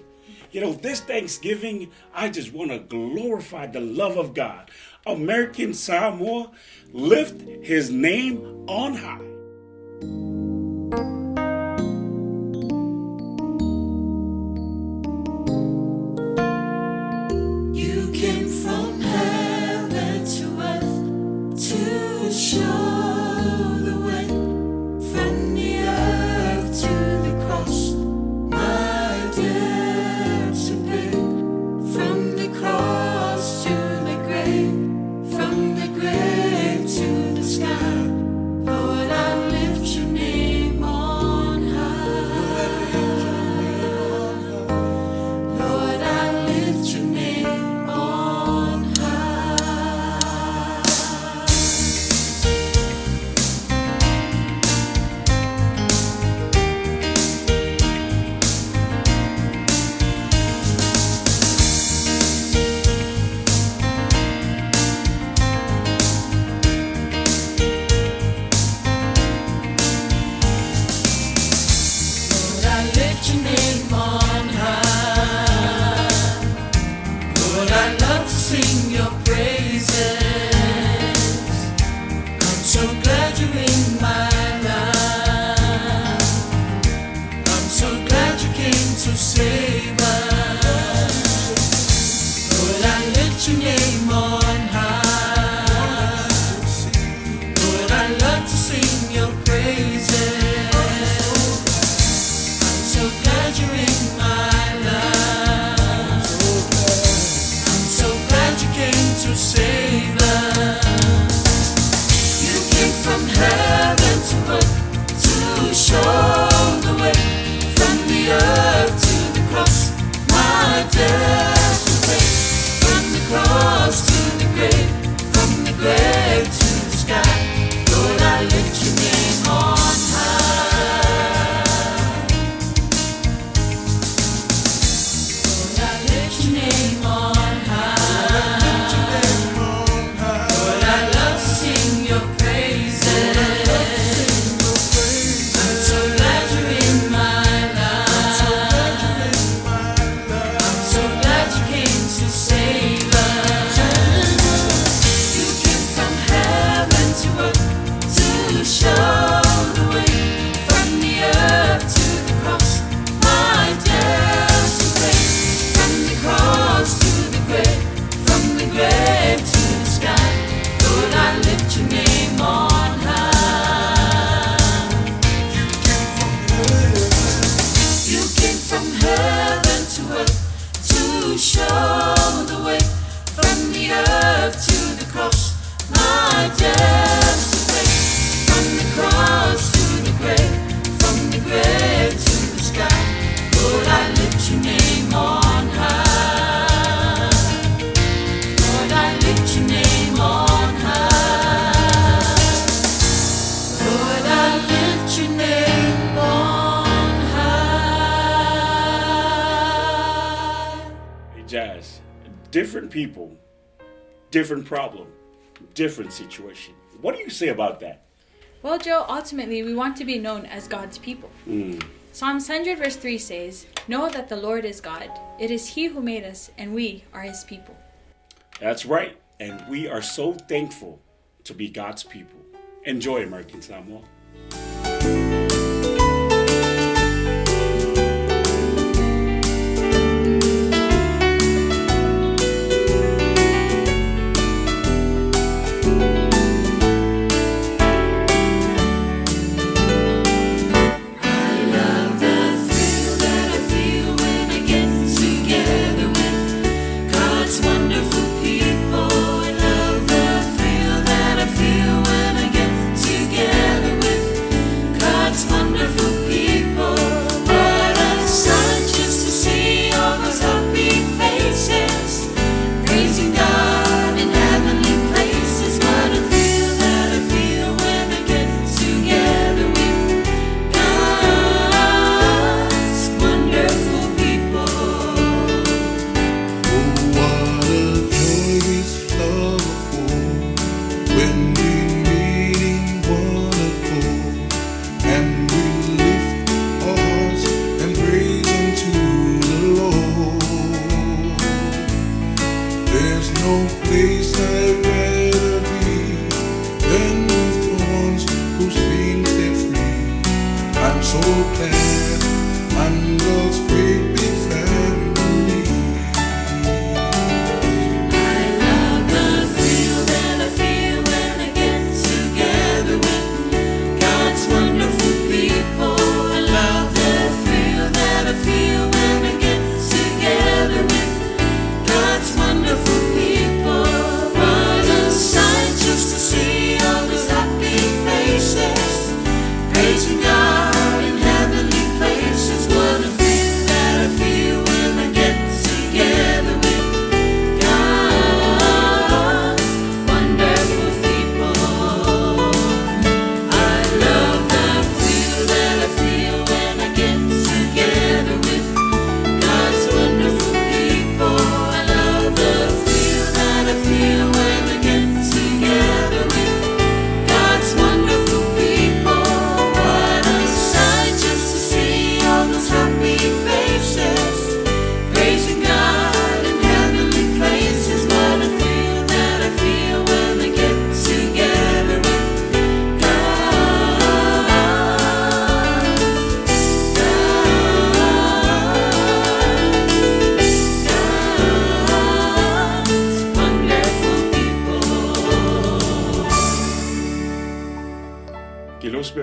You know, this Thanksgiving, I just want to glorify the love of God. American Samoa, lift his name on high. You came from heaven to earth to show the way from the earth to the cross. My debt to pay from the cross to the grave, from the grave to the sky. Lord, I lift your name on high. Lord, I lift your name on high. Lord, I lift your name on high. Lord, I love to sing your praises. I'm so glad you're in my life. I'm so glad you came to save us. Lord, I lift your name on high. Lord, I love to sing your praises. I'm so glad you're in my life. I'm so glad you came to save us. You came from heaven to earth to show the way from the earth to the cross. My debt to pay from the cross to the grave, from the grave to the sky. Lord, I lift your name on high. Lord, I lift your name on high. Lord, I love to sing your praises. I'm so glad you're in my life. I'm so glad you came to save us. You came from heaven to earth to show the way from the earth to the cross. My debt to pay from the cross to the grave, from the grave to the sky. Lord, I lift your name on high. You came from heaven to earth to show the way from the earth to the cross. My debt to pay from the cross to the grave, from the grave to the sky. Lord, I lift your name on high. Lord, I lift your name on high. Lord, I lift your name on high. Hey, Jazz, different people, different problem, different situation. What do you say about that? Well, Joe, ultimately, we want to be known as God's people. Psalms 100, verse 3 says, Know that the Lord is God. It is He who made us, and we are His people. That's right. And we are so thankful to be God's people. Enjoy, American Samoa. Love the thrill that I feel when I get together with God's wonderful people. I love the thrill that I feel when I get together with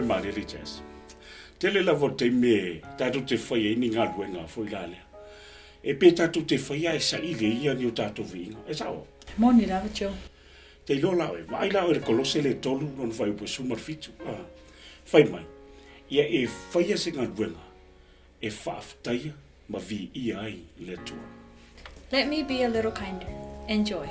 malele Jazz. Tele lava o le taimi e tatou te faia ai ni galuega foi la lea. E pe tatou te faia e saili ai ia ni o tatou viiga. E sao? Moni lava Joe. Te iloa la oe, vaai la oe i le Kolose le 3 lona fuaiupu e 17. Ah, fai mai, ia e faia se galuega e faafetaia ma viia ai le Atua. Let me be a little kinder. Enjoy.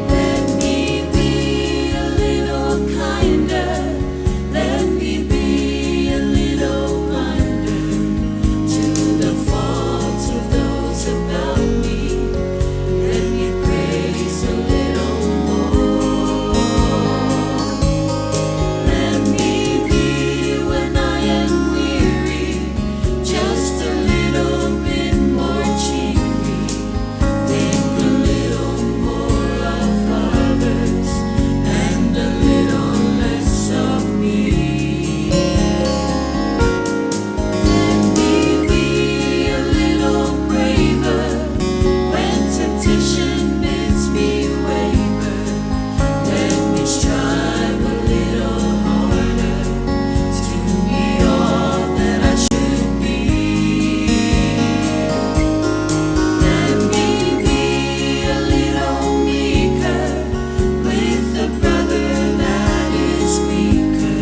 Let me be a little kinder. Let me be a little kinder to the faults of those about me. Let me praise a little more. Let me be when I am weary, just a little bit more cheery. Think a little more of others and a little less of me. Let me be a little braver when temptation bids me waver. Let me strive a little harder to be all that I should be. Let me be a little meeker with the brother that is weaker.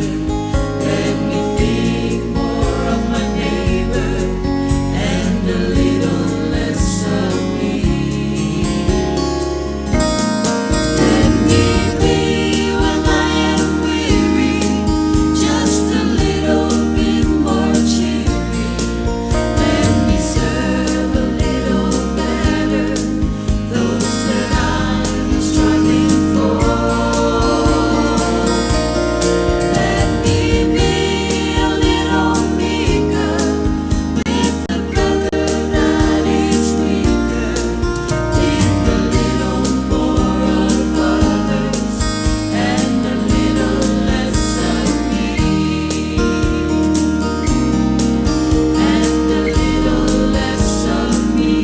Let me think more of my neighbor and a little less of me. Let me be when I am weary, just a little bit more cheery. Let me serve a little better those that I'm striving for. Let me be a little meeker with the brother that is weaker. Think a little more of others and a little less of me. And a little less of me.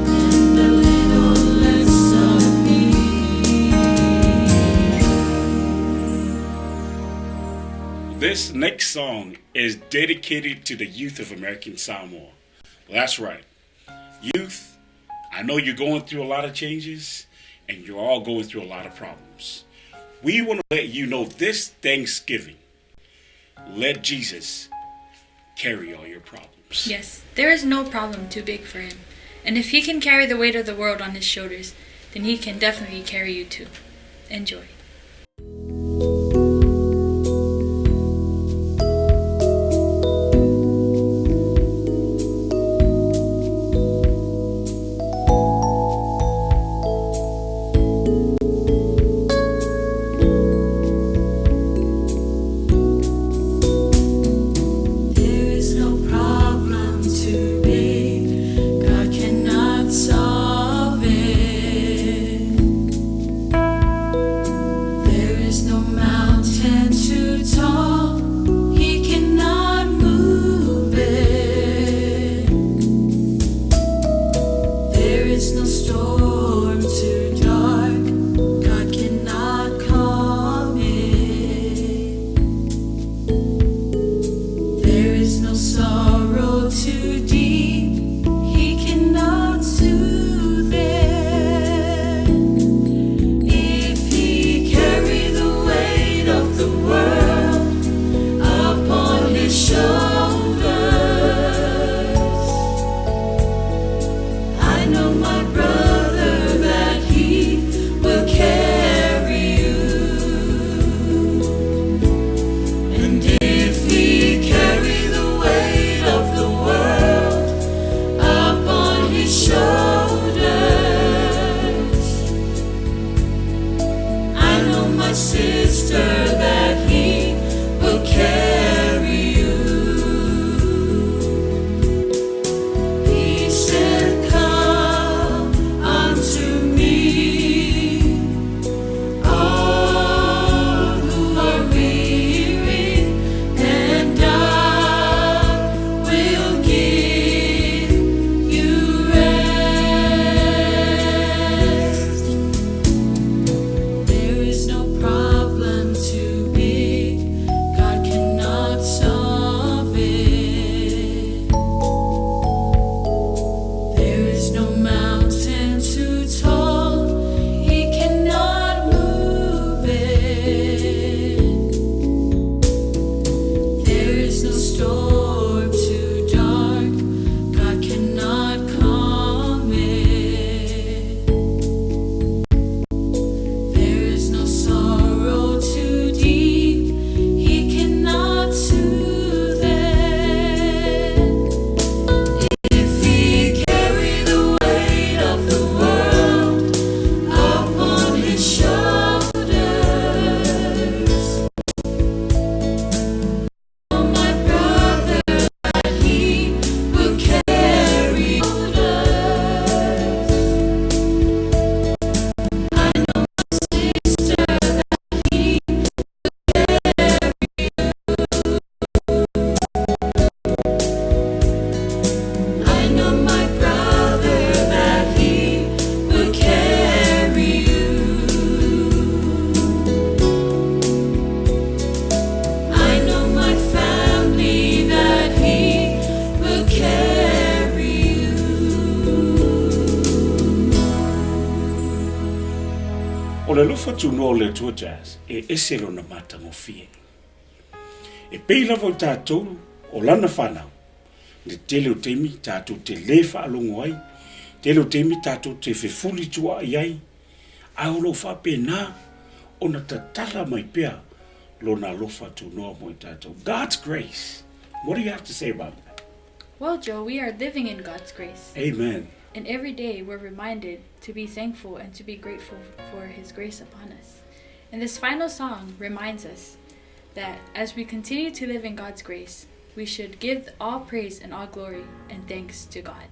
And a little less of me. This next song is dedicated to the youth of American Samoa. That's right. Youth, I know you're going through a lot of changes and you're all going through a lot of problems. We want to let you know this Thanksgiving, let Jesus carry all your problems. Yes, there is no problem too big for him. And if he can carry the weight of the world on his shoulders, then he can definitely carry you too. Enjoy. There is no problem too big, God cannot solve it. There is no mountain too tall, He cannot move it. There is no storm too dark, God cannot calm it. There is no sorrow too deep, He cannot soothe it. If He carry the weight of the world upon His shoulders, I know my brother that He will carry you. And if he carry the weight of the world O le alofa tunoa o le Atua Jazz, e ese lona matagofie. E pei lava o tatou o lana whanau, le tele o taimi tatou te lē faalogo ai, tele o taimi tatou te fefuli tuaai ai, a o loo faapena ona tatala mai pea lona alofa tunoa mo i tatou. God's grace. What do you have to say about that? Well, Joe, we are living in God's grace. Amen. And every day we're reminded to be thankful and to be grateful for His grace upon us. And this final song reminds us that as we continue to live in God's grace, we should give all praise and all glory and thanks to God.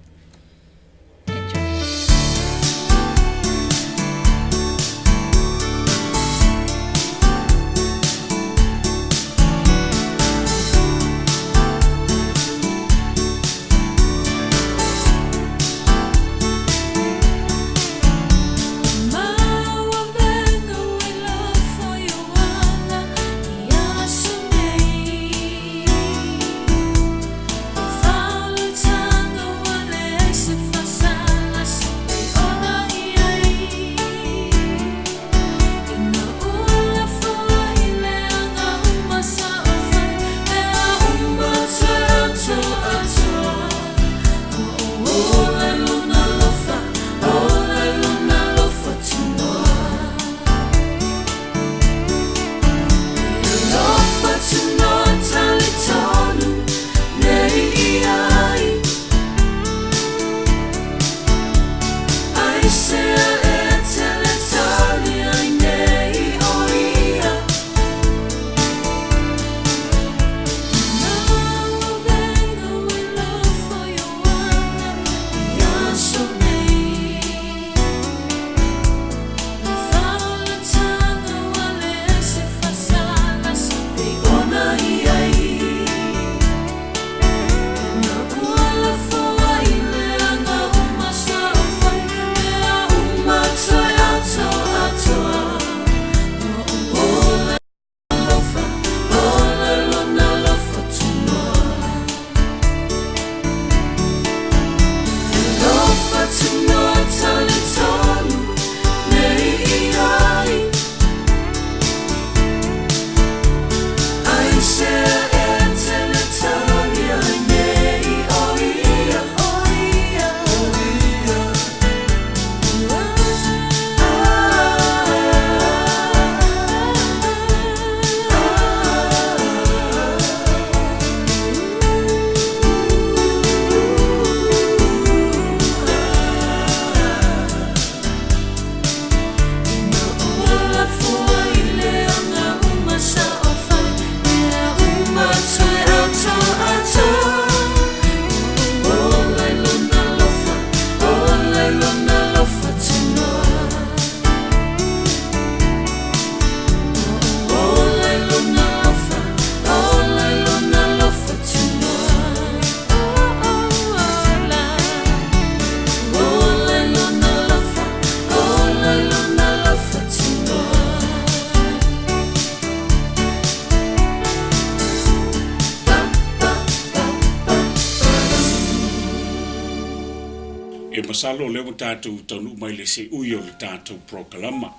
E masalo lea ua tatou taunuu mai le seui o le tatou prokalama.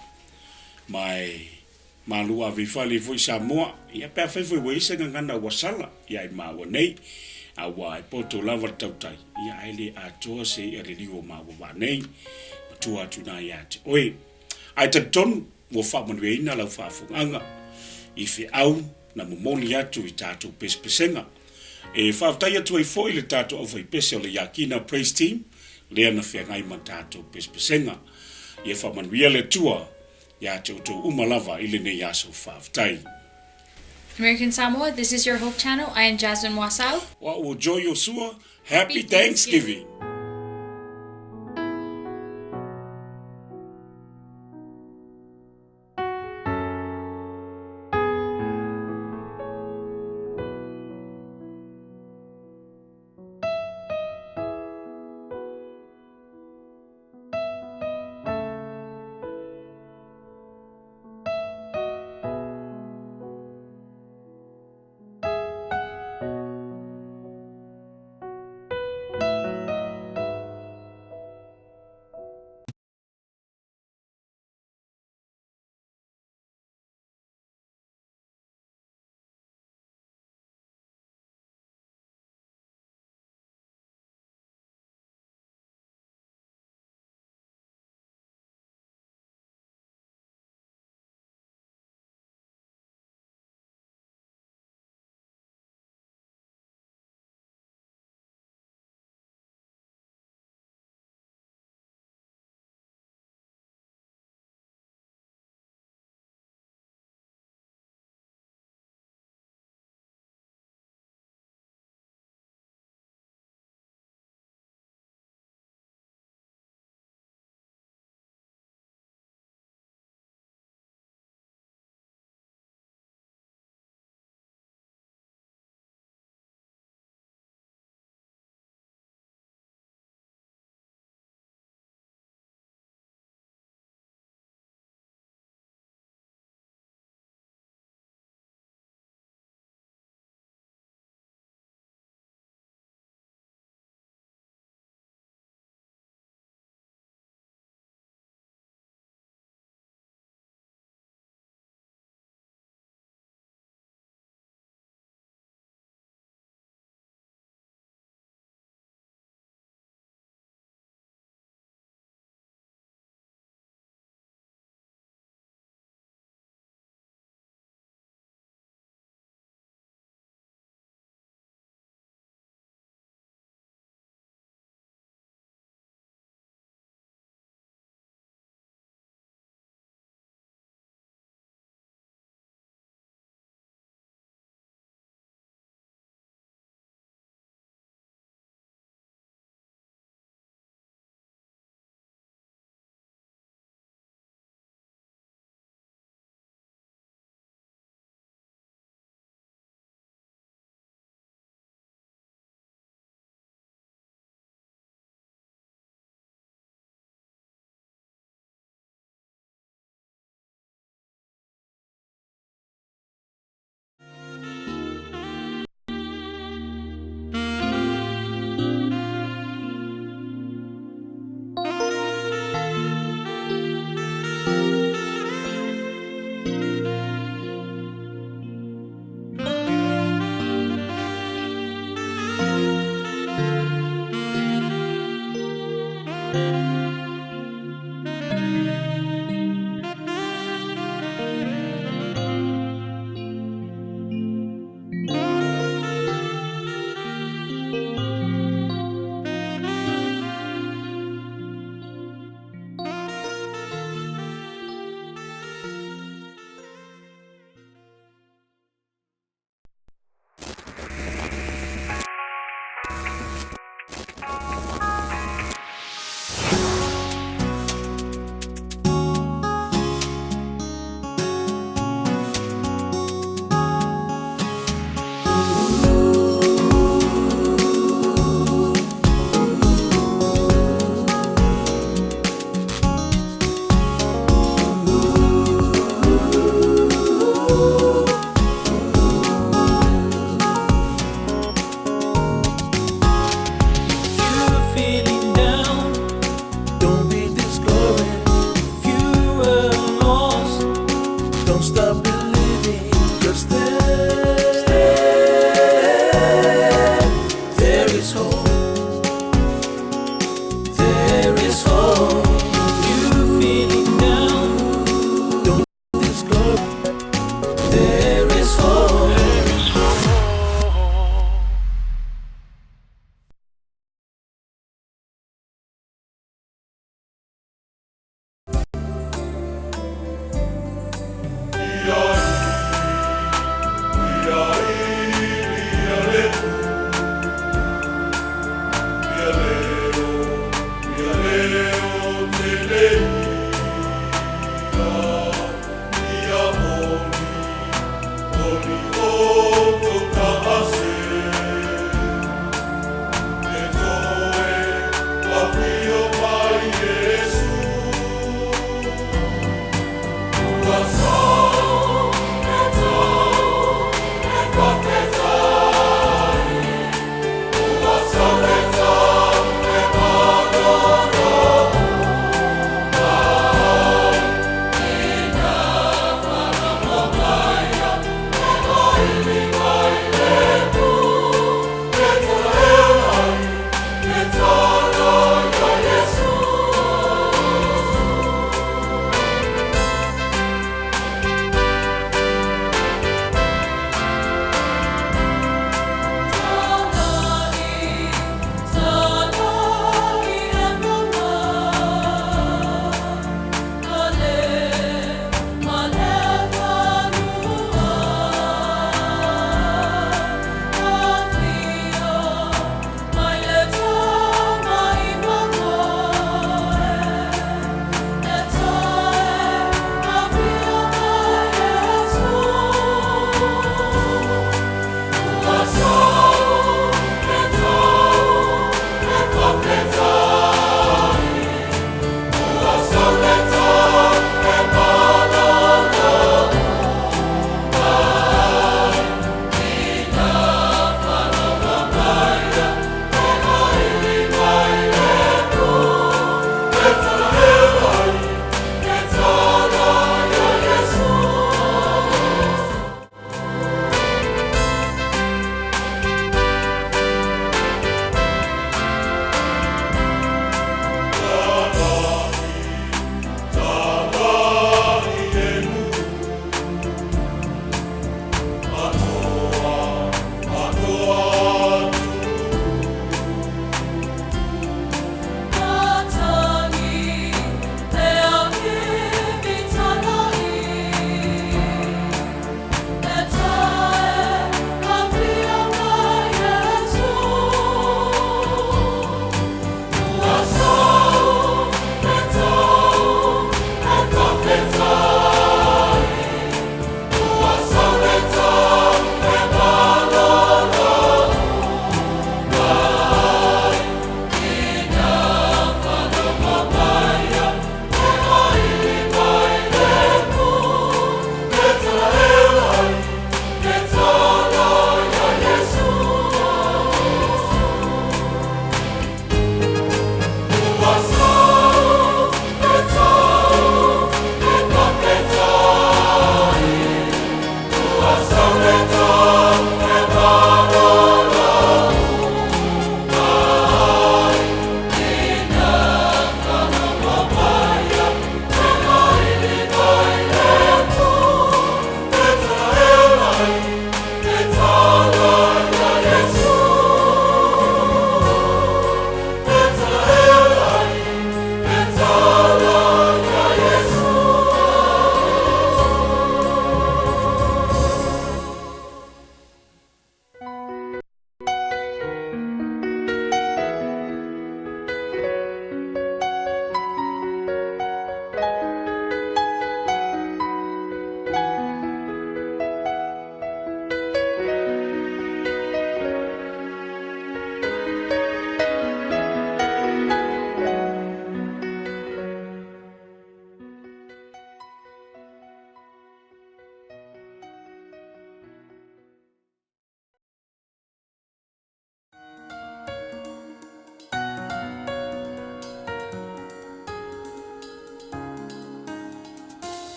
Ma e malu ave ifo ale foi Samoa. Ia pe afai foi ua i ai se gagana ua sala ia i maua nei. Aua e poto lava le tautai. Ia ae le atoa se i'a le liu o maua vaa nei. Matua atu ina ia te oe. Ae talitonu ua faamanuiaina lau faafofogaaga i feau na momoli atu i tatou pesepesega. E faafetai atu ai foi le tatou aufaipese o le Iakina Praise Team lea na feagai ma tatou pesepesega. Ia faamanuia le Atua ia te outou uma lava i lenei aso faafetai. American Samoa, this is your Hope Channel. I am Jasmine Wasau. O au o Joy Iosua, Happy Thanksgiving!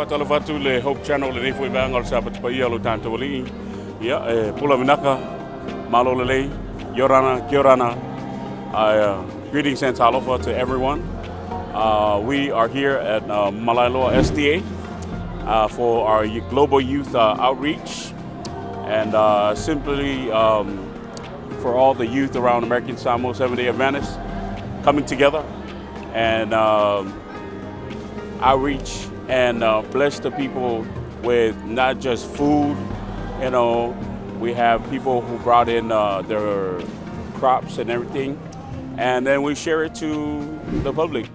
Faatalofa atu le Hope Channel lenei foi vaega o le Sapati paia o lo tatou Alii. Ia, e pula vinaka, malo lelei, Yorana, Kiorana. Greetings and talofa to everyone. We are here at Malaeloa SDA for our global youth outreach and simply for all the youth around American Samoa Seventh-day Adventists coming together and outreach and bless the people with not just food. We have people who brought in their crops and everything, and then we share it to the public.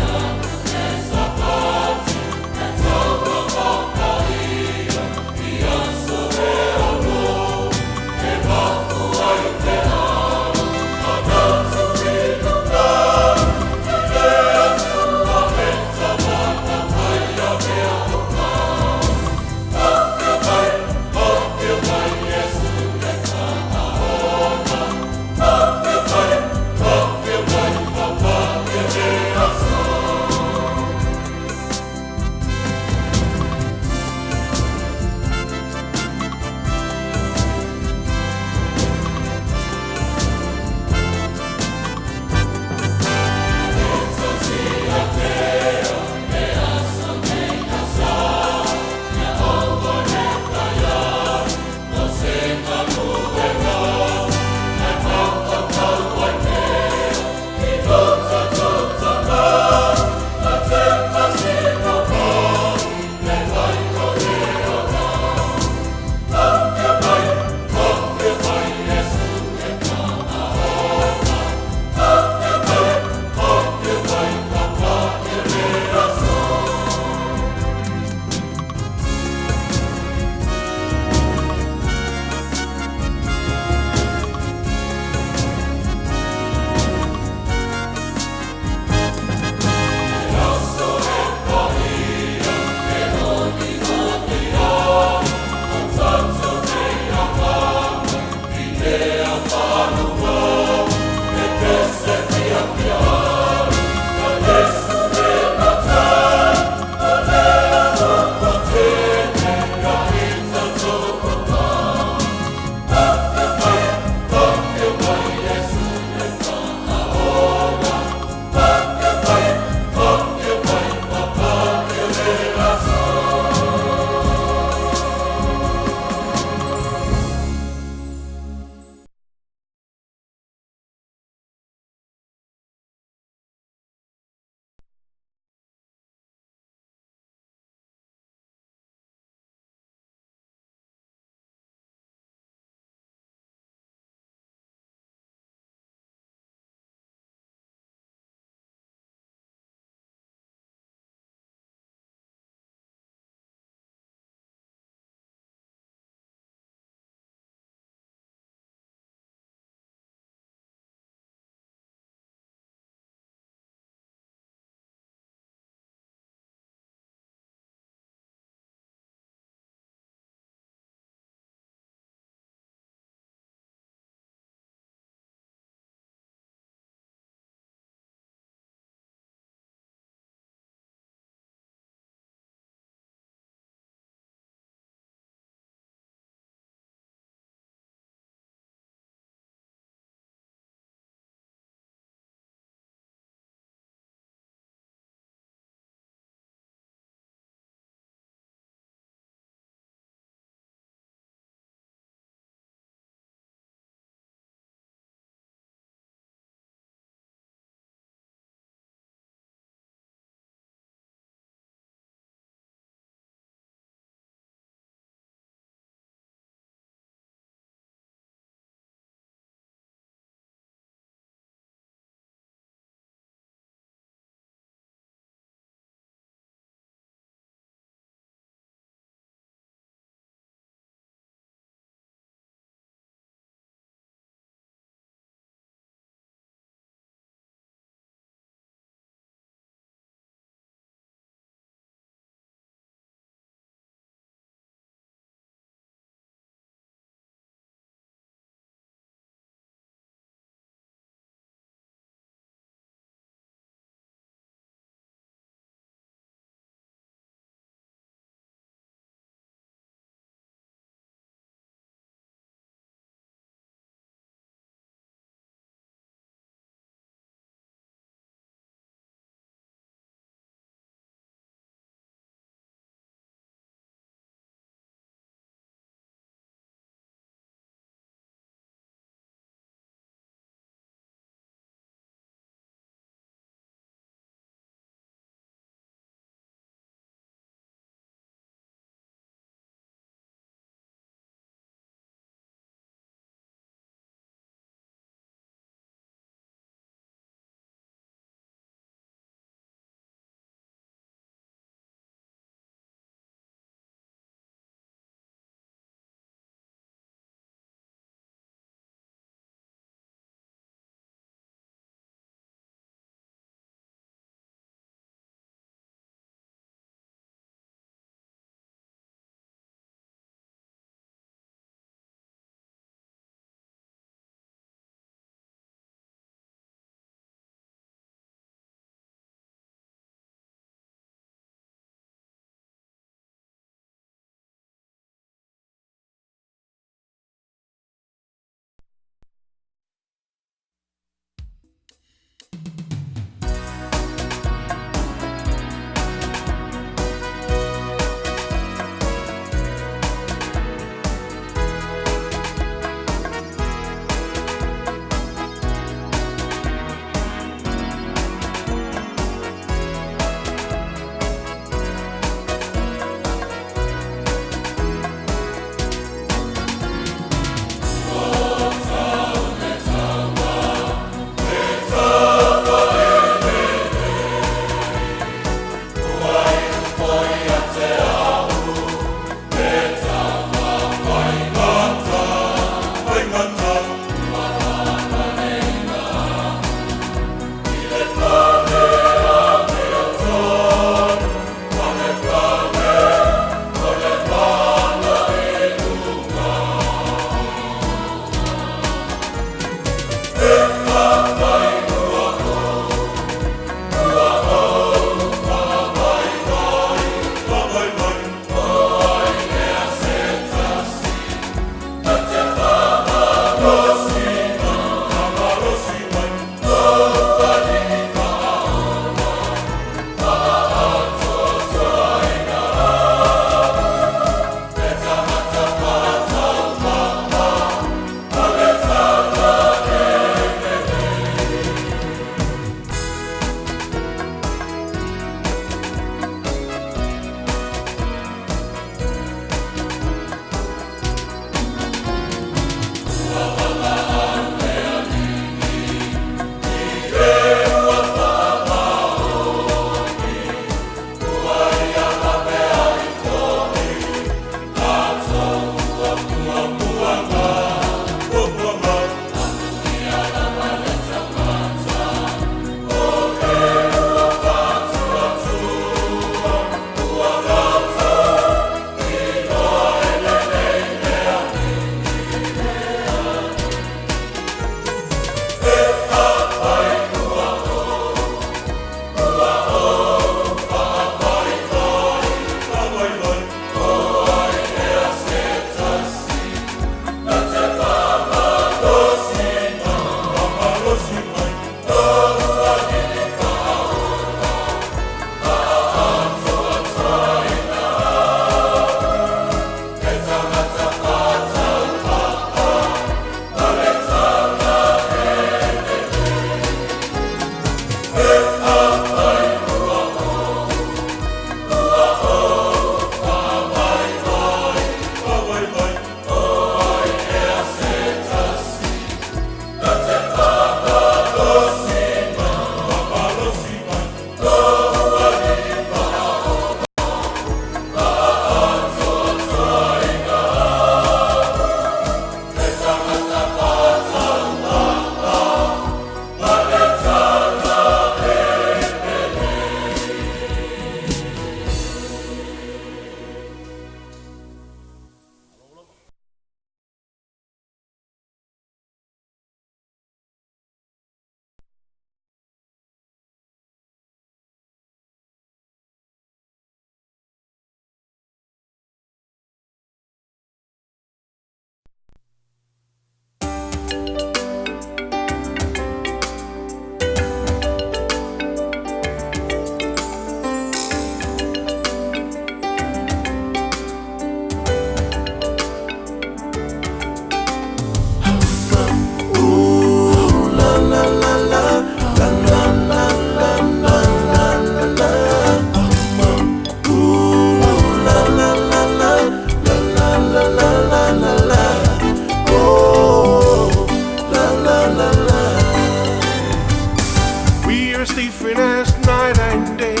As different as night and day.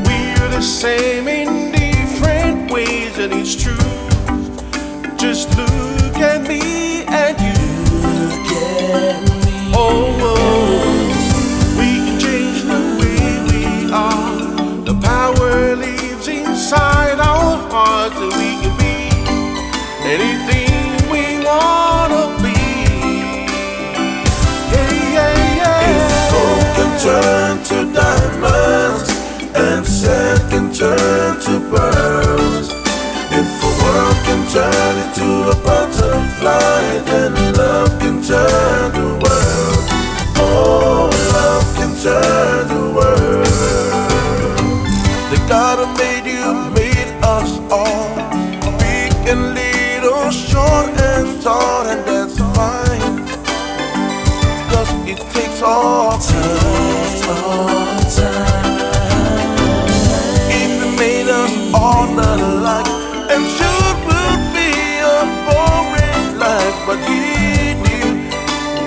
We're the same in different ways, and it's true. Just look at me and you. Look at me. Oh, oh. We can change the way we are. The power lives inside our hearts, and we can be anything we wanna be. Yeah, yeah, yeah. If gold can turn to diamonds and sand can turn to pearls, if a world can turn into a butterfly, then love can turn the world. Oh, love can turn the world. The God who made you made us all, big and little, short and tall, and that's fine. 'Cause it takes all time, all time. If he made us all alike, and sure would be a boring life, but he knew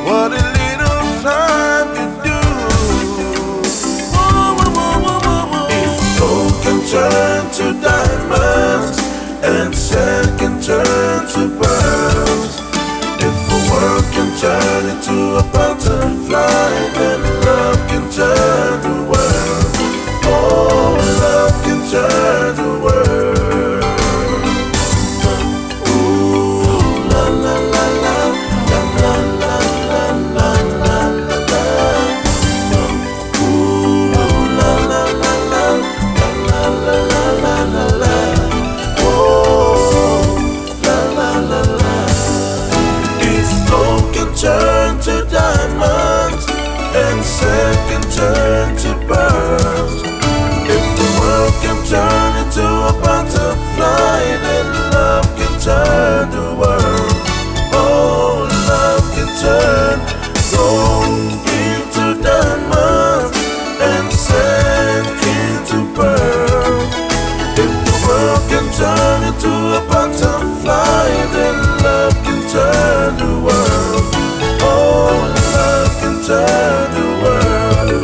what a little time could do. Whoa, whoa, whoa, whoa, whoa, whoa. If gold can turn to diamonds and sand can turn to pearls, if a world can turn into a butterfly, then love can turn the world. Oh, love can turn the world. Ooh, la la la la, la la la la la la la la. Ooh, la la la la, la la la la la la. Oh, la la la la. If gold can turn to diamonds and sand can turn to pearls, if the world can turn into a butterfly, then love can turn the world. Oh, love can turn gold into diamonds and sand into pearls. If the world can turn into a butterfly, then love can turn the world. Oh, love can turn the world.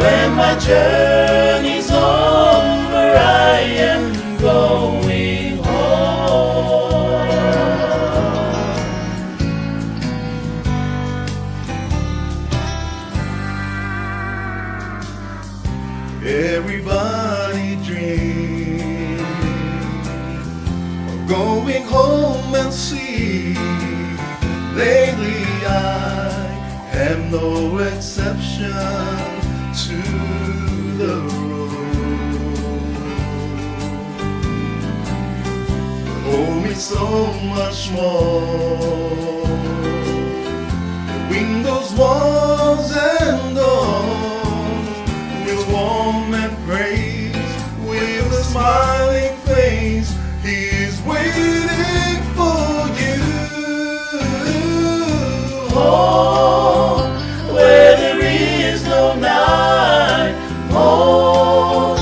When my journey's no exception to the rule. Owe me so much more. Windows, walls, and doors with warm embrace, with a smiling face. He's waiting for you. Home, where there is no night. Home,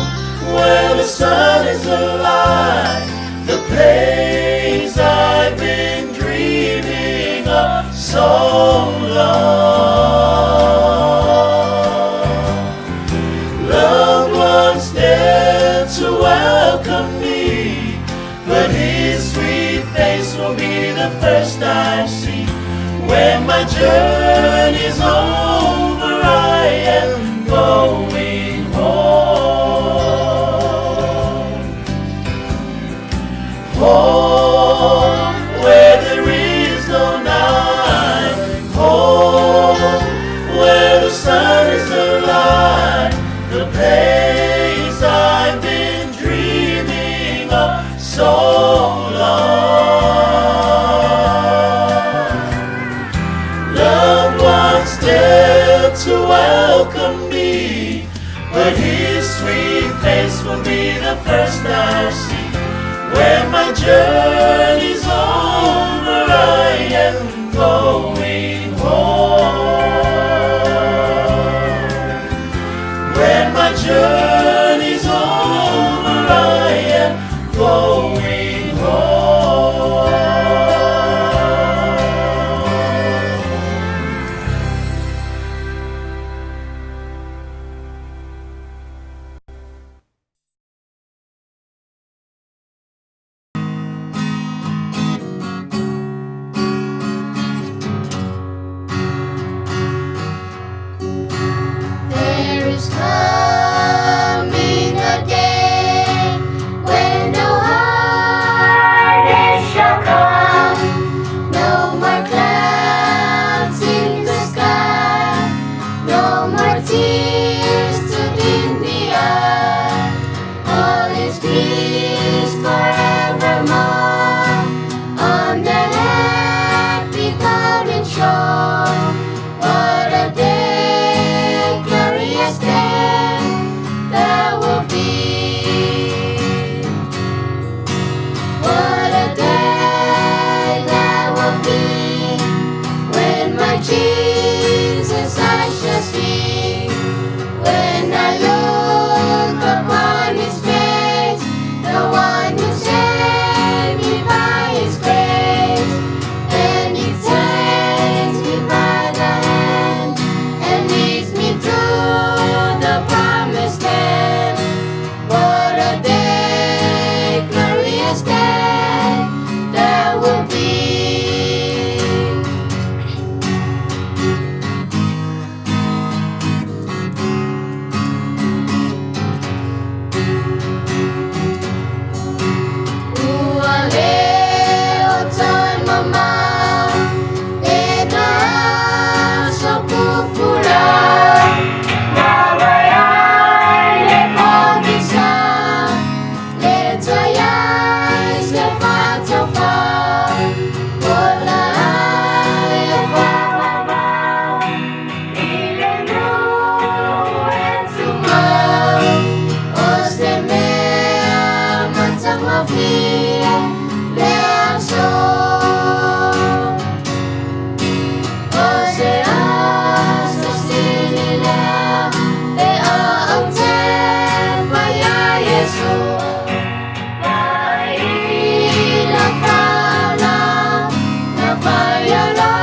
where the sun is alive. The place I've been dreaming of so long. Loved ones there to welcome me, but his sweet face will be the first I see. When my journey's over, I am going home. Home, where there is no night. Home, where the sun is alive. The place I've been dreaming of so long. Loved ones there to welcome me, but his sweet face will be the first I'll see. When my journey's over, I am going home. When my journey's over, I am going home. There is coming a day when no heartache shall come, no more clouds in the sky, no more tears to dim the eye. All is peace forevermore on the happy golden shore. What a day, glorious day that will be. What a day that will be when my Jesus I shall see. When I look upon his face, the one who saved me by his grace. And he takes me by the hand and leads me to the promised land. What a day, glorious day that will be. Ua le o toi mamau, e nā so pupura. Nā wai ai le pōkisa, le toi ai se whatofa. Ola ai o whawawau, i le nuu e tumau. O se mea matagofie le aso. O se aso sili lea pe a au te pai a Iesu. Mai la whala, na whaia la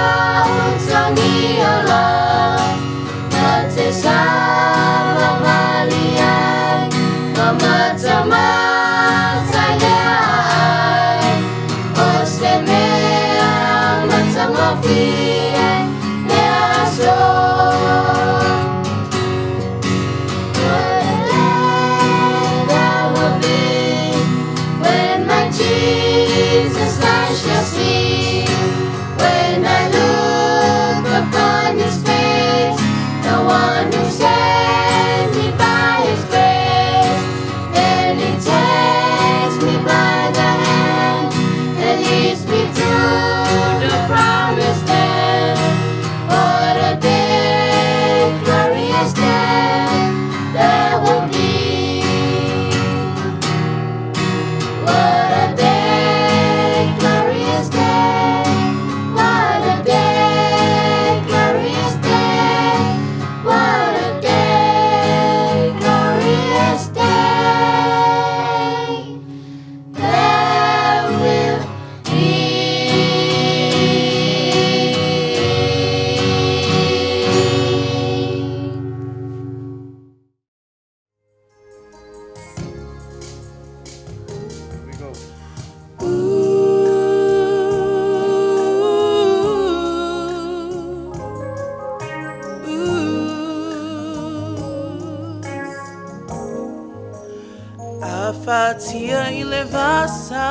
utangi ola. Na te sama mali ai, ma mata mata lea ai. A fatia i le vasa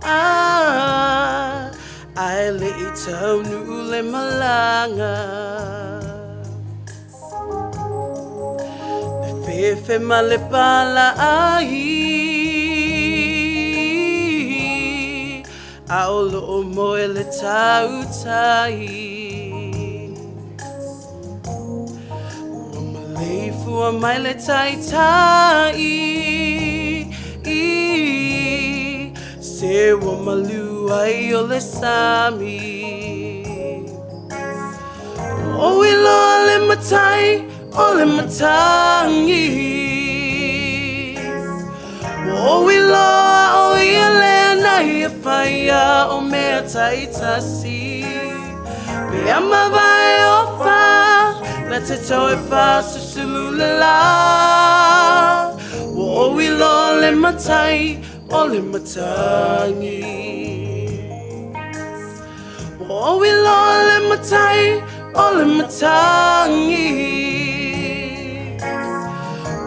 a ai le i taunu le malanga Le fefe ma le pala ai A o lo o moe le tautai Ua maleifua mai le taitai i Se ua malu ai o le sami O i loa le matai o le matangi O i loa o ia lea na ia whaia o mea taitasi Pe ama vai o wha na te tau e wha susulu le la O i loa le matai o le matangi O i loa le matai o le matangi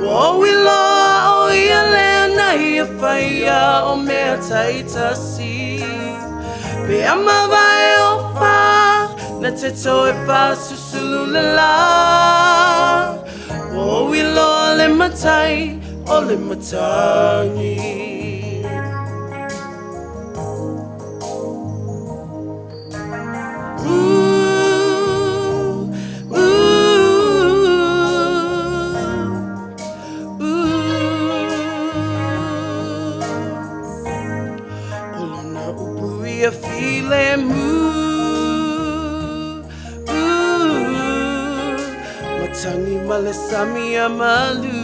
O i loa o ia lea na ia whaia o mea taitasi Pe ama vai o wha na te tau e wha susulu le la O i loa le matai o le matangi Ooh, ooh, ooh. O lona upu ia file mu Ooh, Matangi ma le sami a malu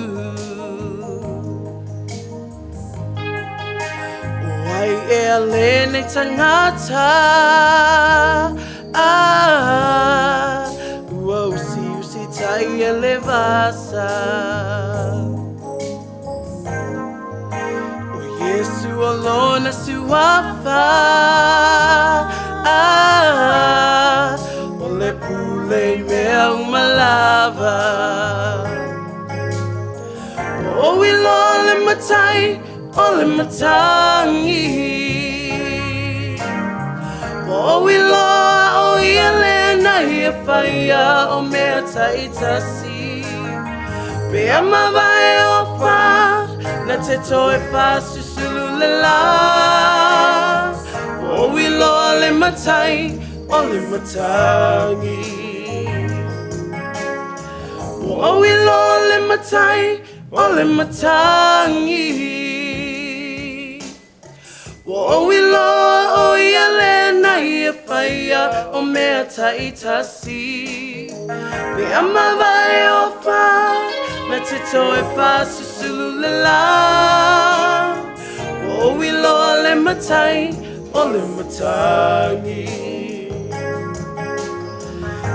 O ai e a lene tangata ah, Ua usi usi tai e le vasa O Yesu o lona suafa ah, O le pule i mea umalava O i loa le matai o le matangi O i loa o ia lea na ia whaia o mea taitasi Pe ama vai o wha na te toe wha susulu le la O i loa le matai o le matangi O i loa le matai o le matangi O i loa o ia lea na ia whaia o mea taitasi Pe ama vai o wha na te toe wha susulu le la O i loa le matai o le matangi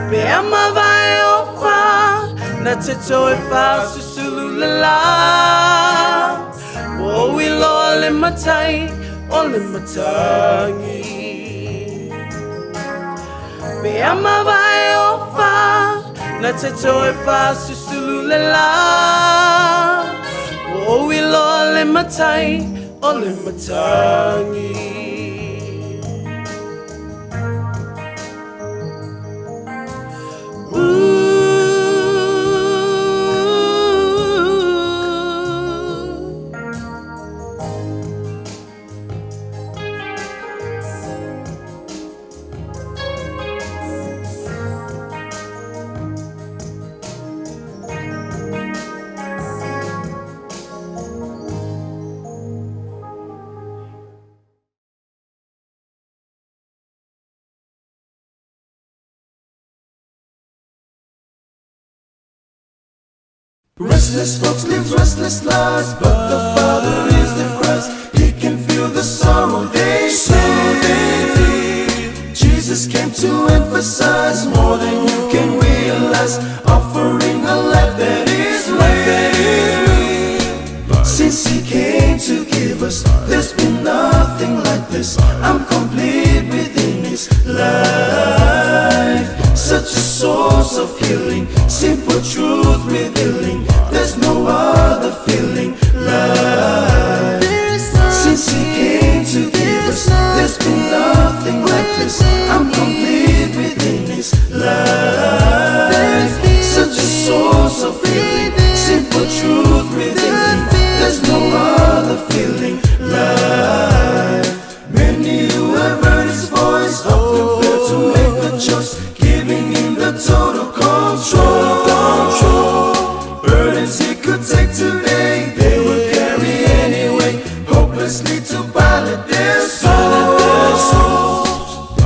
Pe ama vai o wha na te toe wha susulu le la O i loa le matai o le matangi Pe ama vai o wha na te toe wha susulu le la O i loa le matai o le matangi Ooh. Restless folks live restless lives, but the Father is the Christ. He can feel the sorrow they feel. Jesus came to emphasize more than you can realize, offering a life that is real. Since He came to give us, there's been nothing like this. I'm complete within His life. Such a source of healing, simple truth revealing. There's no other feeling. There's no other feeling like. Many who have heard his voice often fail to make the choice, giving him the total control. Burdens he could take today, they would carry anyway, hopelessly to pilot their souls.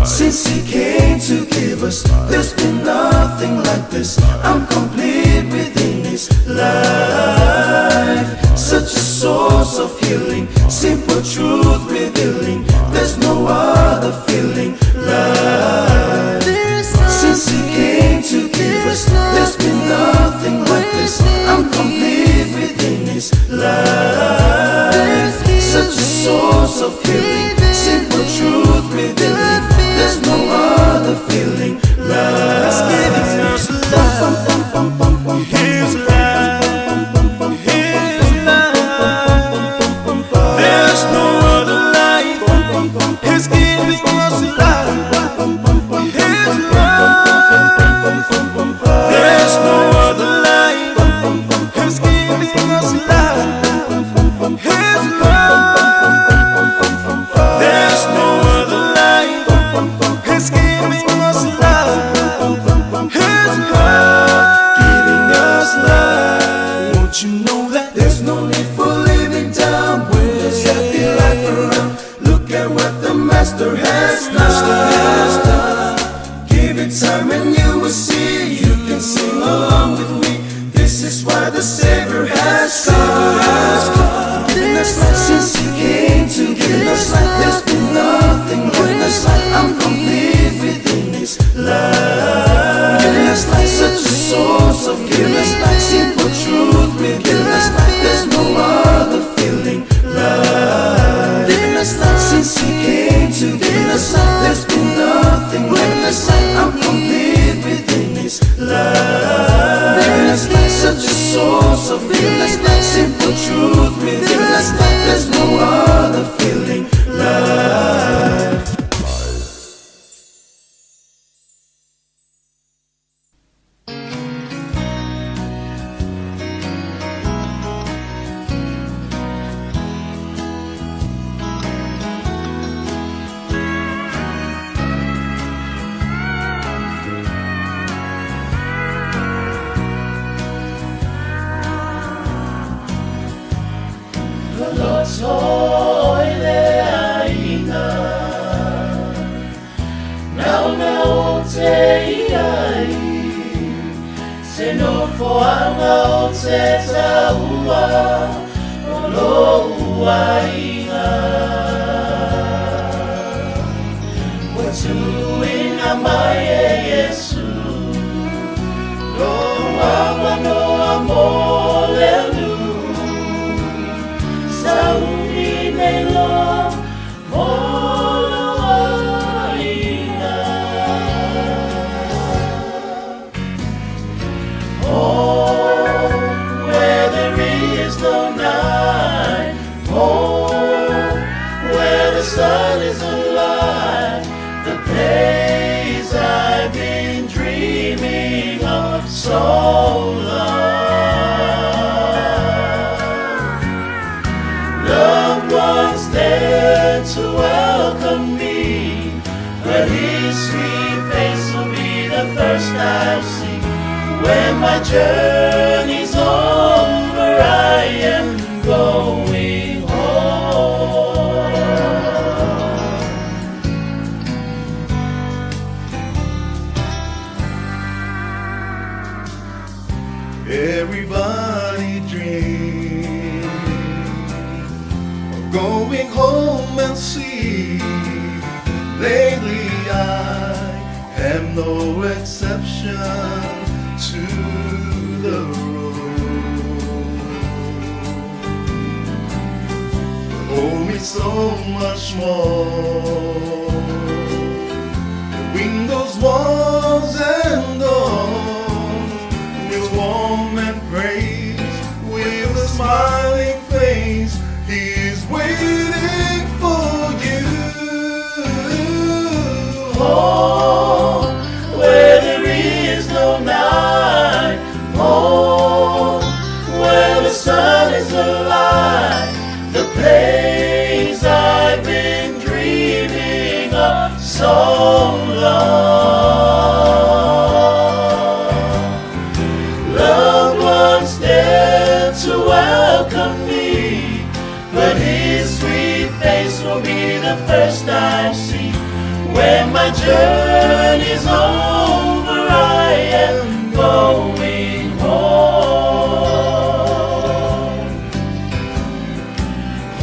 Since he came to give us, there's been nothing like this. I'm complete within his life. Such a source of healing, simple truth revealing. There's no other feeling like. Since he came to give us, there's been nothing like this. I'm complete within his life. Such a source of healing, simple truth revealing. There's no other feeling like. His life, His life. There's no other life. He's giving us life. His life. There's no other life. He's giving us life. His life. There's no other life. He's giving us life. His life. Giving us life. Won't you know that there's no need for living down when there's happy life around? Look at what the Master has done. Give it time and you will see. You can sing along with me. This is why the Savior has come. Giving us life since He came to give us life. There's been nothing like this. I'm complete within His life. Giving us life, such a source of giving us life, simple truth revealing us life. There's no other feeling like. Giving us life since He came to give us life. There's been nothing like this. I'm complete within His life. Giving us life, such a source of giving us life, simple truth revealing us life. There's no other feeling like. Where there is no night, home, where the sun is alive, the place I've been dreaming of so long. Loved ones there to welcome me, but his sweet face will be the first I'll see. When my journey's over, I am going home. Everybody dreams of going home and see. Lately I am no exception to the rule. Home is so much more. The windows, walls, and doors with warm embrace, with a smiling face. He is waiting for you. Home, where there is no night. Home, where the sun is alive. so long. Loved ones there to welcome me, but his sweet face will be the first I see. When my journey's over, I am going home.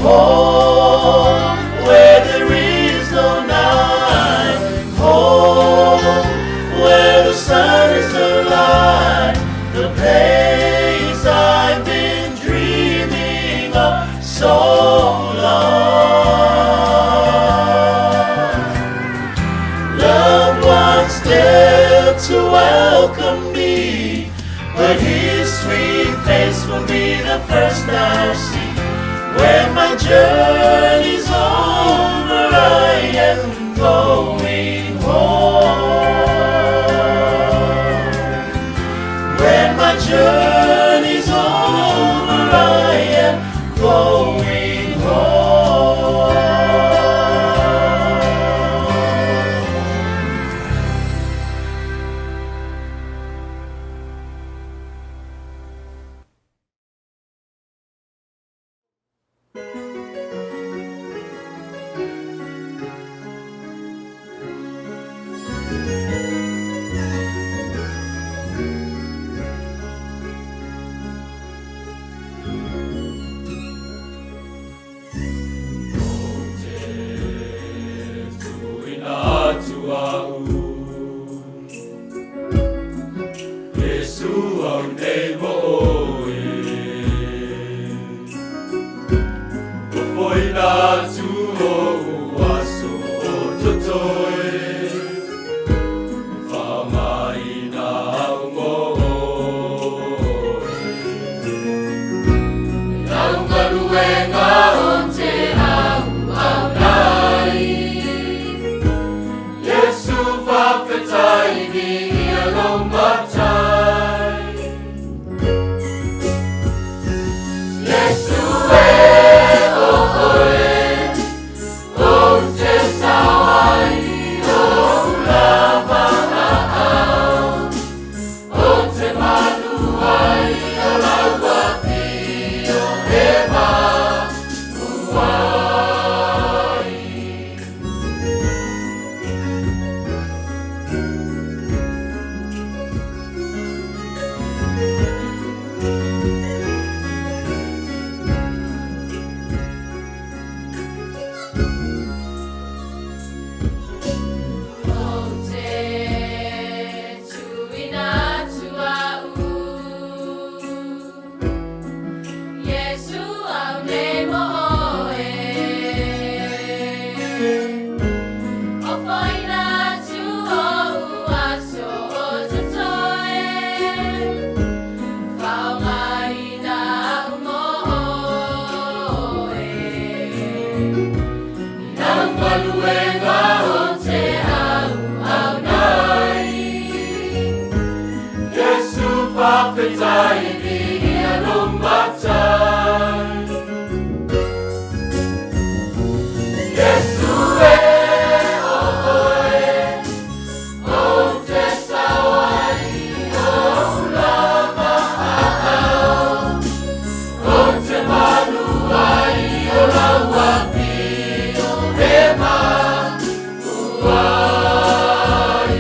Home, where there is no night. Home, where the sun is the light. The place I've been dreaming of so long. Loved ones there to welcome me, but his sweet face will be the first I'll see. When my journey's over, I am going home. When my journey's over, I am going home. Yesu au nei mo oe O foina tu o uaso o totoe Whamaina au mo oe Lau galuenga o te au au nai Yesu whawhetai ni ia lo matai Yesu e o oe O te sawai o lava au O te manu ai o laua fio e ma uai. O te tuina tua u Yesu au nei mo oe O whaina tu o uaso o totoe Whaongaina au mo oe Lau maluenga o te au au nai Yesu whawhetai ni ia lo matai Yesu e o oe O te sawai o lava au O te manu ai o laua pio e ma uai.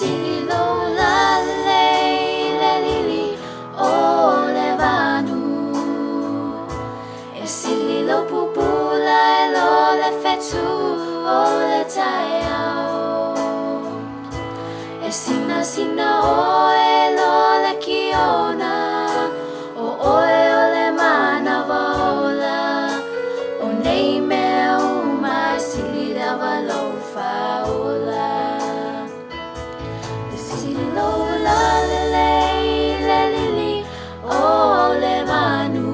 sili lou lalelei le lili o le vanu. E sili lou pupula i lo le fetu o le taeao. E sinasina oe i lo le kiona, o oe o le manawa ola. O nei mea uma e sili lava lou faaola. E sili lou lalelei i le lili o le vanu.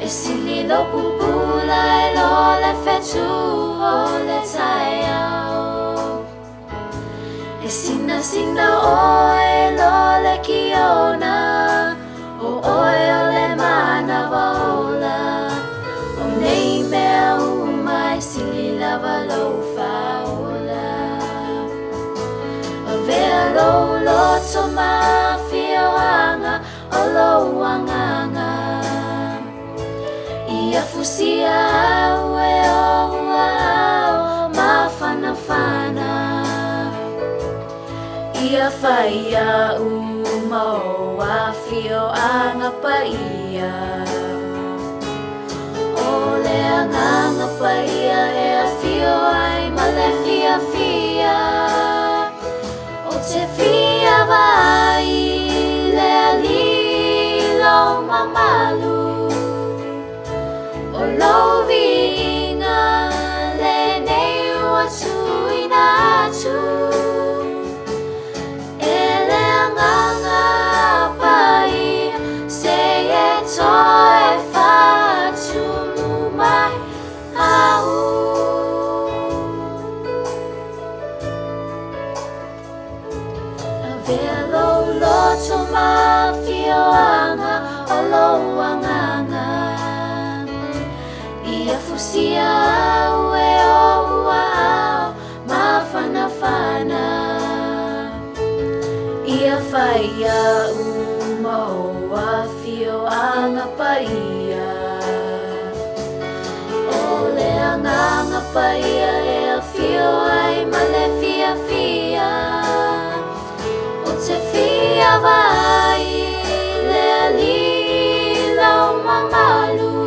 E sili lou pupula i lo le fetu o le taeao. E sinasina oe i lo le kiona, o oe o le manawa ola. O nei mea uma e sili lava lou faaola. Avea lou loto ma afioaga o lou agaga. Ia fusia au e ou aao mafanafana. Ia fai au ma ou afioaga paia. O le agaga paia e afio ai ma le fiafia. Ou te fia vaai i le Alii i lou mamalu. O lou viiga lenei ua tuuina atu. E le agaga paia se i e toe faatumu mai au. Avea lou loto ma afioaga o lou agaga. Ia fusia au e ou aao mafanafana. Ia fai au ma ou afioaga paia. O le agaga paia e afio ai ma le fiafia. Ou te fia vaai i le Alii i lou mamalu.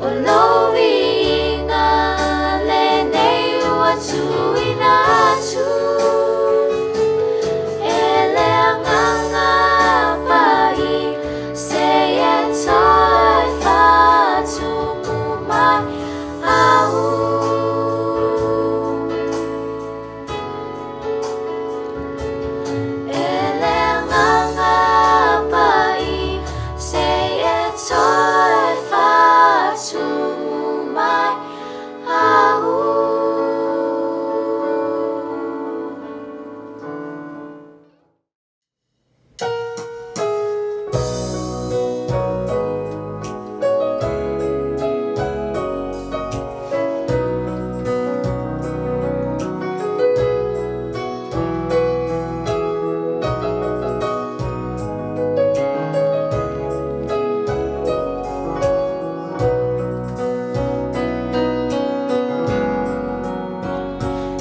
O lou viiga lenei ua tuuina atu. E le agaga paia se i e toe faatumu mai au. E le agaga paia se i e toe faatumu mai au.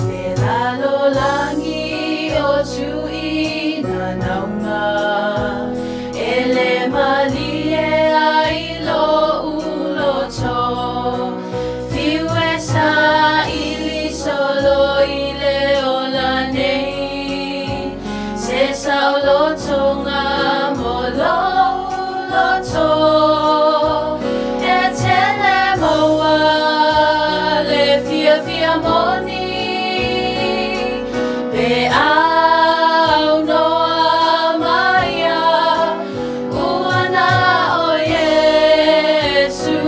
Le lalolagi o tuuina nauga, e le malie ai lo'u loto. Fiu e saili solo i le ola nei, se saolotoga mo lou loto. E tele maua le fiafia moni, pe aunoa maia ua na o Iesu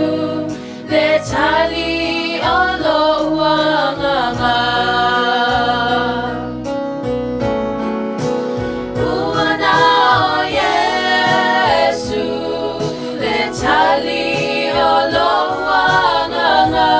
le tali o lou agaga. Ua na o Iesu le tali o lou agaga.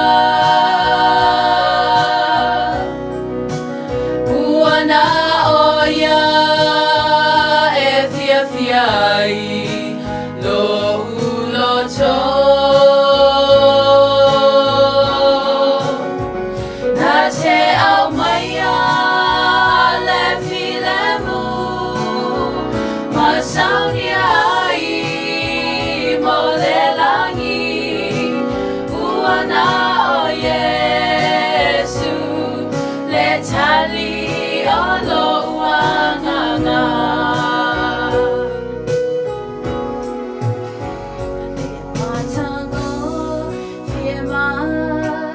Uana o Yesu le tali o lo uanganga. Le matango fie ma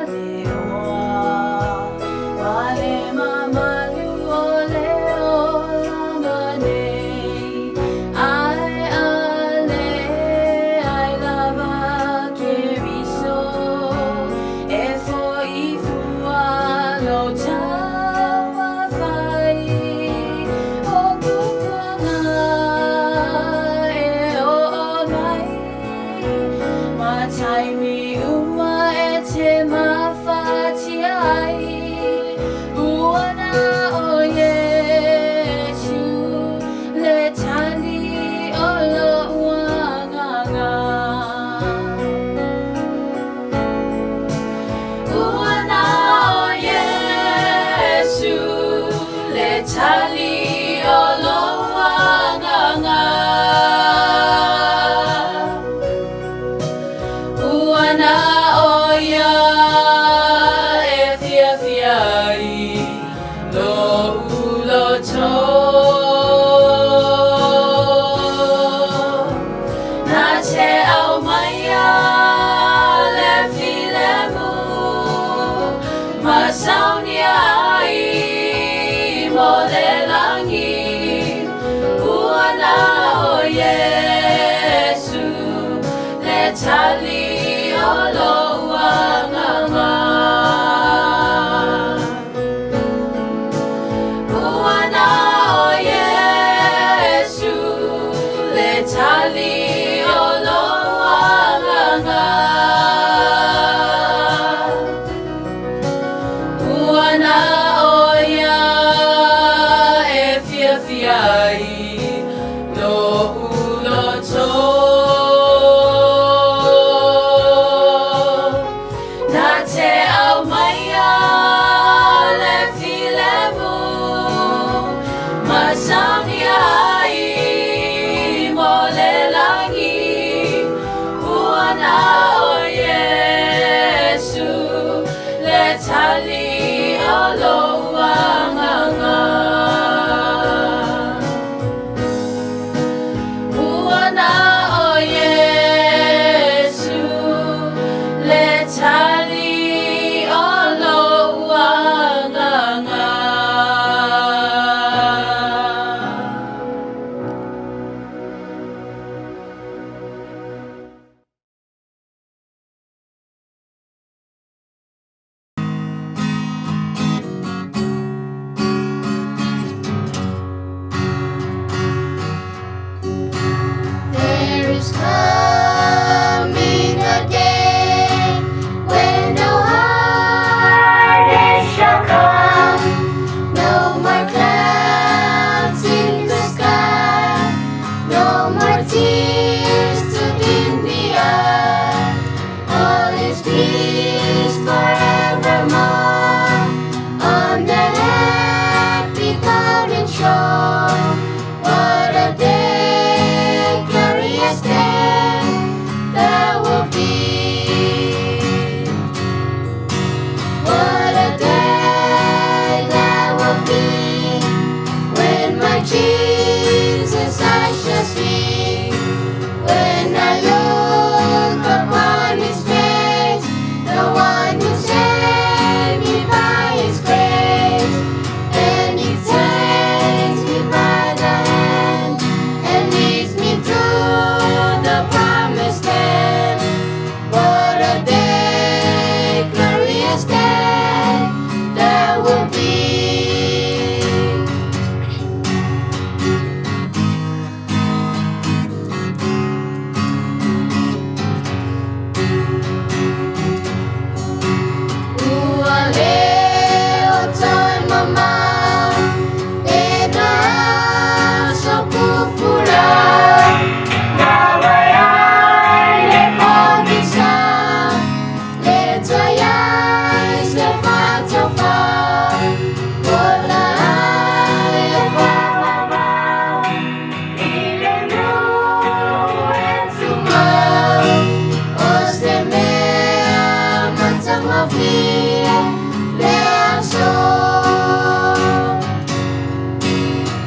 le oa, ma le mamalu o le olanga nei. Ai ale ai lava keriso, e fo i fua lo taua fai. O kukuanga e o o mai, ma taimi uma e te mafatia ai. Uana o Yesu le tali o lo uanganga. Uana o Yesu le tali o lo uanganga. Uana o ia e fia fia i lo uloto. Na te au mai le filemu, ma saunia ai mo le langi. Uana o Yesu le tali o lo uanganga. Uana o Yesu le tali o lo uanganga. Uana o ia e fia fia i lo uloto. Na te au mai le filemu, ma saunia ai mo le langi. Uana o Yesu le tali o lo uanganga. Uana o Yesu le tali o lo uanganga. There is coming a day when no heartache shall come, no more clouds in the sky, no more tears to dim the eye. All is peace forevermore on that happy golden shore. What a day, glorious day that will be. What a day that will be when my Jesus I shall see. When I look upon his face, the one who saved matagofie le aso.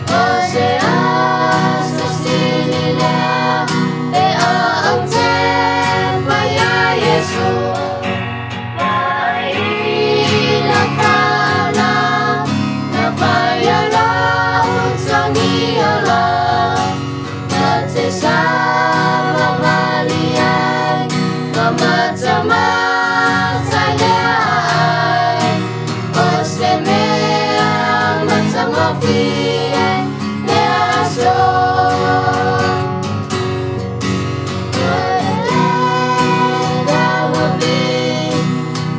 O se aso sili lea pe a au tepa ia Iesu. Mai la whaala, na whaia la untangi ala. Na te sama mali ai, ma matamata lea ai. O se mea matagofie le aso. What a day that will be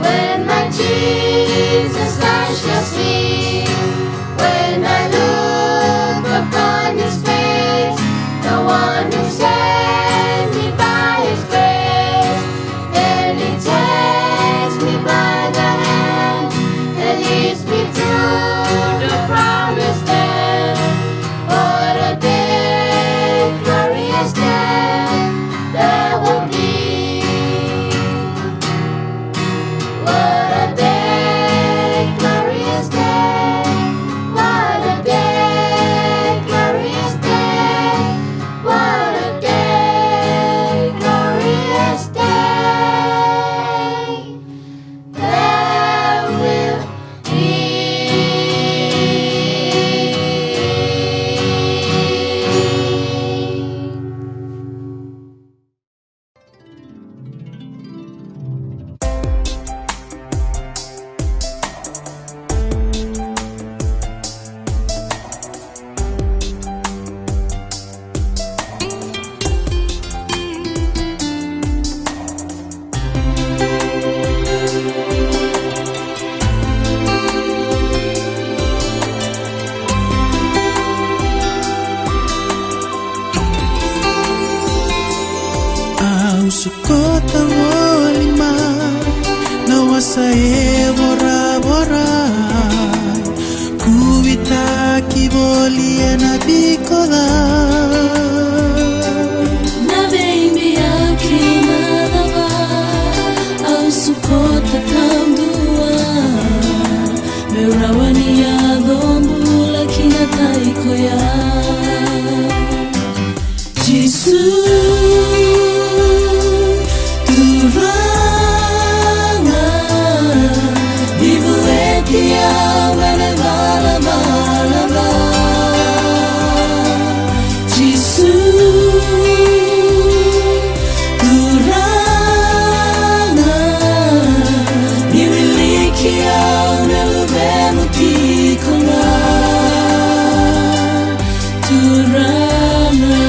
when my Jesus I shall see. When I look upon his face, the one who saved me by his grace. Then he takes me by the hand and leads me to the promised land. What a day, glorious day that will be. What a day, glorious day. What a day, glorious day. What a day, glorious day. That will be. Au sukota wolima na wasa e bora bora Kubita kibolia na bikoda Na baby akinadava au sukota tamdua Meurawani ya dombula kinataikoya Jisu turanga Ibuetia mele bala bala ba Jisu turanga Iwilikia melubemu tikonga Turanga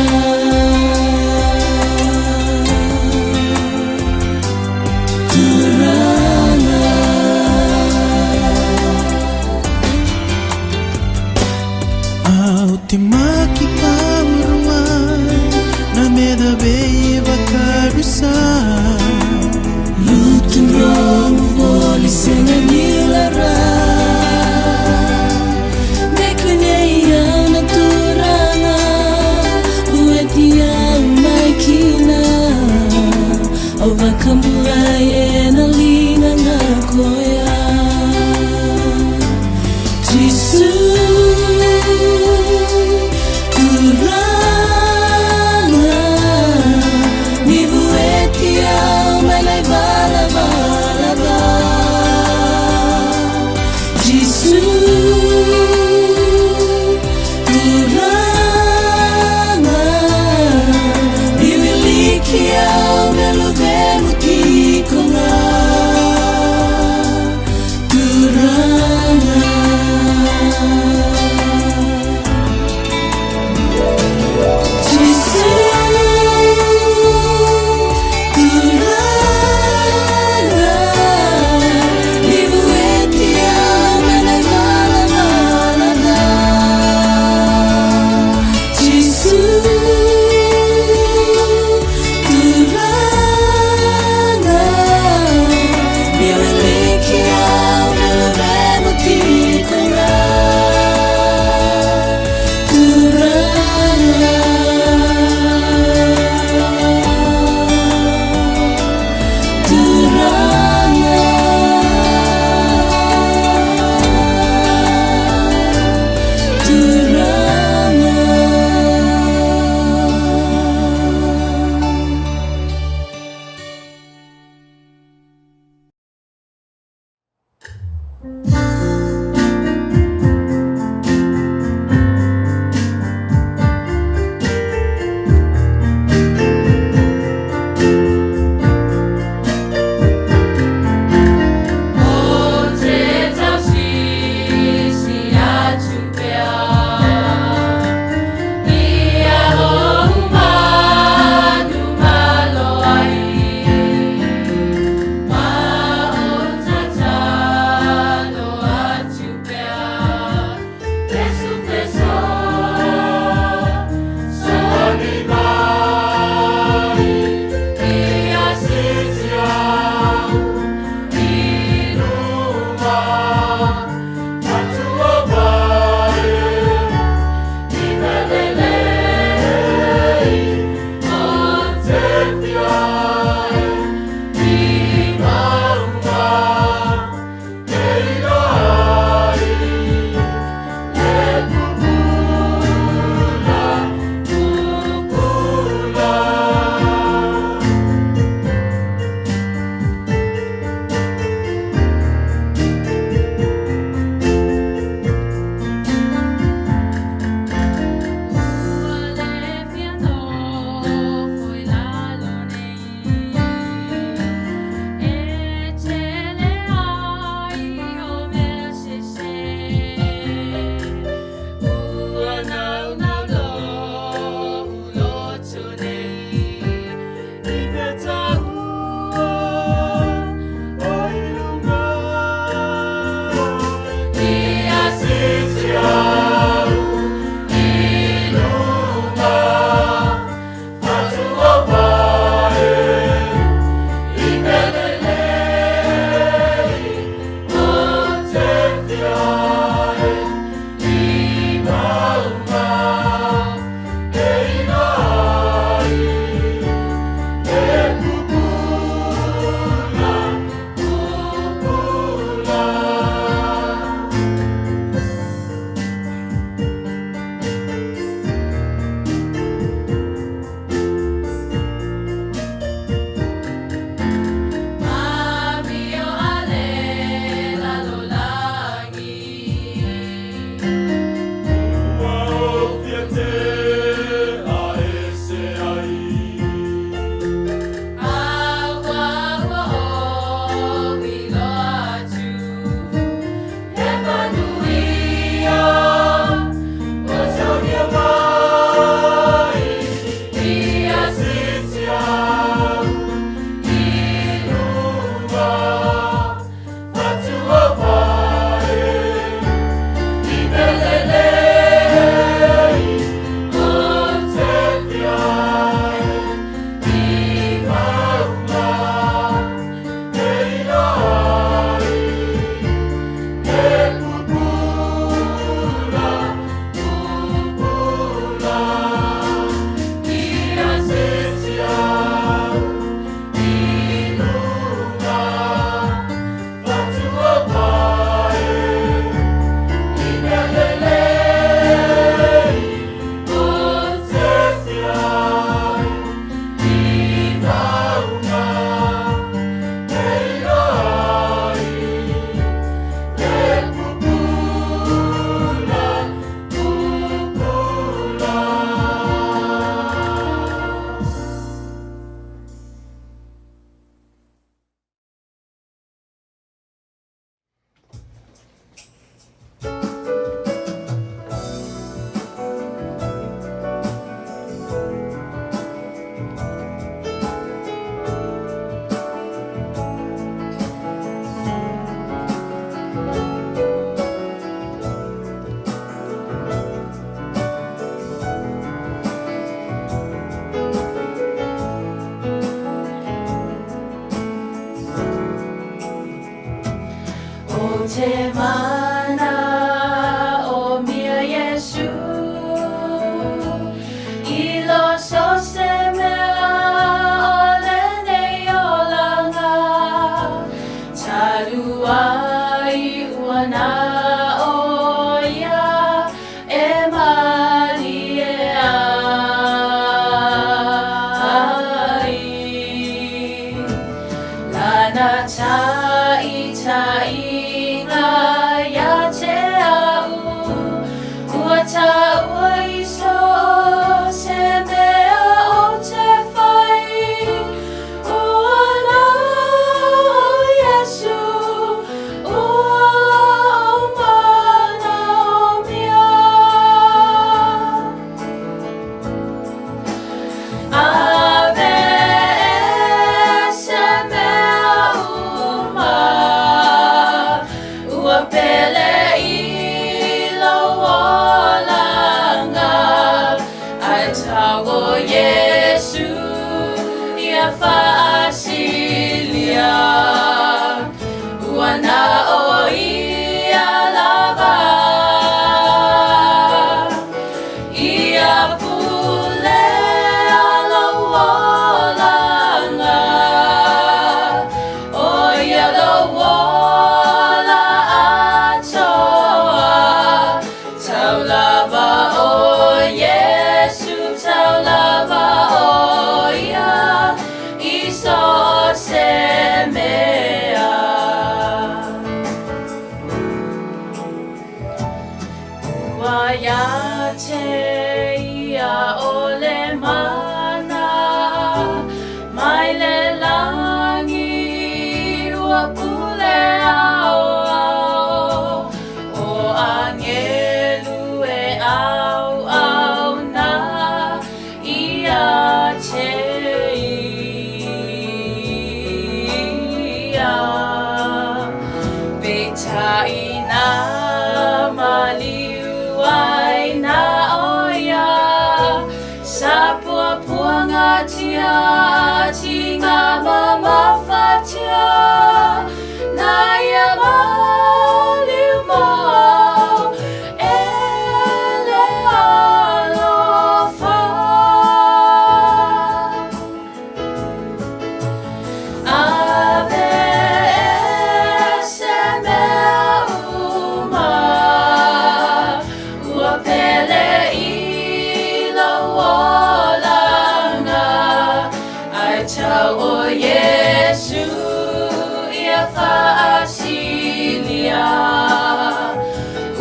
Turanga Au te maki kaurua na meda beiba karusa Lutundromu voli senganilara Deklinei na turanga Uetia maikina Ovakamburai enalinga ngakoya Jisu turanga Nibuetia melai bala bala ba Jisu turanga Niwilikia melubemu tikonga Turanga. Te mana o mia Yesu I lo so se mea o lenei olanga Talu ai ua na o ia e malie ai Lana taʻitaʻiga ia te aʻu Ua taua i so o se mea o te fai Ua na o Iesu Ua o mana o mia Ave se mea uma Ua pele i lou olaga Ae tau o Iesu ia faasilia Ua na o ia lava Ia pulea lou olaga O ia lou ola atoa Tau lava o Iesu, tau lava o ia I so o se mea Ua ia te ia o le mana Mai le lagi ua pule ao ao O angelu e au au na ia te ia Peitai na maliu ai na o ia Sa puapuaga tia tinga mamafatia Na ia maliu moa e le alofa Ave se mea uma Ua pele i lou olaga Ae tau o Iesu ia faasilia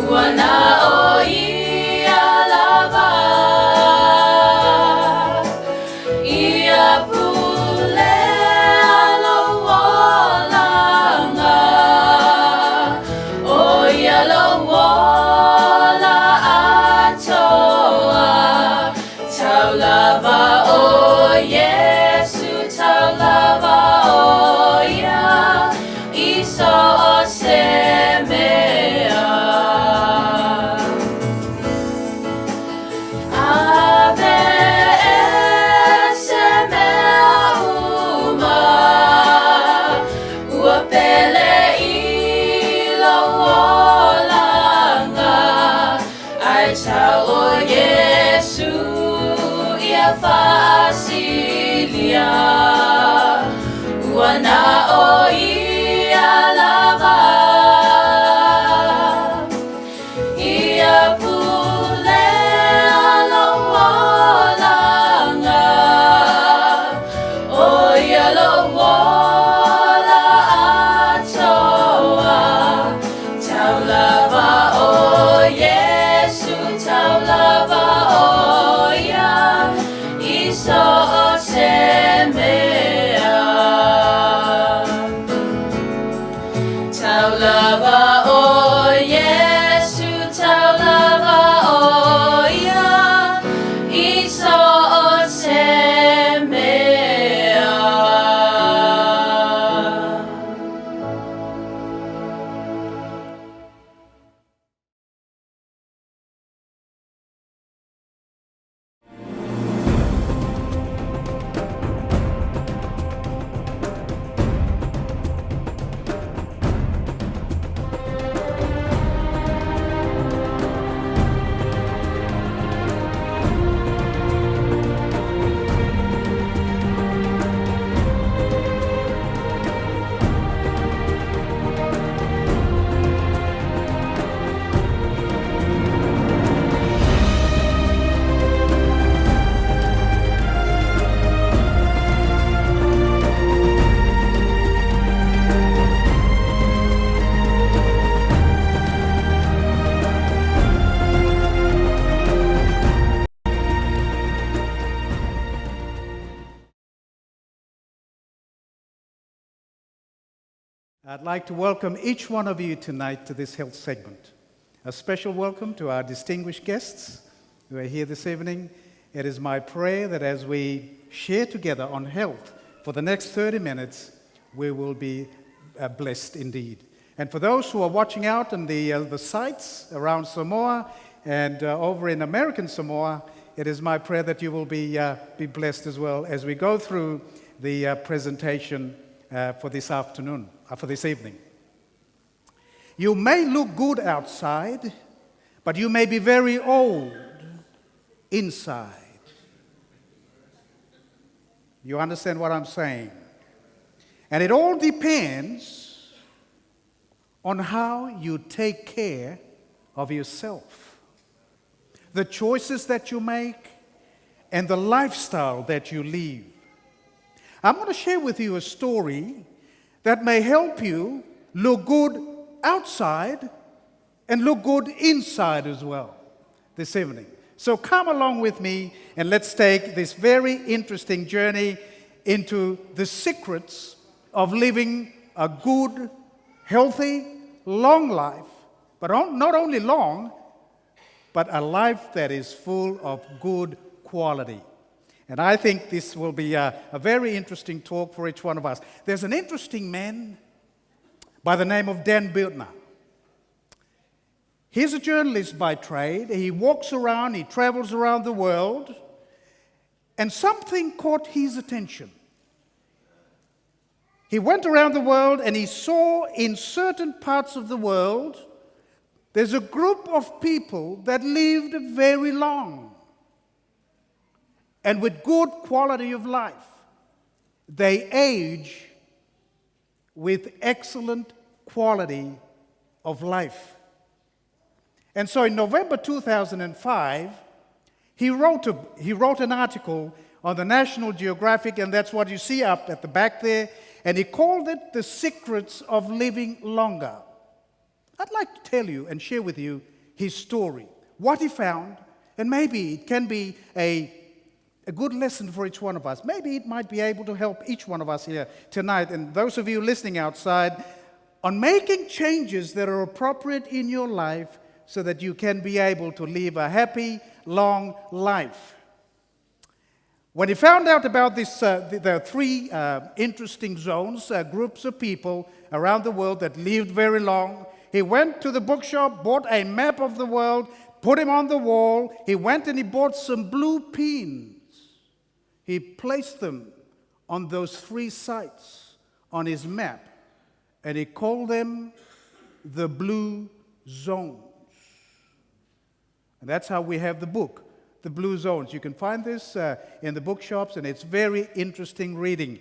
Ua na o ia lava Ia pulea lou olaga O ia lou ola atoa Tau lava o Iesu, tau lava o ia I so o se mea Ave se mea uma Ua pele i lou olaga Ae tau o Iesu ia faasilia Ua na o ia lava Ia pulea lou olaga O ia lou ola atoa Tau lava o Iesu, tau lava o ia I so o se mea Tau lava o Iesu, tau lava o ia I so o se mea I'd like to welcome each one of you tonight to this health segment. A special welcome to our distinguished guests who are here this evening. It is my prayer that as we share together on health for the next 30 minutes, we will be blessed indeed. And for those who are watching out on the sites around Samoa and over in American Samoa, it is my prayer that you will be blessed as well as we go through the presentation for this afternoon, for this evening. You may look good outside, but you may be very old inside. You understand what I'm saying? And it all depends on how you take care of yourself, the choices that you make, and the lifestyle that you live. I'm going to share with you a story that may help you look good outside and look good inside as well this evening. So come along with me and let's take this very interesting journey into the secrets of living a good, healthy, long life, but not only long, but a life that is full of good quality. And I think this will be a very interesting talk for each one of us. There's an interesting man by the name of Dan Buettner. He's a journalist by trade. He walks around, he travels around the world, and something caught his attention. He went around the world and he saw in certain parts of the world, there's a group of people that lived very long and with good quality of life. They age with excellent quality of life. And so in November 2005, he wrote an article on the National Geographic, and that's what you see up at the back there, and he called it The Secrets of Living Longer. I'd like to tell you and share with you his story, what he found, and maybe it can be a good lesson for each one of us. Maybe it might be able to help each one of us here tonight, and those of you listening outside, on making changes that are appropriate in your life so that you can be able to live a happy, long life. When he found out about this, the three interesting zones, groups of people around the world that lived very long, he went to the bookshop, bought a map of the world, put him on the wall. He went and he bought some blue pins. He placed them on those three sites on his map, and he called them the Blue Zones. And that's how we have the book, The Blue Zones. You can find this in the bookshops, and it's very interesting reading.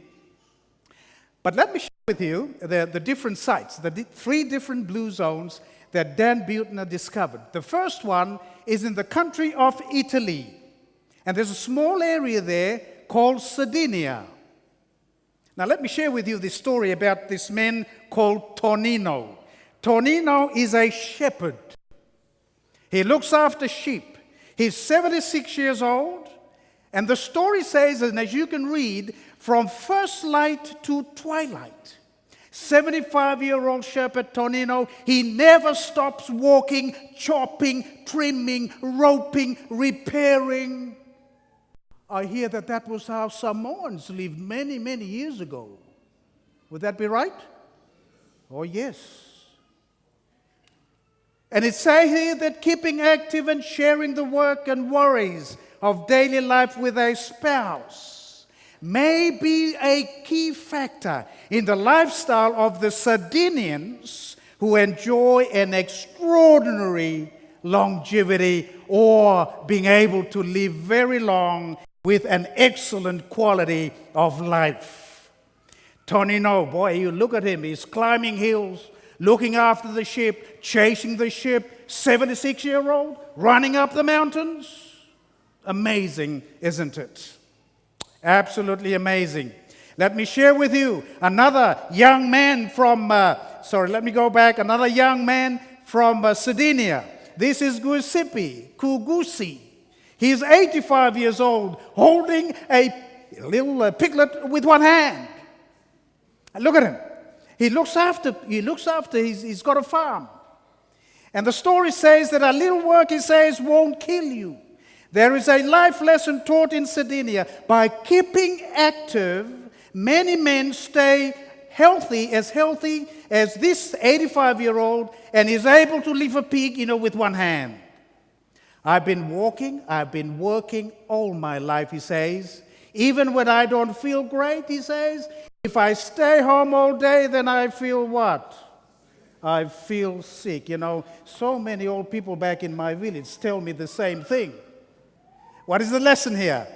But let me share with you the different sites, the three different blue zones that Dan Buettner discovered. The first one is in the country of Italy. And there's a small area there called Sardinia. Now let me share with you this story about this man called Tonino. Tonino is a shepherd. He looks after sheep. He's 76 years old. And the story says, and as you can read, from first light to twilight, 75-year-old shepherd Tonino, he never stops walking, chopping, trimming, roping, repairing. I hear that that was how Samoans lived many, many years ago. Would that be right? Oh, yes. And it says here that keeping active and sharing the work and worries of daily life with a spouse may be a key factor in the lifestyle of the Sardinians who enjoy an extraordinary longevity or being able to live very long with an excellent quality of life. Tonino, boy, you look at him, he's climbing hills, looking after the sheep, chasing the sheep, 76-year-old, running up the mountains. Amazing, isn't it? Absolutely amazing. Let me share with you another young man from, sorry, let me go back, another young man from Sardinia. This is Giuseppe Cugusi. He's 85 years old, holding a little piglet with one hand. And look at him. He looks after, he looks after, he's, he's got a farm. And the story says that a little work, he says, won't kill you. There is a life lesson taught in Sardinia. By keeping active, many men stay healthy, as healthy as this 85 year old, and is able to lift a pig, you know, with one hand. I've been walking, I've been working all my life, he says. Even when I don't feel great, he says, if I stay home all day, then I feel what? I feel sick. You know, so many old people back in my village tell me the same thing. What is the lesson here?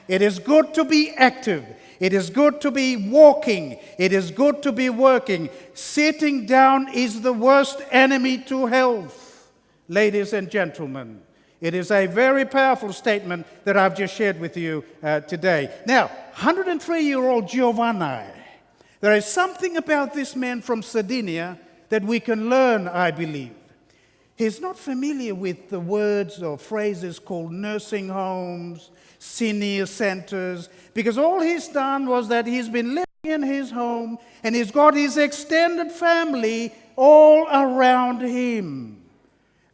It is good to be active. It is good to be walking. It is good to be working. Sitting down is the worst enemy to health, ladies and gentlemen. It is a very powerful statement that I've just shared with you today. Now, 103 year old Giovanni, there is something about this man from Sardinia that we can learn, I believe. He's not familiar with the words or phrases called nursing homes, senior centers, because all he's done was that he's been living in his home and he's got his extended family all around him.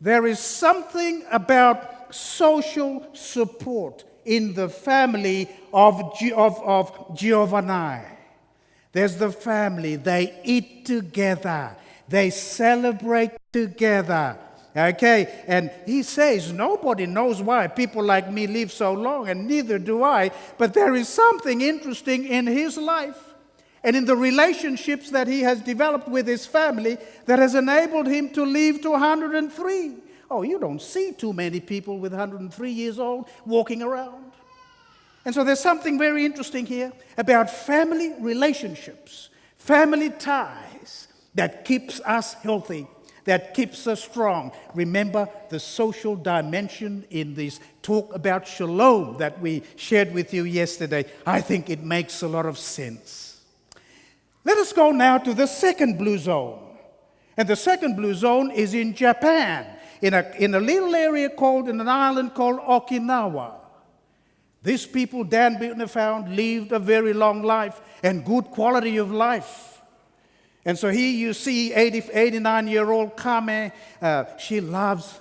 There is something about social support in the family of, of, of Giovanni. There's the family, they eat together, they celebrate together. Okay, and he says, nobody knows why people like me live so long, and neither do I, but there is something interesting in his life and in the relationships that he has developed with his family that has enabled him to live to 103. Oh, you don't see too many people with 103 years old walking around. And so there's something very interesting here about family relationships, family ties that keeps us healthy, that keeps us strong. Remember the social dimension in this talk about shalom that we shared with you yesterday. I think it makes a lot of sense. Let us go now to the second blue zone. And the second blue zone is in Japan, in a, in a little area called, in an island called Okinawa. These people, Dan Buettner found, lived a very long life and good quality of life. And so here you see 80, 89 year old Kame. she loves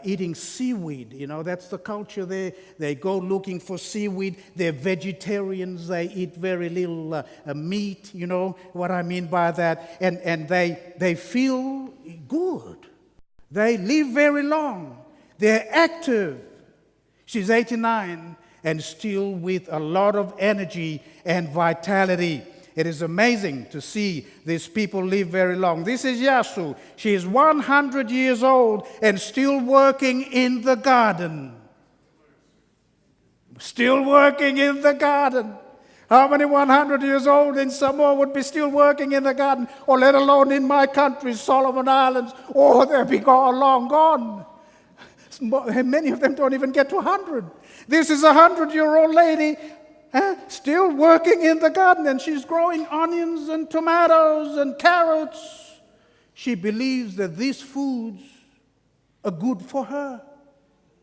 eating seaweed. You know, that's the culture there. They go looking for seaweed. They're vegetarians. They eat very little meat. You know what I mean by that. And, and they, they feel good. They live very long. They're active. She's 89 and still with a lot of energy and vitality. It is amazing to see these people live very long. This is Yasu. She is 100 years old and still working in the garden. Still working in the garden. How many 100 years old in Samoa would be still working in the garden, or let alone in my country, Solomon Islands? Oh, they'll be gone, long gone. Many of them don't even get to 100. This is a 100 year old lady huh, still working in the garden, and she's growing onions and tomatoes and carrots. She believes that these foods are good for her.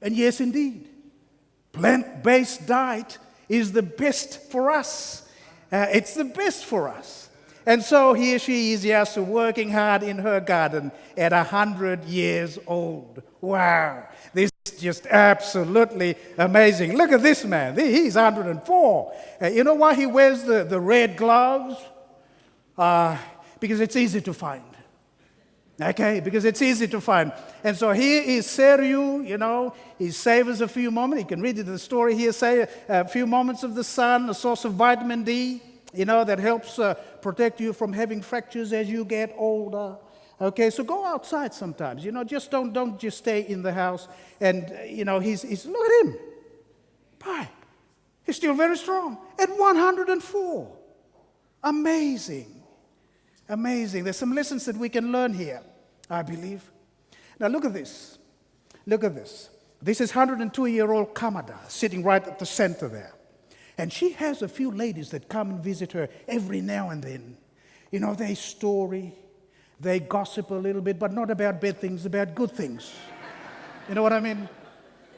And yes, indeed, plant based diet is the best for us. it's the best for us. And so here she is, Yasu, working hard in her garden at 100 years old. Wow. This is just absolutely amazing. Look at this man. He's 104. you know why he wears the, the red gloves? because it's easy to find. Okay, because it's easy to find. And so here is Seryu, you know, he savors a few moments. You can read the story here, say a few moments of the sun, a source of vitamin D, you know, that helps protect you from having fractures as you get older. Okay, so go outside sometimes, you know, just don't, don't just stay in the house. And, you know, he's, he's look at him. Bye. He's still very strong at 104. Amazing. Amazing. There's some lessons that we can learn here, I believe. Now, look at this. Look at this. This is 102 year old Kamada sitting right at the center there. And she has a few ladies that come and visit her every now and then. You know, they story, they gossip a little bit, but not about bad things, about good things. You know what I mean?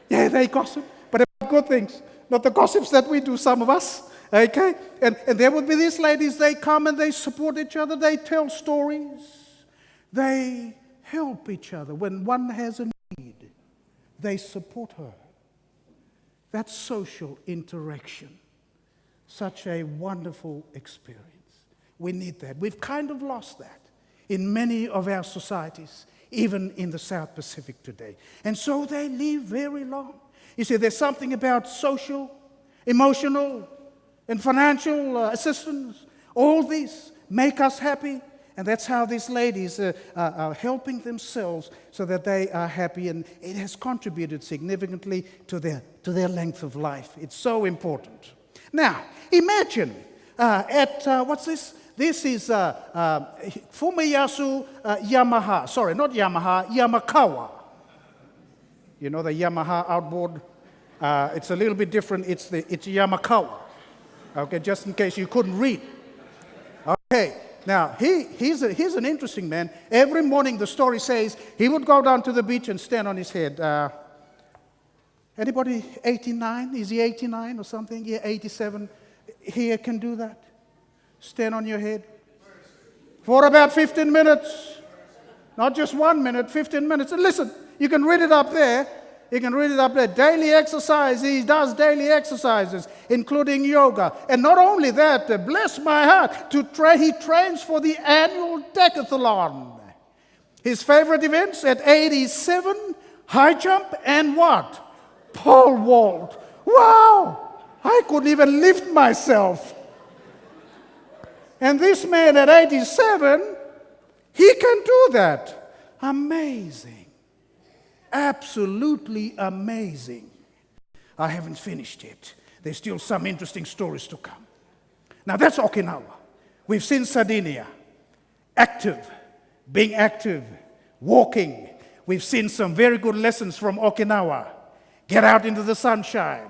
Yeah, they gossip, but about good things, not the gossips that we do, some of us. Okay? And there would be these ladies, they come and they support each other, they tell stories, they help each other. When one has a need, they support her. That's social interaction. Such a wonderful experience. We need that. We've kind of lost that in many of our societies, even in the South Pacific today. And so they live very long. You see, there's something about social, emotional, and financial assistance. All these make us happy. And that's how these ladies are helping themselves so that they are happy. And it has contributed significantly to their length of life. It's so important. Now, imagine at, what's this? This is Fumiyasu Yamaha. Sorry, not Yamaha, Yamakawa. You know the Yamaha outboard? It's a little bit different. It's Yamakawa. Okay, just in case you couldn't read. Okay, now he's an interesting man. Every morning, the story says, he would go down to the beach and stand on his head. Anybody 89? Is he 89 or something? Yeah, 87. Here can do that. Stand on your head for about 15 minutes. Not just 1 minute, 15 minutes. And listen, you can read it up there. You can read it up there. Daily exercise. He does daily exercises, including yoga. And not only that, bless my heart, he trains for the annual decathlon. His favorite events at 87, high jump and what? Pole vault. Wow! I couldn't even lift myself. And this man at 87, he can do that. Amazing. Absolutely amazing. I haven't finished yet. There's still some interesting stories to come. Now that's Okinawa. We've seen Sardinia. Active, being active, walking. We've seen some very good lessons from Okinawa. Get out into the sunshine,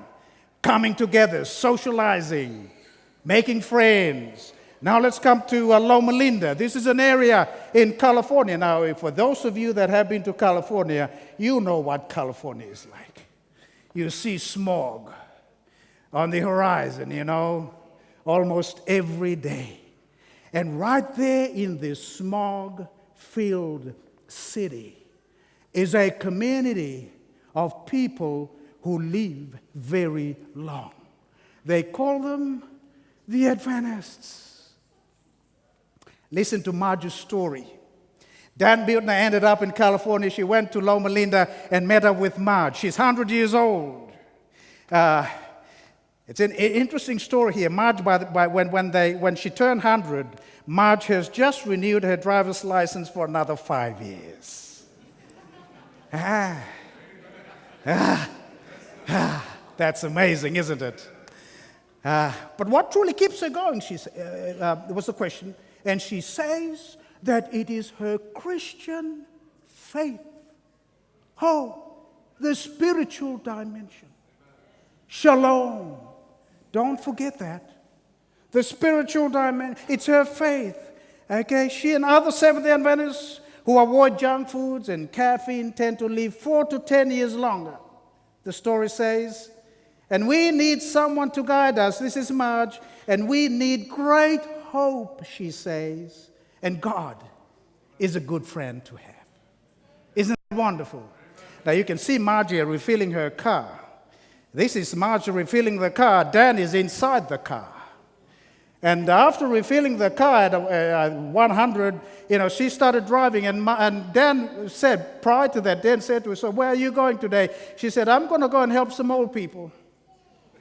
coming together, socializing, making friends. Now let's come to Loma Linda. This is an area in California. Now, for those of you that have been to California, you know what California is like. You see smog on the horizon, you know, almost every day. And right there in this smog-filled city is a community of people who live very long. They call them the Adventists. Listen to Marge's story. Dan Buettner ended up in California. She went to Loma Linda and met up with Marge. She's 100 years old. It's an interesting story here. Marge, when she turned 100, Marge has just renewed her driver's license for another 5 years. That's amazing, isn't it? But what truly keeps her going, she was the question. And she says that it is her Christian faith. Oh, the spiritual dimension. Shalom. Don't forget that. The spiritual dimension, it's her faith. Okay, she and other Seventh-day Adventists who avoid junk foods and caffeine tend to live 4 to 10 years longer, the story says. And we need someone to guide us. This is Marge. And we need great hope, she says. And God is a good friend to have. Isn't that wonderful? Now you can see Margie refilling her car. This is Margie refilling the car. Dan is inside the car. And after refilling the car at 100, you know, she started driving. And Dan said, prior to that, Dan said to her, so where are you going today? She said, I'm going to go and help some old people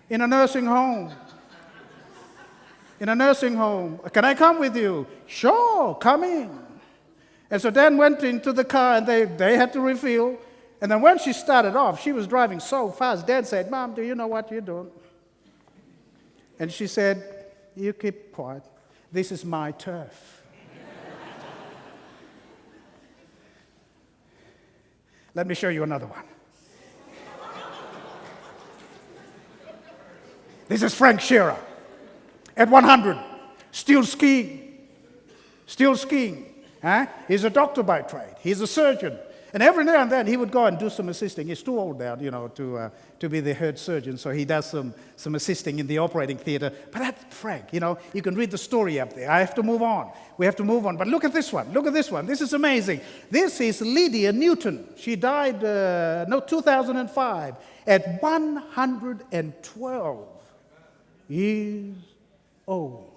in a nursing home. In a nursing home. Can I come with you? Sure, come in. And so Dan went into the car, and they had to refill. And then when she started off, she was driving so fast. Dan said, Mom, do you know what you're doing? And she said, you keep quiet. This is my turf. Let me show you another one. This is Frank Shearer at 100, still skiing. Still skiing. Huh? He's a doctor by trade. He's a surgeon. And every now and then he would go and do some assisting. He's too old now, you know, to be the head surgeon, so he does some assisting in the operating theater. But that's Frank, you know, you can read the story up there. I have to move on. We have to move on. But look at this one. Look at this one. This is amazing. This is Lydia Newton. She died, 2005 at 112 years old.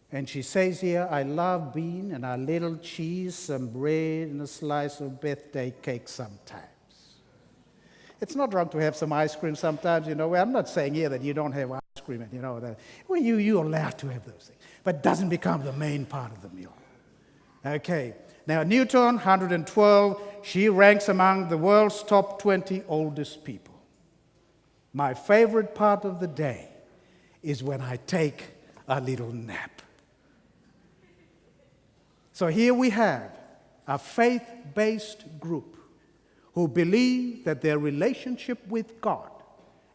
And she says here, I love bean and a little cheese, some bread, and a slice of birthday cake sometimes. It's not wrong to have some ice cream sometimes, you know. I'm not saying here that you don't have ice cream, and you know, that, well, you're allowed to have those things. But it doesn't become the main part of the meal. Okay. Now, Newton, 112, she ranks among the world's top 20 oldest people. My favorite part of the day is when I take a little nap. So here we have a faith-based group who believe that their relationship with God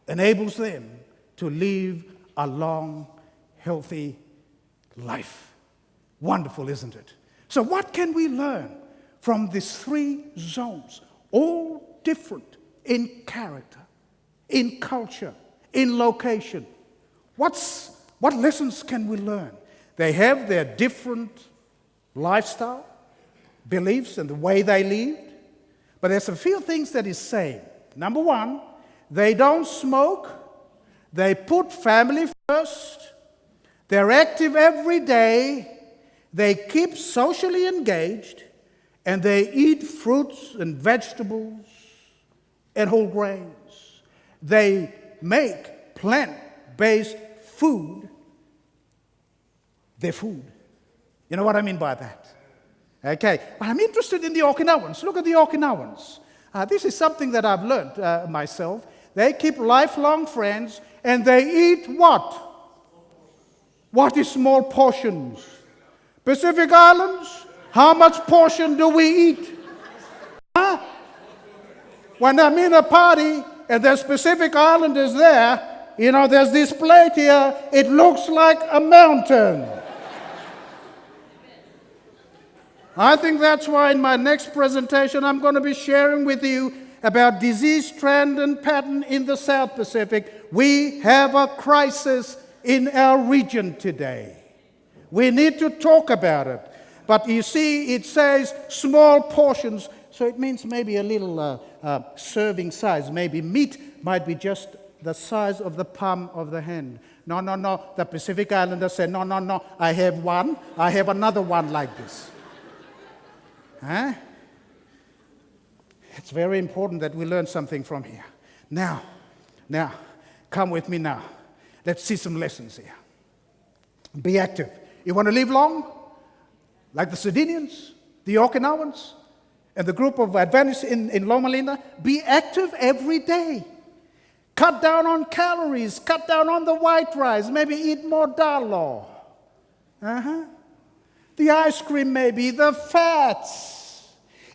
enables them to live a long, healthy life. Wonderful, isn't it? So what can we learn from these three zones, all different in character, in culture, in location? What lessons can we learn? They have their different lifestyle, beliefs, and the way they lived. But there's a few things that is same. Number one, they don't smoke. They put family first. They're active every day. They keep socially engaged. And they eat fruits and vegetables and whole grains. They make plant-based food their food. You know what I mean by that? Okay. But I'm interested in the Okinawans. Look at the Okinawans. This is something that I've learned myself. They keep lifelong friends and they eat what? What is small portions? Pacific Islands? How much portion do we eat? Huh? When I'm in a party and there's Pacific Islanders there, you know, there's this plate here, it looks like a mountain. I think that's why in my next presentation I'm going to be sharing with you about disease trend and pattern in the South Pacific. We have a crisis in our region today. We need to talk about it. But you see, it says small portions, so it means maybe a little serving size. Maybe meat might be just the size of the palm of the hand. No, no, no. The Pacific Islanders say, no, no, no, I have one. I have another one like this. Huh? It's very important that we learn something from here. Now, come with me now. Let's see some lessons here. Be active. You want to live long? Like the Sardinians, the Okinawans, and the group of Adventists in Loma Linda? Be active every day. Cut down on calories. Cut down on the white rice. Maybe eat more dalo. Uh-huh. The ice cream maybe, the fats.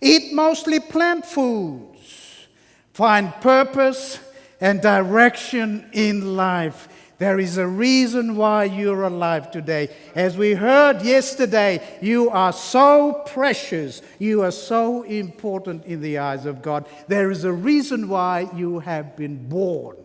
Eat mostly plant foods. Find purpose and direction in life. There is a reason why you're alive today. As we heard yesterday, you are so precious. You are so important in the eyes of God. There is a reason why you have been born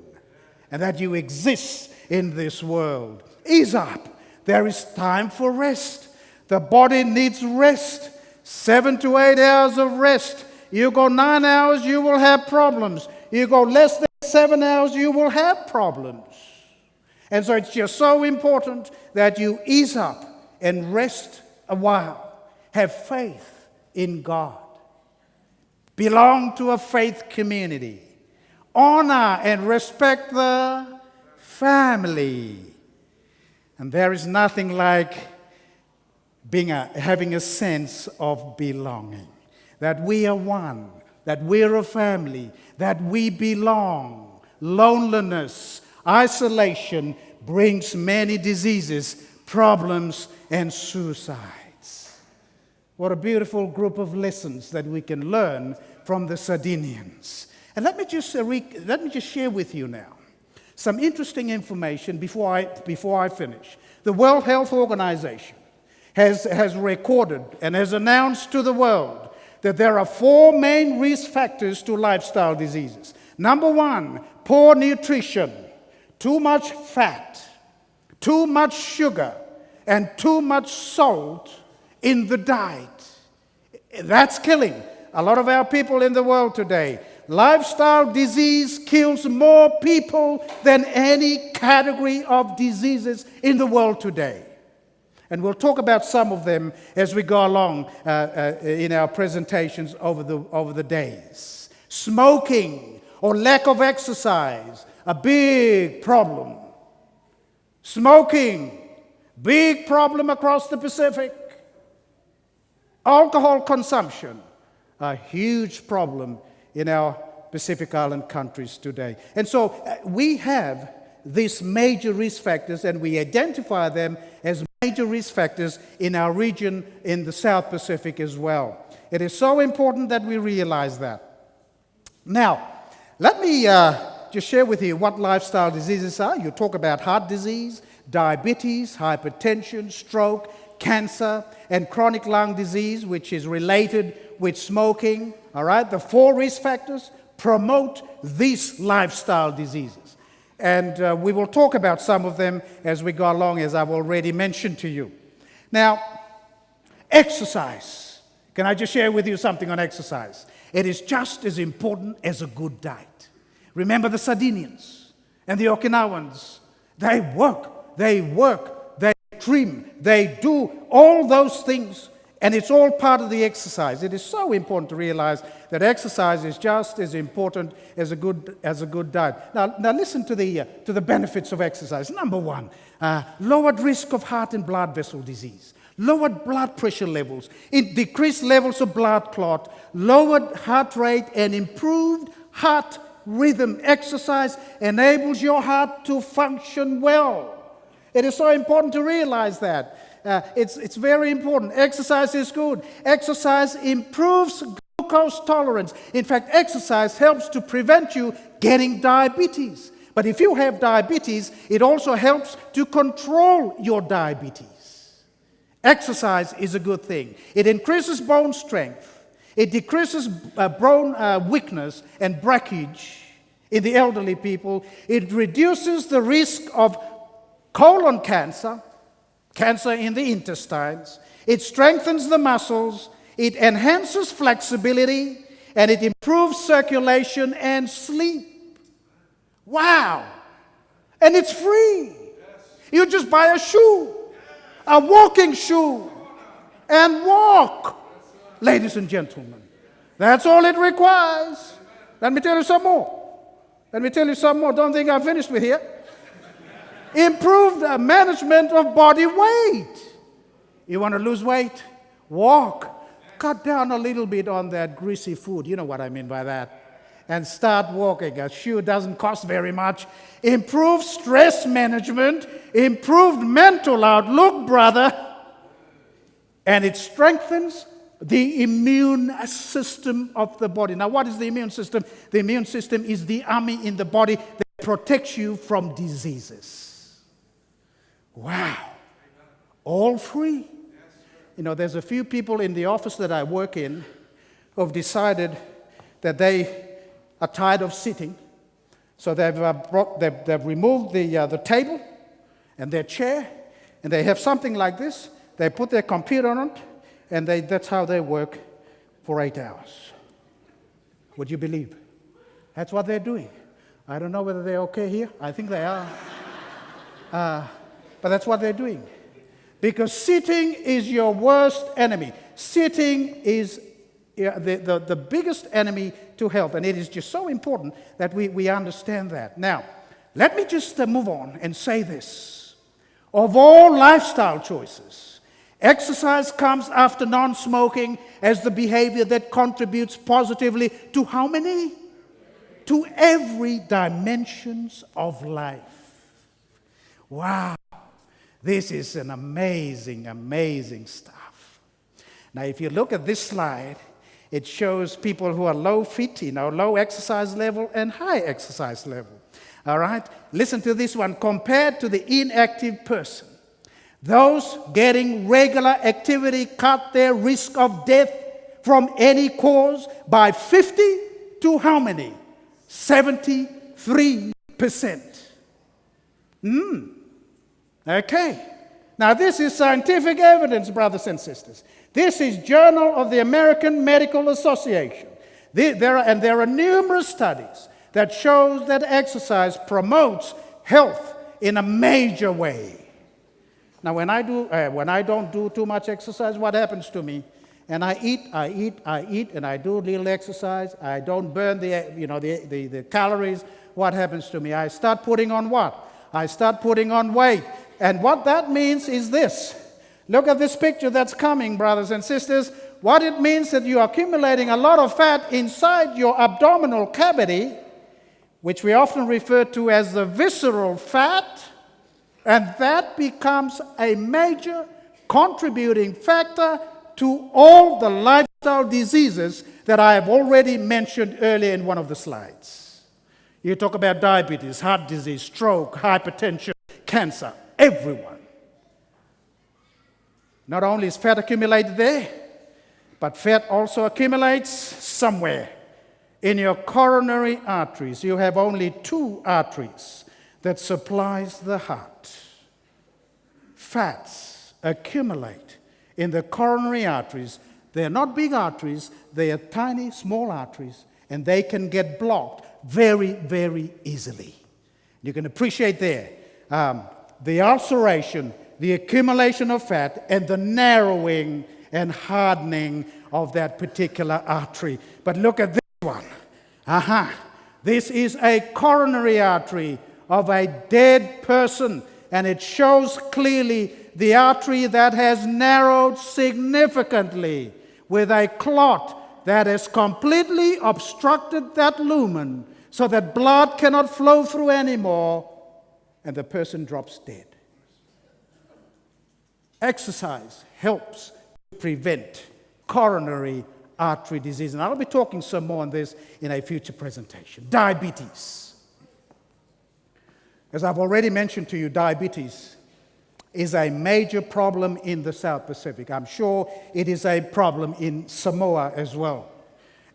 and that you exist in this world. Ease up. There is time for rest. The body needs rest. 7 to 8 hours of rest. You go 9 hours, you will have problems. You go less than 7 hours, you will have problems. And so it's just so important that you ease up and rest a while. Have faith in God. Belong to a faith community. Honor and respect the family. And there is nothing like having a sense of belonging, that we are one, that we're a family, that we belong. Loneliness, isolation brings many diseases, problems, and suicides. What a beautiful group of lessons that we can learn from the Sardinians. And let me just share with you now some interesting information before I finish. The World Health Organization has recorded and has announced to the world that there are four main risk factors to lifestyle diseases. Number one, poor nutrition, too much fat, too much sugar, and too much salt in the diet. That's killing a lot of our people in the world today. Lifestyle disease kills more people than any category of diseases in the world today. And we'll talk about some of them as we go along in our presentations over the days. Smoking or lack of exercise, a big problem. Smoking, big problem across the Pacific. Alcohol consumption, a huge problem in our Pacific Island countries today. And so we have these major risk factors, and we identify them as major risk factors in our region in the South Pacific as well. It is so important that we realize that. Now, let me just share with you what lifestyle diseases are. You talk about heart disease, diabetes, hypertension, stroke, cancer, and chronic lung disease, which is related with smoking. All right, the four risk factors promote these lifestyle diseases. And we will talk about some of them as we go along, as I've already mentioned to you. Now, exercise. Can I just share with you something on exercise? It is just as important as a good diet. Remember the Sardinians and the Okinawans. They work, they work, they trim, they do all those things, and it's all part of the exercise. It is so important to realize that exercise is just as important as a good diet. Now listen to the benefits of exercise. Number one, lowered risk of heart and blood vessel disease, lowered blood pressure levels, it decreased levels of blood clot, lowered heart rate, and improved heart rhythm. Exercise enables your heart to function well. It is so important to realize that. It's very important. Exercise is good. Exercise improves glucose tolerance. In fact, exercise helps to prevent you getting diabetes. But if you have diabetes, it also helps to control your diabetes. Exercise is a good thing. It increases bone strength. It decreases bone weakness and breakage in the elderly people. It reduces the risk of colon cancer, cancer in the intestines. It strengthens the muscles. It enhances flexibility, and it improves circulation and sleep. Wow! And it's free. You just buy a shoe, a walking shoe, and walk. Ladies and gentlemen, that's all it requires. Let me tell you some more. Let me tell you some more. Don't think I'm finished with here. Improved management of body weight. You want to lose weight? Walk. Cut down a little bit on that greasy food. You know what I mean by that. And start walking. A shoe doesn't cost very much. Improved stress management. Improved mental outlook, brother. And it strengthens the immune system of the body. Now, what is the immune system? The immune system is the army in the body that protects you from diseases. Wow. All free. You know, there's a few people in the office that I work in who have decided that they are tired of sitting. So they've removed the table and their chair, and they have something like this. They put their computer on it, and that's how they work for 8 hours. Would you believe? That's what they're doing. I don't know whether they're okay here. I think they are. But that's what they're doing. Because sitting is your worst enemy. Sitting is the biggest enemy to health. And it is just so important that we understand that. Now, let me just move on and say this. Of all lifestyle choices, exercise comes after non-smoking as the behavior that contributes positively to how many? To every dimensions of life. Wow. This is an amazing, amazing stuff. Now, if you look at this slide, it shows people who are low fit, low exercise level and high exercise level. All right? Listen to this one. Compared to the inactive person, those getting regular activity cut their risk of death from any cause by 50 to how many? 73%. Okay. Now, this is scientific evidence, brothers and sisters. This is Journal of the American Medical Association. And there are numerous studies that shows that exercise promotes health in a major way. Now, when I don't do too much exercise, what happens to me? And I eat, I eat, I eat, and I do little exercise. I don't burn the calories. What happens to me? I start putting on what? I start putting on weight. And what that means is this. Look at this picture that's coming, brothers and sisters. What it means that you're accumulating a lot of fat inside your abdominal cavity, which we often refer to as the visceral fat, and that becomes a major contributing factor to all the lifestyle diseases that I have already mentioned earlier in one of the slides. You talk about diabetes, heart disease, stroke, hypertension, cancer, everyone. Not only is fat accumulated there, but fat also accumulates somewhere in your coronary arteries. You have only 2 arteries that supplies the heart. Fats accumulate in the coronary arteries. They're not big arteries, they are tiny, small arteries, and they can get blocked very, very easily. You can appreciate there the ulceration, the accumulation of fat, and the narrowing and hardening of that particular artery. But look at this one. Aha. This is a coronary artery of a dead person, and it shows clearly the artery that has narrowed significantly with a clot that has completely obstructed that lumen so that blood cannot flow through anymore, and the person drops dead. Exercise helps prevent coronary artery disease. And I'll be talking some more on this in a future presentation. Diabetes. As I've already mentioned to you, diabetes is a major problem in the South Pacific. I'm sure it is a problem in Samoa as well.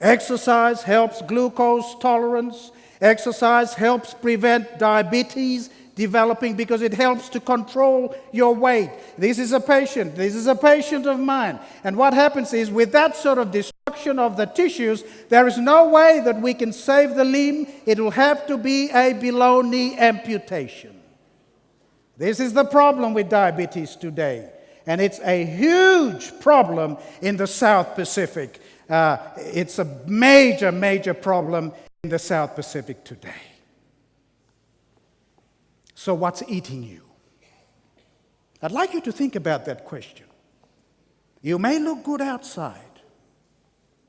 Exercise helps glucose tolerance. Exercise helps prevent diabetes developing because it helps to control your weight. This is a patient. This is a patient of mine. And what happens is with that sort of destruction of the tissues, there is no way that we can save the limb. It will have to be a below-knee amputation. This is the problem with diabetes today. And it's a huge problem in the South Pacific. It's a major, major problem in the South Pacific today. So what's eating you? I'd like you to think about that question. You may look good outside.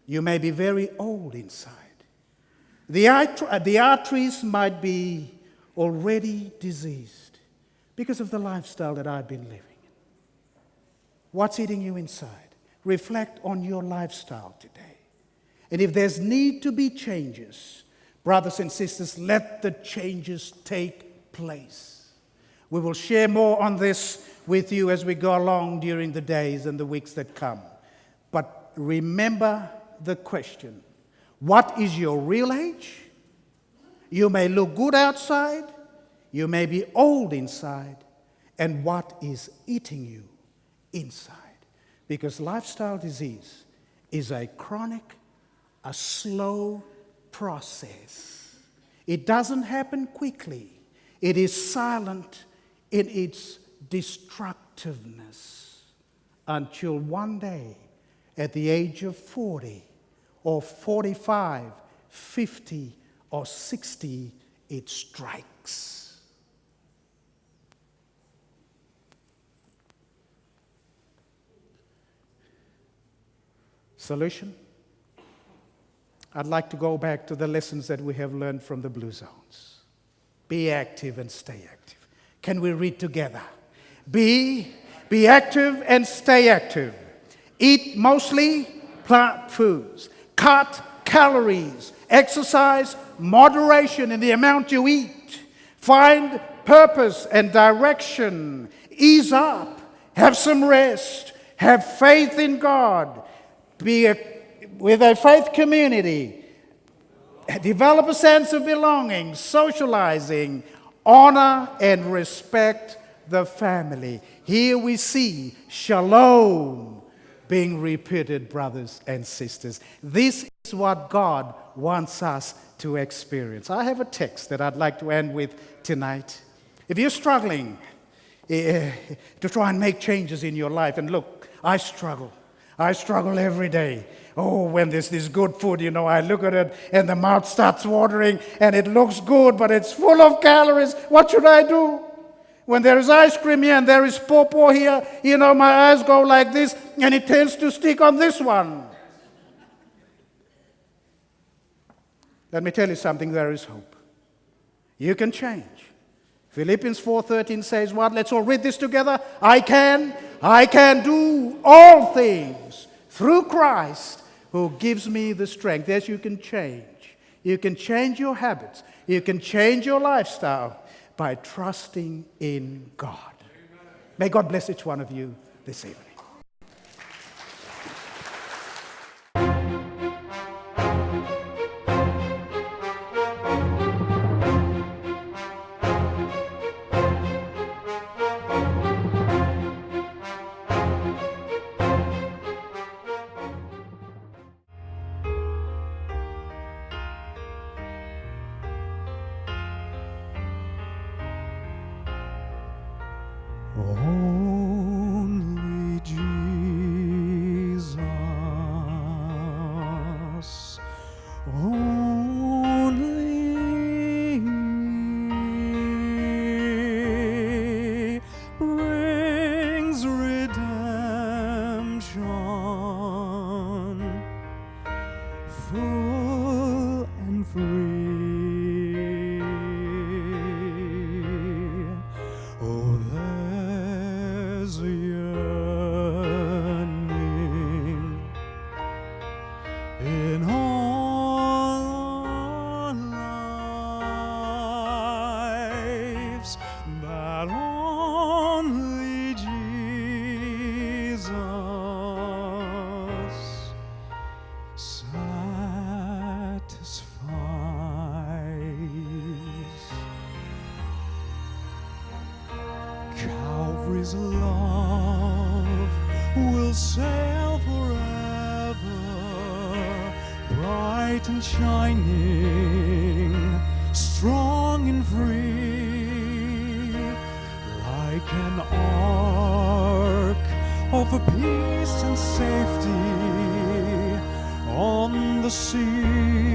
You may be very old inside. The arteries might be already diseased because of the lifestyle that I've been living in. What's eating you inside? Reflect on your lifestyle today. And if there's need to be changes, brothers and sisters, let the changes take place. We will share more on this with you as we go along during the days and the weeks that come. But remember the question, what is your real age? You may look good outside, you may be old inside, and what is eating you inside? Because lifestyle disease is a chronic, a slow process. It doesn't happen quickly. It is silent in its destructiveness until one day, at the age of 40 or 45, 50 or 60, it strikes. Solution? I'd like to go back to the lessons that we have learned from the Blue Zones. Be active and stay active. Can we read together? Be active and stay active. Eat mostly plant foods. Cut calories. Exercise moderation in the amount you eat. Find purpose and direction. Ease up. Have some rest. Have faith in God. Be a with a faith community, develop a sense of belonging, socializing, honor and respect the family. Here we see shalom being repeated, brothers and sisters. This is what God wants us to experience. I have a text that I'd like to end with tonight. If you're struggling to try and make changes in your life, and look, I struggle. I struggle every day. Oh, when there's this good food, I look at it and the mouth starts watering and it looks good, but it's full of calories. What should I do? When there is ice cream here and there is pawpaw here, my eyes go like this and it tends to stick on this one. Let me tell you something, there is hope. You can change. Philippians 4:13 says what? Let's all read this together. I can do all things through Christ who gives me the strength. Yes, you can change. You can change your habits. You can change your lifestyle by trusting in God. May God bless each one of you this evening. Only Jesus, only brings redemption, full and free. Oh, there's a yearning in all our lives that only Jesus satisfies. Calvary's love will sail forever, bright and shining, strong and free, like an ark of peace and safety on the sea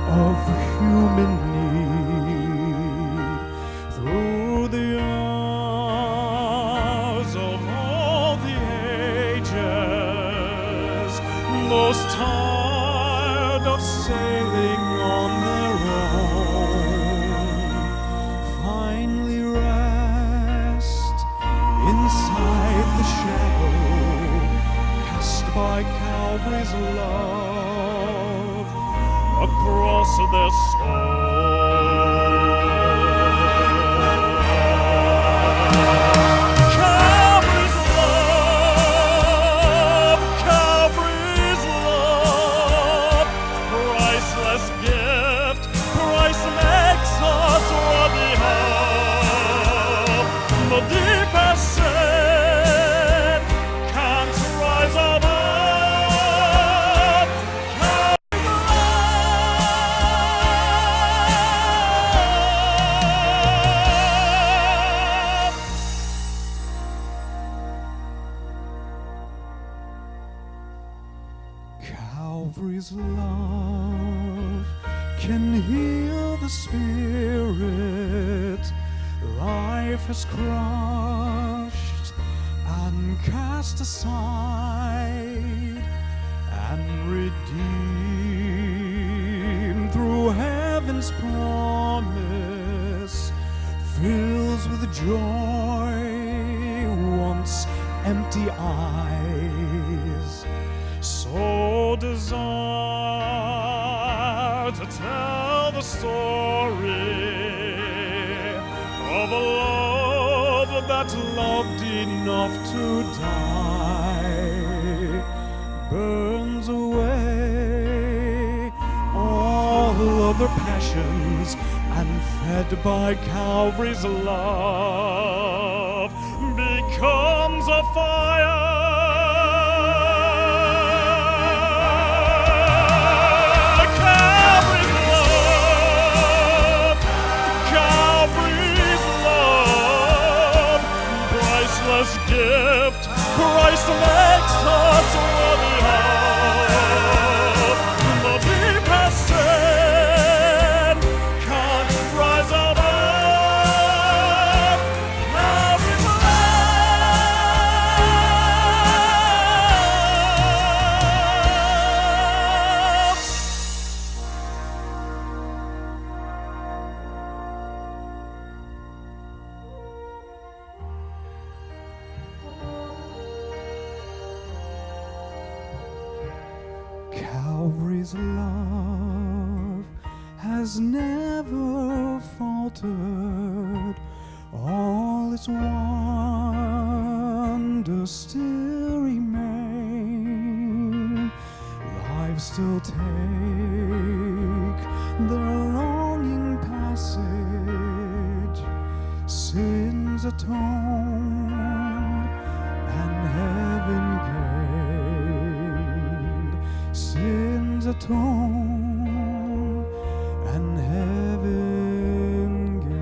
of human need. Through the hours of all the ages, those tired of sailing on their own finally rest inside the shadow cast by Calvary's love across their soul. Calvary's love, Calvary's love, priceless gift, Christ makes us worthy of. The deepest sin can't rise above. Calvary's love can heal the spirit life has crushed and cast aside, and redeemed through heaven's promise, fills with joy once empty eyes. So desire to tell the story of a love that loved enough to die, burns other passions and fed by Calvary's love becomes a fire. Calvary's love, Calvary's love, priceless gift, Christ makes us worthy of. The deepest sin can't rise above Calvary's love. Calvary's love has never faltered. All its wonders still remain. Lives still take their longing passage. Sins atoned and heaven gained. Sins atoned and heaven gained.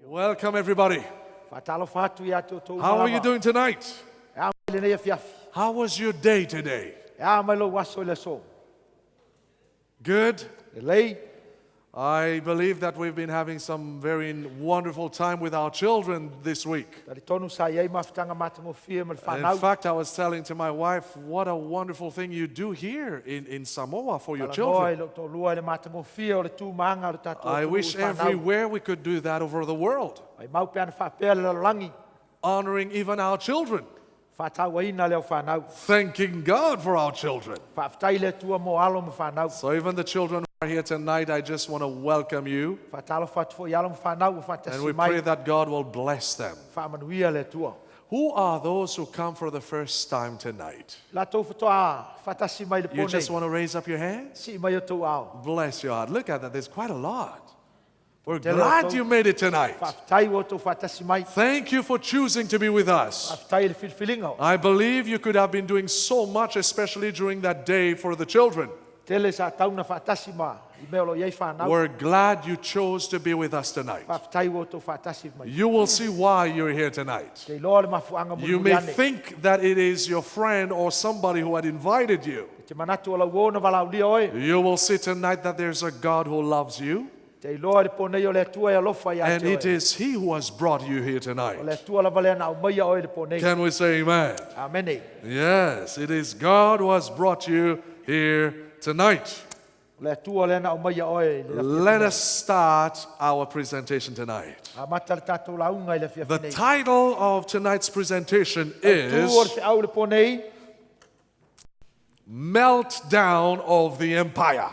Welcome, everybody. Faatalofa atu ia te outou How are you malava. doing tonight? E a mai lenei afiafi. How was your day today? E a mai lou aso i le aso. Good? Lelei. I believe that we've been having some very wonderful time with our children this week. Talitonu sa i ai mafutaga matagofie ma le In whanau. fact, I was telling to my wife, what a wonderful thing you do here in Samoa for your Talanoa i children. lou toalua i le matagofie o le tūmāga o le tatou I atunuu wish i whanau. everywhere we could do that over the world, Ai mau pe ana faapea le lalolagi. honoring even our children, Faatauaina le au whanau. thanking God for our children. Faafetai le Atua mo alo ma whanau. So, even the children who are here tonight, I just want to welcome you Faatalofa atu foi i alo ma whanau ua and faatasi we pray mai. that God will bless them. Faamanuia le Atua. Who are those who come for the first time tonight? Latou fatoa faatasi mai le You pō just nei. want to raise up your hands? Sii mai o tou ao. Bless your heart. Look at that. There's quite a lot. We're Tele glad outou. you made it tonight. Faafetai ua outou faatasi mai. Thank you for choosing to be with us. Faafetai i le filifiliga. I believe you could have been doing so much, especially during that day for the children. Tele sa tauna faatasi ma i mea o lo i ai whanau. We're glad you chose to be with us tonight. Faafetai ua outou faatasi mai. You will see why you're here tonight. Te iloa le mafuaaga You may mulimuli ane. think that it is your friend or somebody who had invited you. Te manatu o lau o na valaulia oe. You will see tonight that there's a God who loves you, Te iloa le pō nei o le Atua e alofa ia and te it oe. is He who has brought you here O le tonight. Atua lava lea na au maia oe le pō nei. Can we say amen? Amene. Yes, it is God who has brought you here tonight. O le Atua lea na au maia oe i le afiafi Let nei. us start our presentation tonight. Amata le tātou launga i le afiafi The nei. title of tonight's presentation Tu o le is whiau le pō nei, Meltdown of the Empire.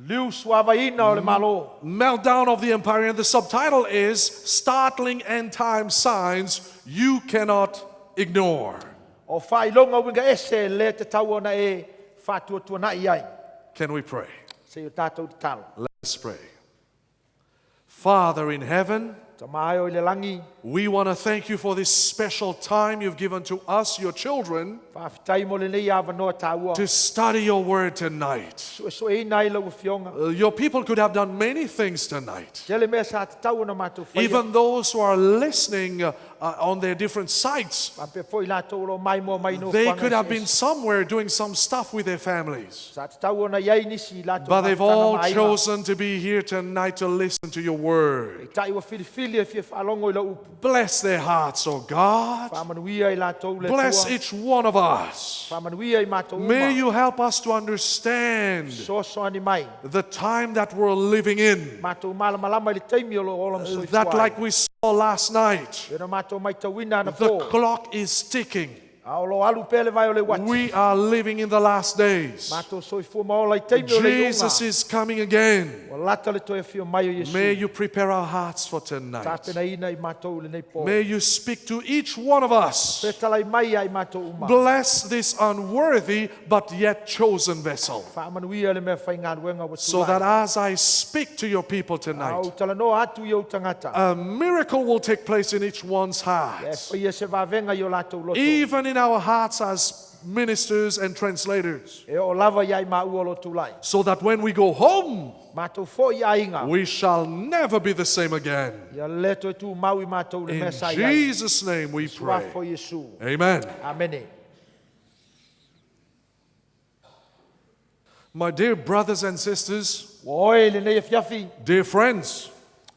liu suavaina o le malo. Meltdown of the Empire, and the subtitle is Startling End Time Signs You Cannot Ignore. O whailonga winga ese le te tau ona e whātua nai ai. Can we pray? Se o tātou te talo. Let's pray. Father in heaven, Tama e o i le langi, we want to thank you for this special time you've given to us, your children, faafetai mo lenei avanoa tāua. to study your word tonight. Suesueina ai lau afioga. Your people could have done many things tonight. Tele mea sa tatau ona mātou whaia. Even those who are listening on their different sites, Faapea foi latou o lo mai moa mai no they could have been somewhere doing some stuff with their families. Sa tatau ona iai nisi i latou But they've mafutaga all ma aiga. chosen to be here tonight to listen to your word. Tai ua filifili e fia faalogo i lau upu. Bless their hearts, oh God. Faamanuia i latou le Bless Atua. each one of us. Faamanuia i mātou uma. May you help us to understand Soasoani mai. the time that we're living in. Mātou malamalama i le taimi o lo ola ma soifua That, ai. like we saw last night, E ona mātou maitauina ana the pō. clock is ticking. A o lo alu pea le vai o le uati. We are living in the last days. Mātou soifua ma ola i taimi o le Jesus iuga. is coming again. Ua lata le toe afio mai o Iesu. May you prepare our hearts for tonight. Tapenaina i mātou i lenei pō. May you speak to each one of us. Fetalai mai ai mātou uma. Bless this unworthy but yet chosen vessel. Faamanuia le mea whaingaluenga ua So tulai. that as I speak to your people A tonight, o talanoa atu i ou tagata. a miracle will take place in each one's E heart. whaia se vavenga i o latou loto. Even in our hearts as ministers and translators. E o lava iai maua lo tulai. So that when we go home, Mātou foi i aiga. we shall never be the same again. Ia le toe tū mau i mātou le In mea sa iai. Jesus' name we Suafo pray. Iesu. Amen. Amene. My dear brothers and sisters, Ua oe lenei afiafi. dear friends,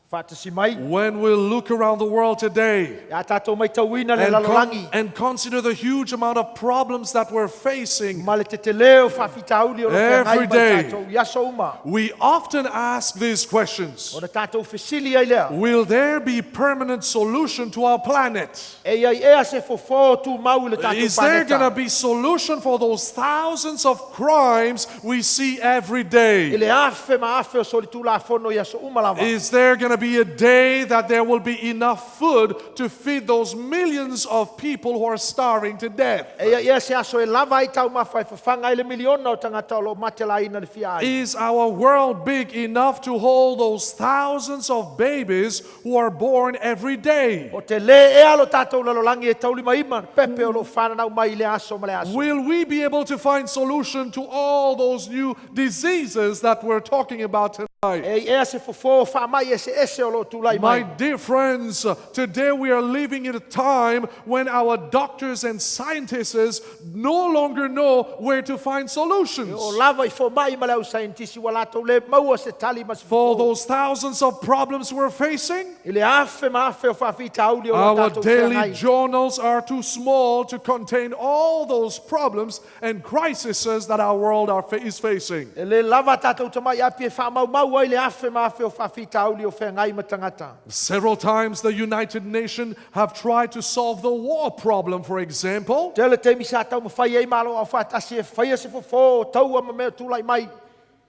Faatasi mai. when we look around the world today Ia tātou maitauina le and, lalolagi. and consider the huge amount of problems that we're facing, Ma le tetele o faafitauli o lo Every feagai mai day. tātou i aso uma. we often ask these questions. Ona tātou fesili ai lea. Will there be permanent solution to our planet? E iai ea se fofo tū mau i le tātou Is there going to paneta. be solution for those thousands of crimes we see every I day? le afe ma afe o soli tūlafono i aso uma lava. Is there going to be a day that there will be enough food to feed those millions of people who are starving to death? E ia ia se aso e lava ai tau mafa e whawhanga ai le miliona o tangata o lo mate la ina le fia ai. Is our world big enough to hold those thousands of babies who are born every day? O te le ea lo tātou lalolangi e taulima ima, pepe o lo whananau mai i le aso ma le aso. Will we be able to find solution to all those new diseases that we're talking about tonight? E ea se fofo wha mai e se ese o lo tūlai My mai. dear friends, today we are living in a time when our doctors and scientists no longer know where to find solutions. O lava i fo mai ma le au scientist ua latou le maua se tali ma se For fofo. those thousands of problems we're facing, I le afe ma afe o whawhitauli o lo our tātou daily whangai. journals are too small to contain all those problems and crises that our world is facing. E le lava tātou tamai api e whaamaumau ai le afe ma afe o whawhitauli o whangai ma tangata. Several times the United Nations have tried to solve the war problem, for example. Te le teimi sa tau mawhai ai malo au whātasi e whaia se fofo o taua ma mea tūlai mai.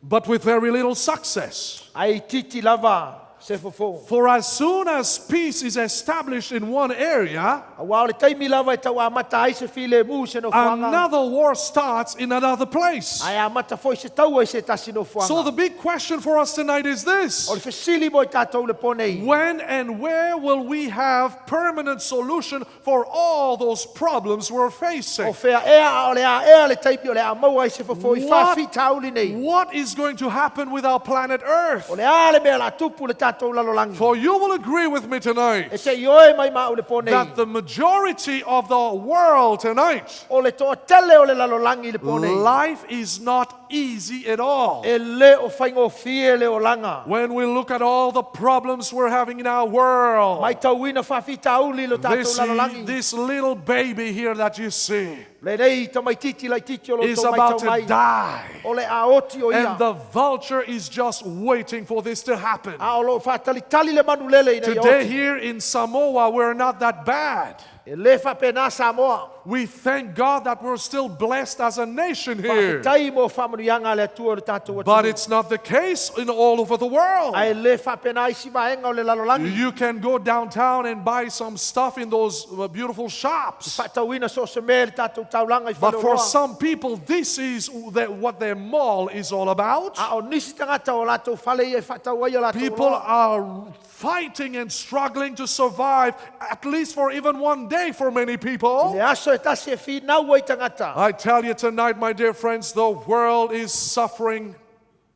but with very little success. Ai titi lava se fofo. For as soon as peace is established in one area, Aua o le taimi lava e tau amata ai se file mu se no fuanga. another war starts in another place. Ai amata foi se taua i se tasi no fuanga. So the big question for us tonight is this. O le fesili mo i tātou le pōnei. When and where will we have permanent solution for all those problems we're facing? O whea ea a o le a ea le taimi o le a maua ai se fofo i whawhitauli nei. What is going to happen with our planet Earth? O le a le mea la tupu le tātou lalolangi. For you will agree with me tonight E te ioe mai mau le pōnei. that the majority of the world tonight, O le toa tele o le lalolangi le pōnei. life is not easy at all. E le o whaingo fie le o langa. When we look at all the problems we're having in our world, Mai tauina whawhitauli lo tātou this, lalolangi. this little baby here that you see Le nei tamaititi lai titi o lo is tō mai about tau mai. to die. O le aoti o ia. And the vulture is just waiting for this to happen. A o lo whātalitali le manulele ina ia Today, oti. here in Samoa, we're not that bad. E le faapena Samoa. We thank God that we're still blessed as a nation here. Faafetai mo faamanuiaga a le Atua o le tatou But atunuu. it's not the case in all over the world. Ae le faapena isi vaega o le lalolagi. You can go downtown and buy some stuff in those beautiful shops. Faatauina so o se mea i le tatou taulaga i But for faleoloa. some people, this is what their mall is all about. A o nisi tagata o latou fale ia e faatau ai o latou People oloa. are fighting and struggling to survive, at least for even one day for many people. Le aso e tasi e finau ai tagata. I tell you tonight, my dear friends, the world is suffering.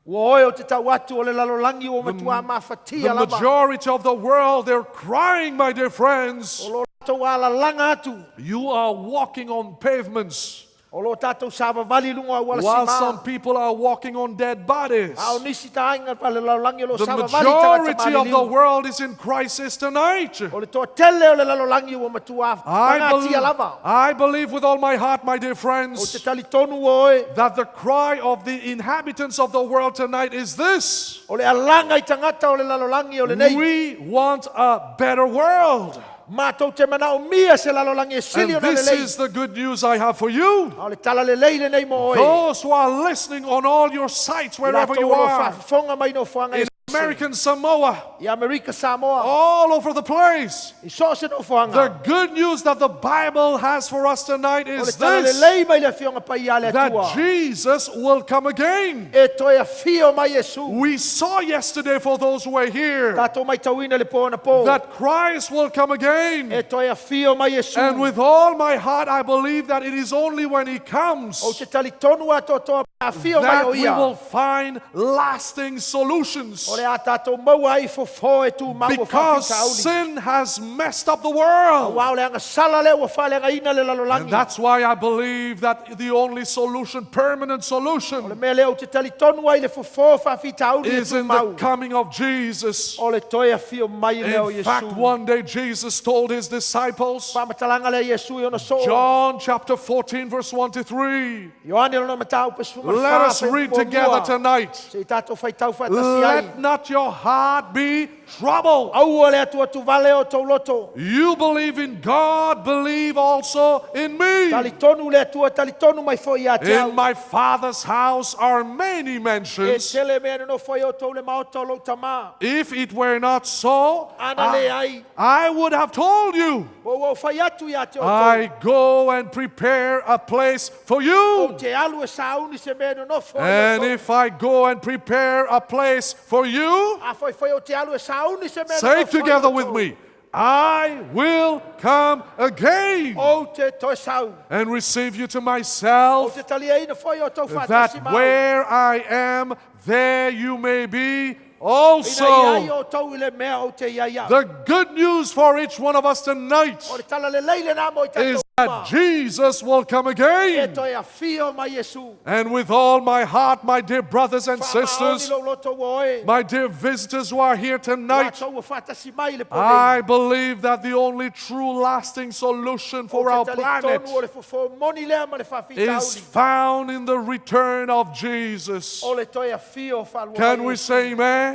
Ua oe o te tau atu o le lalolagi ua matua mafatia The lava. majority of the world, they're crying, my dear friends. O lo latou alalaga atu. You are walking on pavements O lo tatou savavali i luga o auala while sima. some people are walking on dead bodies. A o nisi taaiga pa le lalolagi o lo The savavali tagata majority of the maliliu. world is in crisis tonight. O le toatele o le lalolagi ua matua I pagatia believe, lava. I believe with all my heart, my dear O te friends, talitonu ua oe. that the cry of the inhabitants of the world tonight is this. O le alaga i tagata o le lalolagi o lenei. We want a better world. Matou te manao mia se lalolagi e sili And ona this lelei. is the good news I have for you. A o le tala lelei lenei mo oe. Those who are listening on all your sites, wherever Latou you o lo are, faafofoga mai nofoaga in e American Samoa, i Amerika Samoa. all over the place. I so o se nofoaga. The good news that the Bible has for us tonight O le is tala this, lelei mai le afioga pai a le that Atua. Jesus will come again. E toe afio mai Iesu. We saw yesterday, for those who were here, Tatou maitauina le po ona po. that Christ will come again. E toe afio mai Iesu. And with all my heart, I believe that it is only when He O comes te talitonu atoatoa pe afio mai that o we ia. will find lasting solutions. O le a tatou maua ai fofo e tu mau o Because faafitauli. sin has messed up the world. Ua o le agasala lea ua faaleagaina le And lalolagi. that's why I believe that the only solution, permanent O le solution, mea lea o te talitonu ai le fofo faafitauli e is tu in the mau. coming of Jesus. O le toe afio mai lea o In fact, Iesu. one day Jesus told his disciples, Faamatalaga lea Iesu i ona soo. John chapter 14, verse 1 to 3. Ioane lona mataupu e sefulu ma le Let fa, us pe read muamua. together tonight. Se i tatou faitau faatasi ai. Let not your heart be troubled. Aua le atu atu vale o tou loto. You believe in God, believe also in me. Talitonu le Atua, talitonu mai foi ia te au. In my Father's house are many E mansions. tele mea nonofo ai o tou le maota o lou tamā. If it were not so, Ana le ai. I would have told you. Po ua o fai atu ia te o I tou. go and prepare a place for O you. te alu e sauni se mea nonofo ai o And tou. if I go and prepare a place for you, A foi foi o te alu e sauni se mea say nonofo ai together o with tou. me, I will come again O te toe sau. and receive you to O myself, te taliaina foi o tou that faatasi mau. where I am, there you may be Ina i ai also. o tou i le mea o te iai au. The good news for each one of us tonight O le tala lelei le nā mo i tatou is that uma. Jesus will come E again. toe afio mai Iesu. And with all my heart, my dear brothers and Faamaoni sisters, lou loto ua oe. my dear visitors who are here tonight, Latou ua faatasi mai le po nei. I believe that the only true lasting solution for O our te planet talitonu o le fofo moni lea ma le is faafitauli. found in the return of Jesus. O le toe afio faalua Can mai we Iesu. say amen?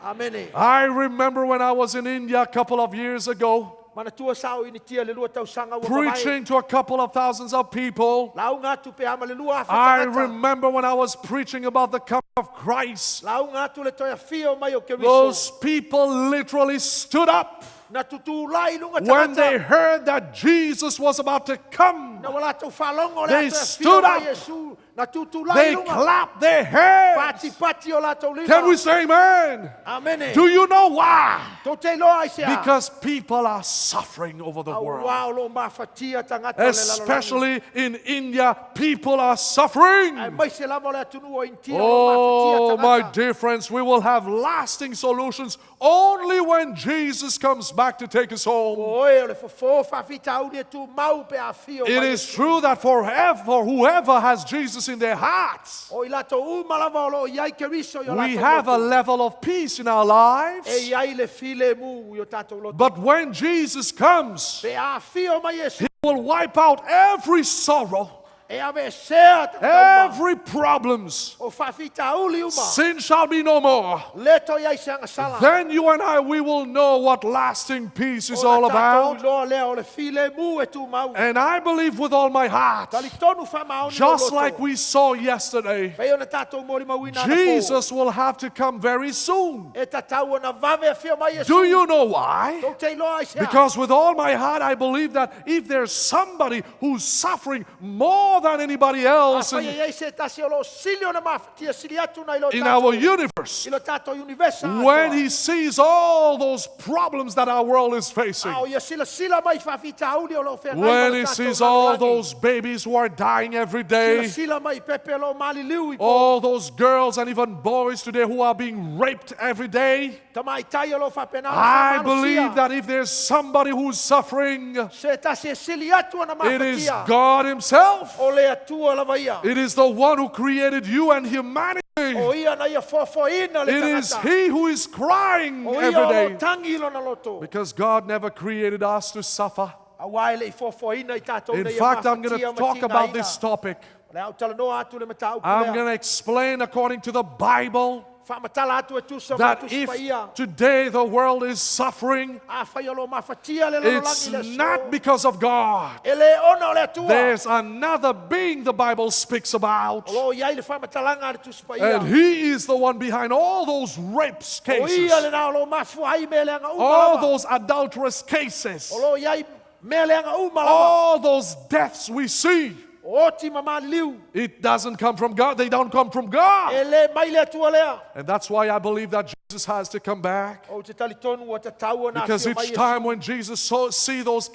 Amene. I remember when I was in India a couple of years ago, Manatua sao i ni tia le lua tausaga ua mavae. preaching to a couple of thousands of people. Lauga atu pe ama le lua afe I tagata. remember when I was preaching about the coming of Christ, Lauga atu le toe afio mai o Keriso. those people literally stood up Na tutulai lunga when they tagata. heard that Jesus was about to come. Na ua latou faalogo le They atu e afio stood mai up. Iesu. Na tutulai They lunga. clapped their hands. Pati pati o latou lima. Can we say amen? Amene. Do you know why? Tou te iloa ai se a. Because people are suffering over the world. Auā o lo mafatia tagata o le lalolagi. Especially in India, people are suffering. Ai mai se lava o le atunuu o Initia o lo mafatia Oh, my tagata. dear friends, we will have lasting solutions only when Jesus comes back to take us home. O oe o le fofo faafitauli e tu mau pe afio It mai is true that forever, whoever has Jesus in their hearts, O i latou uma lava o lo o iai Keriso i o we latou have a loto. level of peace in our E lives. iai le file mu i o tatou loto. But when Jesus comes, Pe afio mai Iesu. he will wipe out every sorrow, E aveesea tagata uma. Every problems. O faafitauli uma. Sin shall be no more. Le toe i ai se agasala. Then you and I, we will know what lasting peace is all Ona tatou about. iloa lea o le filemu e tumau. And I believe with all my heart, Talitonu faamaoni lou just loto. like we saw yesterday, Pei ona tatou molimauina anapo. Jesus will have to come very soon. E tatau ona vave afio mai Iesu. Do you know why? Tou te iloa ai se a. Because with all my heart, I believe that if there's somebody who's suffering more than anybody else Afai in, e iai se tasi o loo sili ona mafatia sili atu nai lo in tatou- our universe, i lo tatou universe atoa. when he sees all those problems that our world is facing, A o ia silasila mai faafitauli o loo feagai ma when lo he tatou sees all lalolagi. those babies who are dying every day, Silasila mai pepe o loo maliliu i po. all those girls and even boys today who are being raped every day, Tamaitai o loo faapena ona I faamalosia. believe that if there's somebody who's suffering, Se tasi e sili atu ona it is mafatia. God Himself. O le Atua lava ia. It is the one who created you and humanity. O ia na ia foafoaina le It is tagata. He who is crying O ia every o loo day. tangi lona loto. Because God never created us to suffer. Auā e le i foafoaina i tatou In ina ia fact, I'm going mafatia to ma talk about tigaina. this topic. O le a ou talanoa atu le mataupu I'm lea. going to explain according to the Bible Faamatala atu e tusa ma that tusi if paia. today the world is suffering, Afai o loo mafatia le it's lalolagi i le aso. not because of God. E le ona o le Atua. There's another being the Bible speaks about. O loo iai le faamatalaga a le tusi paia. And he is the one behind all those rapes O ia cases, lena o loo mafua ai mea leaga uma all lava. those adulterous cases, O loo iai mea leaga uma lava. all those deaths we see. O oti ma maliliu. It doesn't come from God. They don't come from God. E le mai le Atua lea. And that's why I believe that Jesus has to come back. Ou te talitonu ua tatau ona Because afio mai each Iesu. time when Jesus saw, see those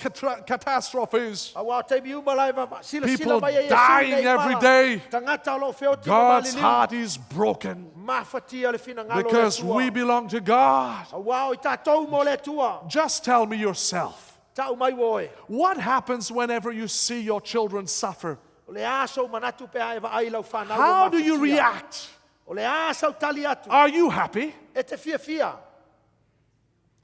catastrophes, Auā o taimi uma la e vava- silasila People mai ai Iesu dying nei every pala. day. Tagata o loo feoti ma God's maliliu. heart is broken Mafatia le finagalo o le because Atua. we belong to God. Auā o i tatou mo le Atua. Just tell me yourself. Ta'u mai ua oe. What happens whenever you see your children suffer? O le a sou manatu pe a e vaai lau whanau o How do you mafatia. react? O le a sau tali atu. Are you happy? E te fiafia.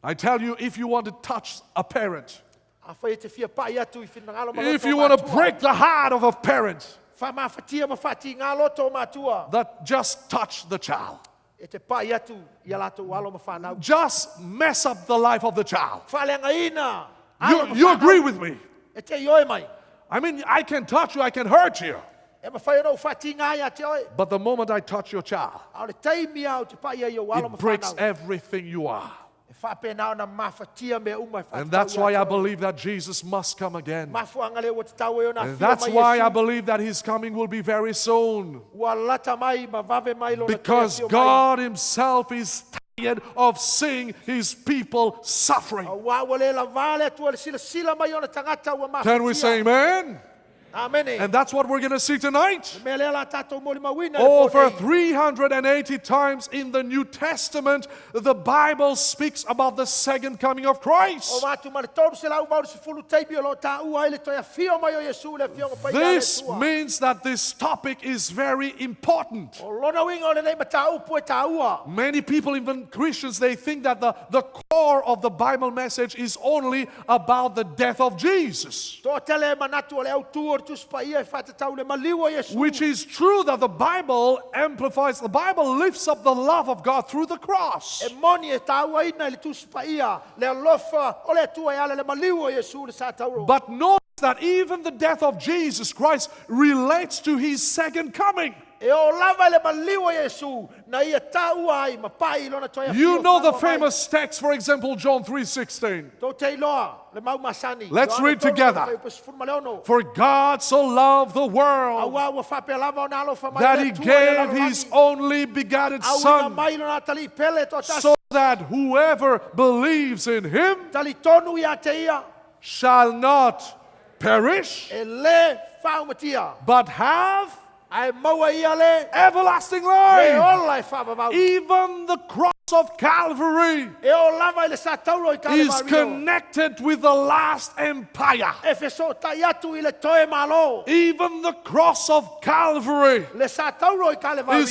I tell you, if you want to touch a parent, Afai e te fia pai atu i finagalo ma if loto you o want to matua. break the heart of a parent, Faamafatia ma faatigā loto o matua. that just touch the child. E te pai atu i a latou alo ma whanau. Just mess up the life of the child. Faaleagaina. alo You, ma you whanau. agree with me? E te ioe mai. I mean, I can touch you, I can hurt you. E mawhai ona u faatigā ia te oe. But the moment I touch your child, A o le taimi au te pai ai o alo ma it breaks whanau. everything you are. E faapena ona mafatia mea uma e And faatatau that's ia why te I oe. believe that Jesus must come again. Mafuanga lea ua tatau e ona And afio that's mai why I Iesu. believe that his coming will be very soon. Ua lata mai ma vave mai lona toe Because afio mai. God Himself is tired of seeing His people suffering. Auā ua le lavā le Atua le silasila mai ona tagata ua mafatia. Can we say amen? Amene. And that's what we're going to see tonight. Mea lea la tātou molimauina le Over pō nei. 380 times in the New Testament, the Bible speaks about the second coming of Christ. O atu ma le tolu se lau valu sefulu taimi o lo tāua ai le toe afio mai o Iesu le afioga paia a le This Atua. means that this topic is very important. O lona uiga o lenei mataupu e tāua. Many people, even Christians, they think that the core of the Bible message is only about the death of Jesus. Toa tele e manatu o le autū o le tusi paia e whātatau le maliu o Iesu. Which is true that the Bible amplifies, the Bible lifts up the love of God through the cross. E moni e tāua ina i le tusi paia, le alofa o le Atua e ala le maliu o Iesu le sa tauro. But notice that even the death of Jesus Christ relates to his second coming. E o lava le maliu o Iesu, na ia tāua ai ma pai lona toe afio You know the whanau mai. famous text, for example, John 3:16. Tō te iloa, le mau masani. Let's Ioane read tolu, together. whai upa sefulu ma le ono. For God so loved the world Auā ua whapea lava o nā alofa mai that le he Atua i le gave lalolagi. his only begotten Auina son mai lona atalii pele tō tasi. so that whoever believes in him Tali tonu ia te ia, shall not perish e le whaumatia. but have Ae maua ia le, everlasting le life. ola e whaavavau. Even the cross of Calvary E o lava i le sa tauro i is Kalemario. connected with the last empire. E feso tai atu i le toe malo. Even the cross of Calvary Le sa tauro i is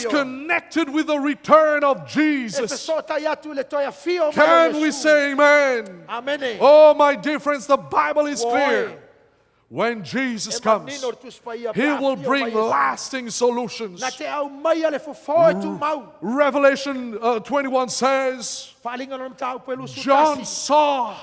Kalemario. connected with the return of E Jesus. feso tai atu i le toe afio mai o Can we Iesu. say amen? Amene. Oh, my dear friends, the Bible is Oi. clear. When Jesus E comes, manino le Tusi Paia pe He will afio mai bring Iesu. lasting solutions. Na te au mai le fofo e tumau. Revelation 21 says, Faalinga lona mataupu e lusu John tasi. saw.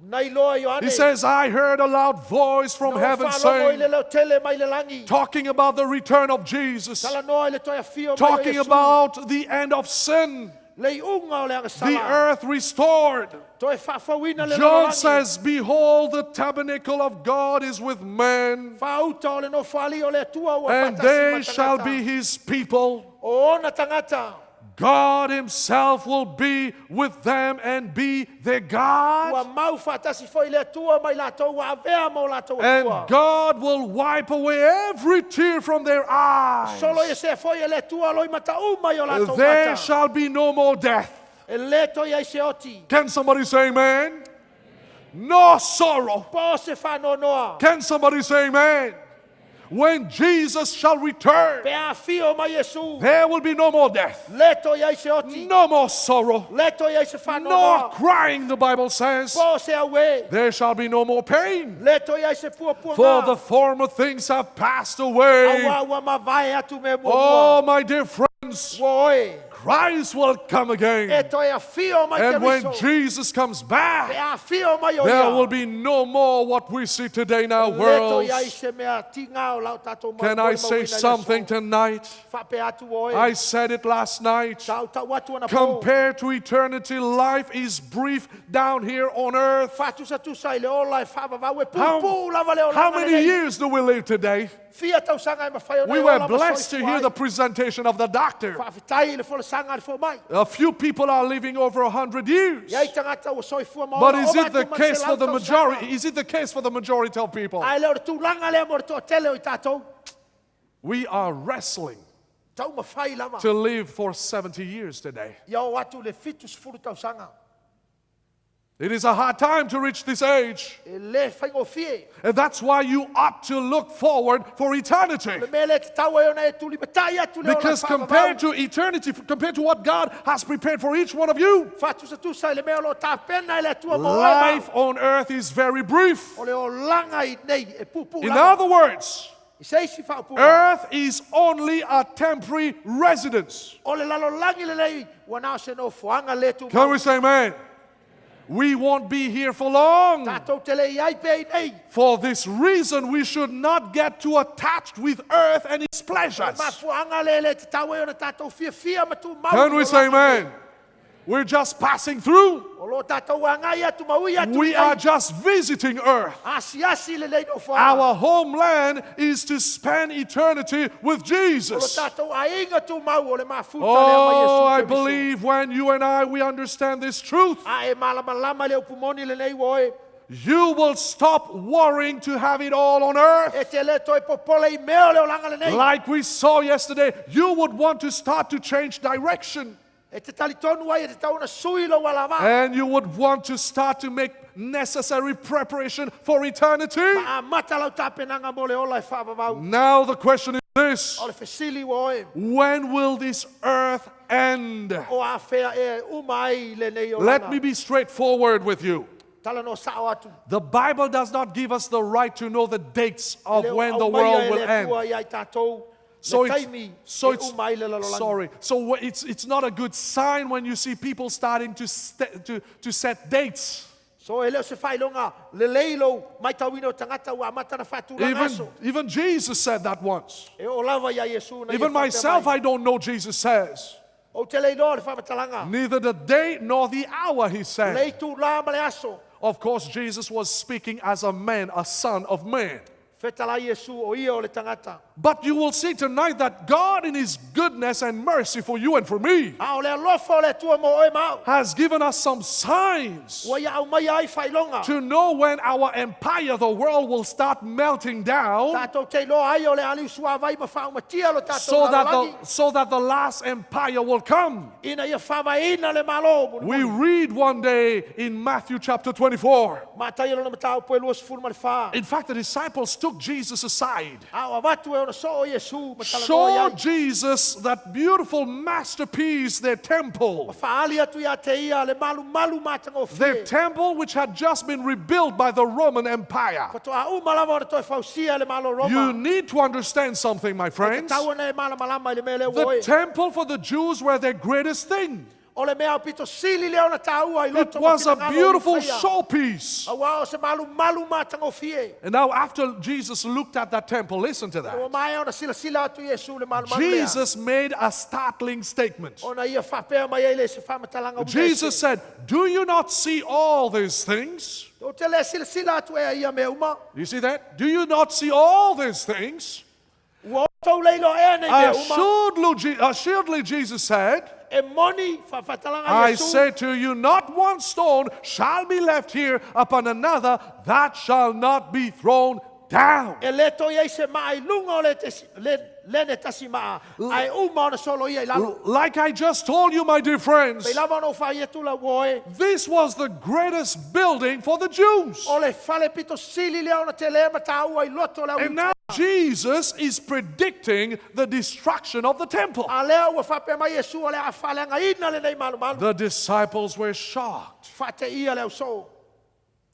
Na iloa Ioane. He says, I heard a loud voice from Na heaven o faalogo i saying, le leo tele mai le langi. talking about the return of Jesus, Talanoa i le toe afio mai o talking Iesu. about the end of sin, Le iuga o le the agasala. earth restored. Toe faafauina le John lalolagi. says, Behold, the tabernacle of God is with men, Faauta o le nofoali o le Atua ua and faatasi they ma shall tagata. be his people. O ona tagata. God himself will be with them and be their God. Ua mau faatasi foi le Atua mai latou ua avea ma o latou And Atua. God will wipe away every tear from their eyes. Solo ia se foi e le Atua loi mata uma i o latou There mata. shall be no more death. E le toe ai se oti. Can somebody say amen? No sorrow. Po se whanonoa. Can somebody say amen? When Jesus shall return, Pe afio mai Iesu. there will be no more death, Le toe ai se oti. no more sorrow, Le toe ai se no whanonoa. crying, the Bible says. Po se aue. There shall be no more pain, Le toe ai se pua pua for the former things have passed away. Aua ua mavae atu me mua Oh, mua. my dear friends, Ua oe. Christ will come E again. toe afio mai And te when riso. Jesus comes Pe back, afio mai o there ia. will be no more what we see today in our Le world. toe ai se mea tinga o lau tātou mau Can I moli say mauina i le something aso. tonight? Whape atu oe. I said it last night. Tau tau atu ana pō. Compared to eternity, life is brief down here on earth. Whātusatusa i le ola e whaavavau e How, pūpū lava le how olanga many lenei. years do we live today? Fia tausaga e mawhai ona We e were ola ma blessed to soifua hear ai. the presentation of the doctor. Whaafetai i le folasaga a le fomai. A few people are living over 100 years. Ia i tagata ua soifua ma But ola is oma it the atu ma case se for the lau tausaga. majority? Is it the case for the majority of people? Ai leo le tūlanga lea mo le toatele o i tātou. We are wrestling Tau mawhai lava. to live for 70 years today. Ia o atu le fitu sefulu tausaga. It is a hard time to reach this age. E le whaingofie. And that's why you ought to look forward for eternity. Le mea le te tau e ona e tuli matai atu le ola Because compared to eternity, compared to what God has prepared for each one of you, Whātusatusa i le mea o lo tāpena i le atua mo oe ma. life on earth is very brief. O le olanga i nei e pūpū In lava. other words, I se isi whaopunga. earth is only a temporary residence. O le lalolangi le lei, ua nao se no fuanga le tu Can we say amen? We won't be here for long. Tātou te le i ai pe i nei. For this reason, we should not get too attached with earth and its pleasures. Mafuanga le le te tau e ona tātou fia fia ma tu mau. Can we say amen? We're just passing through. O lo tātou angai atu maui atu. We i are nei. just visiting earth. Asi asi le lei no fuanga. Our homeland is to spend eternity with O lo Jesus. tātou ainga tu mau o le mafuta lea mai Oh, Iesu I Keriso. believe when you and I we understand this truth, A e malamalama le upumoni le nei oe. you will stop worrying to have it all on earth. E te le toi popole i mea o le olanga le nei. Like we saw yesterday, you would want to start to change direction. E te tali tonu ai e te tauna sui lo walava. And you would want to start to make necessary preparation for eternity. Ma a mata lau tapenanga mo le ola e whaavavau. Now the question is this O le fesili ua oe. when will this earth end? O a whea e uma ai le nei olanga. Let me be straightforward with you. Tala no sao atu. The Bible does not give us the right to know the dates of Le when the au maia world e will le end. Atua ia i tātou. So le it's, taimi so e it's uma ai le lalolagi. sorry. So it's not a good sign when you see people starting to set dates. So e leo se whailonga le leilo mai tauina o tangata ua amata na whātūranga Even, aso. even Jesus said that once. E o lava ia Iesu na ia Even whapea myself, mai. I don't know, Jesus says. O te leiloa le whamatalanga. Neither the day nor the hour, he said. Lei tū la ma le aso. Of course, Jesus was speaking as a man, a son of man. Whetala Iesu o ia o le tangata. But you will see tonight that God, in His goodness and mercy for you and for me, A o le alofa o le Atua mo oe mau. has given us some signs Ua ia au mai ai whailonga. to know when our empire, the world, will start melting down Tātou te iloa ai o le ali usua vai ma whaumatia lo tātou so that lalolagi. the, so that the last empire will come. Ina ia whavaina le malo. We read one day in Matthew chapter 24. Mātai lona matau po e lua sefulu ma le whā. In fact, the disciples took Jesus aside A o avatu e ona ona soo Iesu ma talanoa Show iai. Jesus that beautiful masterpiece, their temple. Faali atu ia te ia le malumalu Their matagofie. temple, which had just been rebuilt by the Roman Empire. Faatoa uma lava ona toe fausia le malo You Roma. need to understand something, my E friends. tatau ona e malamalama i le mea lea ua The oe. temple for the Jews were their greatest thing. O le mea pito sili lea ona tāua i It loto ma was a finagalo o beautiful Iutaia. showpiece. Auā o se malumalu matagofie. And now, after Jesus looked at that temple, listen to Ua that. maea ona silasila atu Iesu le malumalu lea. Jesus made a startling statement. Ona ia faapea mai ai le se faamatalaga ua Jesus said, Do you not see all these things? O te le silasila atu ea ia mea uma. You see that? Do you not see all these things? Ua outou leiloa ea nei mea uma. Assuredly, Jesus said, E moni faafatalaga I Iesu. say to you, not one stone shall be left here upon another that shall not be thrown down. E le toi ai se maa i lunga o le, tesi, le, le ne tasi maa. Ae uma ona solo ia i lalo. Like I just told you, my dear friends, Pei lava ona o whai atu la ua e. this was the greatest building for the Jews. O le fale pito sili lea ona te lea matāua i loto le au And now Jesus is predicting the destruction of the temple. A lea ua whapea mai Iesu o le a whaleanga ina le nei malu malu. The disciples were shocked. Whate ia le au soo.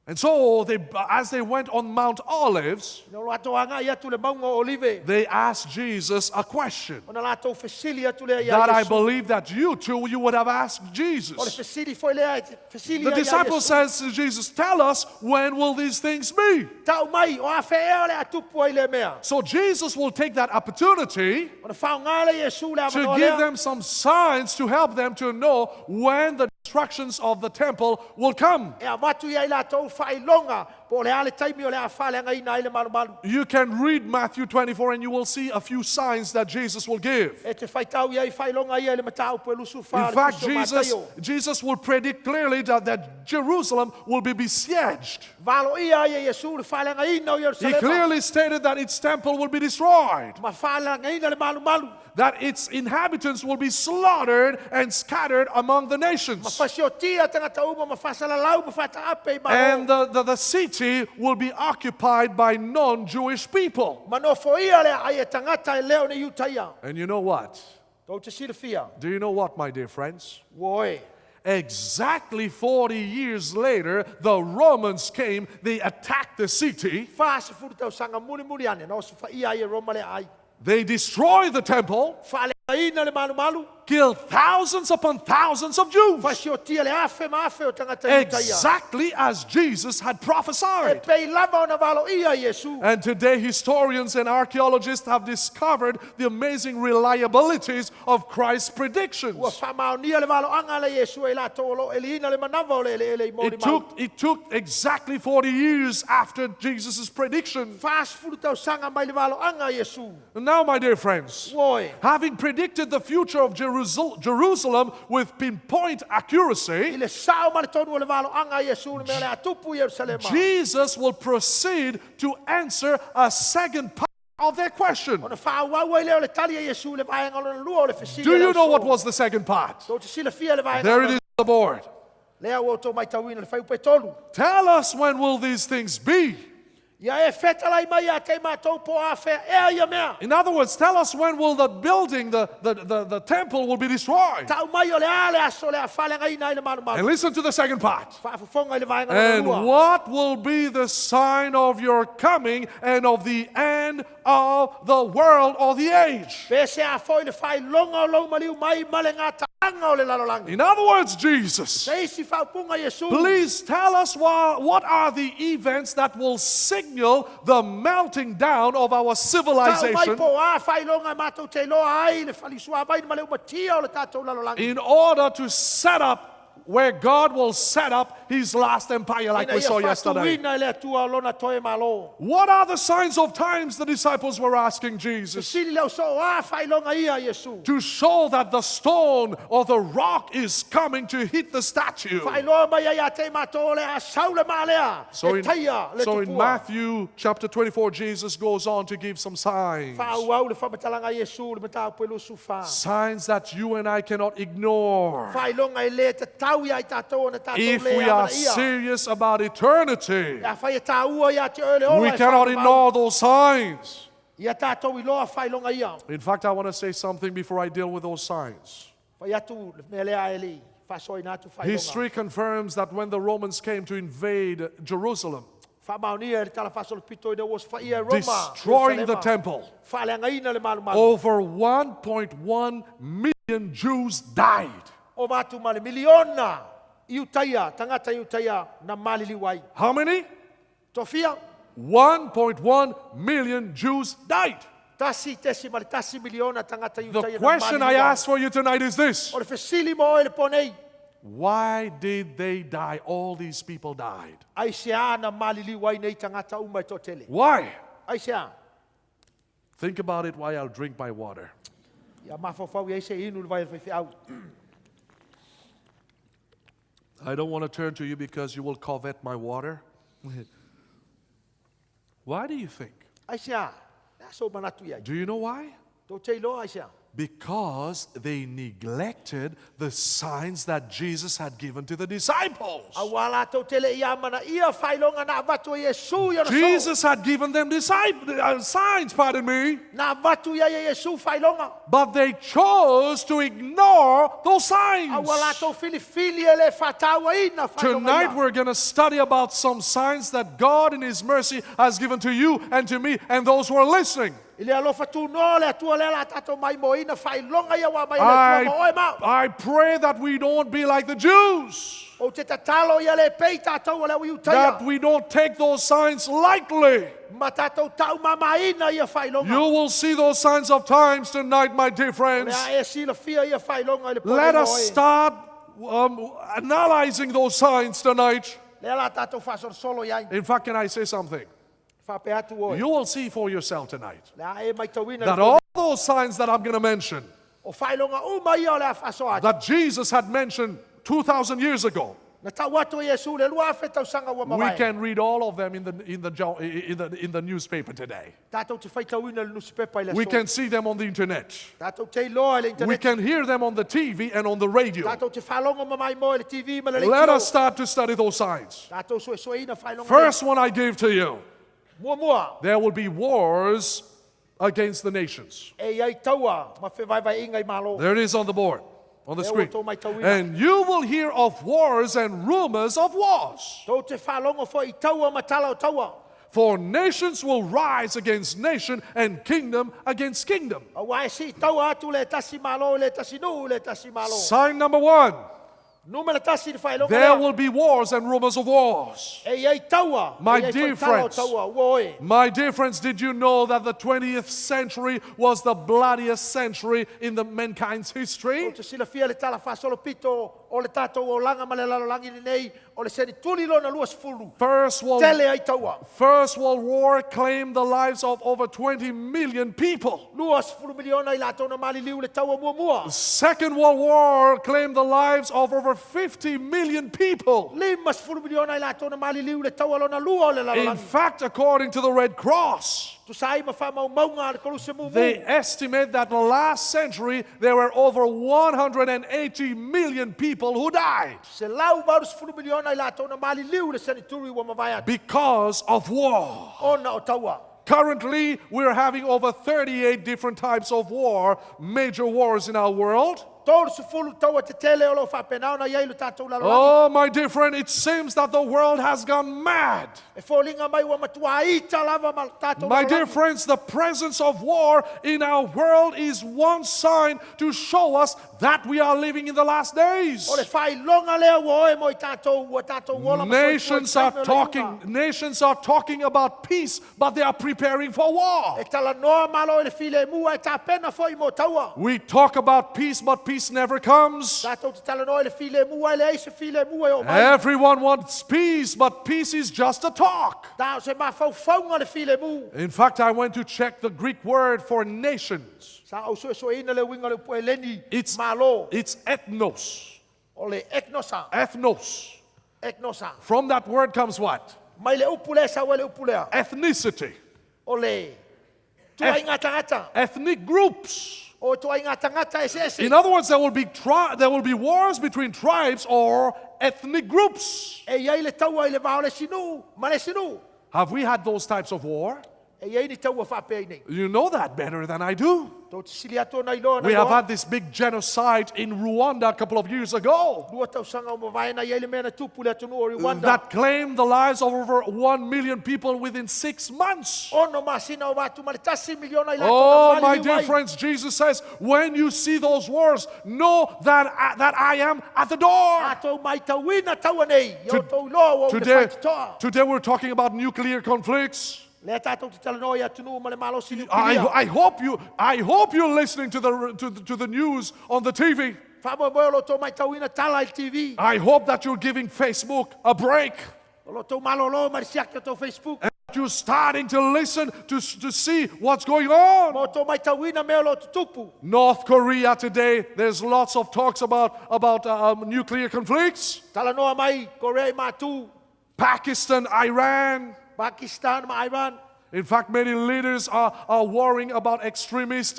And so, they, as they went on Mount Olives, Ina o lato anga i atu le maunga o Olive. they asked Jesus a question Ona latou fesili atu lea ia that I Iesu. believe that you too, you would have asked O le Jesus. fesili foi lea, e te- fesili The ia ia disciple Iesu. says to Jesus, Tell us, when will these things be? Tau mai, o a whea o le atupu ai le mea. So Jesus will take that opportunity Ona whaongale Iesu le to amanoa give lea. them some signs to help them to know when the destructions of the temple will come. E avatu ia i latou whailonga, po o le ale taimi o le a whaleanga ina ai le malumalu. You can read Matthew 24 and you will see a few signs that Jesus will give. E te whaitau ia i whailonga ia i le mataupu e lusu wha In fact, Jesus, Jesus will predict clearly that Jerusalem will be besieged. Valo ia ia Iesu le whaleanga ina o He Yerusalema. clearly stated that its temple will be destroyed, Ma whaleanga ina le malumalu. that its inhabitants will be slaughtered and scattered among the Ma nations. whasiotia tangata uma, ma whasalalau, ma whataape i And maho. the city will be occupied by non Jewish people. Ma nofo ia le ai e tangata e leo ni Iutaia. And you know what? Tau te silafia. Do you know what, my dear friends? Ua oe. Exactly 40 years later, the Romans came, they attacked the city, Wha se furu tau sanga muli muli ane. Na o se wha ia i e Roma le ai. they destroyed the temple, Whaleanga ina le malumalu. killed thousands upon thousands of Jews. Whasiotia le afe ma afe o tangata Iutaia. Exactly as Jesus had E prophesied. pei lava ona valo ia Iesu. And today, historians and archaeologists have discovered the amazing reliabilities of Christ's Ua predictions. whamaonia le valo anga le Iesu e lato o lo elina le manawa o le ele ele i mori It took, it took exactly 40 years after Jesus' prediction. Whaas furu tau sanga mai le valo anga Iesu. And now, my dear friends, Oi. having predicted the future of Jerusalem with pinpoint I accuracy, le sao ma le tonu o le valo anga Iesu le mea le atupu i Yerusalema. Jesus will proceed to answer a second part of their question. Ona whaauau ai leo le tali a Iesu le vaenga o lona lua o le fesili. Do a le you know what auso. was the second part? Tau te silafia le vaenga. There it is on the board. Lea ua tō mai tauina le whaiupe tolu. Tell us when will these things be? Ia e whetalai mai a te mātou po a whea ea ia mea. In other words, tell us when will the building, the temple will be destroyed. Tau mai o le ale aso le a whalenga ina i le And malumalu. listen to the second part. Whaafofonga i le vaenga o lona And lua. what will be the sign of your coming and of the end of the world or the age? Pe se a foi le whailonga o lau maliu mai ma le ngā taanga o le lalolangi. In other words, Jesus, Se isi whaupunga Iesu. please tell us what are the events that will signal the melting down of our Tau mai civilization po a whailonga e mātou te loa ai le whalisua vai ma le umatia o le tātou lalolangi. in order to set up where God will set up his last empire like Ina we ia saw yesterday. whātuina i le atua o lona toe malo. What are the signs of times the disciples were asking Jesus? Sili leo so a whailonga ia Iesu. To show that the stone or the rock is coming to hit the statue. Whailoa mai ai a te mātou o le a saule maalea. So e in, taia le so in tupua. Matthew chapter 24, Jesus goes on to give some signs. Whaauau le whamatalanga Iesu le matau pe lusu wha. Signs that you and I cannot ignore. Whailonga i le te tau ia i tātou na tātou If le we are amana ia. serious about eternity, Ia whai e tāua ia te oele ola we e cannot whakamau. ignore those signs. Ia tātou iloa whailoga ia. In fact, I want to say something before I deal with those signs. Fai atu le mea lea e le faasoaina atu whailoga. History confirms that when the Romans came to invade Jerusalem, Whaamaonia e le tala faasolopito ina ua sofaia e Roma. destroying the Jerusalema, temple, Faaleagaina le malumalu. over 1.1 million Jews died. O vatu ma le miliona i utaia, tangata i utaia na maliliu ai. How many? Tofia, 1.1 million Jews died. tasi tesi ma le tasi miliona tangata i The utaia na question I maliliu ai. ask for you tonight is this O le fesili mo oe le ponei, Why did they die? All these people died. ai se a na maliliu ai nei tangata uma e tōtele. Why? Ai se a. Think about it while I'll drink my water. Ia mafawhau i ai se inu le vai le au. I don't want to turn to you because you will covet my water. Why do you think? Ai se a. Nā so manatu i ai. Do you know why? Tō te iloa ai se a. Because they neglected the signs that Jesus had given to the disciples. Aua lātou tele i amana ia whailonga nā vatu i Yesu i ona so. Jesus had given them disciples, signs, pardon me, Nā vatu i ai e Yesu whailonga. but they chose to ignore those signs. Aua lātou filifili e le whātaua ina whailonga Tonight ia. we're going to study about some signs that God in His mercy has given to you and to me and those who are listening. I le alofa tūnoa le atua lea la tātou mai mo ina whailonga ia wā mai le atua mo oe I, mau. I pray that we don't be like the Jews, O te tatalo ia le pei tātou o le ui utaia. that we don't take those signs lightly. Ma tātou tau mamaina ia whailonga. You will see those signs of times tonight, my dear Le friends. a e silafia ia whailonga i le pō Let nei us mo oe. start analyzing those signs tonight. Lea la tātou whaasorosolo i ai. In fact, can I say something? Whaape atu oe. You will see for yourself tonight Le a e mai tauina that le pō all those signs that I'm going to mention, O whailonga uma ia o le a whaaso atu. that Jesus had mentioned 2,000 years ago, Na tau atu e Yesu le lua awhe tausanga ua we mawae. can read all of them in the, in the, jo- in the, in the newspaper today. Tātou te whaitauina le nusipepa i le We aso. can see them on the internet. Tātou te iloa i le We internet. can hear them on the TV and on the radio. Tātou te whalongo mamai mo i le TV ma le Let leitio. us start to study those signs. Tātou sue ina whailonga. First one I gave to you Mua mua. there will be wars against the nations. E iai taua ma whewaiwai inga i malo. There it is on the board, on the Lea screen. ua tō mai tauina. And you will hear of wars and rumors of wars. Tō te whalongo fo i taua matala o taua. For nations will rise against nation and kingdom against kingdom. Aua e si taua atu le tasi malo, le tasi nu, le tasi malo. Sign number one Numera tasi le whailonga there lea. will be wars and rumors of wars. E iai taua. My e iai dear whaitala o friends. Taua, ua oe. My dear friends, did you know that the 20th century was the bloodiest century in the mankind's history? O te silafia le tala whaasolo pito o le tātou o langa ma le lalolangi le nei o le seni tuli lona lua sefulu. First World, Tele ai taua. First World War claimed the lives of over 20 million people. Lua sefulu miliona i lātou na maliliu le taua mua mua. Second World War claimed the lives of over 50 million people. Lima sefulu miliona i lātou na maliliu le taua lona lua o le In lalolangi. fact, according to the Red Cross, Tusa ai ma whaamaumaunga a le koluse mumu. they estimate that last century there were over 180 million people who died Se lau varu sefulu miliona i lātou na maliliu le seni turi ua mavae atu. because of war. Ona o taua. Currently, we're having over 38 different types of war, major wars in our world. Tolu sefulu taua te tele o lo whaapenau na iai lo tātou lalolangi. Oh, my dear friend, it seems that the world has gone mad. E fōlinga mai ua matua ita lava ma tātou My dear lalolangi. friends, the presence of war in our world is one sign to show us that we are living in the last days. O le whailonga lea ua oe mo i tātou, ua tātou ola ma soifua i Nations are taime o le talking, iuga. nations are talking about peace, but they are preparing for war. E tala noa malo i le file e mua e tāpena foi mo taua. We talk about peace, but peace never comes. Tātou te tala noa i le file e mua e le eise file e mua e o mai. Everyone wants peace, but peace is just a talk. Tā o se mawhaufaunga le file mu. In fact, I went to check the Greek word for nations. Sa au sue sue ina le winga le upu e leni It's, malo. it's ethnos. O le eknosa. Ethnos. Eknosa. From that word comes what? Mai le upu lea sau e le upu lea. Ethnicity. O le tuai ngā tangata. Ethnic groups. O tuai ngā tangata e se ese. In other words, there will be, there will be wars between tribes or ethnic groups. E iai le taua i le vao le sinu, ma le sinu. Have we had those types of war? E iai ni taua faapea i nei. You know that better than I do. Tou te sili atu ona iloa na We have iloa. had this big genocide in Rwanda a couple of years ago Lua tausaga o mavae na iai le mea na tupu le atunuu o Rwanda. that claimed the lives of over 1 million people within 6 months. Ono masina o atu ma le tasi miliona i latou Oh, na my maliliu dear ai. friends, Jesus says, when you see those wars, know that I am at the door. A tou maitauina taua nei, i o tou iloa ua u le Today, faitotoa. today we're talking about nuclear conflicts. Lea tātou te talanoa i atunuu ma le malosi I, I hope you I hope you're listening to the to the news on the TV. Faamoemoe o lo tou maitauina tala i le TV. I hope that you're giving Facebook a break. O lo tou malolo ma le siaki o tou Facebook. And you're starting to listen to see what's going on. Ma o tou maitauina mea o lo tutupu. North Korea today, there's lots of talks about nuclear conflicts. Talanoa mai Korea i Matu. Pakistan, Iran. Pakistan ma Iran. In fact, many leaders are worrying about extremist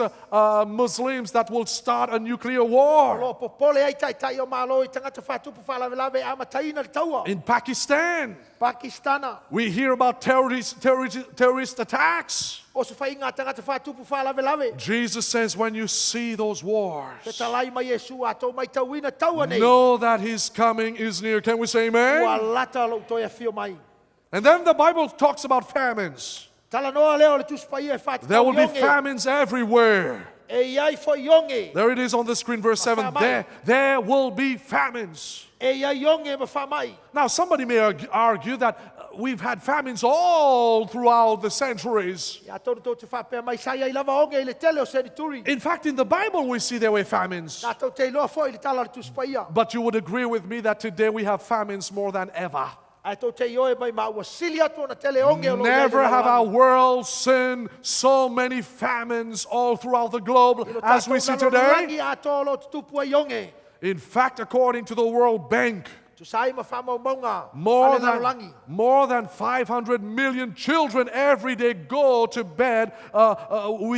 Muslims that will start a nuclear war. O lo popole ai taitai o malo i tangata whātupu whālavelave a mataina le taua. In Pakistan, Pakistana. we hear about terrorist attacks. O se whainga tangata whātupu whālavelave. Jesus says, when you see those wars, Te talai mai Yesu a tō mai tauina taua nei. know that his coming is near. Can we say amen? Ua lata lo toi a whio mai. And then the Bible talks about famines. Talanoa leo le tusipaia e whātatau There will be ionge. famines everywhere. E iai fo ionge. There it is on the screen, verse 7. There will be famines. E iai ionge ma whamai. Now, somebody may argue that we've had famines all throughout the centuries. Ia tōru tō te whāpea mai sai ai lava onge i le tele o senituri. In fact, in the Bible, we see there were famines. Nā tau te iloa fo i le tala le tusipaia. But you would agree with me that today we have famines more than ever. Ai tō te ioe mai ma ua sili atu ona tele onge o lo Never iai le have our lalolagi. world seen so many famines all throughout the globe as we see today. Rangi atoa o lo tutupu ai onge. In fact, according to the World Bank, Tusai ma whamaumaunga more a le than, lalolagi. more than 500 million children every day go to bed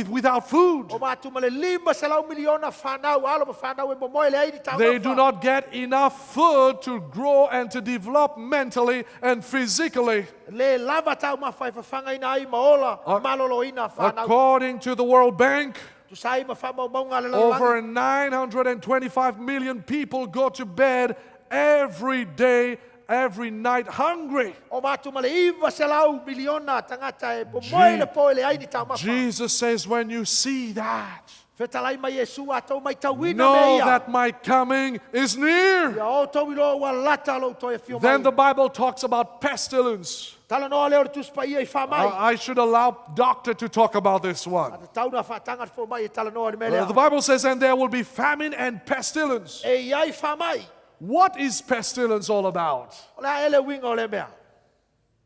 without food. O mātu ma le lima selau miliona whanau, alo ma whanau e momoe le ai ni taumafa. They do not get enough food to grow and to develop mentally and physically. Le lava taumafa e whawhangaina ai ma ola, maloloina whanau. According to the World Bank, Tusai ma whamaumaunga le lalolagi. over 925 million people go to bed every day, every night hungry. O mātu ma le iwa selau miliona tangata e momoe le poe le ai ni taumafa. Jesus says, when you see that, Whetalai mai Yesu a tau mai tauina know me ia. that my coming is near. Ia o tau iloa ua lata lo toi e whio mai. Then the Bible talks about pestilence. Talanoa leo le tuspaia i whamai. I should allow doctor to talk about this one. Te tauna whaatanga te whamai e talanoa ni me lea. The Bible says, and there will be famine and pestilence. E iai whamai. What is pestilence all about? O lea ele winga o le mea.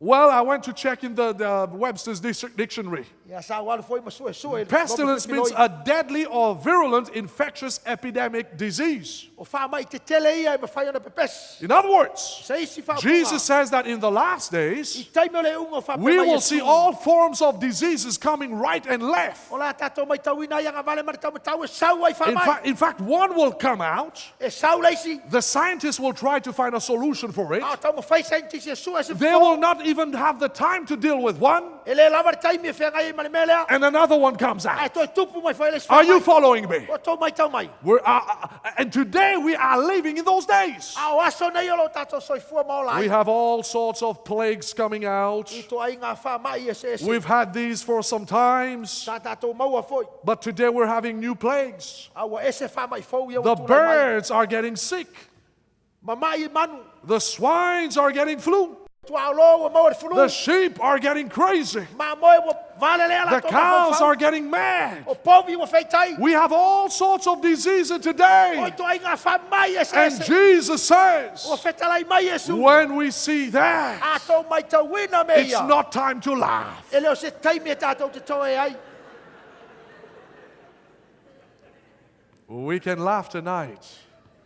Well, I went to check in the Webster's Dictionary. Ia sa walu foi ma sue sue. Pestilence means a deadly or virulent infectious epidemic disease. O whamai te tele ia e mawhai ona pepesi. In other words, Se isi whapunga. Jesus says that in the last days, Taime o le unga o whapea we mai will Yesu. see all forms of diseases coming right and left. O la tātou mai tauina ia ngā vale mara tau matau e sau ai In, whamai. in fact, one will come out. E sau leisi. The scientists will try to find a solution for it. A tau mawhai scientist e sue se They will not even have the time to deal with one, E le lava le taimi e whengai e male mea lea. and another one comes Ai out. toi tupu mai whai le Are you following me? O tau mai tau mai. And today we are living in those days. A o aso nei o lo tātou soifua maola We ai. have all sorts of plagues coming out. I to ai ngā whamai e se ese. We've had these for some times, Sa tātou maua foi. but today we're having new plagues. A ua ese whamai fau ia The ua tūrai mai. birds are getting sick. Mamai i manu. The swines are getting flu. Tua olo ua maua le fulu. The sheep are getting crazy. Ma moe ua vale lea la The tō cows mafaufau. are getting mad. O povi ua wheitai. We have all sorts of diseases today. O to ai ngā whamai e se And ese. Jesus says, Ua whetalai mai Yesu. when we see that, A tō mai tauina me it's ia. not time to laugh. E leo se taimi e tātou te toe ai. We can laugh tonight,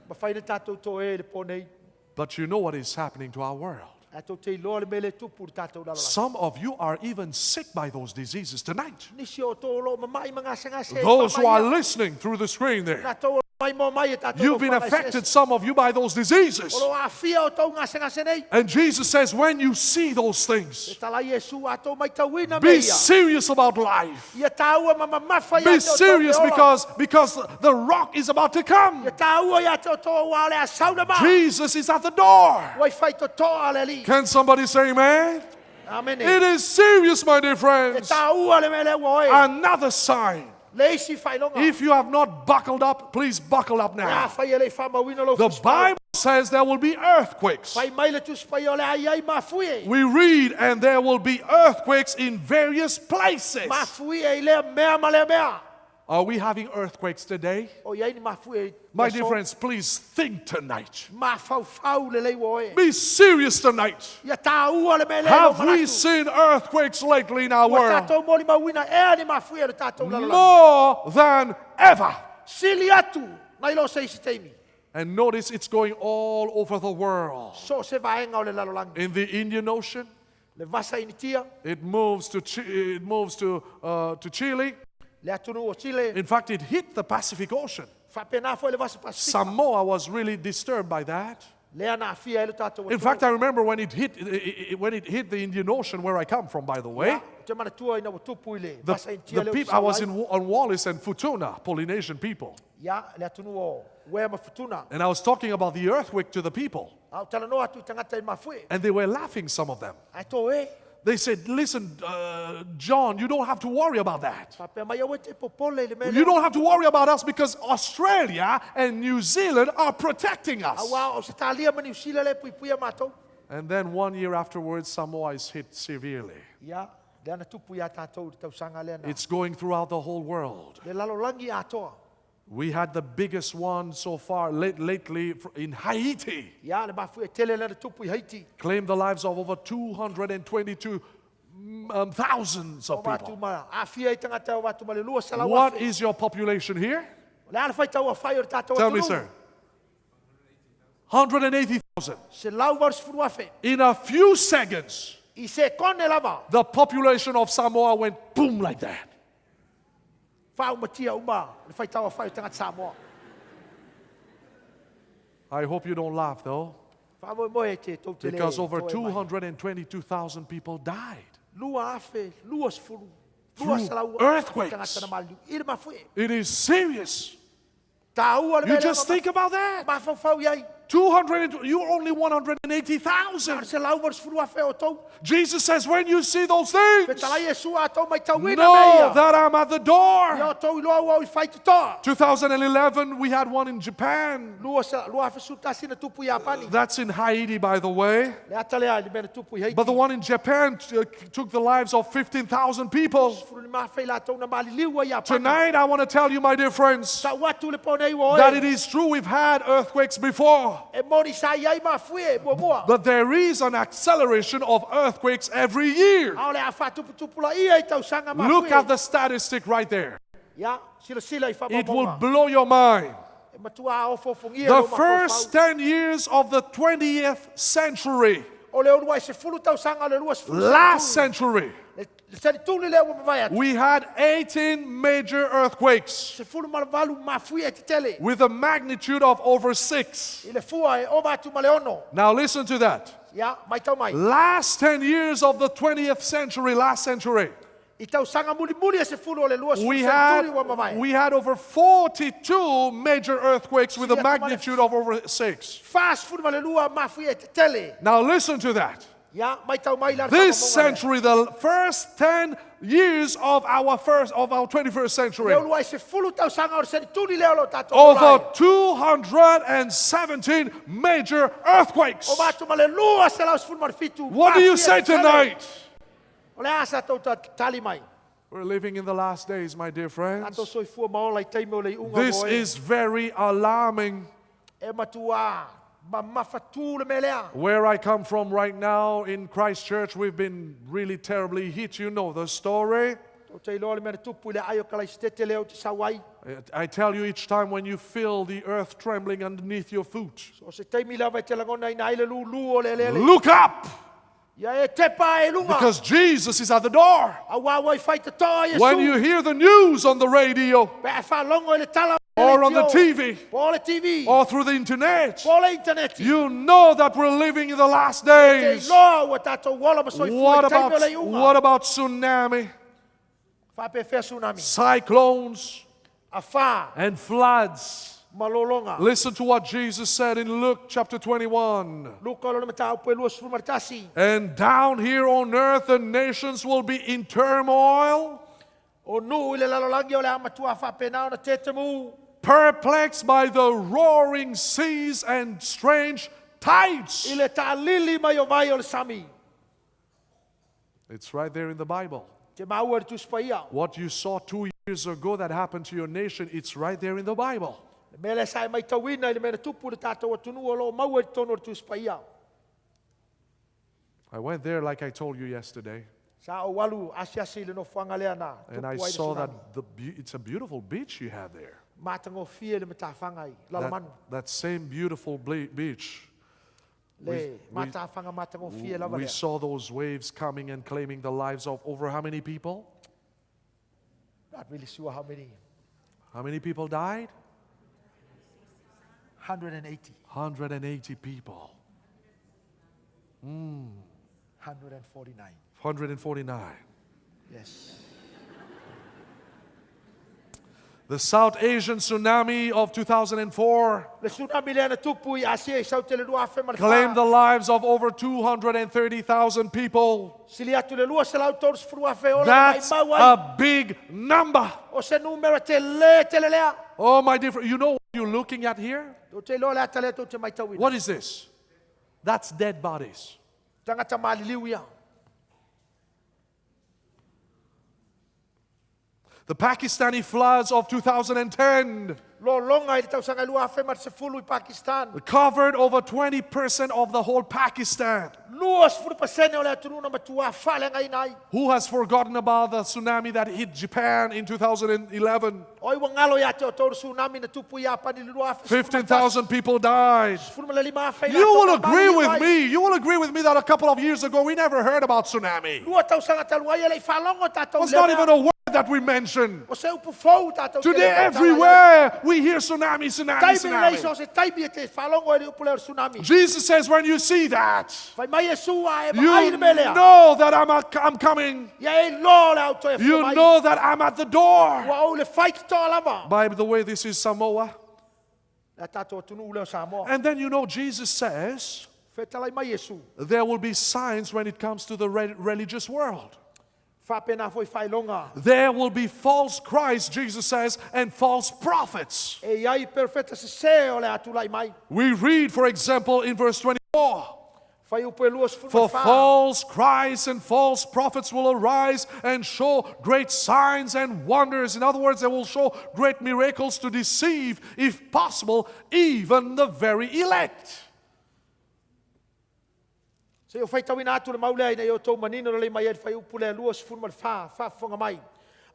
Ma whaina tātou toe e le pō nei. but you know what is happening to our world. A tō te iloa le mele tupu le tātou lalolagi. Some of you are even sick by those diseases tonight. Nisi o tō lo mamai ma ngase ngase e Those who whamai are ia. listening through the screen there. Nā tō mai mo mai e tātou You've been affected, some of you, by those diseases. O lo afia o tau ngase nei. And Jesus says, when you see those things, E tala Iesu a tau mai tauina be me ia. serious about life. Ia tāua ma mamafa ia Be te o tau serious te ola. because the rock is about to come. Ia tāua ia te o tō wā le a sauna ma. Jesus is at the door. Wai whai to toa le li. Can somebody say amen? Amen. It is serious, my dear E friends. tāua le mele ua oe. Another sign. Le isi whailonga. If you have not buckled up, please buckle up Ia now. whai e le whamauina lo The Bible says there will be earthquakes. Whai mai le tuspai o le ai ai mafui e. We read, and there will be earthquakes in various places. Mafui e i lea mea ma lea mea. Are we having earthquakes today? O iai ni mafui e. My dear friends, please think tonight. Mafaufau le lei ua oe. Be serious tonight. Ia tāua le mele Have we seen earthquakes lately in our Ua world? tātou moli mauina ea ni mafui e le tātou lalolagi. More than ever. Sili atu, nai lo se isi teimi. And notice it's going all over the world. So se vaenga o le lalolagi. In the Indian Ocean, Le vasa initia, it moves to, it moves to Chile. le atunu o Chile. In fact, it hit the Pacific Ocean. Whapena fo le vasa Pasifika. Samoa was really disturbed by that. Lea na afia e le tātou In fact, I remember when it hit, when it hit the Indian Ocean, where I come from, by the way. Te mana tua ina o tupu i le vasa initia The leo people, I was in, on Wallis and Futuna, Polynesian people. Ia, le atunu o Wea ma Futuna. And I was talking about the earthquake to the people. Au tala noa atu i tangata i mafue. And they were laughing, some of them. Ai tō e. They said, Listen, John, you don't have to worry about that. Whapea mai au e te popole i le mele. You don't have to worry about us because Australia and New Zealand are protecting us. Aua o se tālia mani usila le pui puia mātou. And then one year afterwards, Samoa is hit severely. Ia, le ana tupu ia tātou i te tausanga lea na. It's going throughout the whole world. Le lalolangi atoa. We had the biggest one so far lately in Haiti. Ia, le mafue e tele lea na tupu i Haiti. Claimed the lives of over 222 thousands of O wātu people. ma, afia i tangata o wātu ma le lua salau What afe. is your population here? Le ala whai tau a whai o le tātou Tell me, atunu. sir. 180,000. Se lau varu sefulu afe. In a few seconds, I se kone lava. the population of Samoa went boom like that. Whaumatia uma le whai tau a whai o tangata Samoa. I hope you don't laugh though, Wha moe te tau te le because over toe mai. 222,000 people died. Lua afe, lua sefulu. Lua Through salau earthquakes. Tangata na maliu. I le mafue. It is serious. Tāua le You mele just think about that. Mafaufau iai. 200, you're only 180,000. Se lau varu sefulu afe o tau. Jesus says, when you see those things, Fetalai e sua a tau mai tauina know me ia. that I'm at the door. Ia o tau iloa ua o i whai te toa. 2011, we had one in Japan. Lua, lua afe sutasi na tupu i Apani. That's in Haiti, by the way. Le ata lea i le mea na tupu i Haiti. But the one in Japan took the lives of 15,000 people. Sefulu ni mawhai la tau na maliliu ai Apani. Tonight, I want to tell you, my dear friends, Sa watu le pōnei ua oe. that it is true we've had earthquakes before. E moni sa iai mafue e mua mua. But there is an acceleration of earthquakes every year. Ao le a whātuputupu la ia i tausanga mafue. Look at the statistic right there. Ia, sila sila i It will whamaumaunga. blow your mind. E matua a ofofongia The lo mafaufau. first 10 years of the 20th century, O le orua i se fulu tausanga o le lua sefulu last century, Le le seli tuli lea ua mawai atu. we had 18 major earthquakes Se fulu malavalu mafui e te tele. with a magnitude of over 6. I le fua e ova atu ma le ono. Now listen to that. Ia, mai tau mai. Last 10 years of the 20th century, last century, I tausanga muli muli e se fulu o le lua sefulu we seli had, tuli ua mawai. we had over 42 major earthquakes with a magnitude of over 6. Wha sefulu ma le lua mafui e te tele. Now listen to that. Ia, mai tau mai la This whamaumaunga lea. century, the first 10 years of our first of our 21st century, Le orua i se fulu tausanga o le seli tuli lea o lo tātou over marae. 217 major earthquakes. O mātu ma le lua se lau sefulu ma le fitu. What do you mafui e say te tele. tonight? O le asa tau ta tali mai. We're living in the last days, my dear friends. Tātou soifua maola i taimi o le iunga This mo e. is very alarming. E matua ma mawhatu le melea. Where I come from right now in Christchurch, we've been really terribly hit. You know the story. O te iloa le mea na tupu i le ai o kalaisitete lea o te sau ai. I tell you each time when you feel the earth trembling underneath your foot, O se taimi lava i te langona ina ai le lulu o le lele. look up Ia e tepa e lunga. because Jesus is at the door. A wā wai whai te toa Yesu. When you hear the news on the radio, Pe a whalongo i le tala Or on the TV. Po o le TV. Or through the internet. Po o le internet. You know that we're living in the last Te days. iloa ua tātou ola ma soifua What i taimi about, o le iuga. what about tsunami, Faapefea tsunami. cyclones, Afā and floods? ma lologa. Listen to what Jesus said in Luke chapter 21. Luka o lona mataupu e 21. And down here on earth, the nations will be in turmoil, O nuu i le lalolagi o le amatua faapena ona tetemu. perplexed by the roaring seas and strange tides. I le ta'alili mai o vai o le sami. It's right there in the Bible. Te maua i le Tusi Paia. What you saw 2 years ago that happened to your nation, it's right there in the Bible. Le mea lea sa e maitauina i le mea na tupu i le tātou atunuu o loo maua i totonu o le Tusi Paia. I went there, like I told you yesterday, Sa ou alu asiasi i le nofoaga lea na and I tupu ai le saw tsunami. that it's a beautiful beach you have there. Matagofie le matafaga i That, Lalomanu. that same beautiful beach. Le matafaga matagofie lava We lea. saw those waves coming and claiming the lives of over how many people? Not really sure how many. How many people died? 180. 180 people. 149. 149. Yes. The South Asian tsunami of 2004 Le tsunami lea na tupu i Asia i saute le lua afe ma le claimed the wha. lives of over 230,000 people. Sili atu le 230 afe ola That's mai mau ai. a big number. O se numera te le tele lea. Oh, my dear friend, you know what you're looking at here? Tou te iloa le ata lea tou te maitauina. What is this? That's dead bodies. Tagata maliliu ia. The Pakistani floods of 2010 Lologa i le tausaga e lua afe ma le sefulu i Pakistan. covered over 20% of the whole Pakistan. 20% o le atunuu na matuā faaleagaina ai. Who has forgotten about the tsunami that hit Japan in 2011? O ai ua galo ia te o tau le tsunami na tupu i Iapani i le lua afe sefulu ma 15,000 people died. tasi. Sefulu ma le lima afe i You latou will na agree maliliu with ai. me. You will agree with me that a couple of years ago we never heard about tsunami. Lua tausaga talu ai e le i faalogo tātou It's i lea not mea. even a word that we mention. O se upu fou tātou te Today, le tautala ai. everywhere we hear tsunami, tsunami, Taimi lelei tsunami. so se taimi e te faalogo e le upu lea o le tsunami. Jesus says, when you see that, Fai mai Iesu a e vaai you le mea lea. know that I'm coming. Ia e loa le au toe afio You mai. know that I'm at the door. Ua ou le faititoa lava. By the way, this is Samoa. Le tātou atunuu lea o Samoa. And then you know, Jesus says Fetalai mai Iesu. there will be signs when it comes to the religious world. Faapena foi faailoga. There will be false Christs, Jesus says, and false prophets. E iai perofeta sesē o le atulai mai. We read, for example, in verse 24. Fai upu e lua sefulu For ma le whā. false Christs and false prophets will arise and show great signs and wonders. In other words, they will show great miracles to deceive, if possible, even the very elect. Se o faitauina atu le mau lea ina ia outou manino lelei mai ai le faiupu lea lua sefulu ma le whā, faafofoga mai.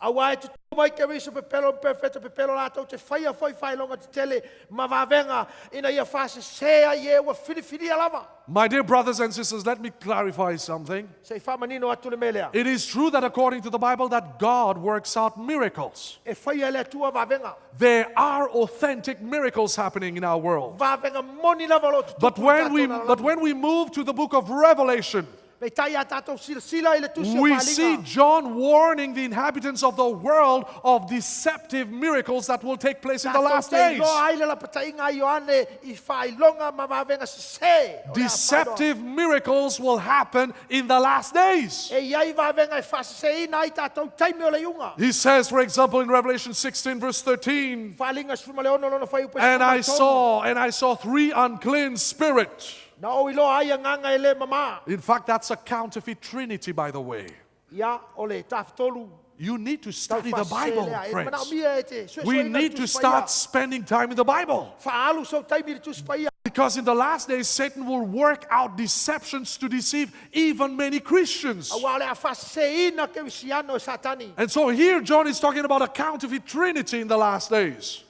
Auā e tutū mai Keriso pepelo ma perofeta pepelo latou te faia foi faailoga tetele ma vavega ina ia faasesē ai e ua filifilia lava. My dear brothers and sisters, let me clarify something. Se i faamanino atu le mea lea. It is true that according to the Bible that God works out miracles. E faia e le Atua vavega. There are authentic miracles happening in our world. Vavega moni lava o loo tutupu But i when we tātou lalolagi. but when we move to the book of Revelation, Peitai a tātou silasila i le tusi o we Faaliga. see John warning the inhabitants of the world of deceptive miracles that will take place in the Tātou last te days. iloa ai le lapataiga a Ioane i faailoga ma vavega sesē o le a Deceptive miracles will happen in the last days. E iai vavega e faaseseina ai tātou taimi o le iuga. He says, for example, in Revelation 16, verse 13, Faaliga sefulu ma le ono lona faiupu e and sefulu ma I le tolu. saw, and I saw three unclean spirits. Na o iloa ai agaga e le mamā. In fact, that's a counterfeit trinity, by the way. Ia o le tafetolu. You need to study the Taufasese Bible, lea. E friends. manaomia e te We suesueina le need to Tusi start Paia. spending time in the Bible. Faaalu sou taimi i le Tusi Paia. Because in the last days, Satan will work out deceptions to deceive even many Christians. Auā o le a faaseseina kerisiano e Satani. And so here, John is talking about a counterfeit trinity in the last days.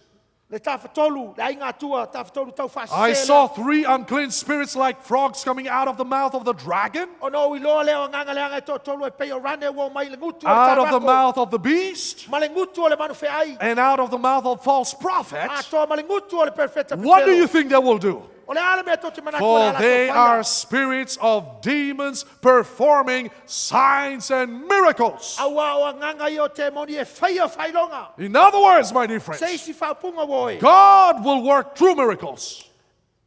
Le tafatolu, le aiga atua, tafatolu tau I faasese saw three unclean spirits like frogs coming out of the mouth of the dragon, Ona ou iloa lea o agaga leaga e toatolu e pei o rane ua o mai le gutu o le out of the tarako, mouth of the beast, ma le gutu o le manufeai, and out of the mouth of false prophet. atoa ma le gutu o le perfeta What do pepelo. you think they will do? O le a le mea tou te manatu o le For a they latou are faia. spirits of demons performing signs and miracles. Auā o agaga ia o temoni e faia faailoga. In other words, my dear Se friends, isi faaupuga ua oe. God will work through miracles.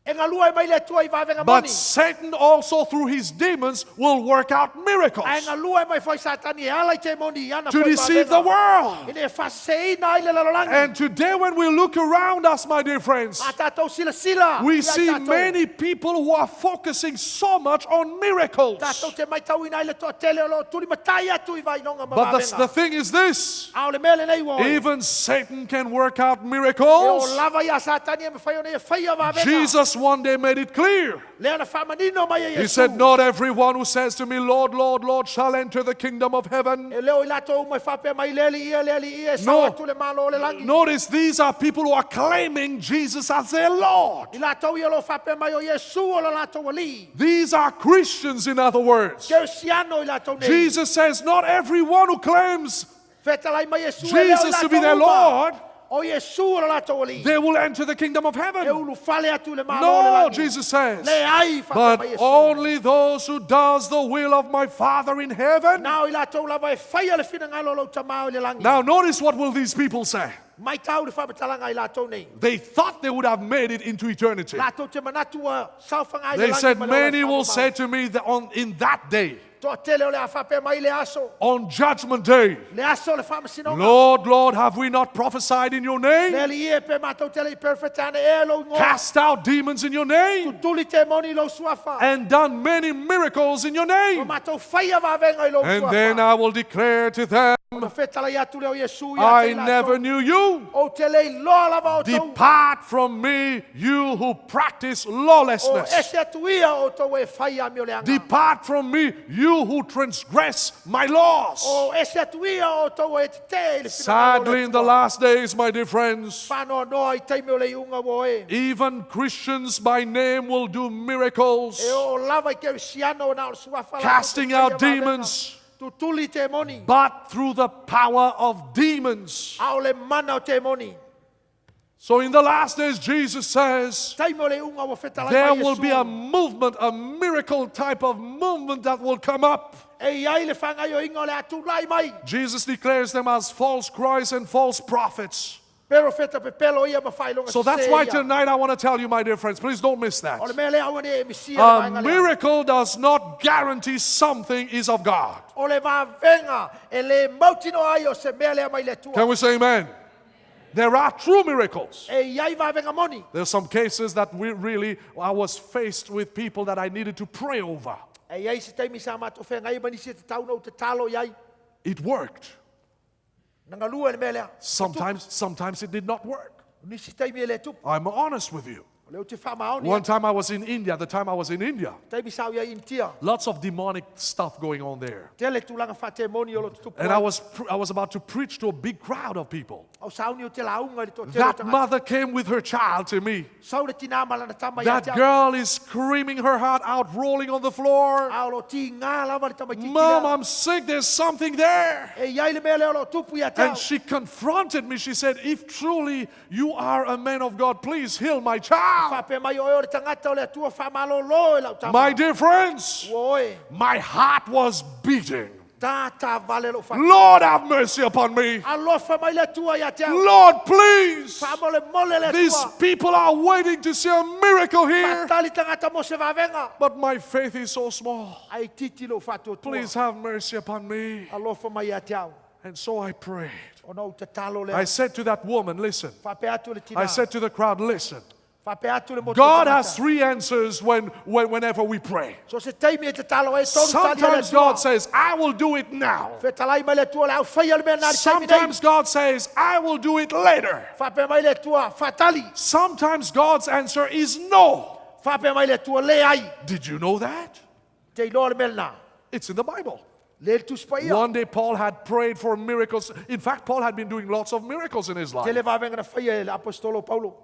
E galua e mai le Atua i vavega But moni. Satan also, through his demons, will work out miracles Ae galua e mai foi Satani e ala i temoni i ana to foi deceive the vavega. world. Ina e faaseseina ai le lalolagi. And today, when we look around us, my dear friends, A tatou silasila we ia see tatou. many people who are focusing so much on miracles. Tatou te maitauina ai le toatele o loo tulimatai atu i vainoga ma But the vavega. thing is this: A o le mea lenei ua oe. even Satan can work out E o miracles. lava ia Satani e mawhai ona e whaia vavega. Jesus one day made it clear. Lea na whaamanino mai e He Iesu. said, Not everyone who says to me, Lord, Lord, Lord, shall enter the kingdom of heaven. E leo i latou uma i whapea mai le ali ia, le ali ia, e No. sao atu le malo o le langi. Notice these are people who are claiming Jesus as their Lord. I latou ia lo whapea mai o Iesu o lo latou ali. These are Christians, in other words. Keresiano i latou nei. Jesus says, Not everyone who claims Whetalai mai Iesu e leo i Jesus to be latou their uma. Lord, O Iesu o lo latou ali. they will enter the kingdom of E heaven. ulu fale atu le malo o le No, langi. Jesus says. Le ai whapea But mai Iesu. only those who does the will of my Father in heaven. Nā o i latou lava e whaia le whinangalo o lau tamao i le langi. Now notice what will these people say. Mai tau le whamatalanga i latou nei. They thought they would have made it into eternity. Latou te manatu ua saofanga ai le They langi said, ma le ola Many will whamamau. say to me that in that day, Toa tele o le a whapea mai le aso. on judgment day, Le aso le whamasinoga. Lord, Lord, have we not prophesied in your Le name? ali e pe mātou tele i perfect ane e lo ingoa. Cast out demons in your name? Tutuli te moni lo suafa. And done many miracles in your name? O mātou whaia vavenga i lo And then suafa. I will declare to them, Ona whetala i atu leo Iesu i a I te latou. never knew you. O te lei loa lava o tau. Depart from me, you who practice O lawlessness. ese atu ia o tau e whaia mi o le anga. Depart from me, you who transgress my laws. O ese atu ia o tau e te te i le whinangalo o le Sadly, in the Atua. last days, my dear friends, Whanoa noa i teime o le iunga wo e. even Christians by name will do miracles, E o lava i kerisiano na o le suafa. casting out demons, Tutuli te moni. but through the power of demons. A o le mana o te moni. So, in the last days, Jesus says, Taime o le iunga ua whetalai there mai will be a Iesu. movement, a miracle type of movement that will come up. E iai le whangai o inga o le atulai mai. Jesus declares them as false Christs and false prophets. Pero wheta pepelo ia ma whailonga So that's sese why ia. tonight I want to tell you, my dear friends, please don't miss that. O le mea lea aua ne e misia le A vaenga lea. miracle does not guarantee something is of God. O le vavenga e le mautino ai o se mea lea mai le Atua. Can we say amen? There are true miracles. E iai vavenga moni. There's some cases that we really, I was faced with people that I needed to pray over. E iai se taimi sa mātou whengai manisi e te tauna o te talo iai. It worked. Na ngalua le mea lea. Sometimes it did not work. Nisi taimi e le tupu. I'm honest with you. O leo te whamaoni. One time I was in India, the time I was in India, Taimi sao iai Intia. lots of demonic stuff going on there. Tele tūlanga whate moni o lo te tupu. And ai. I was about to preach to a big crowd of people. Au sauni o te launga i le tō tele That tangata. mother came with her child to me. Sau le tina malana tama ia That te au. girl is screaming her heart out, rolling on the floor. Ao lo ti ngā lava le tamaititi Mom, lea. I'm sick. There's something there. E iai le mea lea o lo tupu ia te au. And she confronted me. She said, If truly you are a man of God, please heal my child. Whapea mai o e o le tangata o le atua whamalolo e lau tama. My dear friends, Ua oe. my heart was beating. Tā vale lo whatu. Lord, have mercy upon me. Alofa mai le atua ia te au. Lord, please. Whamole mole le These atua. people are waiting to see a miracle here. Whatali tangata mo se vavenga. But my faith is so small. Ai titi lo whatu atua. Please have mercy upon me. Alofa mai ia te au. And so I prayed. O nau te talo I le. said to that woman, Listen. Whapea atu le tina. I said to the crowd, Listen. Whapea atu le motu God tangata. has three answers whenever we pray. So se taimi e te talo e tolu tali a le Sometimes atua. God says, I will do it now. Whetalai mai le atua le au whaia le mea nā le taimi nei. Sometimes God says, I will do it later. Whapea mai le atua whatali. Sometimes God's answer is no. Whapea mai le atua le ai. Did you know that? Te iloa le mea nā. It's in the Bible. Le le Tusi Paia. One day Paul had prayed for miracles. In fact, Paul had been doing lots of miracles in his life. Tele vavega na faia e le apostolo Paulo.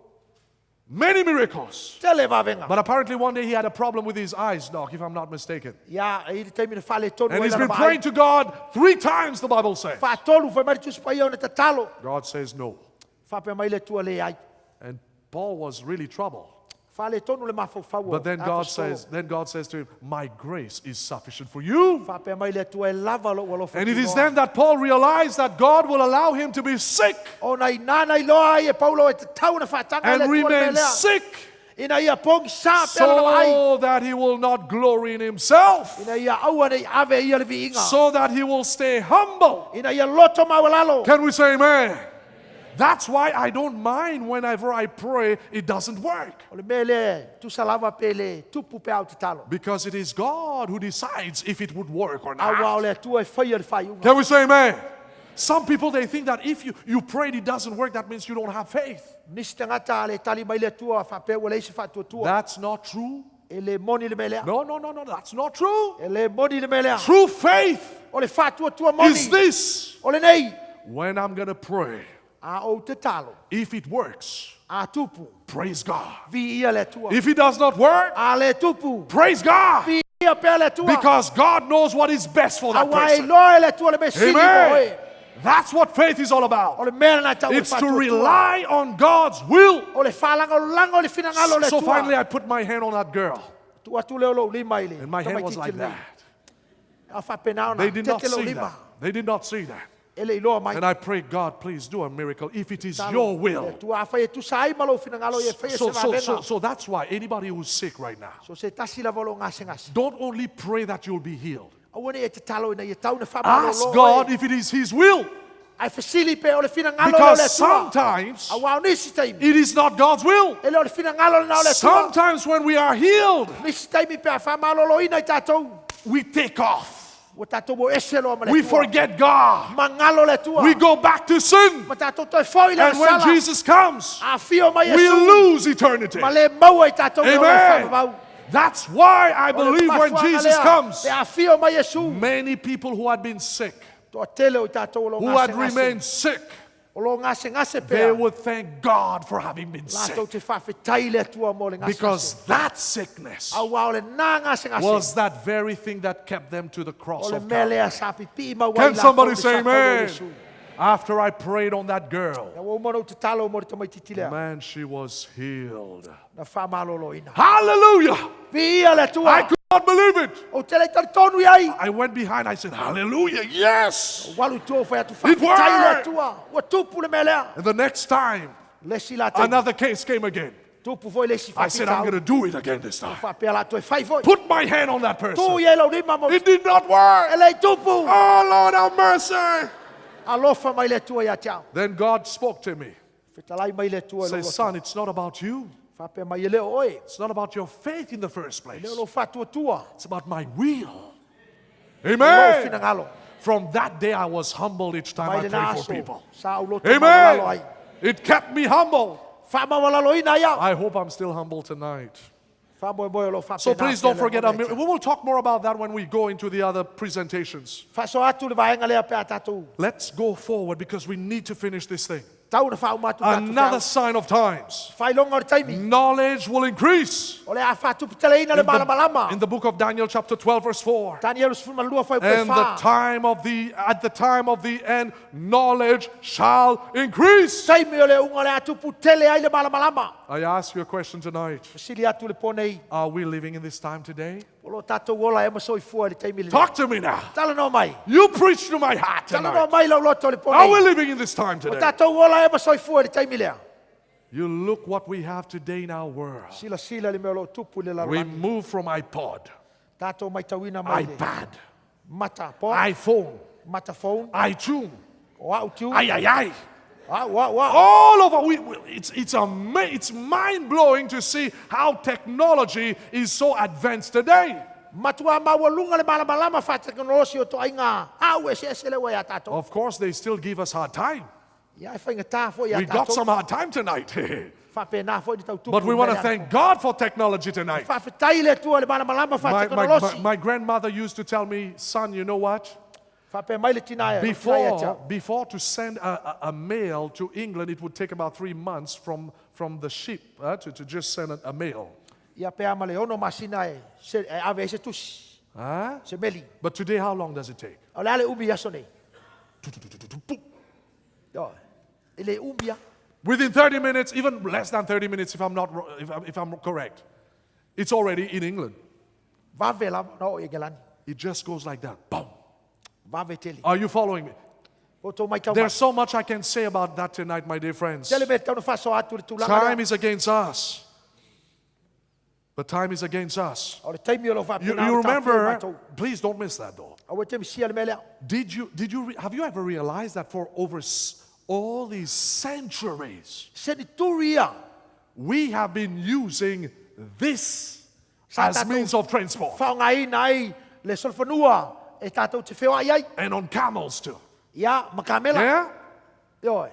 Many miracles. Tele vavega. But apparently one day he had a problem with his eyes, Doc, if I'm not mistaken. Ia, e i le taimi na faaletonu And ai he's lana been vaai. praying to God three times, the Bible says. Faatolu fai mai le Tusi Paia ona tatalo. God says no. Faapea mai le Atua le ai. And Paul was really troubled. Faaletonu le mafaufau o But then God apostolo. says, then God says to him, My grace is sufficient for you. Faapea mai le Atua e lava lou alofa And it is tinoa. then that Paul realized that God will allow him to be sick Ona i nana i loa ai e Paulo e tatau na faataga and le Atua le mea remain lea. sick Ina ia pogisa pea lana vaai. so that he will not glory in himself, Ina ia aua nei ave ia le viiga. so that he will stay humble. Ina ia loto maualalo. Can we say amen? That's why I don't mind whenever I pray, it doesn't work. O le mea lea, tusa lava pe le tupu pe au tatalo. Because it is God who decides if it would work or Aua o not. le Atua e faia le faaiuga. Can we say amen? Some people they think that if you prayed it doesn't work, that means you don't have faith. Nisi tagata a le tali mai le Atua faapea ua leai se faatuatua. That's not true. E le moni le mea lea. No, no, no, no, that's not true. E le moni le mea lea. True faith O le faatuatua moni. is this. O lenei. When I'm gonna pray, A ou tatalo. if it works, A tupu. praise God. Viia le Atua. If it does not work, A le tupu. praise God. Viia pea le Atua. Because God knows what is best for that Aua e person. loa e le Atua le mea sili mo Amen. oe. That's what faith is all O about. le mea lena e tau o le It's to faatuatua. rely on God's will. O le whaalagolago o le finagalo o le So Atua. finally, I put my hand on that girl, Tu atu leo lou lima i le and my hand was tamaitiiti like lenei. that. A faapena ona They did not tete lou see lima. that. They did not see that. E le iloa mai. And I prayed, God, please do a miracle if it is Talo, your le will. Atua, afai e tusa ai ma lou finagalo ia e faia So, se so, so, vavega. so that's why anybody who's sick right now, So se tasi lava o lou gasegase. don't only pray that you'll be healed. Aua ne e tatalo ina ia tau na Ask whaamalolo God oe. if it is His will. Ai fesili pe o le finagalo lea o le Because Atua. sometimes Aua o nisi taimi. it is not God's will. E le o le finagalo lena o le Atua. Sometimes when we are healed, Nisi taimi pe a whaamaloloina i tātou. we take off. Ua tātou mo ese loa ma le We Atua. forget God. Mangalo le Atua. We go back to sin. Ma tātou toe foi le And when sala. Jesus comes, A whio mai we Iesu. lose eternity. Ma le maua i tātou e ola Amen. whaamau. That's why I O le believe when mafuaaga Jesus lea, comes, Pe a whio mai Iesu. many people who had been sick, Toa tele o i tātou o lo who had gasegase. remained sick, O lo gasegase they pea. would thank God for having been sick. Lātou te whawhetai le Atua mō le gasegase. Because that sickness Aua o le nā gasegase. was that very thing that kept them to the O cross le of mea Calvary. lea sa pipii mau ai Can lātou somebody le say sa tau o amen? Iesu. After I prayed on that girl, Ia ua uma ona ou tatalo mo le tamaitiiti lea. man, she was healed. Na whaamaloloina. Hallelujah! Viia le Atua. I could not believe it. O te lei talitonu i ai. I went behind, I said, Hallelujah, yes! Walu tua whai atu It whawhetai le worked. Atua. Ua tupu le mea lea. And the next time, Le si la taimi. another case came again. Tupu foi le si I said, I'm going to do it again this time. Whapea la toe whai foi. Put my hand on that Tu person. i e lau lima mo. It did not work. E lei tupu. Oh, Lord, have mercy. Alofa mai le Atua ia te au. Then God spoke to me. Fetalai mai le Atua i Say, lou loto. son, it's not about you. Whapea mai e leo oe. It's not about your faith in the first place. Leo lou whatuatua. It's about my will. Lou Amen. finagalo. From that day, I was humble each time Mai I le prayed nā for aso. people. Sa au loto maualalo Amen. ai. It kept me humble. Whaamaualaloina ai au. I hope I'm still humble tonight. Whaamoemoe o lou whapena So please don't pea le forget. mona e We will talk more about that when we go into the other presentations. te. Whaso atu le vaenga lea pea tātou. Let's go forward because we need to finish this thing. Tau na whauma atu tātou Another whau. sign of times. Whailonga o le taimi. Knowledge will increase. O le a whātuputeleina le In the, malamalama. in the book of Daniel, chapter 12, verse 4. Danielu sefulu ma lua whai And the whā. time of the at the time of the end, knowledge shall increase. Taimi o le unga le atupu tele ai le malamalama. I ask you a question tonight. Sili atu le pōnei. Are we living in this time today? O lo tātou ola e masoifua i le taimi le. Talk to me now. Tala no mai. You preach to my heart Tala no tonight. mai lau loto le Are we pōnei. living in this time O today? tātou ola e masoifua i le taimi lea. You look what we have today in our world. Sila sila le mea o lo tupu i le We lalolagi. move from iPod, Tātou mai tauina mai le. iPad, Mata po. iPhone, Mata phone. iTunes, O au tiu. ay, ay, ay. Au, au, au. All over. It's mind blowing to see how technology is so advanced today. Matua maualunga le malamalama whāteknolosi o toaiga. Au e se ese le ua ia tātou. Of course, they still give us hard time. Ia e whainga tā fo ia We got tātou. some hard time tonight. Faapena foi ni tautupu But we i want mea to le thank God for technology tonight. Faafetai le Atua i le malamalama My, my, my, faatekonolosi. my grandmother used to tell me, son, you know what? Faapea mai le tina e, tina ia Before, te au. before to send a mail to England, it would take about 3 months from the ship to just send a mail. Ia pea ma le ono masina e, se, e ave ai se tusi. Huh? Se meli. But today, how long does it take? O le a le umi aso nei. Yo, e le umi a. Within 30 minutes, even less than 30 minutes, if I'm not, if I'm correct, it's already in England. Vave lava na o i Engelani. It just goes like that. Boom. Vave tele. Are you following me? O tō mai tau There's so much I can say about that tonight, my dear friends. Tele me tau na whaso atu le tūlanga Time lea. is against us. The time is against us. O le taimi o lau whapena You o le tāwhia remember, mātou. please don't miss that though. Aua te misia le mea lea. Have you ever realized that for over all these centuries, we have been using this Sa as tātou means of transport. Whaongaina ai le solfanua e tātou te wheoai ai. And on camels too. Ia, makamela. Yeah? Ioe.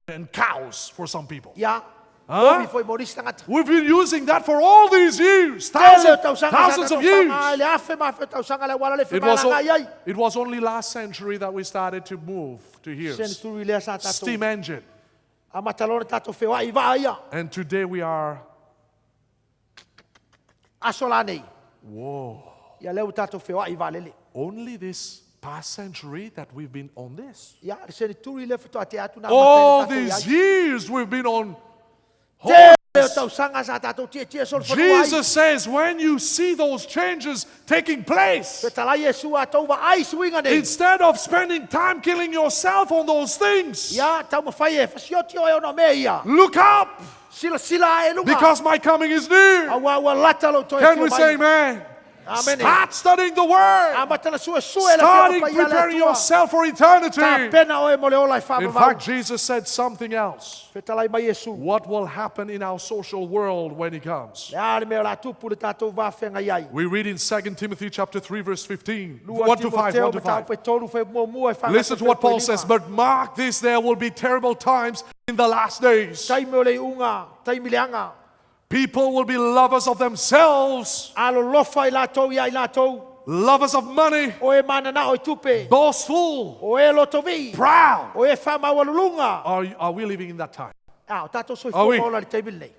And cows for some people. Ia. Huh? Omi foi morisi tangata. We've been using that for all these years, Tele o tausanga sa thousands of tātou years. whaonga ai le afe ma afe tausanga le wala le It whamalanga ai. was only last century that we started to move to here. Sene turu i lea sa tātou. Steam engine. A matalona tātou wheoai i vaa ia. And today we are... Aso la nei. Whoa. Ia leo tātou wheoai i vaa lele. Only this past century that we've been on this. Ia, le sene turu i lea whatoa te atu nā All matele tātou these i ai. years we've been on Te leo tausanga sa tātou tia tia sol whanua ai. Jesus says when you see those changes taking place, Te talai e sua tau wa ai suinga nei. instead of spending time killing yourself on those things, Ia, tau mawhai e, whasioti o e ona mea ia. look up, Sila sila e lunga. because my coming is near. Aua ua lata lo toi Can whio we mai. say amen? Amen. Start studying the word. A matala sua sua e la Starting whio pai ia le preparing atua. yourself for eternity. Tā pena oe mo le ola i In whaamamau. fact, Jesus said something else. Whetalai mai Yesu. What will happen in our social world when he comes? Le a le mea la tupu le tātou wāwhenga iai. We read in 2 Timothy chapter 3, verse 15. Lua 1 to 5, Timoteo 1 to 5. mataupu e tolu whai mua mua e whangata Listen to what whai Paul lima. says. But mark this, there will be terrible times in the last days. Taimi o le unga, taimi le anga. People will be lovers of themselves, Alo lofa i lātou ia i lātou. lovers of money, O e mana o i tupe. boastful, O e lotovi. proud. O e whamau alulunga. Are we living in that time? Ah, o tātou soi Are we? whoma ola le taimi lenei.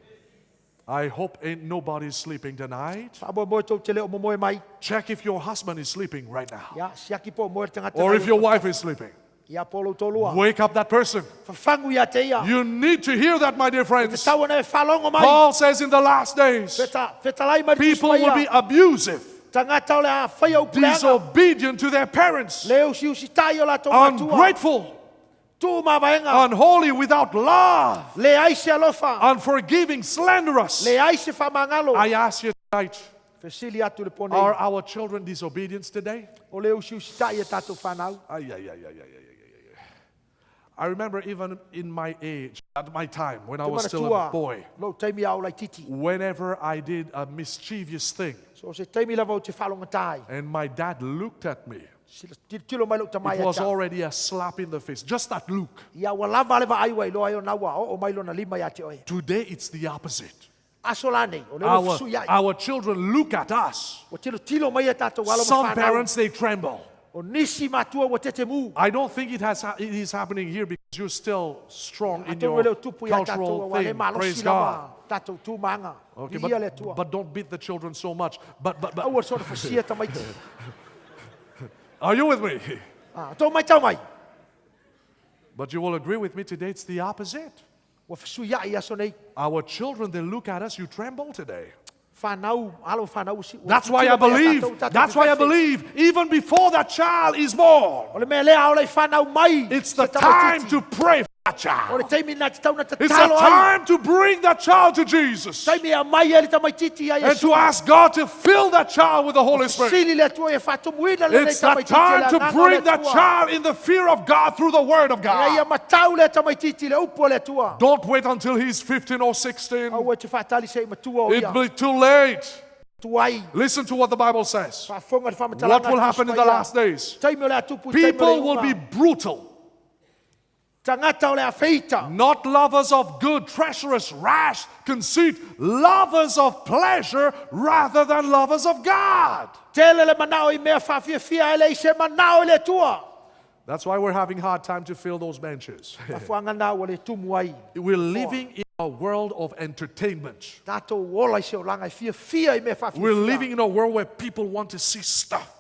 I hope ain't nobody sleeping tonight. Whamoe moe tau te leo momoe mai. Check if your husband is sleeping right now, Ia, siaki po moe le tangata. or nai if your o- wife is sleeping. Ia polo tōlua. Wake up that person. Whawhangu ia te ia. You need to hear that, my dear Te friends. tau ana e whalongo mai. Paul says in the last days, Whetalai mai people will be abusive, Tangata o le a whai au puleanga. disobedient to their parents, Le usi usi tai o lātou matua. ungrateful, Tū mavaenga. unholy, without love, Le ai se alofa. unforgiving, slanderous. Le ai se whamangalo. I ask you tonight, Fesili atu le pone. are our children disobedient today? O le usi usi tai e tātou whanau. Ay, ay, ay, ay, ay, ay, ay, ay, ay. I remember even in my age, at my time, when I Te was still a manatua, boy, Lo taimi au lai titi. whenever I did a mischievous thing So se taimi lava o te whalonga tai. and my dad looked at me, Sila tilo mai lau tamai it was a already a slap in the face, just that look. Ia ua lava le vaai wai loa i o naua o o mai lona lima ia te oe. Today it's the opposite. Aso la nei, o le o fusui ai. Our children look at us. Ua tilo tilo mai e tātou alo ma Some whanau. parents, they tremble. O nisi matua ua tete mu. I don't think it is happening here because you're still strong in Atonu your e leo tupu ia tātou cultural ua le thing. malosi Praise lava God. tātou tūmanga. Okay, Viia le Atua. but don't beat the children so much. But Aua sona fasia tamaiti. are you with me? Ah, tō mai tau mai. But you will agree with me today, it's the opposite. Ua fusui ai aso nei. Our children, they look at us, you tremble today. Whanau, alo whanau si. ua That's why titilo I mai a believe. tātou, tātou That's why I whewhewhe. believe. Even before that child is born, O le mea lea o le whanau mai. it's the se tamaititi. time to pray for that O child. le taimi nā te tauna It's the tatalo ai. time to bring that child to Jesus Taimi a mai e le tamaititi ai and to ask God to fill that child with the Holy Spirit. Sili le atua e whatumuina le nei It's the tamaititi time le to anganga o le bring that Atua. child in the fear of God through the Word of Ina ia God. matau le tamaititi le upu o le Atua. Don't wait until he's 15 or 16. Aua te whātali se i matua o ia. It'll be too late. Tuai. Listen to what the Bible says. Whaafonga te whamatalanga What will te happen in the Tusi last days? Taimi o le atupu, taimi o le People will unga. be brutal. Tagata o le afeita. Not lovers of good, treacherous, rash, conceit, lovers of pleasure rather than lovers of God. Tele le manao i mea whaafiafia e le i se manao i le Atua. That's why we're having hard time to fill those benches. Mafuanga na ua le tumu ai. We're living in a world of entertainment. Tātou ola i se olanga i fiafia i mea We're whaafiafia. living in a world where people want to see stuff,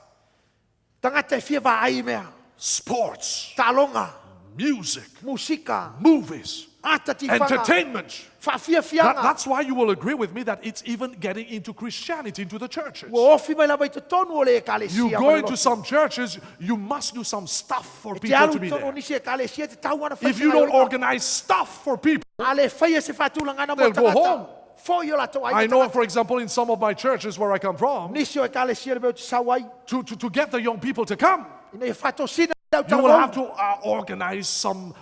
Tagata e fia vaai i mea. sports, Talonga, music, musika, movies, ata tiwhanga, entertainment. whaafiafianga. That's why you will agree with me that it's even getting into Christianity, into the churches. Ua ofi mai lava i totonu o le ekalesia. You ma go le into lotu. some churches, you must do some stuff for Te people alu to be tonu o there. nisi ekalesia te tau ana whai If you don't organize stuff for people, A le whaia se whātulangana mo They'll go tagata. home. Fo i o latou ai I know, tagata. for example, in some of my churches where I come from, Nisi o ekalesia le mea o te sau ai. to get the young people to come, Ina ia whātosina lau you will have talavou. to organize some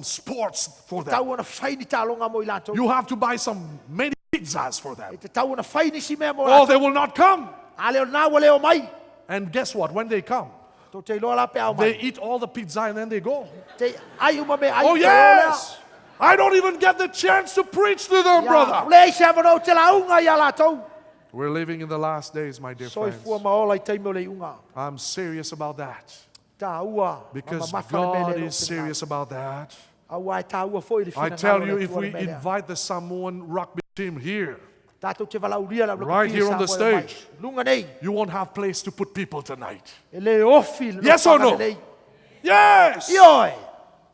sports for them. Tau ana whai ni tālonga mo i latou. You have to buy some many pizzas for them. Te tau ana whai nisi mea mo Or latou. they will not come. A leo nā ua leo mai. And guess what? When they come, Tō te iloa la pe au mai. they eat all the pizza and then they go. Te ai uma me ai Oh, te olea. yes! I don't even get the chance to preach to them, Ia, brother. Le se awano te launga ia latou. We're living in the last days, my dear Soifua friends. maola i taimi o le iunga. I'm serious about that. Tā ua. Because mamafa le mele God o is te serious about that. Aua e tāua foi le I whina tell you, if we invite the Samoan rugby team here, Tātou te valauria la Right here on the stage. Lunga nei. you won't have place to put people tonight. E le ofi le Yes or nofoanga no? lelei. Yes! Ioe.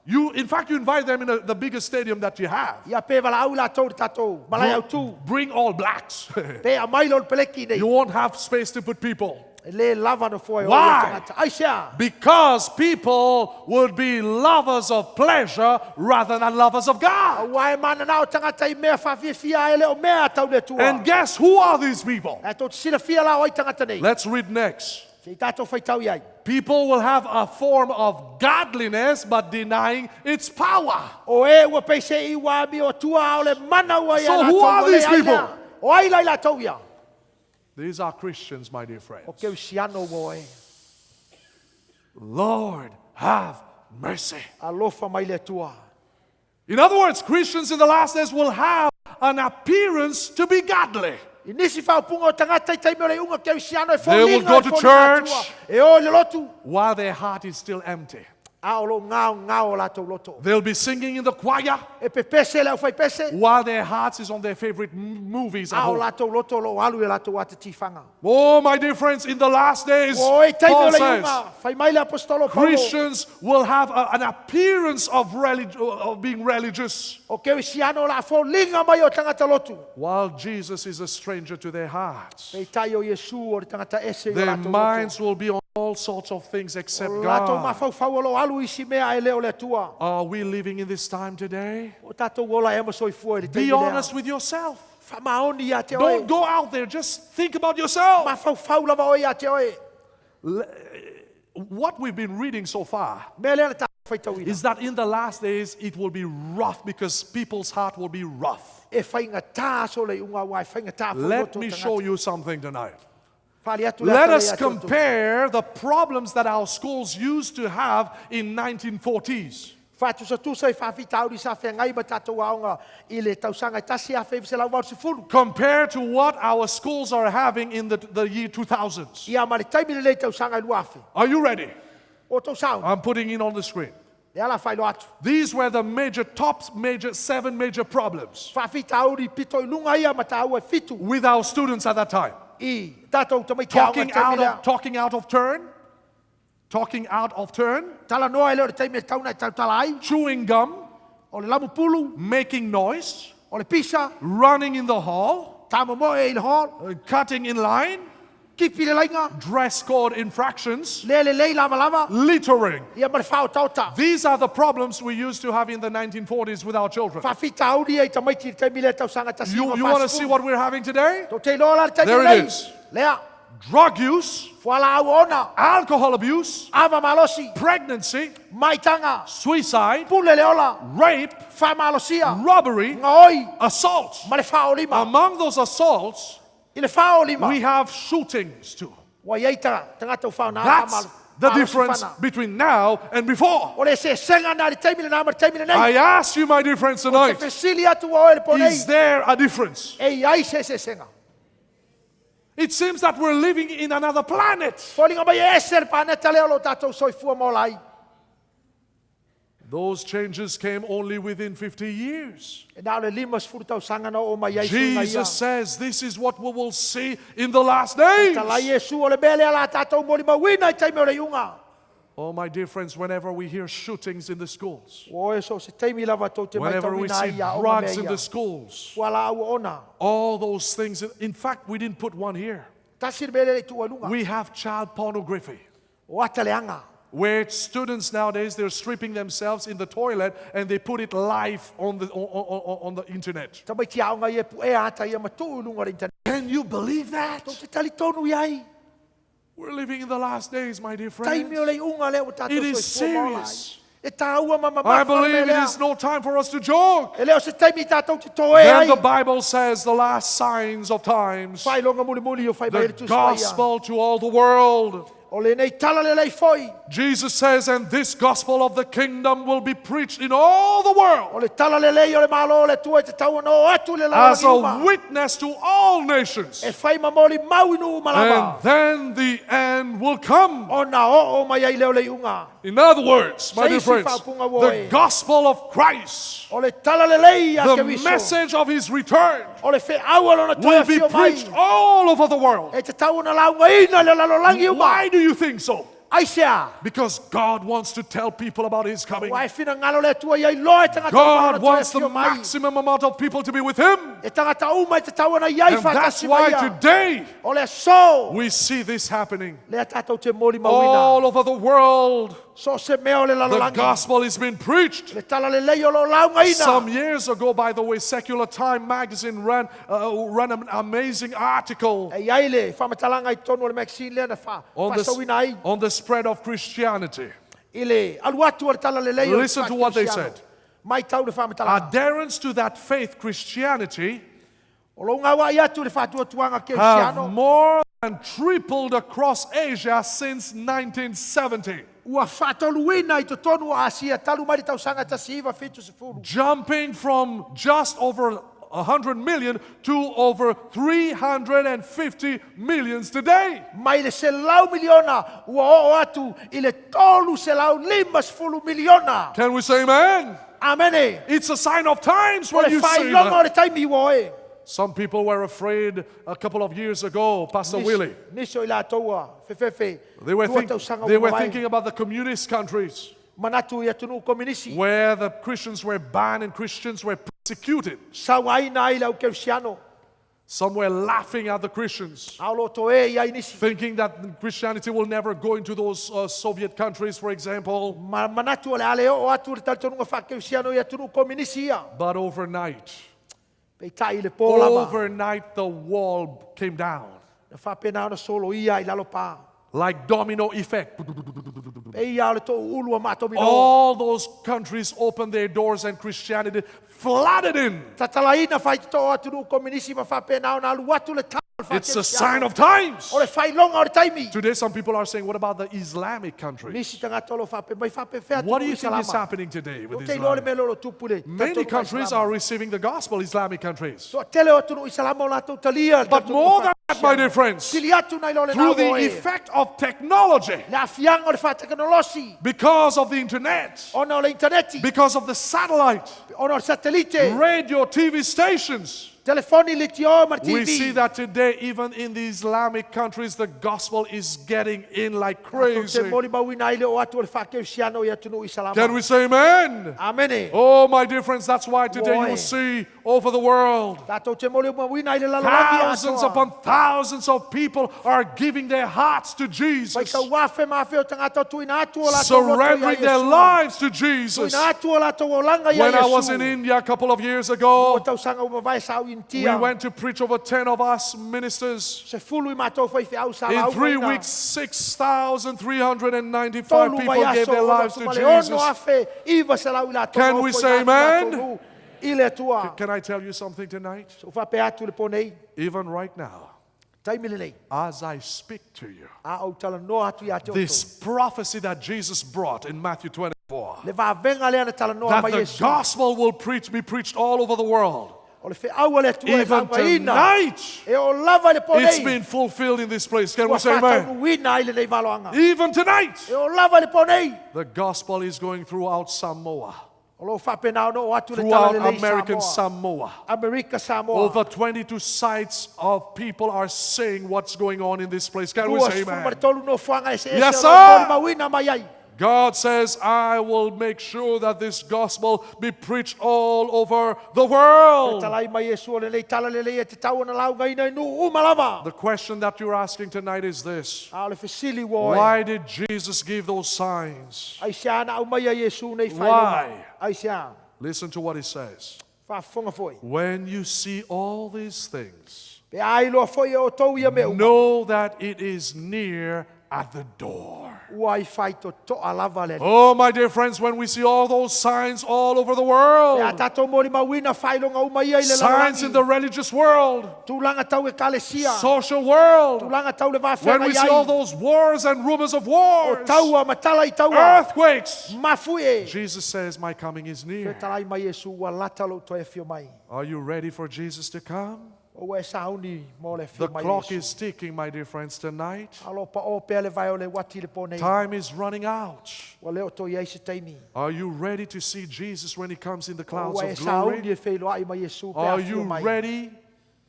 You, in fact, you invite them in the biggest stadium that you have. Ia pe valaau latou le tātou. Malai au tū. Bring all blacks. Pe a mai lo le peleki nei. You won't have space to put people. E le lava no foe o Why? ia tangata. Ai sea. Because people would be lovers of pleasure rather than lovers of God. Aua e mana nao tangata i mea whaafiafia e le o mea tau le tua. And guess who are these people? E tō te silafia la o ai tangata nei. Let's read next. Se i tātou whaitau iai. People will have a form of godliness but denying its power. O e ua peise i wā mi o tua o le mana ua ia So latou who are ua le these ai people? lea. O ai lai latou ia. These are Christians, my dear friends. O keu siano ua e. Lord, have mercy. Alofa mai le tua. In other words, Christians in the last days will have an appearance to be godly. I nisi whaupunga o tangata i taimi o le unga keu siano e They will fōlinga go e to fōlinga church. atua. E o i le lotu. While their heart is still empty. A o lo ngao ngao o latou loto. They'll be singing in the choir E pepese le au whai pese. while their hearts is on their favorite movies at A o home. latou loto lo alu e latou ate tiwhanga. Oh, my dear friends, in the last days, O e taimi o Paul le says, iunga. Whai mai le apostolo Paulo. Christians will have an appearance of being religious O keu siano la fōlinga mai o tangata lotu. while Jesus is a stranger to their hearts. Pei tai o Iesu o le tangata ese i o Their latou lotu. minds will be on all sorts of things except O latou God. mafaufau o lo alu isi mea e leo le Atua. Are we living in this time today? O tātou ola e masoifua i le Be taimi lea. honest with yourself. Whamaoni ia te oe. Don't go out there, just think about yourself. Mafaufau lava oe ia te oe. What we've been reading so far Mea lea na tātou whaitauina. is that in the last days it will be rough because people's heart will be rough. E whainga tā aso le unga wai, whainga tā whai Let me show you something tonight. Whali atu le Let ata us le ia te oto. compare the problems that our schools used to have in 1940s. Whātusatusa i whawhitauri sa whengai ma tātou aonga i le tausanga i tasi a whewise lau wau sifuru. Compared to what our schools are having in the year 2000s. Ia ma le taimi le lei tausanga i luafe. Are you ready? O tau sauna. I'm putting it on the screen. Le ala whailo atu. These were the major top major seven major problems Whawhitauri pito i lunga ia ma tāua e whitu with our students at that time. i tātou tamai te aonga i Talking taimi out lea. of talking out of turn, talking out of turn, Tala noa e leo le taimi e tauna i tautala ai. chewing gum, O le lamu pulu, making noise, o le pisa, running in the hall, tāmomoe i le hall, cutting in line, kipi le lainga, dress code infractions, le le lei lava lava, littering. ia ma le whao tauta. These are the problems we used to have in the 1940s with our children. Whawhitauri ia i tamaiti i le taimi lea tausanga tasi You, you want to see what we're having today? Tō te iloa la le taimi There it lei. is. Lea, Drug use, fuala au ona, alcohol abuse, ava malosi, pregnancy, maitanga, suicide, pule le ola, rape, whamalosia, robbery, ngaoi, assault. ma le whao lima. Among those assaults, I le whao lima, we have shootings too. wa iei tanga, tangata u whao nā That's whamalo. the difference between now and before. O le eseesega na le taimi lenā ma le taimi lenei. I ask you, my dear friends, Te tonight, fesili atu ua oe le po is nei. there a difference? E iai se eseesega. It seems that we're living in another planet. Foliga mai e ese le paneta lea o lo tatou soifua ma ola ai. Those changes came only within 50 years. E na o le 50 tausaga na oo mai ai suiga ia. Jesus says this is what we will see in the last days. Talai Iesu o le mea lea la tatou molimauina i taimi o le iuga. Oh, my dear friends, whenever we hear shootings in the schools, Ua oe so se taimi lava tou te whenever we maitauina see ai ia o drugs mea in ia. the schools, Ua la au ona. all those things. In fact, we didn't put one here. Tasi le mea lea i tua i luga. We have child pornography, O ata leaga. where students nowadays they're stripping themselves in the toilet and they put it live on the, on the internet. Tamaiti aoga ia e puea ata ia matuu i luga o le internet. Can you believe that? Tou te talitonu iai. We're living in the last days, my dear Taimi o friends. le iuga lea ua tatou It is soifua ma ola ai. serious. E tāua ma I mamafa le mea believe it lea. is no time for us to joke. E leo se taimi tatou te toe Then ai. the Bible says the last signs of times, Whailoga mulimuli o whai mai the le tusi mai ia. gospel to all the world. O lenei tala lelei foi. Jesus says, and this gospel of the kingdom will be preached in all the O world le tala lelei o le malo o le tua i te tau o atu le as lalolagi a uma. witness to all nations. E whai mamoli mau inu malava. And then the end will come. O na o o mai ai leo le iuga. In other words, my dear Seisi friends, faaupuga ua the oe. gospel of Christ, O le tala lelei a the Keriso. message of his return, O le wheaua lona toe will be afio mai. preached all over the world. E te tau na launga ina le lalolagi uma. Why do you think so? Ai se a. Because God wants to tell people about his coming. Ua e whina ngalo le atua iai loa e tangata uma God lona toe wants the afio mai. maximum amount of people to be with him. E tangata uma i te tau ana iai And that's whātasi why mai ia. today O le aso. we see this happening. Lea tātou te moli mauina. All over the world, So se mea o le the lalolagi. gospel is being preached. Le tala lelei o lo launga ina. Some years ago, by the way, Secular Time magazine ran an amazing article E iai le whamatalanga i tonu o le magazine lea na wha. on Whasawina ai. the, on the spread of Christianity. I le alu atu o le tala lelei o le Listen to what they whaakeristiano. said. Mai tau le whamatalanga. Adherence to that faith, Christianity, O lo ngā wai atu le whātuatuanga have keristiano. more than tripled across Asia since 1970, Ua whātoluina i totonu o Asia talu mai le tausanga tasi iwa whitu sefulu. jumping from just over 100 million to over 350 millions today. Mai le se lau miliona ua oo atu i le tolu se lau lima sefulu miliona. Can we say amen? Amene. It's a sign of times O when le you see whailoga o that. le taimi ua oe. Some people were afraid a couple of years ago, Pastor Willie. Nisi o i lātou whewhewhe. They were, Lua think- tausaga they ua were mai. thinking about the communist countries Manatu i atunu komunisi. where the Christians were banned and Christians were persecuted. Sauaina ai le au keristiano. Some were laughing at the Christians, Ao lo toe i ai nisi. thinking that Christianity will never go into those Soviet countries, for example. Ma, manatu o le ale o atu le talitonuga faakerisiano i atunuu kominisi ia. But overnight, Peitai i le pō lava. overnight, the wall came down Na faapena ona solo ia i lalo pā. like domino effect. E ia o le to'u ulu a maatomino. All those countries opened their doors and Christianity flooded in. Tatalaina faitito'o atunuu kominisi ma faapena ona alu atu le tala o le It's a faakerisiano. sign of times. O le failoga o le taimi. Today, some people are saying, what about the Islamic countries? Nisi tagata o lo faape mai faapefea What do atunuu you think is isalama. happening today with O te iloa le Islam? mea lea o lo tupu le Many talitonuga countries isalama. are receiving the gospel, Islamic countries. Toatele o atunuu isalama o latou talia le But talitonuga more than that, my faakerisiano. dear friends, Sili atu nai lo le through nao the oe. effect of technology, Le afiaga o le faatekonolosi. because of the internet, Ona o le interneti. because of the satellite, Ona o le satelite. radio, TV stations, Telefoni le tio ma le we see TV. that today, even in the Islamic countries, the gospel is getting in like Te crazy. moli mauina ai le o atu o le faakerisiano i atunuu isalama. Can we say amen? Amene. Oh, my dear friends, that's why today you Oi. will see over the world Tatou te moli mauina ai le lalolagi thousands atoa. upon thousands of people are giving their hearts to Pai Jesus, tau afe ma afe o tagata o tuina atu o latou loto ia surrendering their Iesu. lives to Jesus. Tuina atu o latou olaga ia When I was in Iesu. India a couple of years O ago, tausaga ua mavae sa au we Intia. went to preach over 10 of us ministers. Se fulu i matou whaiwheau sa In lauga 3 ina. weeks, 6,395 Tolu people vai gave aso their ona lives tu to ma le ono Jesus. afe iwa se lau i latou Can na we ofo i say atu latou amen? nu I le Atua. Can I tell you something tonight? So whape atu le ponei. Even right now, Taimi lenei. As I speak to you, A ou talanoa atu ia te this outou. prophecy that Jesus brought in Matthew 24, Le vavega lea na talanoa that mai the Iesu. gospel will preach, be preached all over the world. O le feau a le Atua e Even laugaina. tonight, E o lava i le po it's nei. been fulfilled in this place. Can we Ua say amen? faataunuuina ai lenei valoaga. Even tonight, E o lava i le po nei. the gospel is going throughout Samoa, O lo faapena ona oo atu le tala throughout lelei American Samoa. Samoa. Amerika Samoa. Over 22 sites of people are seeing what's going on in this place. Can we Lua say sefulu ma amen? le tolu nofoaga eseese Yes, o lo sir. molimauina mai ai. God says, I will make sure that this gospel be preached all over the world. Talai mai Iesu o lenei tala lelei e te tau ona laugaina i nuu uma lava. The question that you're asking tonight is this: A o le fesili ua oe. Why did Jesus give those signs? Ai se ana au mai a Iesu nei Why? whailoga. Ai se a. Listen to what he says. Faafofoga foi. When you see all these things, Pe ai loa foi e o tou ia mea uma. know that it is near at the door. Ua i whai to toa lava le. Oh, my dear friends, when we see all those signs all over the Pe a world, tātou molimauina whailoga uma ia i le signs in the religious world, Tulaga tau ekalesia. social world, Tulaga tau le when vawhenga we i see all ai. those wars and rumors of O wars, taua matala i taua. earthquakes, Mafue. Jesus says, My coming is near. Talai mai Iesu ua lata lou toe afio mai. Are you ready for Jesus to come? O ua e sauni mo le The afio mai clock Iesu. is ticking, my dear friends, tonight. Alo pa o pea le vai o le wati le po nei. Time is running out. Ua leo toi ai se taimi. Are you ready to see Jesus when he comes in the O clouds ua e of glory? sauni e wheiloai mai Iesu pe Are afio you mai. ready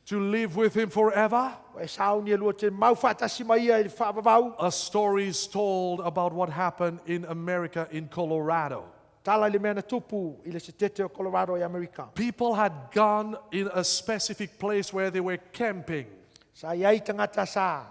to live with him forever? Ua e sauni e lua te mau whaatasi mai ia i le whaavavau. A story is told about what happened in America in Colorado. Tala i le mea na tupu i le setete o Colorado i Amerika. People had gone in a specific place where they were camping. Sa iai tangata sa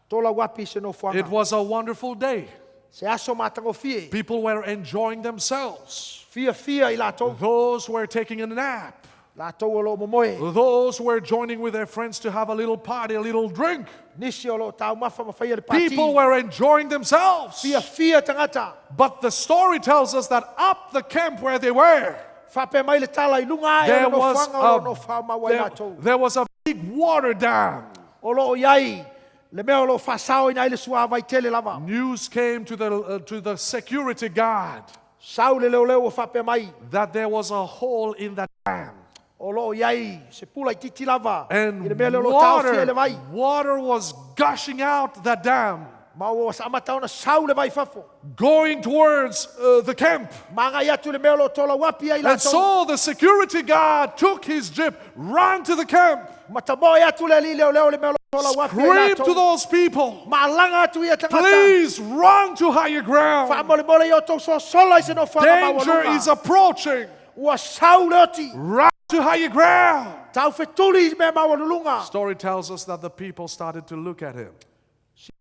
tola wapi se It nofoaga. was a wonderful day. Se aso mātangofie. People were enjoying themselves. Fia fia i lātou. Those who were taking a nap, Lātou o lo momoe. those who were joining with their friends to have a little party, a little drink. Nisi o lo tau mafa mawhaia le pati. People were enjoying themselves. Fia fia tangata. But the story tells us that up the camp where they were, Whape mai le tala i lunga ai o there le was nofoaga o lo a, nofao maua i there, lātou. there was a big water dam. O lo o iai le mea o lo whasao ina i le sua vai tele lava. News came to the security guard Sau le leo leo o whape mai. that there was a hole in that dam. O lo o iai se pula i titi lava. I And le mea leo lo tau fia le water, vai. water was gushing out that dam, Ma o sa amata ona sau le vai fafo. going towards the camp. Maangai atu le mea o lo tola wapi ai And lātou. so the security guard took his jeep, ran to the camp, Matamoe atu le li leo leo le mea o lo tola wapi ai screamed to lātou. those people, Maalaga atu ia tangata. Please run to higher ground. Whaamole mole i o tau sosola i se nofoaga Danger is maualuga. approaching. Ua sau le oti. Run to higher ground. Tau whetuli i mea maualuluga. Story tells us that the people started to look at him.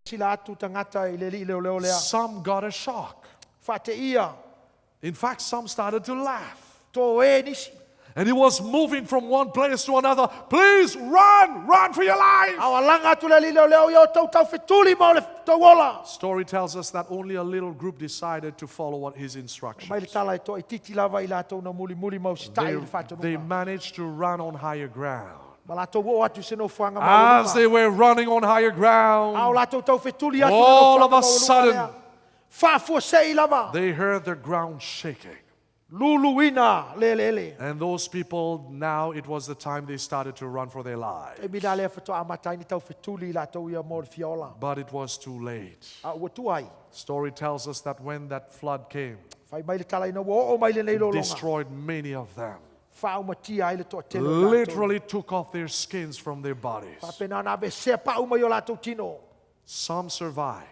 Sila atu tangata i le li leo leo lea. Some got a shock. Whate ia. In fact, some started to laugh. Tō e nisi. And he was moving from one place to another. Please run, run for your life. Au alanga atu le li leo leo i o tau tau whetuli ma o le tau ola. Story tells us that only a little group decided to follow what his Mai le instructions. tala e toa i titi lava i lātou na muli muli mau si tai They, i le whātonunga. they managed to run on higher ground. Ma lātou o atu se nofoaga As maualuga. they were running on higher Au ground, lātou tau whetuli atu le All nofoaga of a maualuga sudden- lea. Whaafua sei lava. they heard the ground shaking. Luluina le le le. And those people, now it was the time they started to run for their lives. E mina lea whatoa amatai ni tau whetuli i lātou ia mō le fiola. But it was too late. A ua tuai. Story tells us that when that flood came, Whai mai le tala ina ua oo mai le nei lolonga. destroyed many of them. Whaaumatia ai le toa tele o lātou. Literally took off their skins from their bodies. Whapena nā ve sea pau mai o lātou tino. Some survived.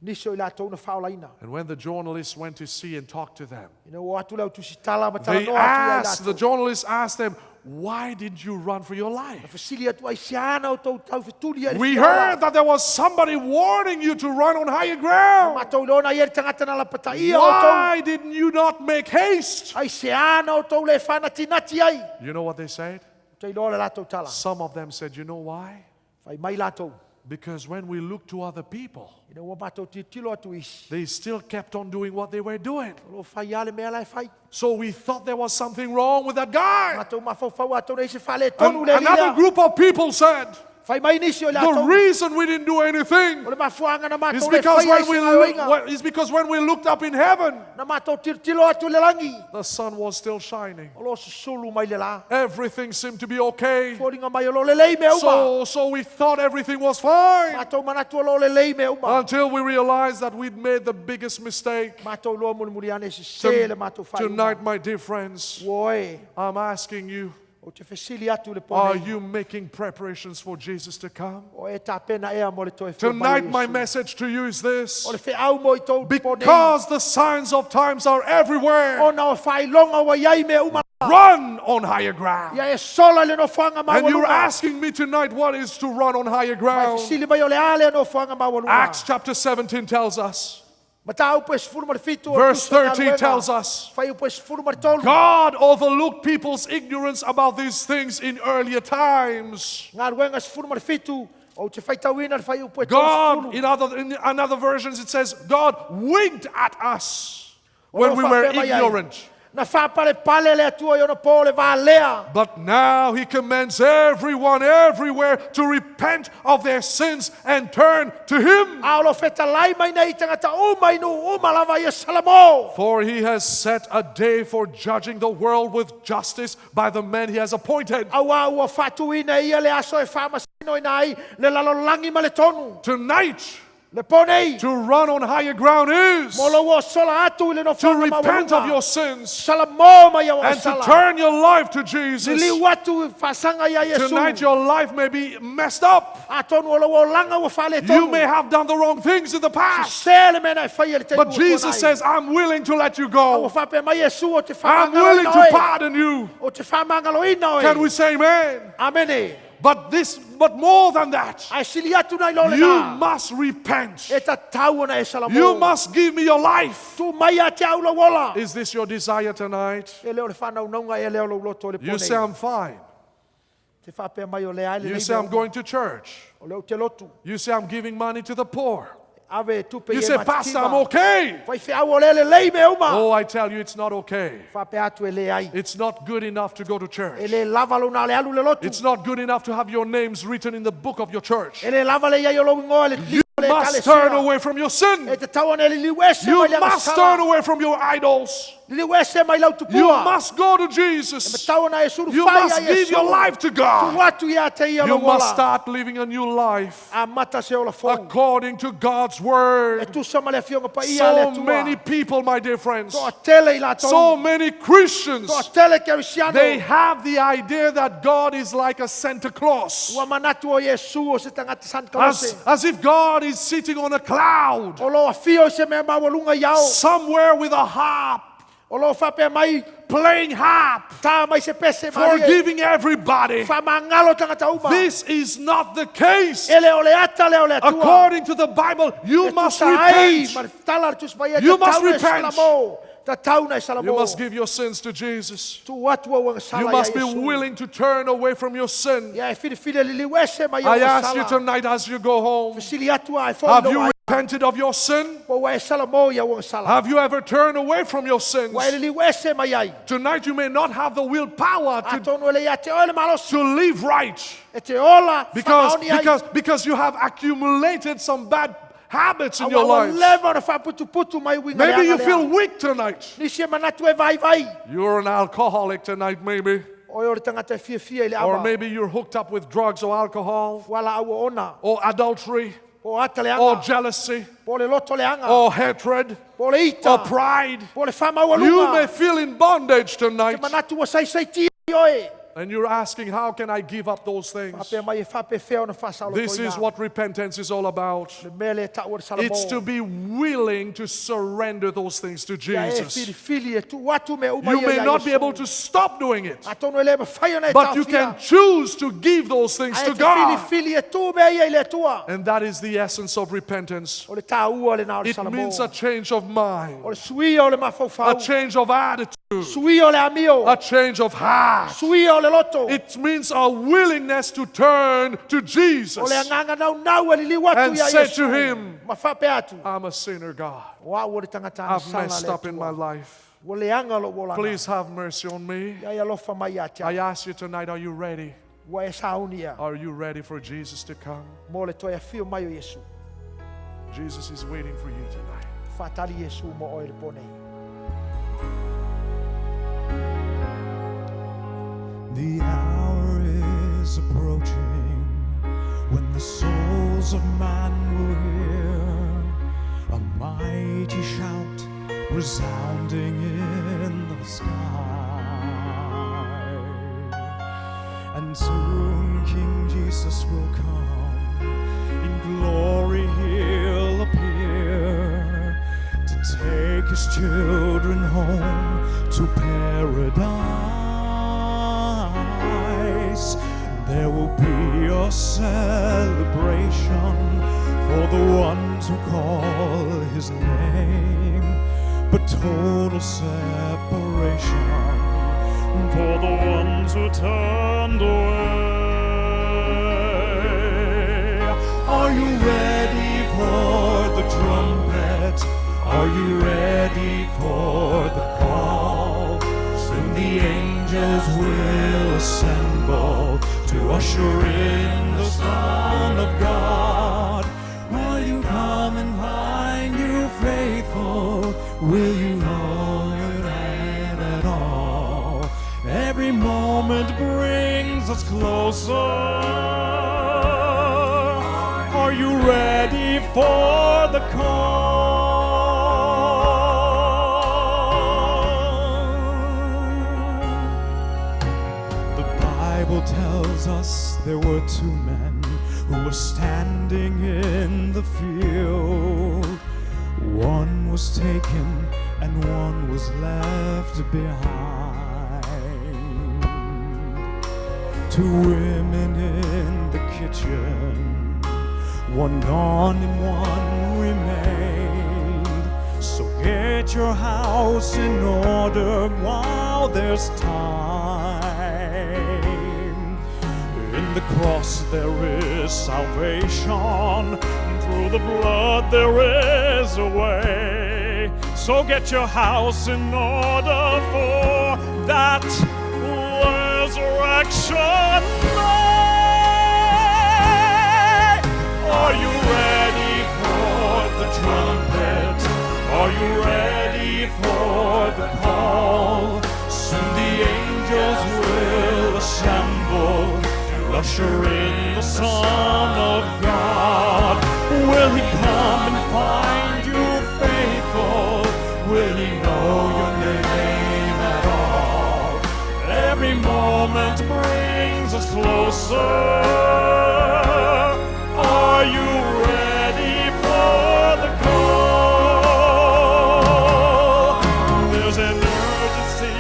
Nisi o i lātou na whaolaina. And when the journalists went to see and talk to them, Ina ua atu lau tusi tala ma tala they noa atu i ai asked, the lātou. journalists asked them, why did you run for your life? Whasili atu ai siana o tau tau whetuli ai le We fiola. heard that there was somebody warning you to run on higher ground. Mātou lona i e le tangata na lapata ia o tau. Why didn't you not make haste? Ai seana o tau le whanatinati ai. You know what they said? Tei loa le lātou tala. Some of them said, You know why? Whai mai lātou. Because when we look to other people, Ina ua mātou titilo atu isi. they still kept on doing what they were doing. O lo whai ale mea lai whai. So we thought there was something wrong with that guy. Mātou mawhauwhau atou nei se whale tonu And le another lila. group of people said, Fai mai nisi o le The atou. reason we didn't do anything O le mafuaanga na is mātou le because whai ai when we se look, gaoiga. is because when we looked up in heaven, Na mātou tirotiro atu i le langi. the sun was still shining. O lo susulu mai le la. Everything seemed to be okay. Fōringa mai o lo lelei mea uma. So we thought everything was fine Mātou manatu o lo lelei mea uma. until we realized that we'd made the biggest mistake. Mātou loa mulimuli ane se se le mātou whai uma. Tonight, my dear friends, Ua oe. I'm asking you, O te fesili atu le are pōnei. you making preparations for Jesus to come? O e tāpena ea mo le toe whio mai Tonight, my Iesu. message to you is this. O le wheau mo i tō pōnei. Because the signs of times are everywhere, Ona o whailonga wa iai mea uma. run on higher ground. Ia e sola le nofoanga And you're maualuga. asking me tonight what is to run on higher Mai ground. fesili mai o le ale nofoanga maualuga. Acts chapter 17 tells us, Mata upo e sefulu ma le fitu o le verse tusi o 13 galuega. tells us, Whai upo e sefulu ma le tolu. God overlooked people's ignorance about these things in earlier times. Galuega sefulu ma le fitu. O te whaitauina le whai upo e tolu God, sefulu. in another versions, it says, God winked at us when O we were whapea mai ai. ignorant. Na whapale pale le atua i ona pō le vālea. But now he commands everyone everywhere to repent of their sins and turn to him. A o lo whetalai mai nei tangata uma inu uma lava ia Salamo. For he has set a day for judging the world with justice by the man he has appointed. Aua ua whatuina ia le aso e whamasino ina ai le lalolangi ma le tonu. Tonight, Le pōnei. to run on higher ground is Mo lo ua sola atu i le to nofoanga repent of maualuga. your sins Salamo mai au and to sala. turn your life to Jesus. Liliu atu i whasanga ia Yesu. Tonight, your life may be messed up. A tonu o lo ua langa ua whale tonu. You may have done the wrong things in the past. Se le mena e whai e le But Jesus says, I'm willing to let you Ua go. whapea mai Yesu o te I'm willing whamangaloina to oe. pardon you. O te whamangaloina oe. Can we say amen? Amene. But more than that, Ai sili atu nai lo le you na. must repent. E ta tau ona e Salamo. You must give me your life. Tu mai a te au la wola. Is this your desire tonight? E leo le whanau naunga e leo lo loto le You say, pōnei. I'm fine. Te whapea mai o le ai le You nei say, I'm mea uma. going to church. O leo te lotu. You say, I'm giving money to the poor. Ave e tupe You i e say, Pastor, I'm matitiva. okay. Whai whiau o le le lei mea uma. Oh, I tell you, it's not okay. Whapea atu e le ai. It's not good enough to go to E church. le lava lo nā le alu le lotu. It's not good enough to have your names written in the book of your church. E le lava le iai o lo ingoa le You le must turn away from your sin. E te tau ana e liliu ese mai You le must agasala. turn away from your idols. Liliu ese mai lau You tupua. must go to Jesus. Tau ana e suru You whai must a give Yesu. your life to God. Tu atu ia te ia You lo must wola. start living a new life A mata se ola fou. according to God's E word. tusa ma le afioga pa ia le So atua. many people, my dear friends, Toa tele i lātou. so many Christians, Toa tele kerisiano. they have the idea that God is like a Santa Claus. Ua manatu o Yesu o se tangata San Kalose. As if God is sitting on a cloud O lo afio i se mea maualunga i ao. somewhere with a harp, O lo whapea mai playing harp, tā mai se pese marie. forgiving everybody. Whamangalo tangata uma. This is not the case. E le o le ata le o le atua. According to the Bible, you E must tusa ai, repent. ma le tala le tusa mai e You te must tauna e repent. Salamo. Te tauna e Salamo. You must give your sins to Jesus. Tu atu au sala You ia must be Yesu. willing to turn away from your sin. Ia e whiriwhiri liliu ese mai I au ask you sala. tonight as you go home, Fesili atu ai fo have lo you ai. repented of your sin? Po ua e Salamo ia au sala. Have you ever turned away from your sins? Ua e liliu ese mai ai. Tonight you may not have the willpower to, Atonu e le ia te oe le malosi. to live right E te ola because, whamaoni ai. because you have accumulated some bad habits in Aua your ua life. leva ona whaputuputu mai uiga Maybe le you anga feel lea. weak tonight. Nisi e manatu e vai vai. You're an alcoholic tonight, maybe. Oe o le tangata e fiafia i le Or awa. maybe you're hooked up with drugs or alcohol Wala aua ona. or adultery Po ata le or anga. jealousy Po le loto le anga. or hatred Po le ita. or pride. Po le whamaualuga. You may feel in bondage Te tonight. manatu ua saisai tia i oe. And you're asking, how can I give up those things? Whapea mai e whape whea ona whasalo This is what repentance is all about. Le mele e tau o le Salamo. It's to be willing to surrender those things to Ia e Jesus. whiriwhiri e tu atu me uma You ia may ia not be Yesu. able to stop doing it, Atonu e le mawhai ona e but you tāwhia. can choose to give those things Ae to te God. whiriwhiri e tū mea ia i le Atua. And that is the essence of repentance. O le tāua le nā o le It Salamo. means a change of mind, O le suia o le a mafaufau. change of attitude, Suia o le amio. a change of heart. Suia o le loto. It means a willingness to turn to O le Jesus anganga nau nau e liliu atu and ia say Yesu. to him, Ma whape atu. I'm a sinner, God. O au o le tangata ana I've sala messed le up in my Atua. life. Ua leanga lo uolanga. Please have mercy on me. Ia ia lofa mai ia te I au. ask you tonight, are you ready? Ua e sauni ea Are you ready for Jesus to come? Mo le toe afio mai o Iesu. Jesus is waiting for you tonight. Faatali Iesu mo oe i le po nei. The hour is approaching when the souls of man will hear a mighty shout resounding in the sky. And soon King Jesus will come, in glory he'll appear to take his children home to paradise. There will be a celebration for the ones who call his name, but total separation for the ones who turned away. Are you ready for the trumpet? Are you ready for the call? Soon the angels will assemble to usher in the Son of God. Will you come and find you faithful? Will you know your name at all? Every moment brings us closer. Are you ready for the call? The Bible tells us there were two men who were standing in the field. One was taken and one was left behind. Two women in the kitchen, one gone and one remained. So get your house in order while there's time. In the cross there is salvation, through the blood there is a way. So get your house in order for that resurrection day. Are you ready for the trumpet? Are you ready for the call? Soon the angels will assemble to usher in the Son of God. Will he come and find you faithful? Will he know your name at all? Every moment brings us closer. Are you ready for the call? There's an urgency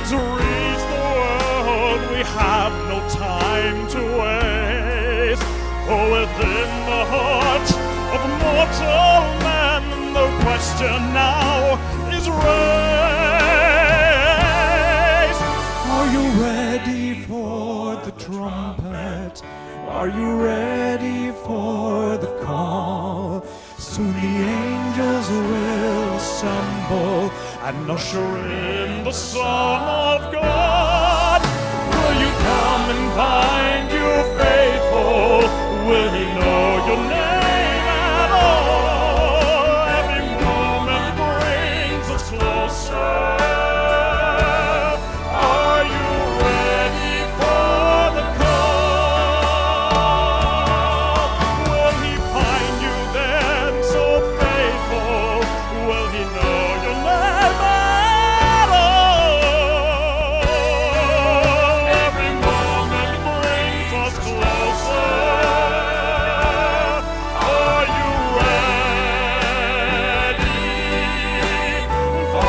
to reach the world. We have no time to waste. For within the heart of mortal man, the question now is raised. Are you ready for the trumpet? Are you ready for the call? Soon the angels will assemble and usher in the Son of God. Will you come and find you faithful? Will he know your name at all? Every moment brings us closer. Are you ready for the call? Will he find you then so faithful? Will he know your name at all? Every moment brings us closer. Are you ready for the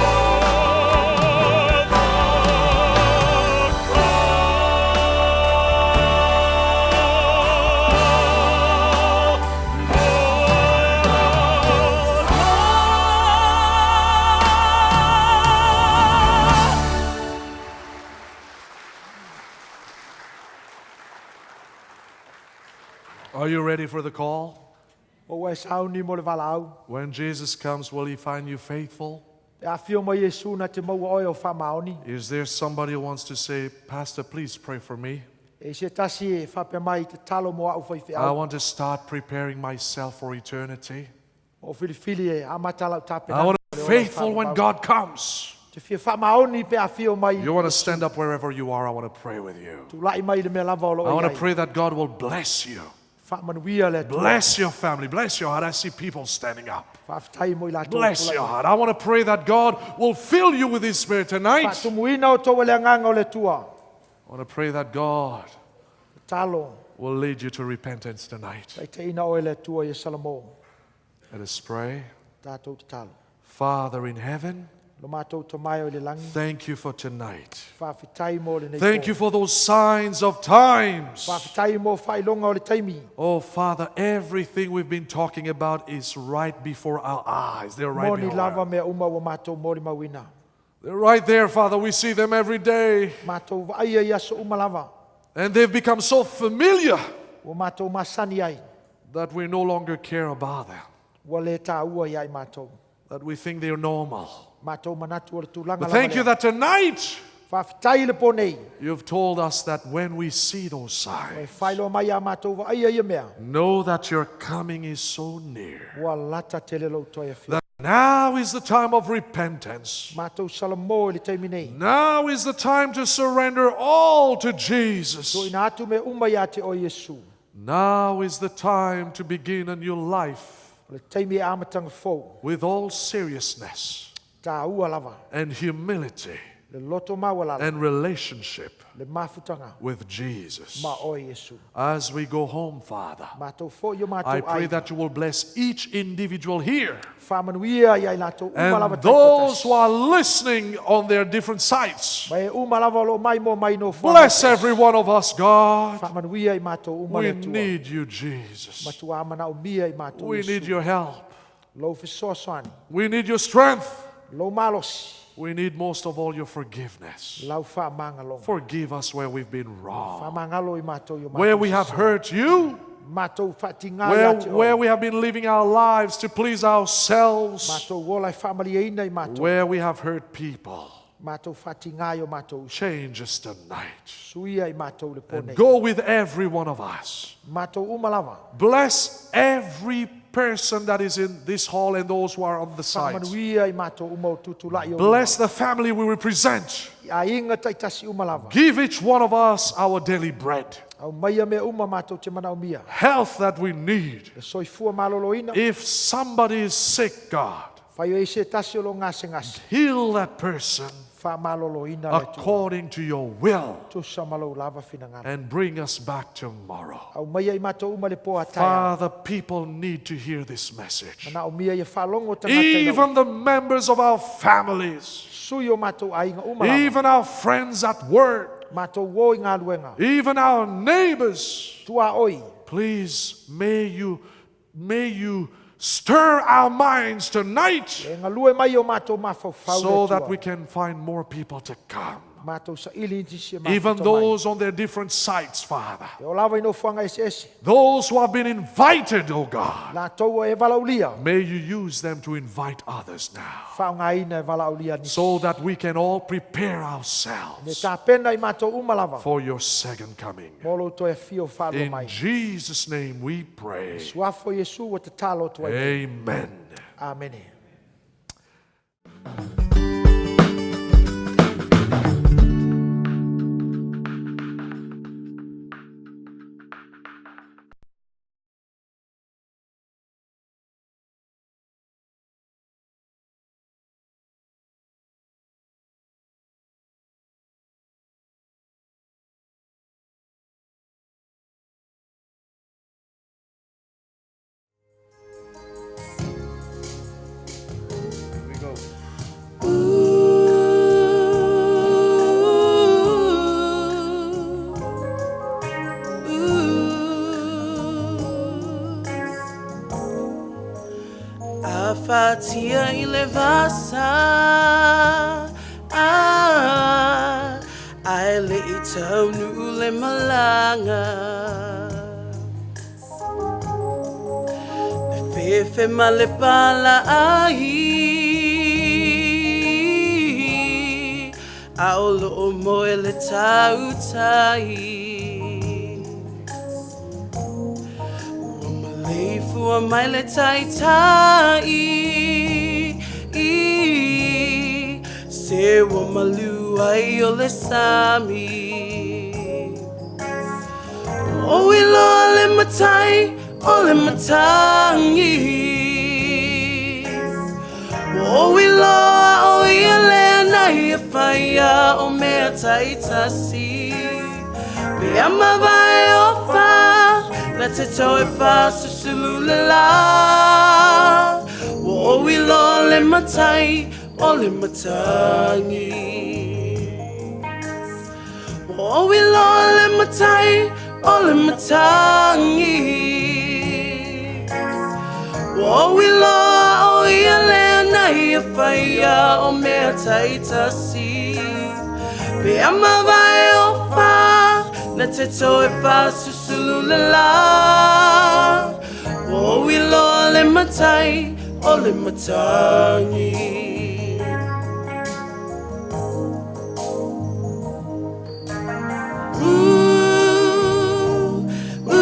Are you ready for the call? O ua e sauni mo le valaau. When Jesus comes, will he find you faithful? E afio mai Iesu na te maua oe o whamaoni. Is there somebody who wants to say, Pastor, please pray for me? E se tasi e whapea mai te talo mo au I whaiwheau. want to start preparing myself for eternity. O whiriwhiri e amata lau tāpena. I want to be faithful when God comes. Te fia whaamaoni pe a whio mai. You want to stand up wherever you are. I want to pray with you. Tūlai mai le mea lava o lo I want ai. to pray that God will bless you. Whaamanuia le Atua. Bless your family. Bless your heart. I see people standing up. Whaafetai mo i lātou Bless tūlai your mai. heart. I want to pray that God will fill you with His Spirit tonight. Whaatumuina o tō le anganga o le tua. I want to pray that God Talo. will lead you to repentance tonight. Tai te ina oe le Atua ia Salamo. Let us pray. Tātou te talo. Father in heaven, Lo mātou tō mai o le langi. thank you for tonight. Whaafetai mo le nei Thank pō. you for those signs of times. Whaafetai mo whailonga o le taimi. Oh, Father, everything we've been talking about is right before our eyes. They're right Moni before. lava mea uma ua mātou mori mauina. They're right there, Father. We see them every day. Mātou vaaia i aso uma lava. And they've become so familiar Ua mātou masani ai. that we no longer care about them, Ua le tā ua i ai mātou. that we think they're normal. Mātou manatu o le tūlanga But lava thank you lea. that tonight Whaafetai le pō nei. you've told us that when we see those E signs, whailoa mai a mātou vaaia ia mea. know that your coming is so near. Ua lata tele lou toi a whio. That now is the time of repentance. Mātou Salamo i le taimi nei. Now is the time to surrender all to Jesus. Tuina atu me uma ia te o Iesu. Now is the time to begin a new life O le taimi e amatanga fou. with all seriousness Tā ua lava. and humility Le loto mawalala. and relationship Le mafutanga. with Jesus. Ma o Iesu. As we go home, Father, Mātou fo i o mātou I pray ai. that you will bless each individual here Whaamanuia i ai lātou uma lava and those taitotasi. who are listening on their different sites. Ma e uma lava o lo mai mo mai no whaamanuia. Bless every one of us, God. Whaamanuia i mātou uma We le Atua. need you, Jesus. Matua amana o mia i mātou We Iesu. need your help. Lou fesoasoani. We need your strength. Lou malosi. We need most of all your forgiveness. Lau whaamangalo. Forgive us where we've been wrong, Whaamangalo i mātou i o mātou where we have sese. hurt you, Mātou whaatinga where, ia te where oe. we have been living our lives to please ourselves, Mātou wola i whaamaliaina i mātou. where we have hurt people. Mātou whaatinga i o mātou uso. Change us tonight Suia i mātou le pō and nei. go with every one of us. Mātou uma lava. Bless every person that is in this hall and those who are on the sides. Whaamanuia i mātou uma o tutulai o Bless the family we represent. luma. I a inga taitasi uma lava. Give each one of us our daily bread, Au mai a mea uma mātou te mana o mia. health that we need. Le soifua maloloina. If somebody is sick, God, Whai o e se tasi o lo ngase ngase. heal that person Whaamaloloina le Atua. according to your will Tusa malo lava whinangara. and bring us back tomorrow. Au mai ai mātou uma le pō a taia. Father, people need to hear this message. Mana o mia i whalongo tangata i lau. Even the members of our families, Sui o mātou ainga uma lava. even our friends at work, Mātou wo i ngā luenga. even our neighbors. Tua oi. Please, may you stir our minds tonight E ngā lue mai o mātou mawhauwhau so le that Atua. we can find more people to come. Mātou sa ili inti si e mātou Even mai. those on their different sites, Father. E o lava i no fuanga ese ese. Those who have been invited, oh God, Lātou e valaulia. may you use them to invite others now Whaongaina e valaulia nisi. so that we can all prepare Ne ourselves tā pena i mātou uma lava. for your second coming. Mō lo toe whio whalo In mai. Jesus' name we pray. Suafo Iesu o te talo tua i. Amen. Amene. Here we go. A fatia i le vasa ah, Ai le i taunu le malanga Le fefe ma le pala ai Ao lo o moe le tau tai. Fua mai le taitai i Se ua malu ai o le sami O i loa le matai o le matangi O i loa o ia lea na ia whaia o mea taitasi Pe ama vai o wha na te tau e wha susulu le la O i loa le matai o le matangi O i loa le matai o le matangi O i loa o ia lea na ia whaia o mea taitasi Pe ama vai o wha na te tau e wha susulu le la O i loa le matai o le matangi Ooh, ooh,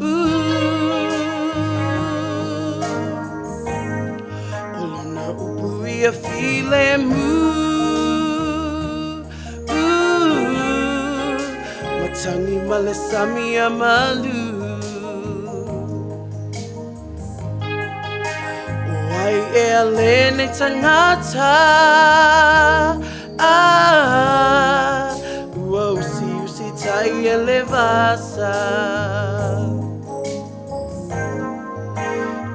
ooh. O lona upu ia file mu Ooh, Matangi ma le sami a malu O ai e a lene tangata Ah, ua usi usi tai e le vasa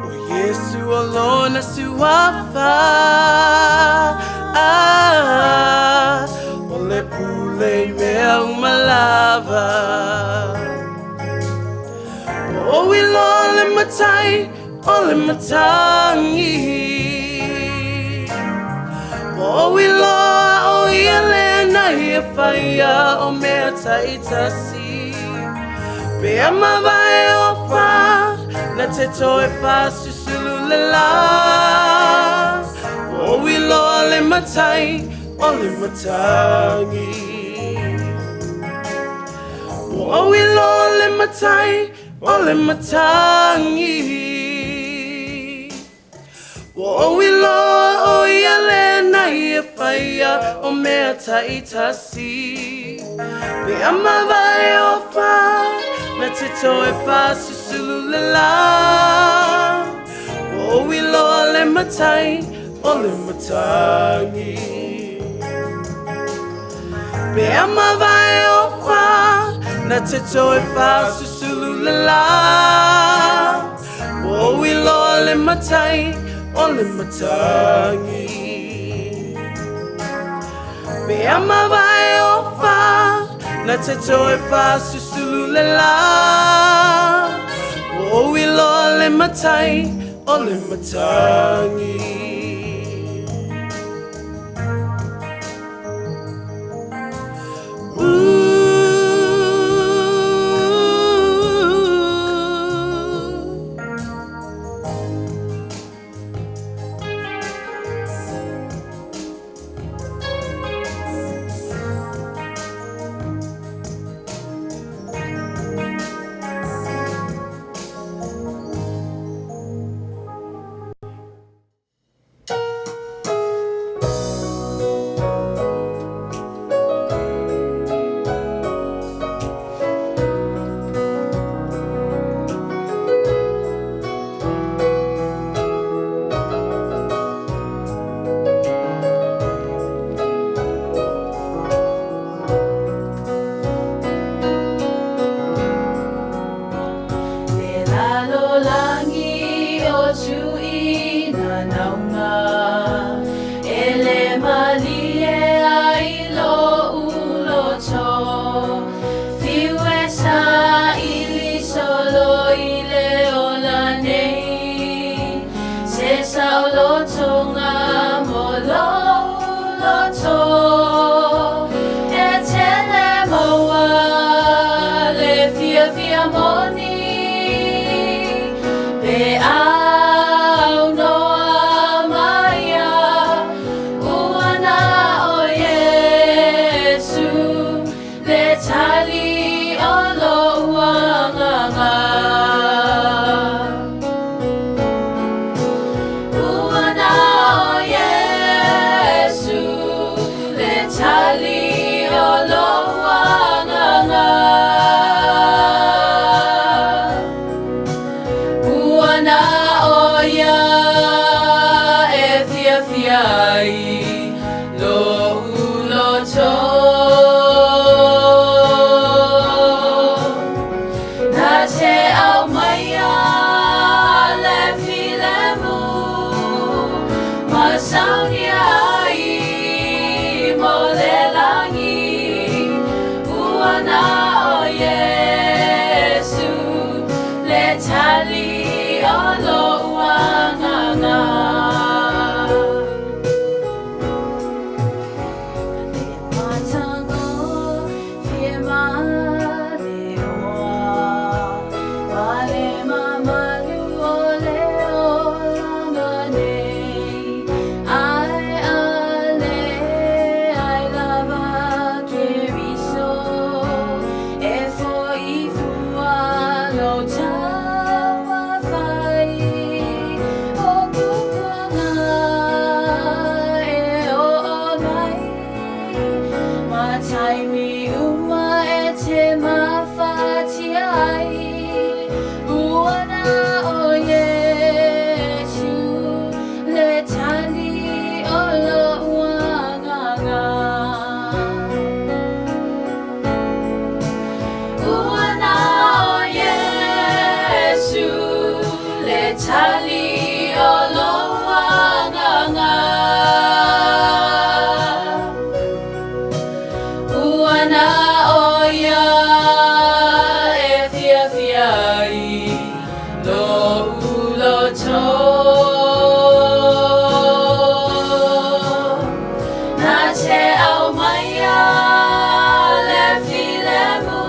O Yesu o lona suafa Ah, o le pule i mea umalava O i loa le matai o le matangi O i loa o ia lea na ia whaia o mea taitasi Pe ama vai o wha na te toe wha susulu le la O i loa le matai o le matangi O i loa le matai o le matangi O i loa o ia lea na ia whaia o mea taitasi Pe ama vai o wha na te toe wha susulu le la O i loa le matai o le matangi Pe ama vai o wha na te toe wha susulu le la O i loa le matai o le matangi Pe ama vai o wha na te toe wha susulu le la O i loa le matai o le matangi Ooh. Le lalolangi o tuina naunga E le malie ai lo uloto Fiue sa ili solo i le ola nei Se sa o loto ngā mo lo uloto E tele maua le fia fia moni Pe au noa maia ua na o Iesu Le tali o loa Masaunia ai mo le langi Ua na o Yesu Le tali o lo uanganga Taimi uma e te mawhati ai Uana o Yesu Le tali o lo uanganga Uana o Yesu Le tali o lo uanganga Uana o ia e fia fia i lo ulo tō. Nā te au mai a le filemu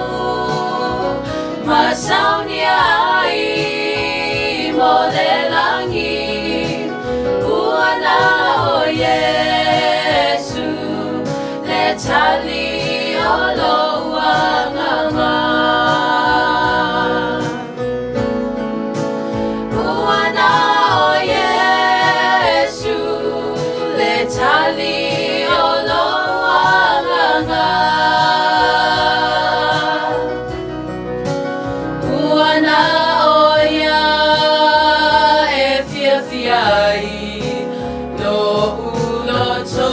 Masaunia ai mo le langi Uana o Yesu Le tali o lo uanganga Uana o Yesu Le tali o lo uanganga Uana o ia e fia fia i lo ulo tō.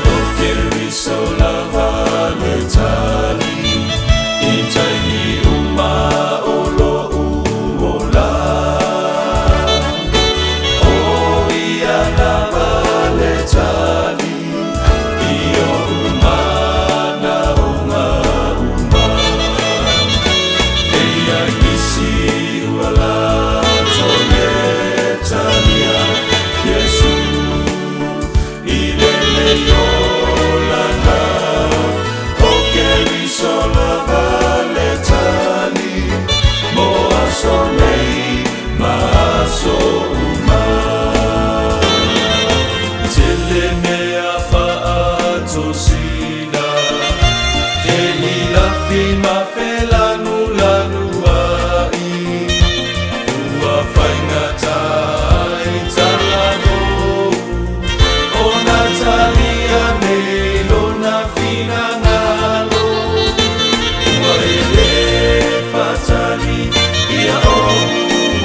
O ke tosina Ke ilafi mafelanu lanu ai Ua faigata ai talano Ona talia nei lona finagalo Ua ele fatali ia ou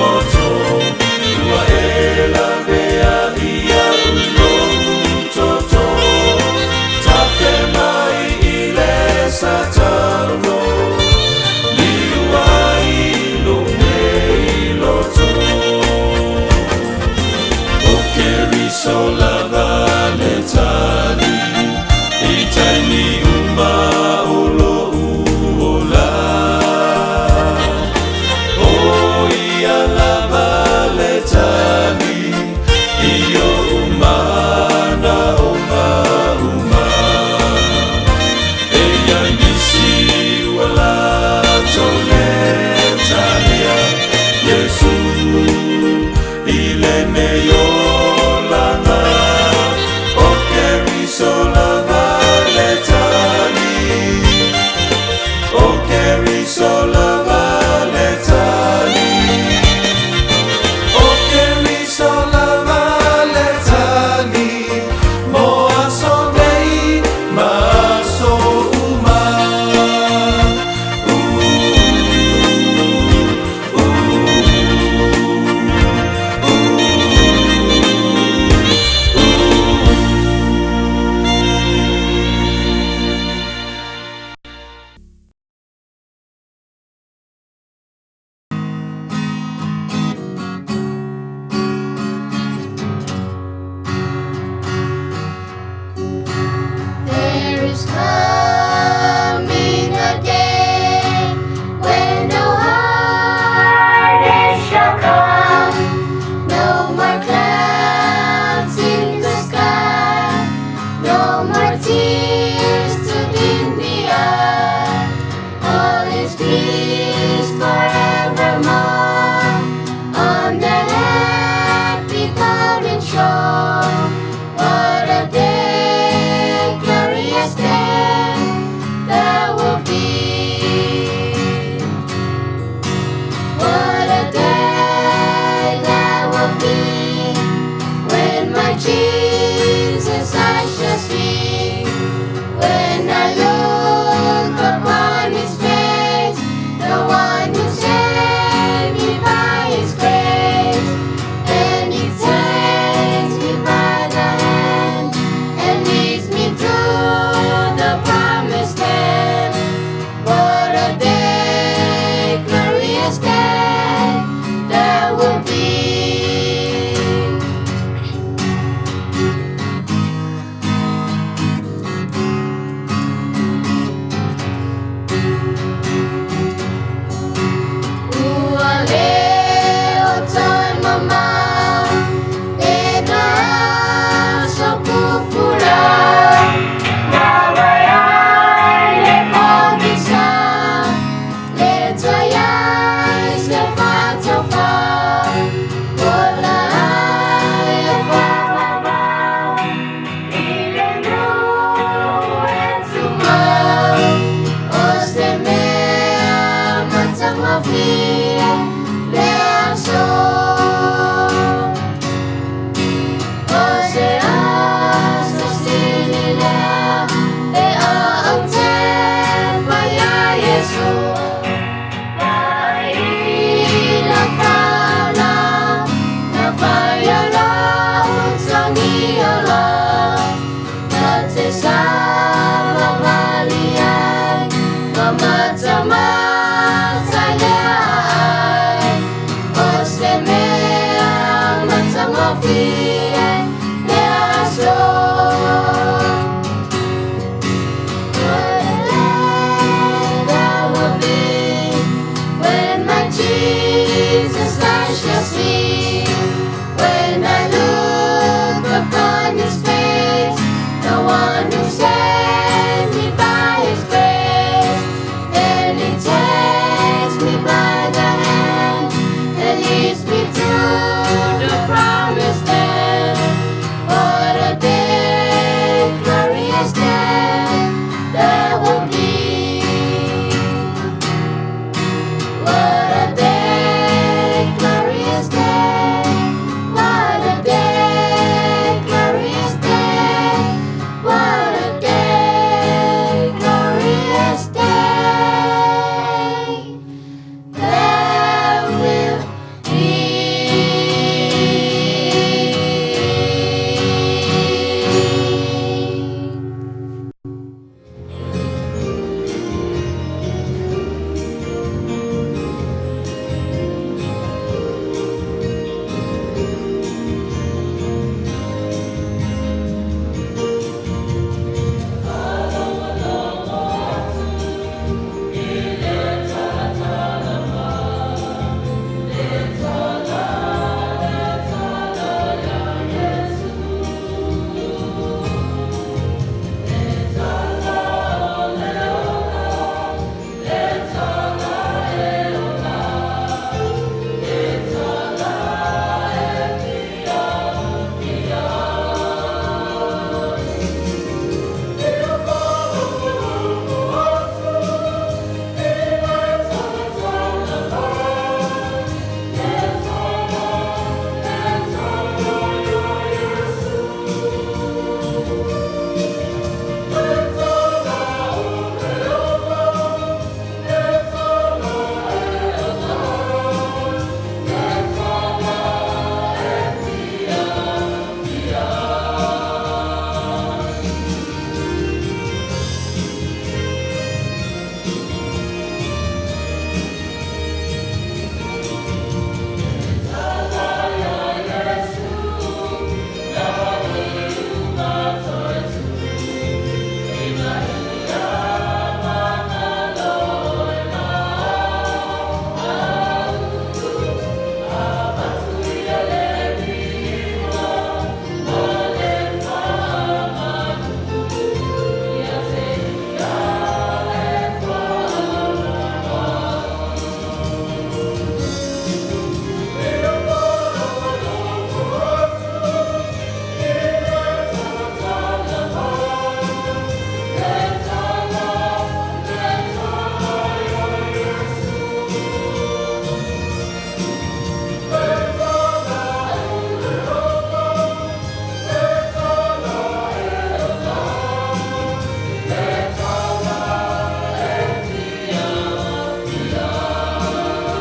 moto Ua e lavea ia ulou toto Tafe mai i le satalo Liu ai lou nei loto O Keriso lava le tali I taimi uma o lo'u ola O ia lava le tali I o'u manaoga uma E iai nisi ua latou lē talia Iesu i lenei olaga O Keriso lava le tali O Keriso lava le tali O Keriso lava le tali Mo aso nei ma aso uma. There is